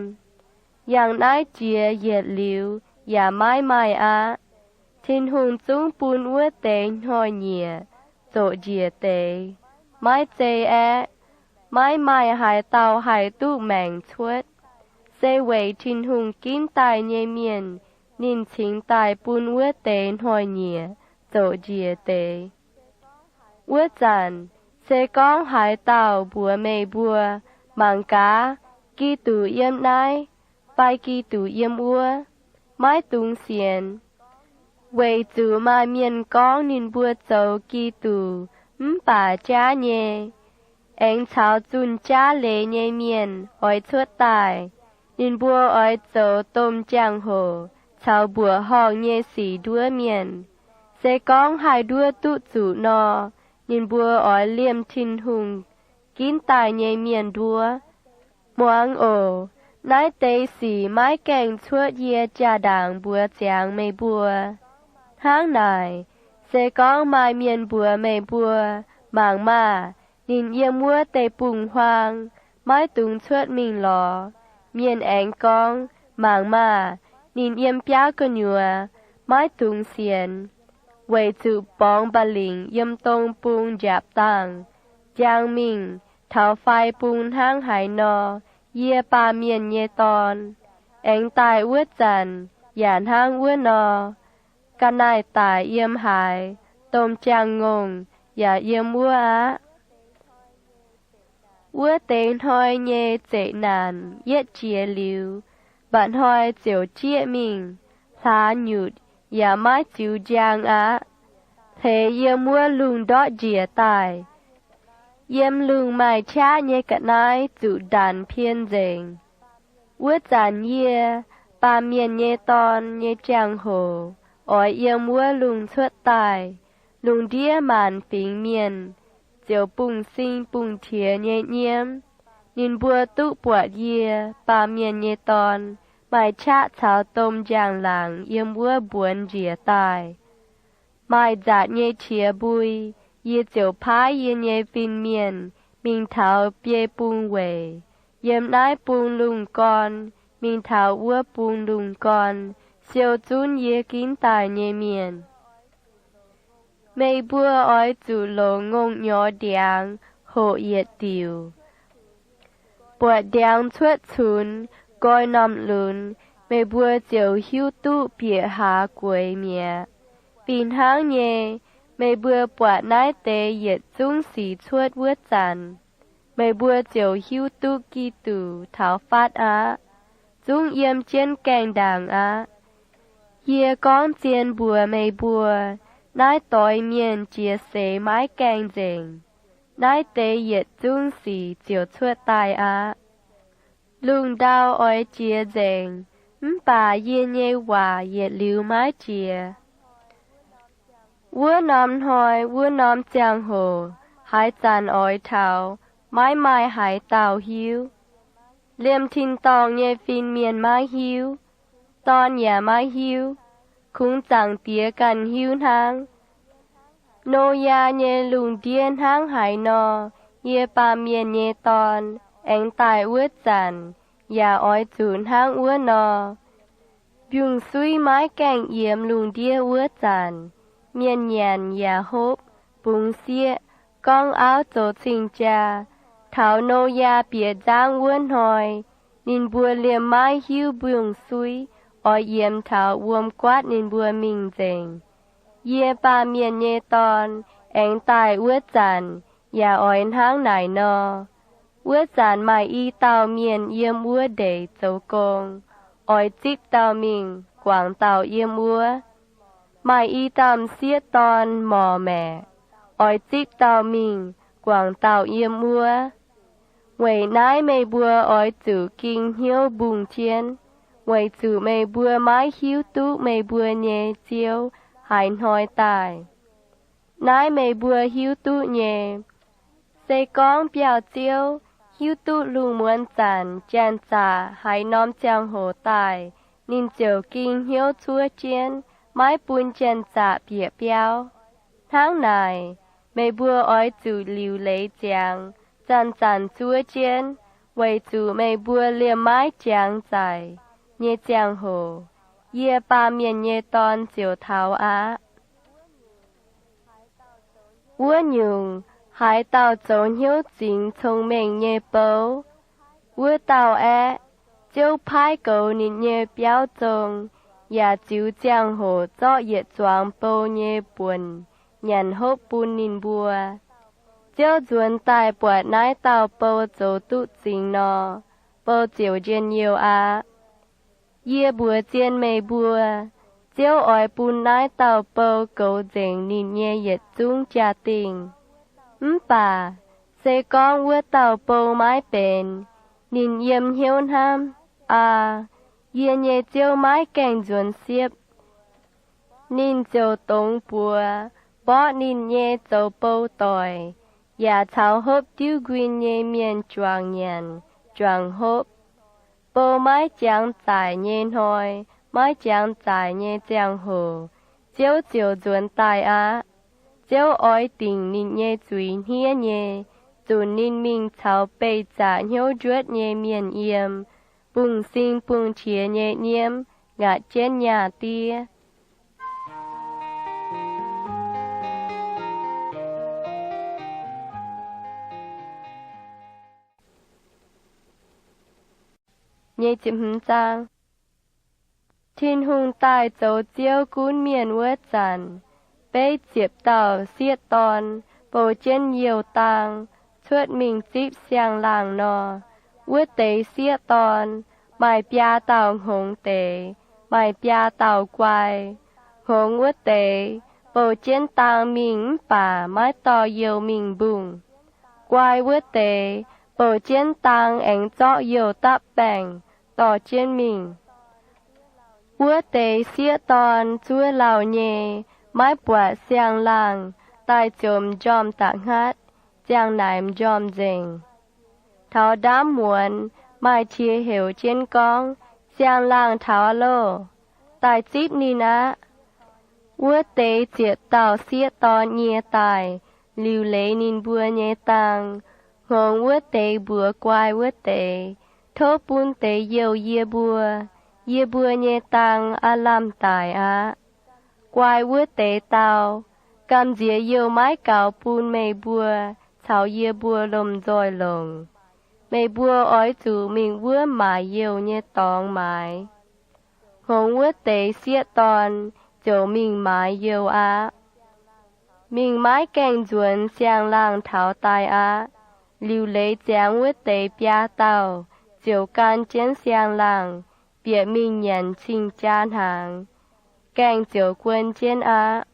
Yangh naaiv jiex yietc liuz yaac maiv maaih aqv. Tin-Hungh zungv bun wuov deix hnoi-nyieqc zoqc njiec deix. Maiv zei aeqv, maiv maaih haaix dauh haih duqv maengc cuotv. Se weic Tin-Hungh ginv daaih nyei mienh ninh cingx daaih bun wuov deix hnoi-nyieqc zoqc njiec deix. Wuov zanc, se gorngv haaix dauh mbuox meih mbuo, Mangc gaax, Giduc yiem naaiv, fai Giduc yiem wuov, maiv dungx sienx. Weic zuqc maaih mienh gorngv ninh mbuo zoux Giduc mv baac jaav nyei, aengx caux zunh jaav leiz nyei mienh oix cuotv daaih. Ninh mbuo oix zoux domh jangx-hoc caux mbuoqc horngh nyei sic nduov mienh. Se gorngv haih nduov duqv zuqc nor, ninh mbuo oix liemh Tin-Hungh ginv daaih nyei mienh nduov. Muangx oc. Naaiv deix sic maiv gaengh cuotv yie jaa-ndaangc mbuox ziangx meih mbuo. Hnangv naaic, se gorngv maaih mienh mbuox meih mbuo, Mangc maah! Ninh yiem wuov deic-bung-huaang, maiv dungx cuotv mingh lorz. Mienh aengx gorngv, Mangc maah! Ninh yiem biauv gu'nyuoz, maiv dungx sienx, weic zuqc borngz mba'lingc yiem dong bung njaapc dangh, njang mingh taux fai bung hnangv haaix nor, yie, Baamh Mienh nyei Dorn, aengx daaih wuov zanc yaac hnangv wuov nor. Ga'naaiv-daic yiem haaix, domh jaangh-ngongh yaac yiem wuov aqv. Wuov deix hnoi nyei zeqc naanc yietv jiex liuz, mba'hnoi ziouc jieqv mingh. Hlaax nyutc yaac maiv ziux njang aqv. Hleix yiem wuov lungh ndortv njiec daaih. Yiem lungh maaih qaqv nyei ga'naaiv zuqc ndanc pien nzengc. Wuov zanc yie, Baamh Mienh nyei Dorn, nyei ziangh hoc oix yiem wuov lungh cuotv daaih, lungh ndiev maanc fingx mienh ziouc bungx-sing bungx-tiex nyei nyiemv. Ninh mbuo duqv buatc yie, Baamh Mienh nyei Dorn, maaih qaqv caux domh njang-laangc yiem wuov mbuonx njiec daaih, maaih nzaatc nyei qiex mbui. Yie ziouc paaiv yie nyei fin-mienh mingh taux biei bung weic, yiem naaiv bung lungh gorn mingh taux wuov bung lungh gorn, siou zunv yie ginv daaih nyei mienh. Meih mbuo oix zuqc longc ngongh nyorx ndiangx hoqc yietc diuc, buatc ndiangx cuotv cunx, nqoi normh lunx, meih mbuo ziouc hiuv duqv bieqc haaz gueix mi'aqv. Fih hnangv nyei, meih mbuo buatc naaiv deix yietc zungv sic cuotv wuov zanc, meih mbuo ziouc hiuv duqv Giduc taux fatv aqv, zungv yiem jienv gaengh ndaangc aqv. Yie gorngv zien mbuox meih mbuo, naaiv doix mienh jiex seix maiv gaengh nzengc, naaiv deix yietc zungv sic ziouc cuotv daaih aqv. Lungh ndau oix jiex nzengc, mv baac yie nyei waac yietc liuz maiv jiex. Wuov norm hnoi wuov norm ziangh hoc haaix zanc oix taux, maiv maaih haaix dauh hiuv. Liemh tin-dorngh nyei fin-mienh maiv hiuv, Dorn yaac maiv hiuv, kungx Zaangc Diex ganh hiuv hnangv. Noyaa nyei lungh ndiev hnangv haaix nor, yie, Baamh Mienh nyei Dorn, aengx daaih wuov zanc yaac oix zuqc hnangv wuov nor. Mbiungc-suiv maiv gaengh yiemx lungh ndiev wuov zanc, mienh nyanc yaac hopv, bungx sieqv, gorngv auv zoux cing-jaa. Taux Noyaa bieqc nzangv wuov hnoi, ninh mbuo liemh maiv hiuv mbiungc-suiv oix yiemx taux wuom-guaatv ninh mbuo mingh nzengc. Yie, Baamh Mienh nyei Dorn, aengx daaih wuov zanc yaac oix hnangv naaic nor. Wuov zanc maaih i dauh mienh yiem wuov ndeic zoux gong, oix zipv dauh mingh guangc dauh yiem wuov. Maaih i dauh m'sieqv dorn morc maeqc, oix zipv dauh mingh guangc dauh yiem wuov. Weic naaiv meih mbuo oix zuqc ging hnyouv mbungh jienv, weic zuqc meih mbuo maiv hiuv duqv meih mbuo nyei Ziouv haaix hnoi daaih. Naaiv meih mbuo hiuv duqv nyei. Se gorngv biauv-ziouv hiuv duqv lungh muonz zanc janx-zaqc haaix norm ziangh hoc daaih, ninh ziouc ging hnyouv cuov jienv, maiv bun janx-zaqc bieqc biauv. Hnangv naaic, meih mbuo oix zuqc liuc leiz ziangx, zanc-zanc zuov jienv, weic zuqc meih mbuo liemh maiv jangx zaic nyei ziangh hoc, yie, Baamh Mienh nyei Dorn, ziouc taux aqv. Wuov nyungc, haaix dauh zoux hnyouv zingx cong-mengh nyei bou, wuov dauh aeqv, Ziouv paaiv goux ninh nyei biauv zong, yaac ziux ziangh hoc zorqv yietc zuangx bou nyei buonc nyanc hopv bun ninh mbuo. Ziouv nzuonx daaih buatc naaiv dauh bou zoux duqv zingx nor, bou ziouc njien-youh aqv. Yie mbuox zien meih mbuo, Ziouv oix bun naaiv dauh bou goux nzengc ninh nyei yietc zungv jaa-dingh. Mv baac se gorngv wuov dauh bou maiv benx, ninh yiem hnyouv hnamv, Aa, yie nyei Ziouv maiv gaengh nzuonx siepv. Ninh ziouc dongz buoz, mborqv ninh nyei zoux bou doic, yaac caux hopv diuv nquin nyei mienh juangc nyanc, juangc hopv. Bou maiv jangx zaic nyei hnoi, maiv jangx zaic nyei ziangh hoc, Ziouv ziouc nzuonx daaih aqv. Ziouv oix dingc ninh nyei zuiz hniev nyei, zunc ninh mingh caux beih zaqc hnyouv njuotv nyei mienh yiem, bungx-sing bungx-qiex nyei nyiemv ngaatc jienv nyaah diev. Tin-Hungh daaih zoux Ziouv gunv mienh wuov zanc, beiv ziepc dauh sieqv dorn bou jienv youh dang cuotv mingh zipv siang-laangh nor. Wuov deix sieqv dorn maaih biaa dauh hngongx deix, maaih biaa dauh guai. Hngongx wuov deix bou jienv dang mingh mv baac maiv dorh youh mingh mbungh. Guai wuov deix bou jienv dang aengx zorqv youh dapv baengc dorh jienv mingh. Wuov deix sieqv dorn zuov lauh nyei, maiv buatc siang-laangh, daaih ziouc m'njormh da'hngaqv, ziang naaic m'njormh nzengc. Taux ndaamv muonz maaih qiex heuc jienv gorngv, Siang-laangh taux loh, daaih zipv ninh aqv. Wuov deix ziepc dauh sieqv dorn nyie daaih, liuc leiz ninh mbuo nyei dang. Hngongx wuov deix mbuox guai wuov deix, Tov bun deix youh yie mbuo. Yie mbuo nyei dang aav lamh daic aqv. Guai wuov deix dau, Gamh nziex youh maiv gaux bun meih mbuo caux yie mbuo lomh nzoih longc. Meih mbuo oix zuqc mingh wuov maaic youh nyei dorngx maaiz. Hngongx wuov deix sieqv dorn ziouc mingh maaiz youh aqv. Mingh maiv gaengh nzuonx, siang-laangh taux daaih aqv. Liuc leiz ziangx wuov deix biaa dauh ziouc gan jienv siang-laangh bieqc mingh nyanc cing-jaa hnaangx, gaengh ziouc guon jienv aqv.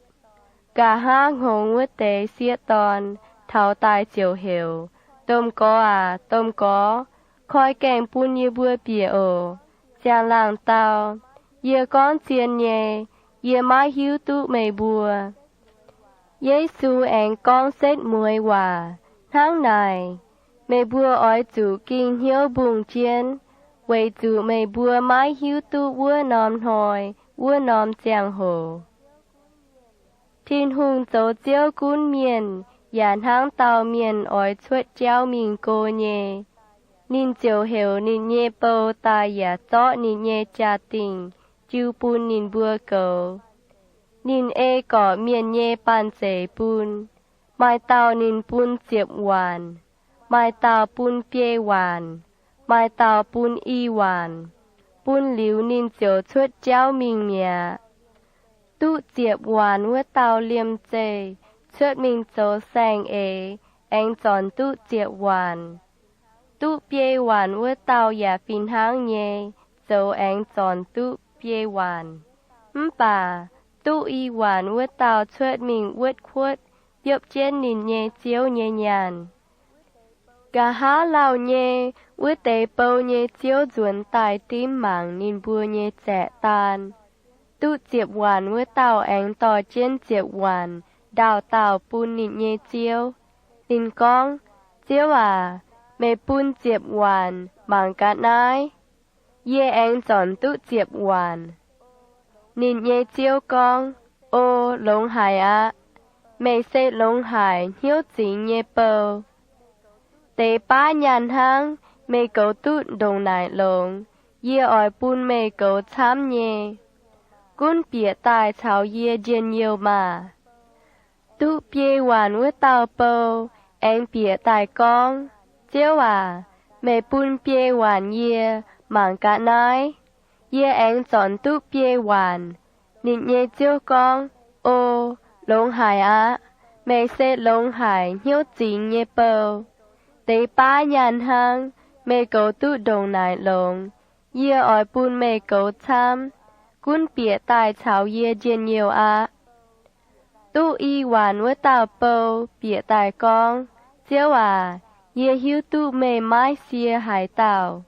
Nqa'haav hngongx wuov deix sieqv dorn taux daaih ziouc heuc, Domh Gorx aac, Domh Gorx, koi gaengh bun yie mbuo bieqc oc. Siang-laangh dau, Yie gorngv zien nyei, yie maiv hiuv duqv meih mbuo. Yesu aengx gorngv setv mueiz waac, Hnangv naaic, meih mbuo oix zuqc ging hnyouv mbungh jienv, weic zuqc meih mbuo maiv hiuv duqv wuov norm hnoi, wuov norm ziangh hoc. Tin-Hungh zoux Ziouv gunv mienh yaac hnangv dauh mienh oix cuotv jauv mingh go nyei. Ninh ziouc heuc ninh nyei bou daaih yaac zorqv ninh nyei jaa-dingh jiu bun ninh mbuo goux. Ninh ei gorqv mienh nyei banh zeic bun. Maaih dauh ninh bun ziepc waanc, maaih dauh bun biei waanc, maaih dauh bun i waanc. Bun liuz ninh ziouc cuotv jauv mingh mi'aqv. Duqv ziepc waanc wuov dauh liemh zeih cuotv mingh zoux saeng-eix, aengx zornc duqv ziepc waanc. Duqv biei waanc wuov dauh yaac fih hnangv nyei, zoux aengx zornc duqv biei waanc. Mv baac duqv i waanc wuov dauh cuotv mingh wuotv kuotv, biopv jienv ninh nyei ziouv nyei nyaanh. Nqa'haav lauh nyei, wuov deix bou nyei ziouv nzuonx daaih dimv mangc ninh mbuo nyei zaeqc daan. Duqv ziepc waanc wuov dauh aengx dorh jienv ziepc waanc ndaauh dauh bun ninh nyei ziouv. Ninh gorngv, Ziouv aac, meih bun ziepc waanc mangc ga'naaiv. Yie aengx zornc duqv ziepc waanc. Ninh nyei ziouv gorngv, O, longx haic aqv. Meih se longx haic hnyouv zingx nyei bou. Deix baav nyaanh hnangv, meih goux duqv ndongc naaic longx, yie oix bun meih goux camv nyei. Gunv bieqc daaih caux yie njien-youh maah! Duqv biei waanc wuov dauh bou aengx bieqc daaih gorngv, Ziouv aac, meih bun biei waanc yie mangc ga'naaiv. Yie aengx zornc duqv biei waanc. Ninh nyei ziouv gorngv, O, longx haic aqv. Meih se longx haic hnyouv zingx nyei bou. Deix baav nyaanh hnangv, meih goux duqv ndongc naaic longx, yie oix bun meih goux camv. Gunv bieqc daaih caux yie njien-youh aqv. Duqv i waanc wuov dauh bou bieqc daaih gorngv, Ziouv aac, yie hiuv duqv meih maiv sie haaix dauh.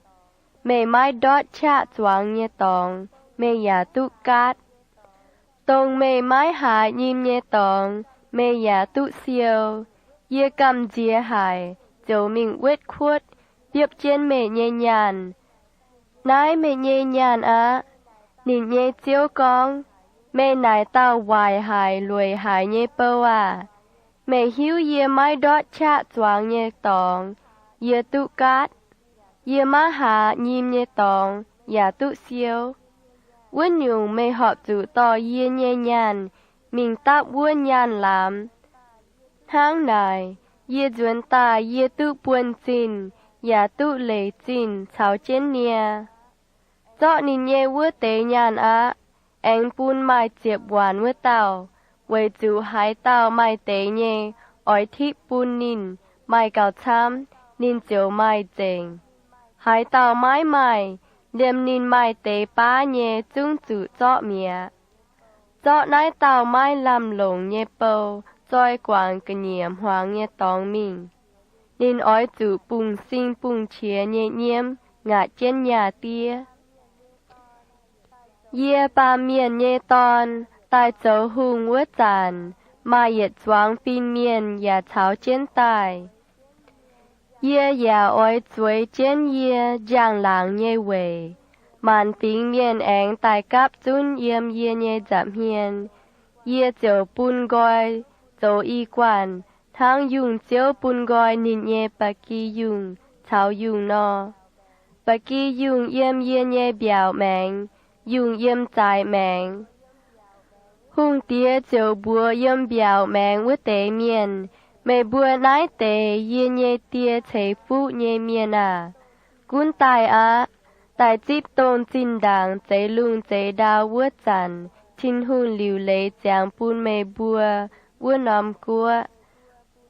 Meih maiv ndortv qaqv zuangx nyei dorngx, meih yaac duqv gaatv. Dongh meih maiv haaz nyim nyei dorngx, meih yaac duqv siou. Yie gamh nziex haic, ziouc mingh wetv kuotv, biopv jienv meih nyei nyaanh. Naaiv meih nyei nyaanh aqv. Ninh nyei ziouv gorngv, Meih naaic dauh waaic haic lueic haic nyei bou aah! Meih hiuv yie maiv ndortv qaqv zuangx nyei dorngx, yie duqv gaatv. Yie maiv haaz nyim nyei dorngx yaac duqv siou. Wuov nyungc, meih horpc zuqc dorh yie nyei nyaanh mingh dapv wuov nyaanh lamz. Hnangv naaic, yie nzuonx daaih yie duqv buonv-zinh yaac duqv leic zinh caux jienv nie. Zorqv ninh nyei wuov deix nyaanh aqv, aengx bun maaih ziepc waanc wuov dauh, weic zuqc haaix dauh maaih deix nyei oix tipv bun ninh maaih gauh camv, ninh ziouc maaih nzengc. Haaix dauh maiv maaih, liemh ninh maaih deix baav nyei zungv zuqc zorqv mi'aqv. Zorqv naaiv dauh maiv lamh longc nyei bou zoi guangc ga'nyiec hmuangx nyei dorngx mingh. Ninh oix zuqc bungx-sing bungx-qiex nyei nyiemv ngaatc jienv nyaah diev. Yie, Baamh Mienh nyei Dorn, daaih zoux hungh wuov zanc, maaih yietc zuangx fin-mienh yaac caux jienv daaih. Yie yaac oix zueiz jienv yie njang-laangc nyei weic. Maanc fingx mienh aengx daaih gapv zunv yiem yie nyei nza'hmien. Yie ziouc bun nqoi zoux i guanh hnangv yungh ziouv bun nqoi ninh nyei ba'gi yungh caux yungh nor. Ba'gi yungh yiem yie nyei mbiaauc maengx, yungh yiem zaaix maengx. Hungh diex ziouc mbuox yiem mbiaauc maengx wuov deix mienh, Meih mbuo naaiv deix yie nyei Die ceix fuqv nyei mienh aah! Gunv daaih aqv. Daaih zipv dongh zinh ndaangc zeix lungh zeix ndau wuov zanc Tin-Hungh liuc leiz ziangx bun meih mbuo wuov norm guoqv.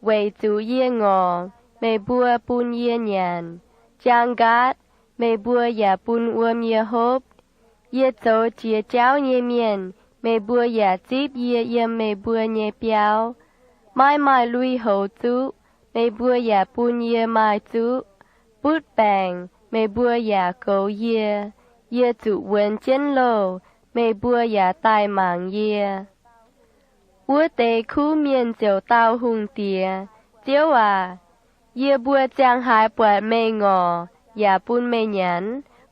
Weic zuqc yie ngorc, meih mbuo bun yie nyanc. Jaang nqaatv, meih mbuo yaac bun wuom yie hopv. Yie zoux jiex jauv nyei mienh, meih mbuo yaac zipv yie yiem meih mbuo nyei biauv. Maiv maaih lui-houx zuqv, meih mbuo yaac bun yie maaih zuqv. Butv baengc, meih mbuo yaac goux yie. Yie zuqc wuonx jienv loh, meih mbuo yaac daaih mangc yie. Wuov deix kuv mienh ziouc dau hungh diex, Ziouv aac, yie mbuo ziangh haaix buatc meih ngorc yaac bun meih nyanc,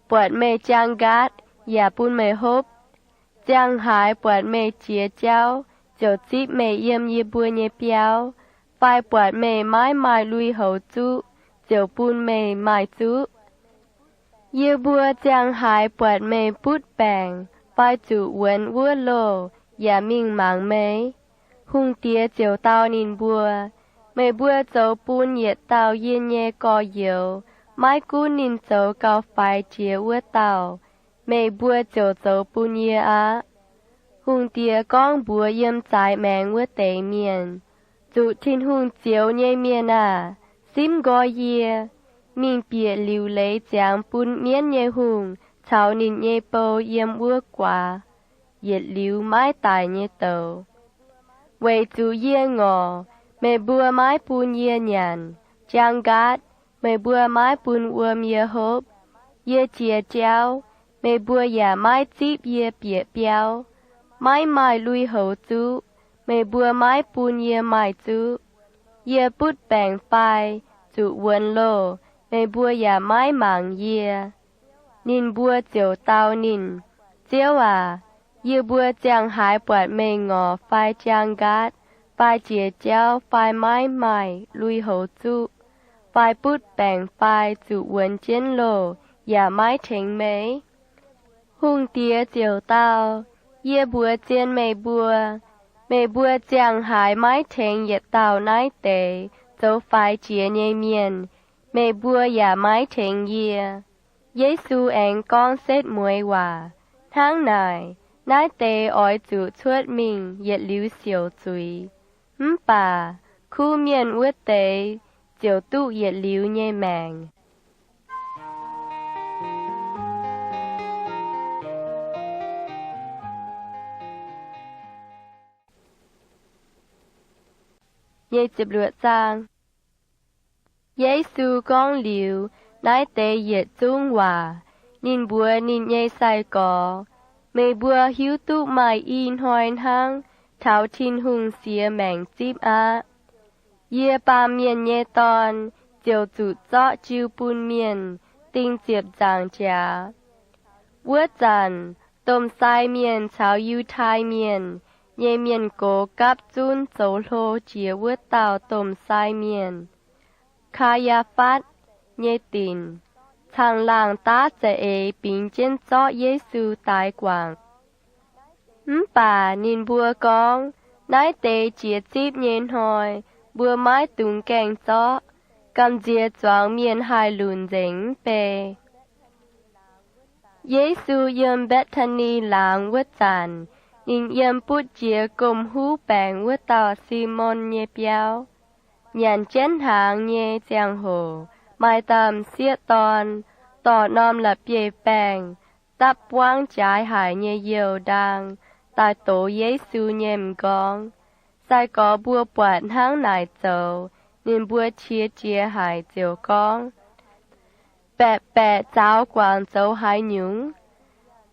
buatc meih jaang nqaatv yaac bun meih hopv? Ziangh haaix buatc meih jiex jauv ziouc zipv meih yiem yie mbuo nyei biauv, fai buatc meih maiv maaih lui-houx zuqv ziouc bun meih maaih zuqv? Yie mbuo ziangh haaix buatc meih butv baengc fai zuqc wuonx wuov loh yaac mingh mangc meih? Hungh diex ziouc dau ninh mbuo, Meih mbuo zoux bun yietc dauh yie nyei gorx-youz, maiv gunv ninh zoux gauh faix jiex wuov dauh, meih mbuo ziouc zoux bun yie aqv. Hungh diex gorngv mbuox yiem zaaix maengx wuov deix mienh, Zuqc Tin-Hungh zioux nyei mienh aah! Simv nqoi yie, mingh bieqc liuc leiz ziangx bun mienv nyei hungh caux ninh nyei bou yiem wuov guaax yietc liuz maiv daic nyei douz. Weic zuqc yie ngorc, meih mbuo maiv bun yie nyanc. Jaang nqaatv, meih mbuo maiv bun wuom yie hopv. Yie jiex jauv, meih mbuo yaac maiv zipv yie bieqc biauv. Maiv maaih lui-houx zuqv, meih mbuo maiv bun yie maaih zuqv. Yie butv baengc fai zuqc wuonx loh, meih mbuo yaac maiv mangc yie. Ninh mbuo ziouc dau ninh, Ziouv aac, yie mbuo ziangh haaix buatc meih ngorc fai jaang nqaatv fai jiex jauv fai maiv maaih lui-houx zuqv fai butv baengc fai zuqc wuonx jienv loh yaac maiv tengx meih? Hungh diex ziouc dau, Yie mbuox zien meih mbuo, meih mbuo ziangh haaix maiv tengx yietc dauh naaiv deix zoux faix jiex nyei mienh, meih mbuo yaac maiv tengx yie. Yesu aengx gorngv setv mueiz waac, Hnangv naaic, naaiv deix oix zuqc cuotv mingh yietc liuz siouc zuiz, mv baac kuv mienh wuov deix ziouc duqv yietc liuz nyei maengc. Yesu gorngv liuz naaiv deix yietc zungv waac, ninh mbuox ninh nyei sai-gorx, Meih mbuo hiuv duqv maaih i hnoi hnangv taux Tin-Hungh siex maengc zipv aqv. Yie, Baamh Mienh nyei Dorn, ziouc zuqc zorqv jiu bun mienh ding ziepc nzaangc jaax. Wuov zanc domh sai mienh caux Yiutai Mienh nyei mienh gox gapv zunv zoux hlo jiex wuov dauh domh sai mienh, Kaa^yaa^fatv, nyei dinc, caangh laangh daav za'eix bingx jienv zorqv Yesu daix guangc. Mv baac ninh mbuo gorngv, Naaiv deix jiex zipv nyei hnoi mbuo maiv dungx gaengh zorqv. Gamh nziex zuangx mienh haih lunc nzengc mv bei. Yesu yiem Mbetc^taa^ni Laangz wuov zanc, ninh yiem butv jiex gomh huv baengc wuov dauh Simon nyei biauv. Nyanc jienv hnaangx nyei ziangh hoc, maaih dauh m'sieqv dorn dorh norm la'bieiv-baengh dapv buangv jaaix haic nyei youh ndaang daaih dox Yesu nyei m'nqorngv. Sai-gorx mbuo buatc hnangv naaic zoux, ninh mbuo qiex jiez haic ziouc gorngv, Baeqc baeqc zaaux guangc zoux haaix nyungc?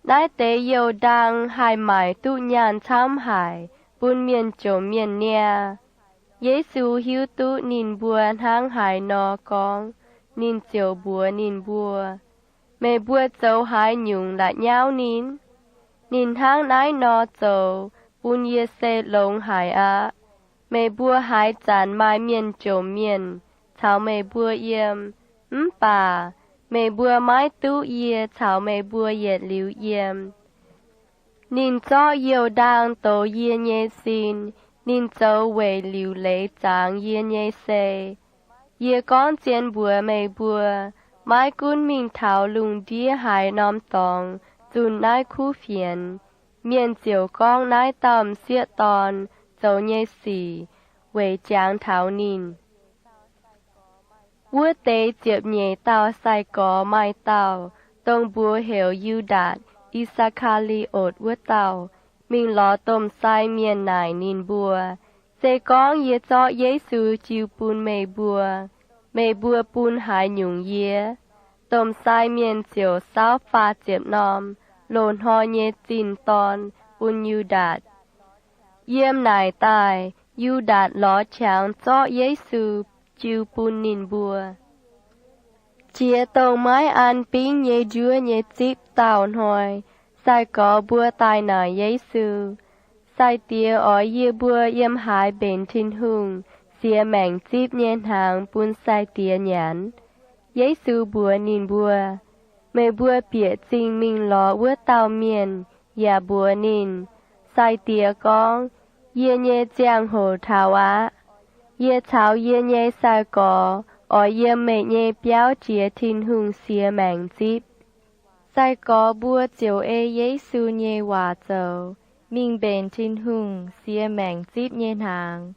Naaiv deix youh ndaang haih maaic duqv nyaanh camv haic bun mienh jomc mienh niaa. Yesu hiuv duqv ninh mbuo hnangv haaix nor gorngv, ninh ziouc mbuox ninh mbuo, Meih mbuo zoux haaix nyungc la'nyauv ninh? Ninh hnangv naaiv nor zoux bun yie se longx haic aqv. Meih mbuo haaix zanc maaih mienh jomc mienh caux meih mbuo yiem, mv baac meih mbuo maiv duqv yie caux meih mbuo yietc liuz yiem. Ninh zorqv youh ndaang dox yie nyei sin, ninh zoux weic liuc leiz zangx yie nyei sei. Yie gorngv zien mbuox meih mbuo, maiv gunv mingh taux lungh ndiev haaix norm dorngx zunh naaiv kuv fienx, mienh ziouc gorngv naaiv dauh m'sieqv dorn zoux nyei sic weic jangx taux ninh. Wuov deix ziepc nyeic dauh sai-gorx maaih dauh, dongh mbuox heuc Yu^ndaatc, I^saa^kaa^li^otc wuov dauh, mingh lorz domh sai mienh naaic ninh mbuo, Se gorngv yie zorqv Yesu jiu bun meih mbuo, meih mbuo bun haaix nyungc yie? Domh sai mienh ziouc saauv faah ziepc norm loz-hnoi nyei zinh dorn bun Yu^ndaatc. Yiem naaic daaih Yu^ndaatc lorz qangx zorqv Yesu jiu bun ninh mbuo. Jiex dongh maiv an bingv nyei njuov nyei zipv dauh hnoi, sai-gorx mbuo daaih naaic Yesu, Sai-Diex, oix yie mbuo yiem haaix mbenc Tin-Hungh siex maengc zipv nyei hnaangx bun sai-diex nyanc? Yesu mbuox ninh mbuo, Meih mbuo bieqc zingh mingh lorz wuov dauh mienh yaac mbuox ninh, Sai-Diex gorngv, Yie nyei ziangh hoc taux aqv. Yie caux yie nyei sai-gorx oix yiem meih nyei biauv jiex Tin-Hungh siex maengc zipv. Sai-gorx mbuo ziouc ei Yesu nyei waac zoux, mingh mbenc Tin-Hungh siex maengc zipv nyei hnaangx.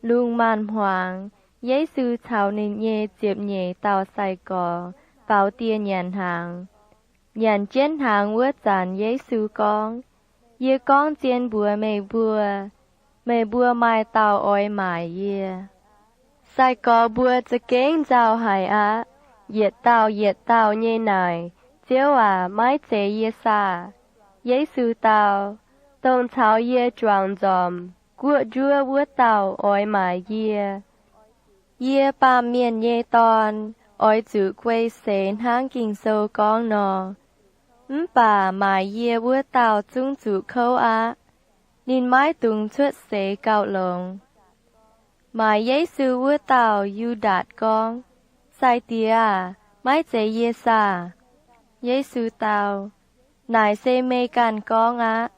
Lungh maanz-hmuangx, Yesu caux ninh nyei ziepc nyeic dauh sai-gorx faaux dieh nyanc hnaangx. Nyanc jienv hnaangx wuov zanc Yesu gorngv, Yie gorngv zien mbuox meih mbuo, meih mbuo maaih dauh oix maaic yie. Sai-gorx mbuo za'gengh nzauh haic aqv. Yietc dauh yietc dauh nyei naaic, Ziouv aac, maiv zeiz yie saah? Yesu dau, Dongh caux yie juangc nzormc guoqv njuov wuov dauh oix maaic yie. Yie, Baamh Mienh nyei Dorn, oix zuqc guei seix hnangv Ging-Sou gorngv nor. Mv baac maaic yie wuov dauh zungv zuqc kouv aqv. Ninh maiv dungx cuotv seix gauh longx. Maaic Yesu wuov dauh Yu^ndaatc gorngv, Sai-Diex aac, maiv zeiz yie saah? Yesu dau, Naaic se meih ganh gorngv aqv.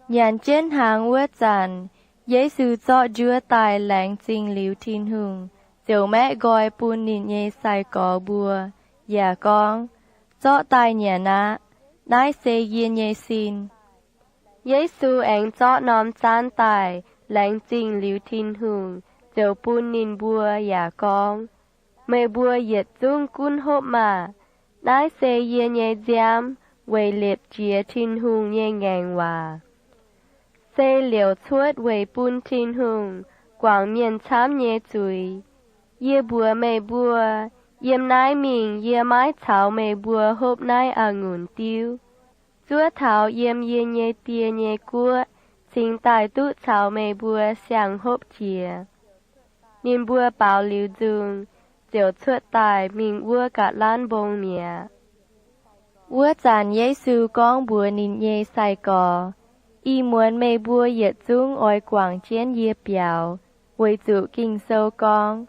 Nyanc jienv hnaangx wuov zanc, Yesu zorqv njuov daaih laengz zingh liuz Tin-Hungh, ziouc maeqv nqoi bun ninh nyei sai-gorx mbuo, yaac gorngv, Zorqv daaih nyanc aqv. Naaiv se yie nyei sin. Yesu aengx zorqv norm zaanv daaih, laengz zingh liuz Tin-Hungh, ziouc bun ninh mbuo yaac gorngv, Meih mbuo yietc zungv gunv hopv maah! Naaiv se yie nyei nziaamv weic liepc jiez Tin-Hungh nyei ngaengc waac, se liouc cuotv weic bun Tin-Hungh guangc mienh camv nyei zuiz. Yie mbuox meih mbuo, yiem naaiv mingh yie maiv caux meih mbuo hopv naaiv a'ngunc diuv, zuov taux yiem yie nyei Die nyei guoqv cingx daaih duqv caux meih mbuo siang-hopv jiex. Ninh mbuo baaux liuz nzung, ziouc cuotv daaih mingh wuov Ga'lanv Mbong mi'aqv. Wuov zanc Yesu gorngv mbuox ninh nyei sai-gorx, Ih muonz meih mbuo yietc zungv oix guangc jienv yie biaux, weic zuqc Ging-Sou gorngv,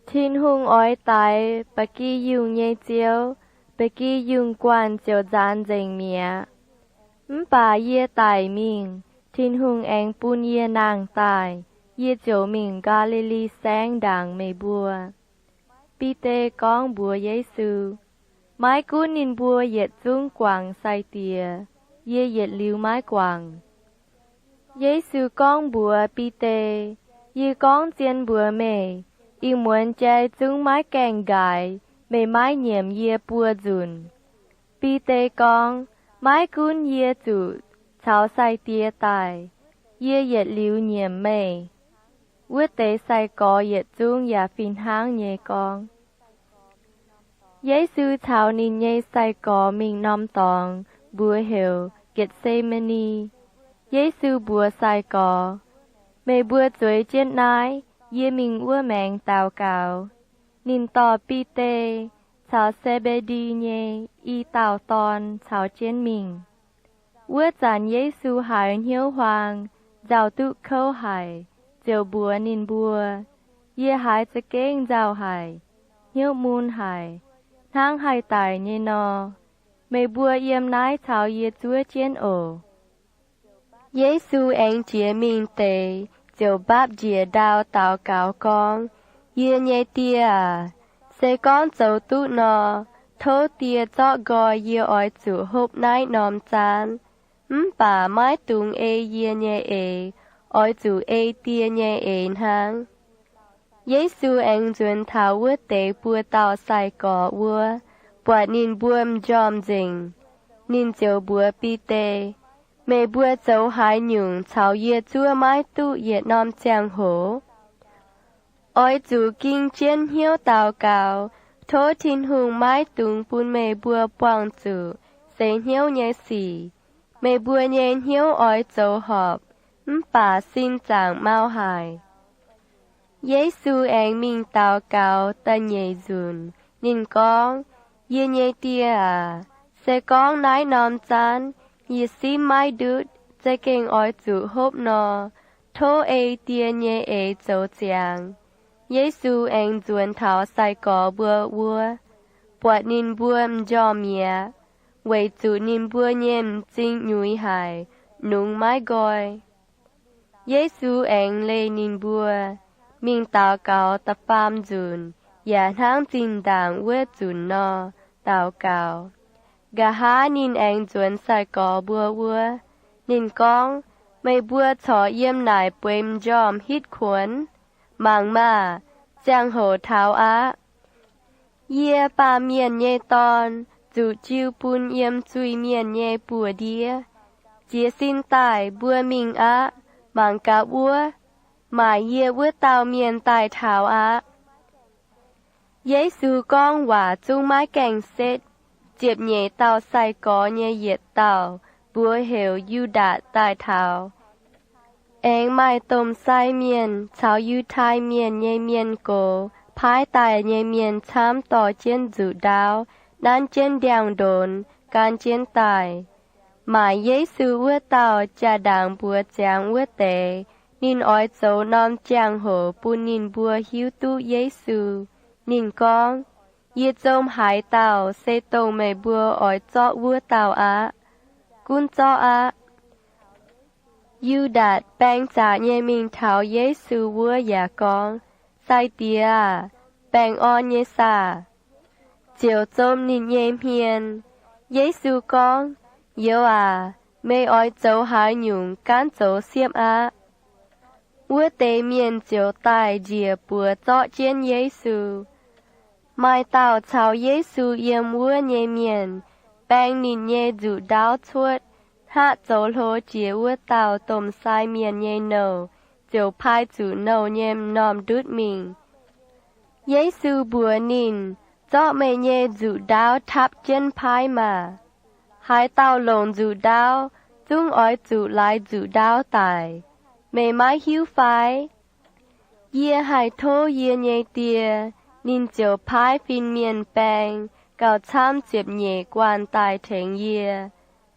Tin-Hungh oix daix ba'gi yungh nyei ziouv, ba'gi yungh guanh ziouc nzaanx nzengc mi'aqv. Mv baac yie daic mingh, Tin-Hungh aengx bun yie nangh daaih, yie ziouc mingh Gaa^li^li Saengv ndaangc meih mbuo. Bide gorngv mbuox Yesu, maiv gunv ninh mbuo yietc zungv guangc sai-diex, yie yietc liuz maiv guangc. Yesu gorngv mbuox Bide, Yie gorngv zien mbuox meih, ih muonz jai zungv maiv gaengh nqaaix, meih maiv nyiemc yie buo nzunc. Bide gorngv, Maiv gunv yie zuqc caux sai-diex daic, yie yietc liuz nyiemc meih. Wuov deix sai-gorx yietc zungv yaac fih hnangv nyei gorngv. Yesu caux ninh nyei sai-gorx mingh norm dorngx, mbuox heuc Getc^se^maa^ni. Yesu mbuox sai-gorx, Meih mbuo zueiz jienv naaiv, yie mingh wuov maengx daux gaux. Ninh dorh Bide caux Se^mbe^ndi nyei i dauh dorn caux jienv mingh. Wuov zanc Yesu haiz hnyouv huaang, nzauh duqv kouv haic, ziouc mbuox ninh mbuo, Yie haiz za'gengh nzauh haic, hnyouv mun haic, hnangv haih daic nyei nor. Meih mbuo yiem naaiv caux yie zuov jienv oc. Yesu aengx jiex mingh deix, ziouc mbaapv njiec ndau daux gaux gorngv, Yie nyei Die aac, se gorngv zoux duqv nor, tov Die zorqv nqoi yie oix zuqc hopv naaiv norm zaanv. Mv baac maiv dungx ei yie nyei eix, oix zuqc ei Die nyei eix hnangv. Yesu aengx nzuonx taux wuov deix buo dauh sai-gorx wuov, buatc ninh mbuo m'njormh nzengc. Ninh ziouc mbuox Bide, Meih mbuo zoux haaix nyungc caux yie zuov maiv duqv yietc norm ziangh hoc? Oix zuqc ging jienv hnyouv daux gaux, tov Tin-Hungh maiv dungx bun meih mbuo buangh zuqc seix hnyouv nyei sic. Meih mbuo nyei hnyouv oix zoux horpc, mv baac sin zaangc mau haic. Yesu aengx mingh daux gaux da'nyeic nzunc. Ninh gorngv, Yie nyei Die aac, se gorngv naaiv norm zaanv yie simv maiv ndutv, za'gengh oix zuqc hopv nor, tov ei Die nyei eix zoux ziangx. Yesu aengx nzuonx taux sai-gorx mbuo wuov, buatc ninh mbuo m'njormh mi'aqv, weic zuqc ninh mbuo nyei m'zing nyuix haic, nungx maiv nqoi. Yesu aengx leih ninh mbuo, mingh daux gaux da'faam nzunc, yaac hnangv zinh ndaangc wuov nzunc nor, daux gaux. Nqa'haav ninh aengx nzuonx sai-gorx mbuo wuov. Ninh gorngv, Meih mbuo corc yiem naaic bueix m'njormh hitv kuonx? Mangc maah! Ziangh hoc taux aqv. Yie, Baamh Mienh nyei Dorn, zuqc jiu bun yiem zuiz-mienh nyei buoz-ndiev. Jiez sin daaih, mbuo mingh aqv. Mangc gaax wuov! Maaic yie wuov dauh mienh daaih taux aqv. Yesu gorngv waac zungv maiv gaengh setv. Ziepc nyeic dauh sai-gorx nyei yietc dauh, mbuox heuc Yu^ndaatc, daaih taux. Aengx maaih domh sai mienh caux Yiutai Mienh nyei mienh gox paaiv daaih nyei mienh camv dorh jienv nzuqc ndaauv, nanv jienv ndiangx-ndonx, gan jienv daaih. Maaic Yesu wuov dauh jaa-ndaangc mbuox ziangx wuov deix ninh oix zoux norm ziangh hoc bun ninh mbuo hiuv duqv Yesu. Ninh gorngv, Yie zom haaix dauh se dongh meih mbuo oix zorqv wuov dauh aqv. Gunv zorqv aqv. Yu^ndaatc baeng zaqc nyei mingh taux Yesu wuov yaac gorngv, Sai-Diex aah! Baengh orn nyei saah? Ziouc zom ninh nyei hmien. Yesu gorngv, Youz aac, meih oix zoux haaix nyungc gaanv zoux siepv aqv. Wuov deix mienh ziouc daaih njiec buoz zorqv jienv Yesu. Maaih dauh caux Yesu yiem wuov nyei mienh baeng ninh nyei nzuqc ndaauv cuotv, hngaqv zoux hlo jiex wuov dauh domh sai mienh nyei nouh, ziouc paaiv zuqc nouh nyei m'normh ndutv mingh. Yesu mbuox ninh, Zorqv meih nyei nzuqc ndaauv tapv jienv paaiv maah! Haaix dauh longc nzuqc ndaauv zungv oix zuqc laaix nzuqc ndaauv daic. Meih maiv hiuv fai? Yie haih tov yie nyei Die, ninh ziouc paaiv fin-mienh baeng gauh camv ziepc nyeic guanh daaih tengx yie.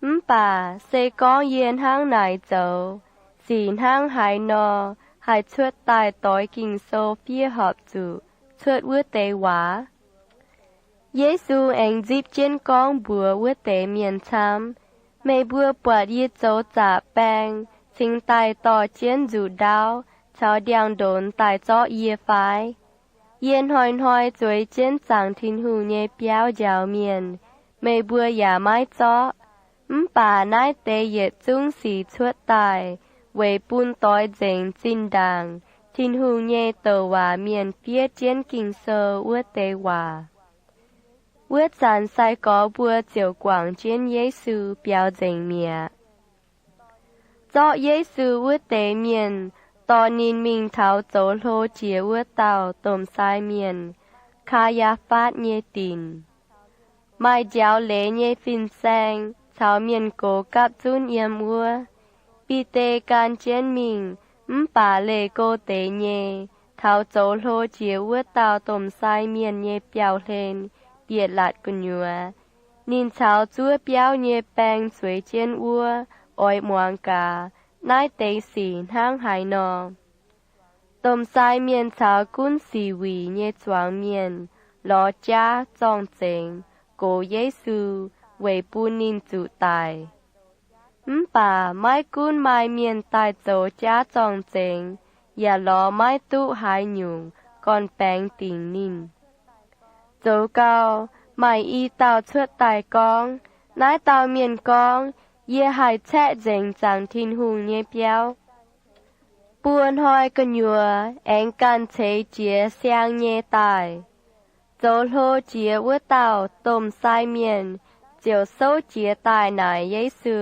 Mv baac se gorngv yie hnangv naaic zoux, sic hnangv haaix nor haih cuotv daaih doix Ging-Sou fiev horpc zuqc cuotv wuov deix waac? Yesu aengx nzipc jienv gorngv mbuox wuov deix mienh camv, Meih mbuo buatc yie zoux zaqc baeng cingx daaih dorh jienv nzuqc ndaauv caux ndiangx-ndonx daaih zorqv yie fai? Yie hnoi-hnoi zueiz jienv zaangc Tin-Hungh nyei biauv njaaux mienh, meih mbuo yaac maiv zorqv. Mv baac naaiv deix yietc zungv sic cuotv daaih weic bun doix nzengc zinh ndaangc Tin-Hungh nyei douc waac mienh fiev jienv Ging-Sou wuov deix waac. Wuov zanc sai-gorx mbuo ziouc guangc jienv Yesu biaux nzengc mi'aqv. Zorqv Yesu wuov deix mienh dorh ninh mingh taux zoux hlo jiex wuov dauh domh sai mienh, Kaa^yaa^fatv, nyei dinc. Maaih njaaux leiz nyei fin-saeng caux mienh gox gapv zunv yiem wuov. Bide gan jienv mingh, mv baac leih go deix nyei, taux zoux hlo jiex wuov dauh domh sai mienh nyei biauv-hlen bieqc latc gu'nyuoz. Ninh caux zuov biauv nyei baeng zueiz jienv wuov, oix muangx gaax naaiv deix sic hnangv haaix nor. Domh sai mienh caux gunv sic wuic nyei zuangx mienh lorz jaav zorng-zengx gox Yesu weic bun ninh zuqc daic. Mv baac maiv gunv maaih mienh daaih zoux jaav zorng-zengx yaac lorz maiv duqv haaix nyungc gorn-baengx dingc ninh. Zoux gau, maaih i dauh cuotv daaih gorngv, Naaiv dauh mienh gorngv, Yie haih caeqv nzengc zaangc Tin-Hungh nyei biauv. Buo hnoi gu'nyuoz aengx ganh ceix jiez siang nyei daaih. Zoux hlo jiex wuov dauh domh sai mienh ziouc souv jiez daaih naaic Yesu,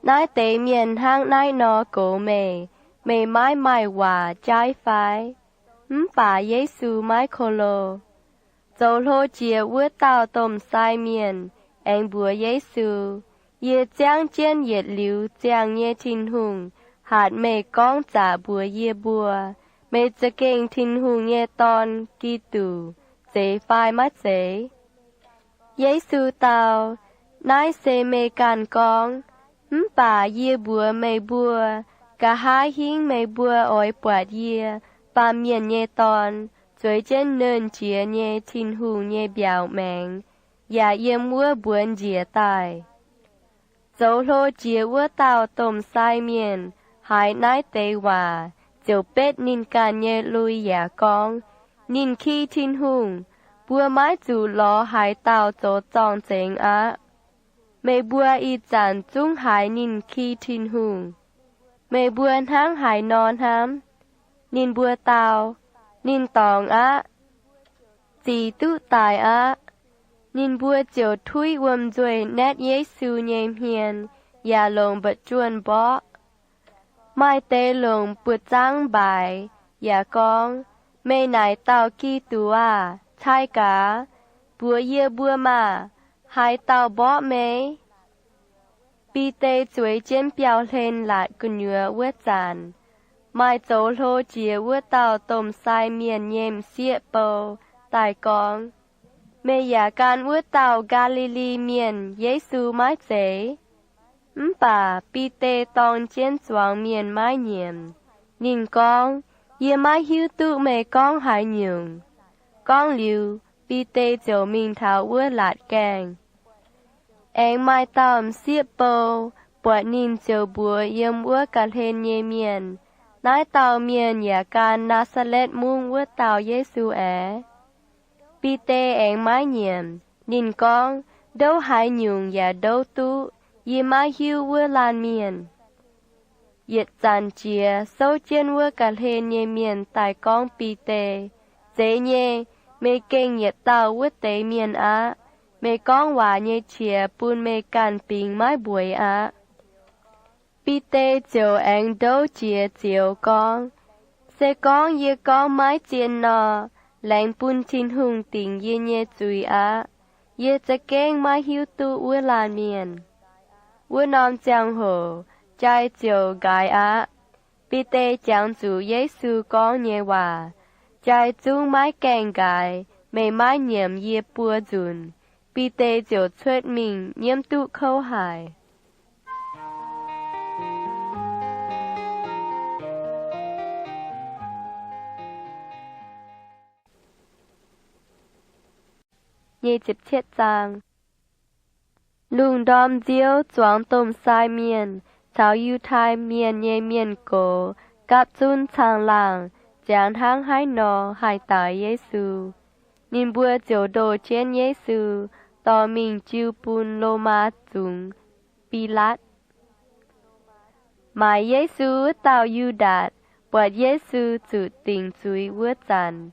Naaiv deix mienh hnangv naaiv nor gox meih, meih maiv maaih waac jaaiv fai? Mv baac Yesu maiv ko lo. Zoux hlo jiex wuov dauh domh sai mienh aengx mbuox Yesu, Yie ziangv jienv yietc liuz ziangh nyei Tin-Hungh hatc meih gorngv zaqc mbuox yie mbuo, meih za'gengh Tin-Hungh nyei Dorn, Giduc, zeiz fai maiv zeiz? Yesu dau, Naaiv se meih ganh gorngv. Mv baac yie mbuox meih mbuo, nqa'haav hingv meih mbuo oix buatc yie, Baamh Mienh nyei Dorn, zueiz jienv Nernh Jiex nyei Tin-Hungh nyei mbiaauc maengx, yaac yiem wuov mbuonx njiec daaih. Zoux hlo jiex wuov dauh domh sai mienh haiz naaiv deix waac ziouc betv ninh ganh nyei lui yaac gorngv, Ninh ki Tin-Hungh. Mbuo maiv zuqc lorz haaix dauh zoux zorng-zengx aqv. Meih mbuo ih zanc zungv haiz ninh ki Tin-Hungh. Meih mbuo hnangv haaix nor hnamv? Ninh mbuo dau, Ninh dorngc aqv. Zic duqv daic aqv. Ninh mbuo ziouc tuiv wuom-nzuih naetv Yesu nyei hmien yaac longc mba'zunv mborqv. Maaih deix longc buoz-zaangv mbaaix yaac gorngv, Meih naaic dauh Giduc aah! Cai gaax, mbuox yie mbuo maah! Haaix dauh mborqv meih? Bide zueiz jienv biauv-hlen latc gu'nyuoz wuov zanc, maaih zoux hlo jiex wuov dauh domh sai mienh nyei m'sieqv bou daaih gorngv, Meih yaac gan wuov dauh Gaa^li^li Mienh, Yesu, maiv zeiz? Mv baac Bide dorng jienv zuangx mienh maiv nyiemc. Ninh gorngv, Yie maiv hiuv duqv meih gorngv haaix nyungc. Gorngv liuz, Bide ziouc mingh taux wuov latc gaengh. Aengx maaih dauh m'sieqv bou buatc ninh ziouc mbuox yiem wuov ga'hlen nyei mienh, Naaiv dauh mienh yaac gan Naa^saa^letv Mungv wuov dauh Yesu aeqv. Bide aengx maiv nyiemc. Ninh gorngv, Ndouv haaix nyungc yaac ndouv duqv. Yie maiv hiuv wuov laanh mienh. Yietc zanc jiex souv jienv wuov ga'hlen nyei mienh daaih gorngv Bide, Zeiz nyei, meih gengh yietc dauh wuov deix mienh aqv. Meih gorngv waac nyei qiex bun meih ganh bingx maiv mbueiz aqv. Bide ziouc aengx ndouv jiex zioux gorngv, Se gorngv yie gorngv maiv zien nor, laengz bun Tin-Hungh dingc yie nyei zuiz aqv. Yie za'gengh maiv hiuv duqv wuov laanh mienh. Wuov norm ziangh hoc jai ziouc nqaaix aqv. Bide jangx zuqc Yesu gorngv nyei waac, Jai zungv maiv gaengh nqaaix, meih maiv nyiemc yie buo nzunc. Bide ziouc cuotv mingh nyiemv duqv kouv haic. nyei ziepc cietv zaang. Lungh ndorm nziouv zuangx domh sai mienh caux Yiutai Mienh nyei mienh gox gapv zunv caangh laangh ziangx hnangv haaix nor haih daix Yesu. Ninh mbuo ziouc ndoh jienv Yesu dorh mingh jiu bun Lomaa zungx Bilaatv. Maaic Yesu wuov dauh Yu^ndaatc buatc Yesu zuqc dingc zuiz wuov zanc,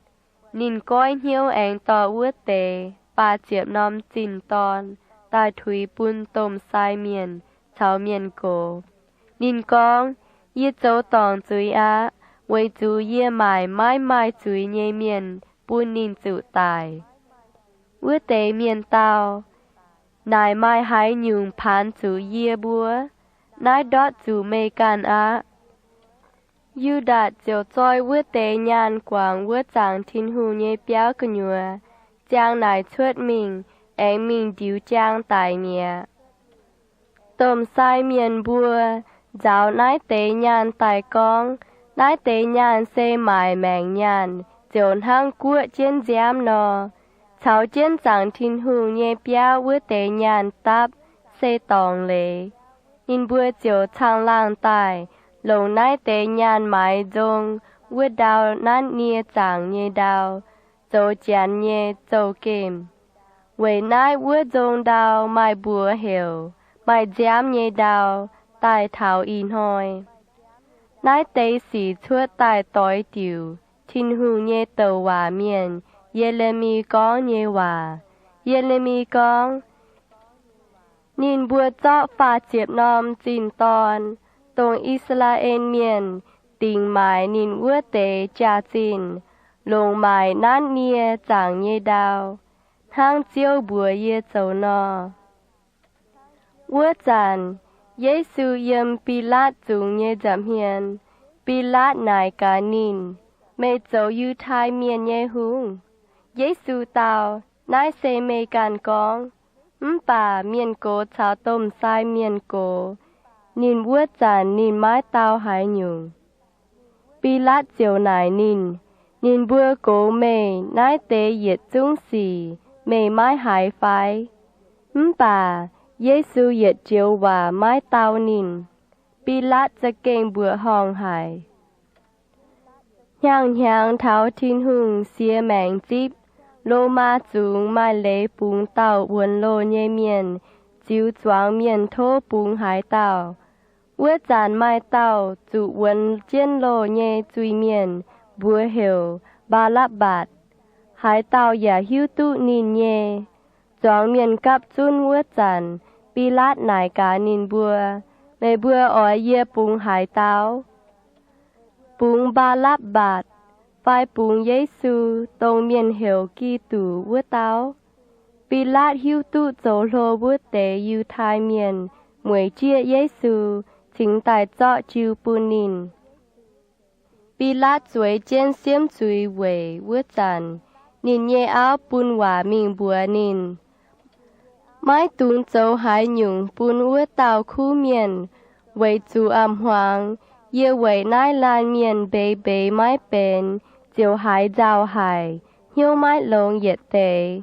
ninh goiv hnyouv aengx dorh wuov deix faah ziepc norm zinh dorn daaih tuix bun domh sai mienh caux mienh gox. Ninh gorngv, Yie zoux dorngc zuiz aqv, weic zuqc yie maaic maiv maaih zuiz nyei mienh bun ninh zuqc daic. Wuov deix mienh dau, Naaic maaih haaix nyungc paanx zuqc yie mbuo? Naaiv ndortv zuqc meih ganh aqv. Yu^ndaatc ziouc zoi wuov deix nyaanh guangc wuov zaangc Tin-Hungh nyei biauv gu'nyuoz, ziang naaic cuotv mingh, aengx mingh ndiux jaang daic mi'aqv. Domh sai mienh mbuo nzaaux naaiv deix nyaanh daaih gorngv, Naaiv deix nyaanh se maaic maengc nyaanh, ziouc hnangv guoqv jienv nziaamv nor. Caux jienv zaangc Tin-Hungh nyei biauv wuov deix nyaanh dapv se dorngx leiz. Ninh mbuo ziouc caangh laangh daaih longc naaiv deix nyaanh maaiz nzong wuov ndau nanv nie zaangc nyei ndau, zoux janx nyei zouv-gemh. Weic naaiv wuov nzong ndau maaih mbuox heuc Maaih Nziaamv Nyei Ndau daaih taux ih hnoi. Naaiv deix sic cuotv daaih doix diuc Tin-Hungh nyei douc waac mienh, Ye^le^mi, gorngv nyei waac. Ye^le^mi gorngv, Ninh mbuo zorqv faah ziepc norm zinh dorn, dongh I^saa^laa^en Mienh dingc maaic ninh wuov deix jaax-zinh, longc maaic nanv nie zaangc nyei ndau, hnangv Ziouv mbuox yie zoux nor. Wuov zanc, Yesu yiem Bilaatv zungx nyei nza'hmien. Bilaatv naaic gaax ninh, Meih zoux Yiutai Mienh nyei hungh? Yesu dau, Naaiv se meih ganh gorngv. Mv baac mienh gox caux domh sai mienh gox ninh wuov zanc ninh maiv dau haaix nyungc. Bilaatv ziouc naaic ninh, Ninh mbuo gox meih naaiv deix yietc zungv sic meih maiv haiz fai? Mv baac Yesu yietc joux waac maiv dau ninh. Bilaatv za'gengh mbuoqc horngh haic. Hnyangx-hnyangx taux Tin-Hungh siex maengc zipv, Lomaa zungx maaih leiz bungx dauh wuonx loh nyei mienh ziux zuangx mienh tov bungx haaix dauh. Wuov zanc maaih dauh zuqc wuonx jienv loh nyei zuiz-mienh, mbuox heuc Mbaa^lapv^mbatc. Haaix dauh yaac hiuv duqv ninh nyei. Zuangx mienh gapv zunv wuov zanc, Bilaatv naaic gaax ninh mbuo, Meih mbuo oix yie bungx haaix dauh? Bungx Mbaa^lapv^mbatc fai bungx Yesu, dongh mienh heuc Giduc wuov dauh? Bilaatv hiuv duqv zoux hlo wuov deix Yiutai Mienh mueic jieqv Yesu, cingx daaih zorqv jiu bun ninh. Bilaatv zueiz jienv siemv zuiz weic wuov zanc, ninh nyei auv bun waac mingh mbuox ninh, Maiv dungx zoux haaix nyungc bun wuov dauh kuv mienh, weic zuqc a'hmuangx yie weic naaiv laanh mienh mbeix mbeix maiv benx ziouc haiz nzauh haic, hnyouv maiv longx yietc deix.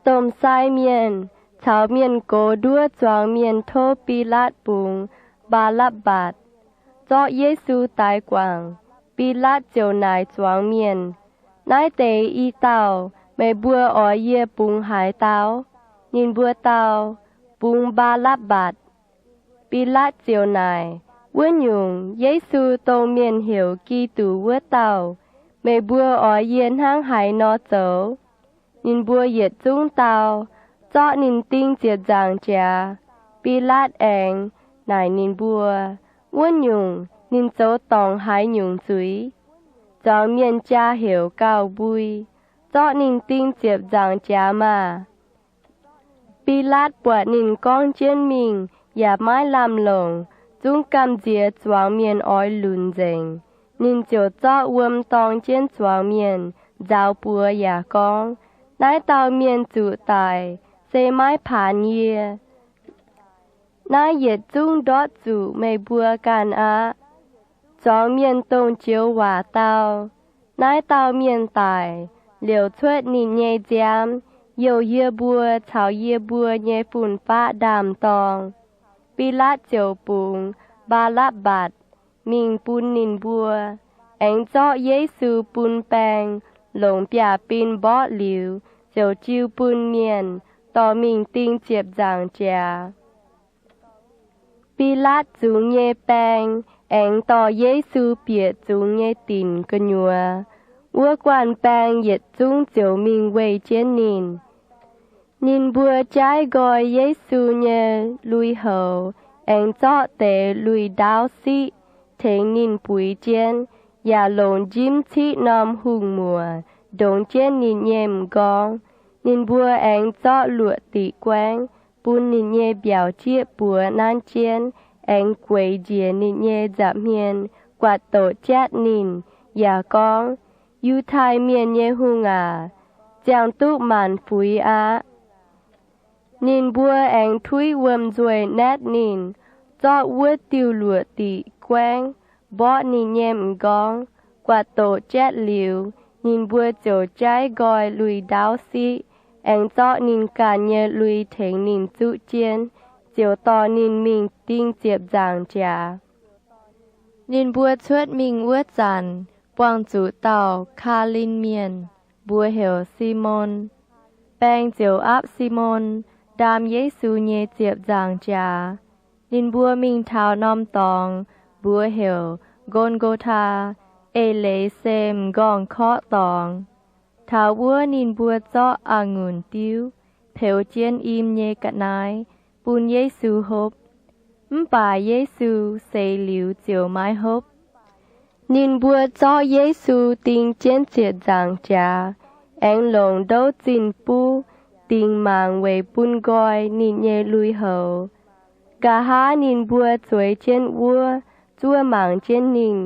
Domh sai mienh caux mienh gox nduov zuangx mienh tov Bilaatv bungx Mbaa^lapv^mbatc, zorqv Yesu daix guangc. Bilaatv ziouc naaic zuangx mienh, Naaiv deix i dauh meih mbuo oix yie bungx haaix dauh? Ninh mbuo dau, Bungx Mbaa^lapv^mbatc. Bilaatv ziouc naaic, Wuov nyungc, Yesu dongh mienh heuc Giduc wuov dauh, meih mbuo oix yie hnangv haaix nor zoux? Ninh mbuo yietc zungv dau, Zorqv ninh ding ziepc nzaangc jaax. Bilaatv aengx naaic ninh mbuo, Wuov nyungc, ninh zoux dorngc haaix nyungc zuiz? Zuangx mienh jaa heuc gauh mbui, Zorqv ninh ding ziepc nzaangc jaax maah! Bilaatv buatc ninh gorngv jienv mingh yaac maiv lamh longc, zungv gamh nziex zuangx mienh oix lunc nzengc. Ninh ziouc zorqv wuom dorng jienv zuangx mienh, nzaaux buoz yaac gorngv, Naaiv dauh mienh zuqc daic, se maiv paanx yie. Naaiv yietc zungv ndortv zuqc meih mbuo ganh aqv. Zuangx mienh dongh joux waac dau, Naaiv dauh mienh daic, liouc cuotv ninh nyei nziaamv, Youh yie mbuo caux yie mbuo nyei fun-faqv ndaam-dorng. Bilaatv ziouc bungx Mbaa^lapv^mbatc mingh bun ninh mbuo, aengx zorqv Yesu bun baeng longc biaac-bin mborqv liuz, ziouc jiu bun mienh dorh mingh ding ziepc nzaangc jaax. Bilaatv zungx nyei baeng aengx dorh Yesu bieqc zungx nyei dinc gu'nyuoz. Wuov guanh baeng yietc zungv ziouc mingh weih jienv ninh. Ninh mbuo jaiv nqoi Yesu nyei lui-houx, aengx zorqv deix lui-ndaauv siqv tengx ninh buix jienv, yaac longc njimv ciqv norm hungh muoc ndongx jienv ninh nyei m'nqorngv. Ninh mbuo aengx zorqv luoqc diqc guaengv bun ninh nyei mbiaauc jieqv buoz nanv jienv, aengx gueix njiec ninh nyei nza'hmien, guatc doqc jatv ninh, yaac gorngv, Yiutai Mienh nyei hungh aac, ziangh duqv maanc fuix aqv. Ninh mbuo aengx tuiv wuom-nzuih naetv ninh, zorqv wuov diuh luoqc diqc guaengv mborqv ninh nyei m'nqorngv. Guatc doqc jatv liuz, ninh mbuo ziouc jaiv nqoi lui-ndaauv siqv, aengx zorqv ninh ganh nyei lui tengx ninh zuqv jienv, ziouc dorh ninh mingh ding ziepc nzaangc jaax. Ninh mbuo cuotv mingh wuov zanc, buangh zuqc dauh Kaalin Mienh, mbuox heuc Simon. Baeng ziouc aapv Simon ndaam Yesu nyei ziepc nzaangc jaax. Ninh mbuo mingh taux norm dorngx, mbuox heuc Ngon^ngo^taa, eix leiz se M'nqorngv-Korqv Dorngx. Taux wuov ninh mbuo zorqv a'ngunc diuv peux jienv im nyei ga'naaiv bun Yesu hopv, mv baac Yesu seix liuz ziouc maiv hopv. Ninh mbuo zorqv Yesu ding jienv ziepc nzaangc jaax, aengx longc ndouv zinh buv dingc mangc weic bun nqoi ninh nyei lui-houx. Nqa'haav ninh mbuo zueiz jienv wuov, zuov mangc jienv ninh.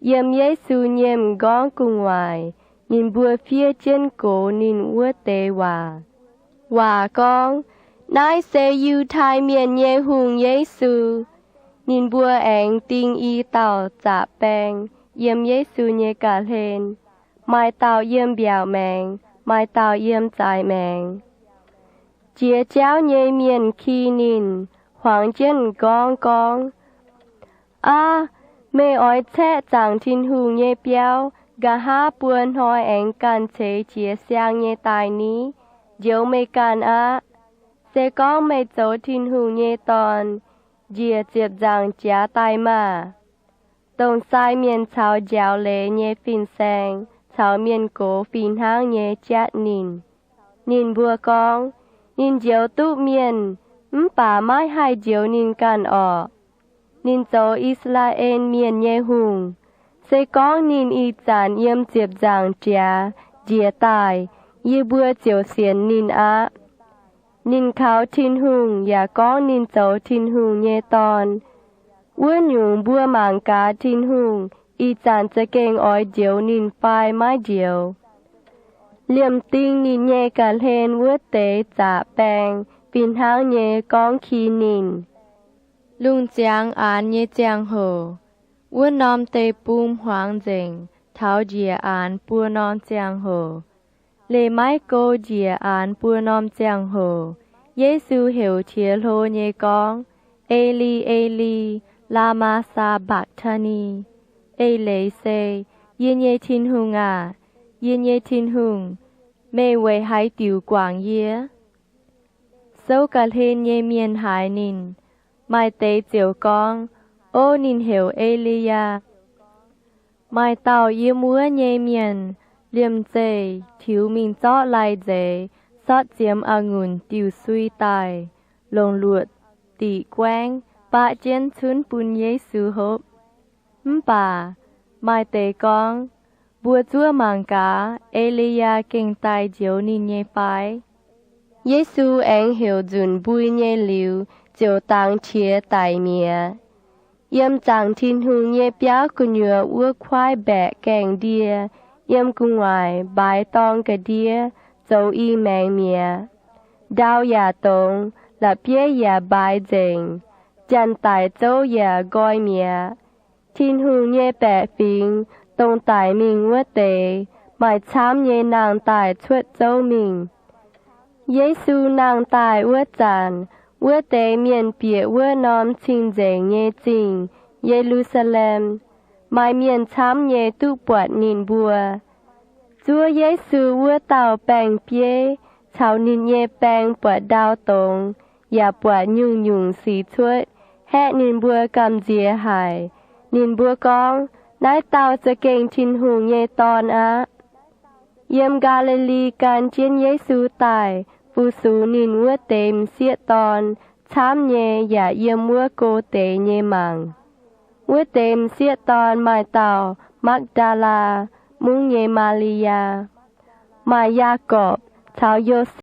Yiem Yesu nyei m'nqorngv gu'nguaaic, ninh mbuo fiev jienv gox ninh wuov deix waac. Waac gorngv, Naaiv se Yiutai Mienh nyei hungh, Yesu. Ninh mbuo aengx ding i dauh zaqc baeng yiem Yesu nyei ga'hlen, maaih dauh yiem mbiaauc maengx, maaih dauh yiem zaaix maengx. Jiex jauv nyei mienh ki ninh, huangx jienv m'nqorngv gorngv, Aav, meih oix caeqv zaangc Tin-Hungh nyei biauv, nqa'haav buo hnoi aengx ganh ceix jiez siang nyei daaih ni? Njoux meih ganh aqv. Se gorngv meih zoux Tin-Hungh nyei Dorn, njiec ziepc nzaangc jaax daaih maah! Dongh sai mienh caux njaaux leiz nyei fin-saeng caux mienh gox fih hnangv nyei jatv ninh. Ninh mbuo gorngv, Ninh njoux duqv mienh, mv baac maiv haih njoux ninh ganh orqc. Ninh zoux I^saa^laa^en Mienh nyei Hungh. Se gorngv ninh ih zanc yiem ziepc nzaangc jaax njiec daaih, yie mbuo ziouc sienx ninh aqv. Ninh kaux Tin-Hungh yaac gorngv ninh zoux Tin-Hungh nyei Dorn. Wuov nyungc, mbuo mangc gaax Tin-Hungh ih zanc za'gengh oix njoux ninh fai maiv njoux. Liemh ding ninh nyei ga'hlen wuov deix zaqc baeng fih hnangv nyei gorngv ki ninh, Lungh ziangx aanx nyei ziangh hoc, wuov norm deic-bung hmuangx nzengc taux njiec aanx buo norm ziangh hoc. Leih maiv go njiec aanx buo norm ziangh hoc, Yesu heuc qiex hlo nyei gorngv, Eli, Eli, laa^maa, saa^mbak^taa^ni? Eix leiz se, Yie nyei Tin-Hungh aah! Yie nyei Tin-Hungh, meih weic haaix diuc guangc yie? Souv ga'hlen nyei mienh haiz ninh, maaih deix ziouc gorngv, Ov, ninh heuc E^li^yaa. Maaih dauh yiem wuov nyei mienh liemh zeih tiux mingh zorqv lai-nzeix, sortv ziemx a'ngunc diuh sui daaih, longc luoqc diqc guaengv baqv jienv cunv bun Yesu hopv. Mv baac maaih deix gorngv, Mbuo zuov mangc gaax, E^li^yaa gengh daaih njoux ninh nyei fai? Yesu aengx heuc nzunc mbui nyei liuz, ziouc dangx qiex daic mi'aqv. Yiem zaangc Tin-Hungh nyei biauv gu'nyuoz wuov kuaaiv-mbaeqc gaengh ndie, yiem gu'nguaaic mbaaix dorng ga'ndiev, zoux i maengx mi'aqv. Ndau yaac dongz, la'bieiv yaac mbaaix nzengc, janx-daic zouv yaac nqoi mi'aqv. Tin-Hungh nyei baeqc fingx, dongh daic mingh wuov deix, maaih camv nyei nangh daaih cuotv zouv mingh. Yesu nangh daaih wuov zanc, wuov deix mienh bieqc wuov norm cing-nzengc nyei zingh, Ye^lu^saa^lem. Maaih mienh camv nyei duqv buatc ninh mbuo. Zuov Yesu wuov dauh baeng-bieiv caux ninh nyei baeng buatc ndau dongz yaac buatc nyungc-nyungc sic cuotv, haeqv ninh mbuo gamh nziex haic. Ninh mbuo gorngv, Naaiv dauh za'gengh Tin-Hungh nyei Dorn aqv. Yiem Gaa^li^li gan jienv Yesu daaih, fu-sux ninh wuov deix m'sieqv dorn camv nyei yaac yiem wuov go deix nyei mangc. Wuov deix m'sieqv dorn maaih dauh Makv^ndaa^laa mungv nyei Maa^li^yaa, maaih Yaagorpc caux Yo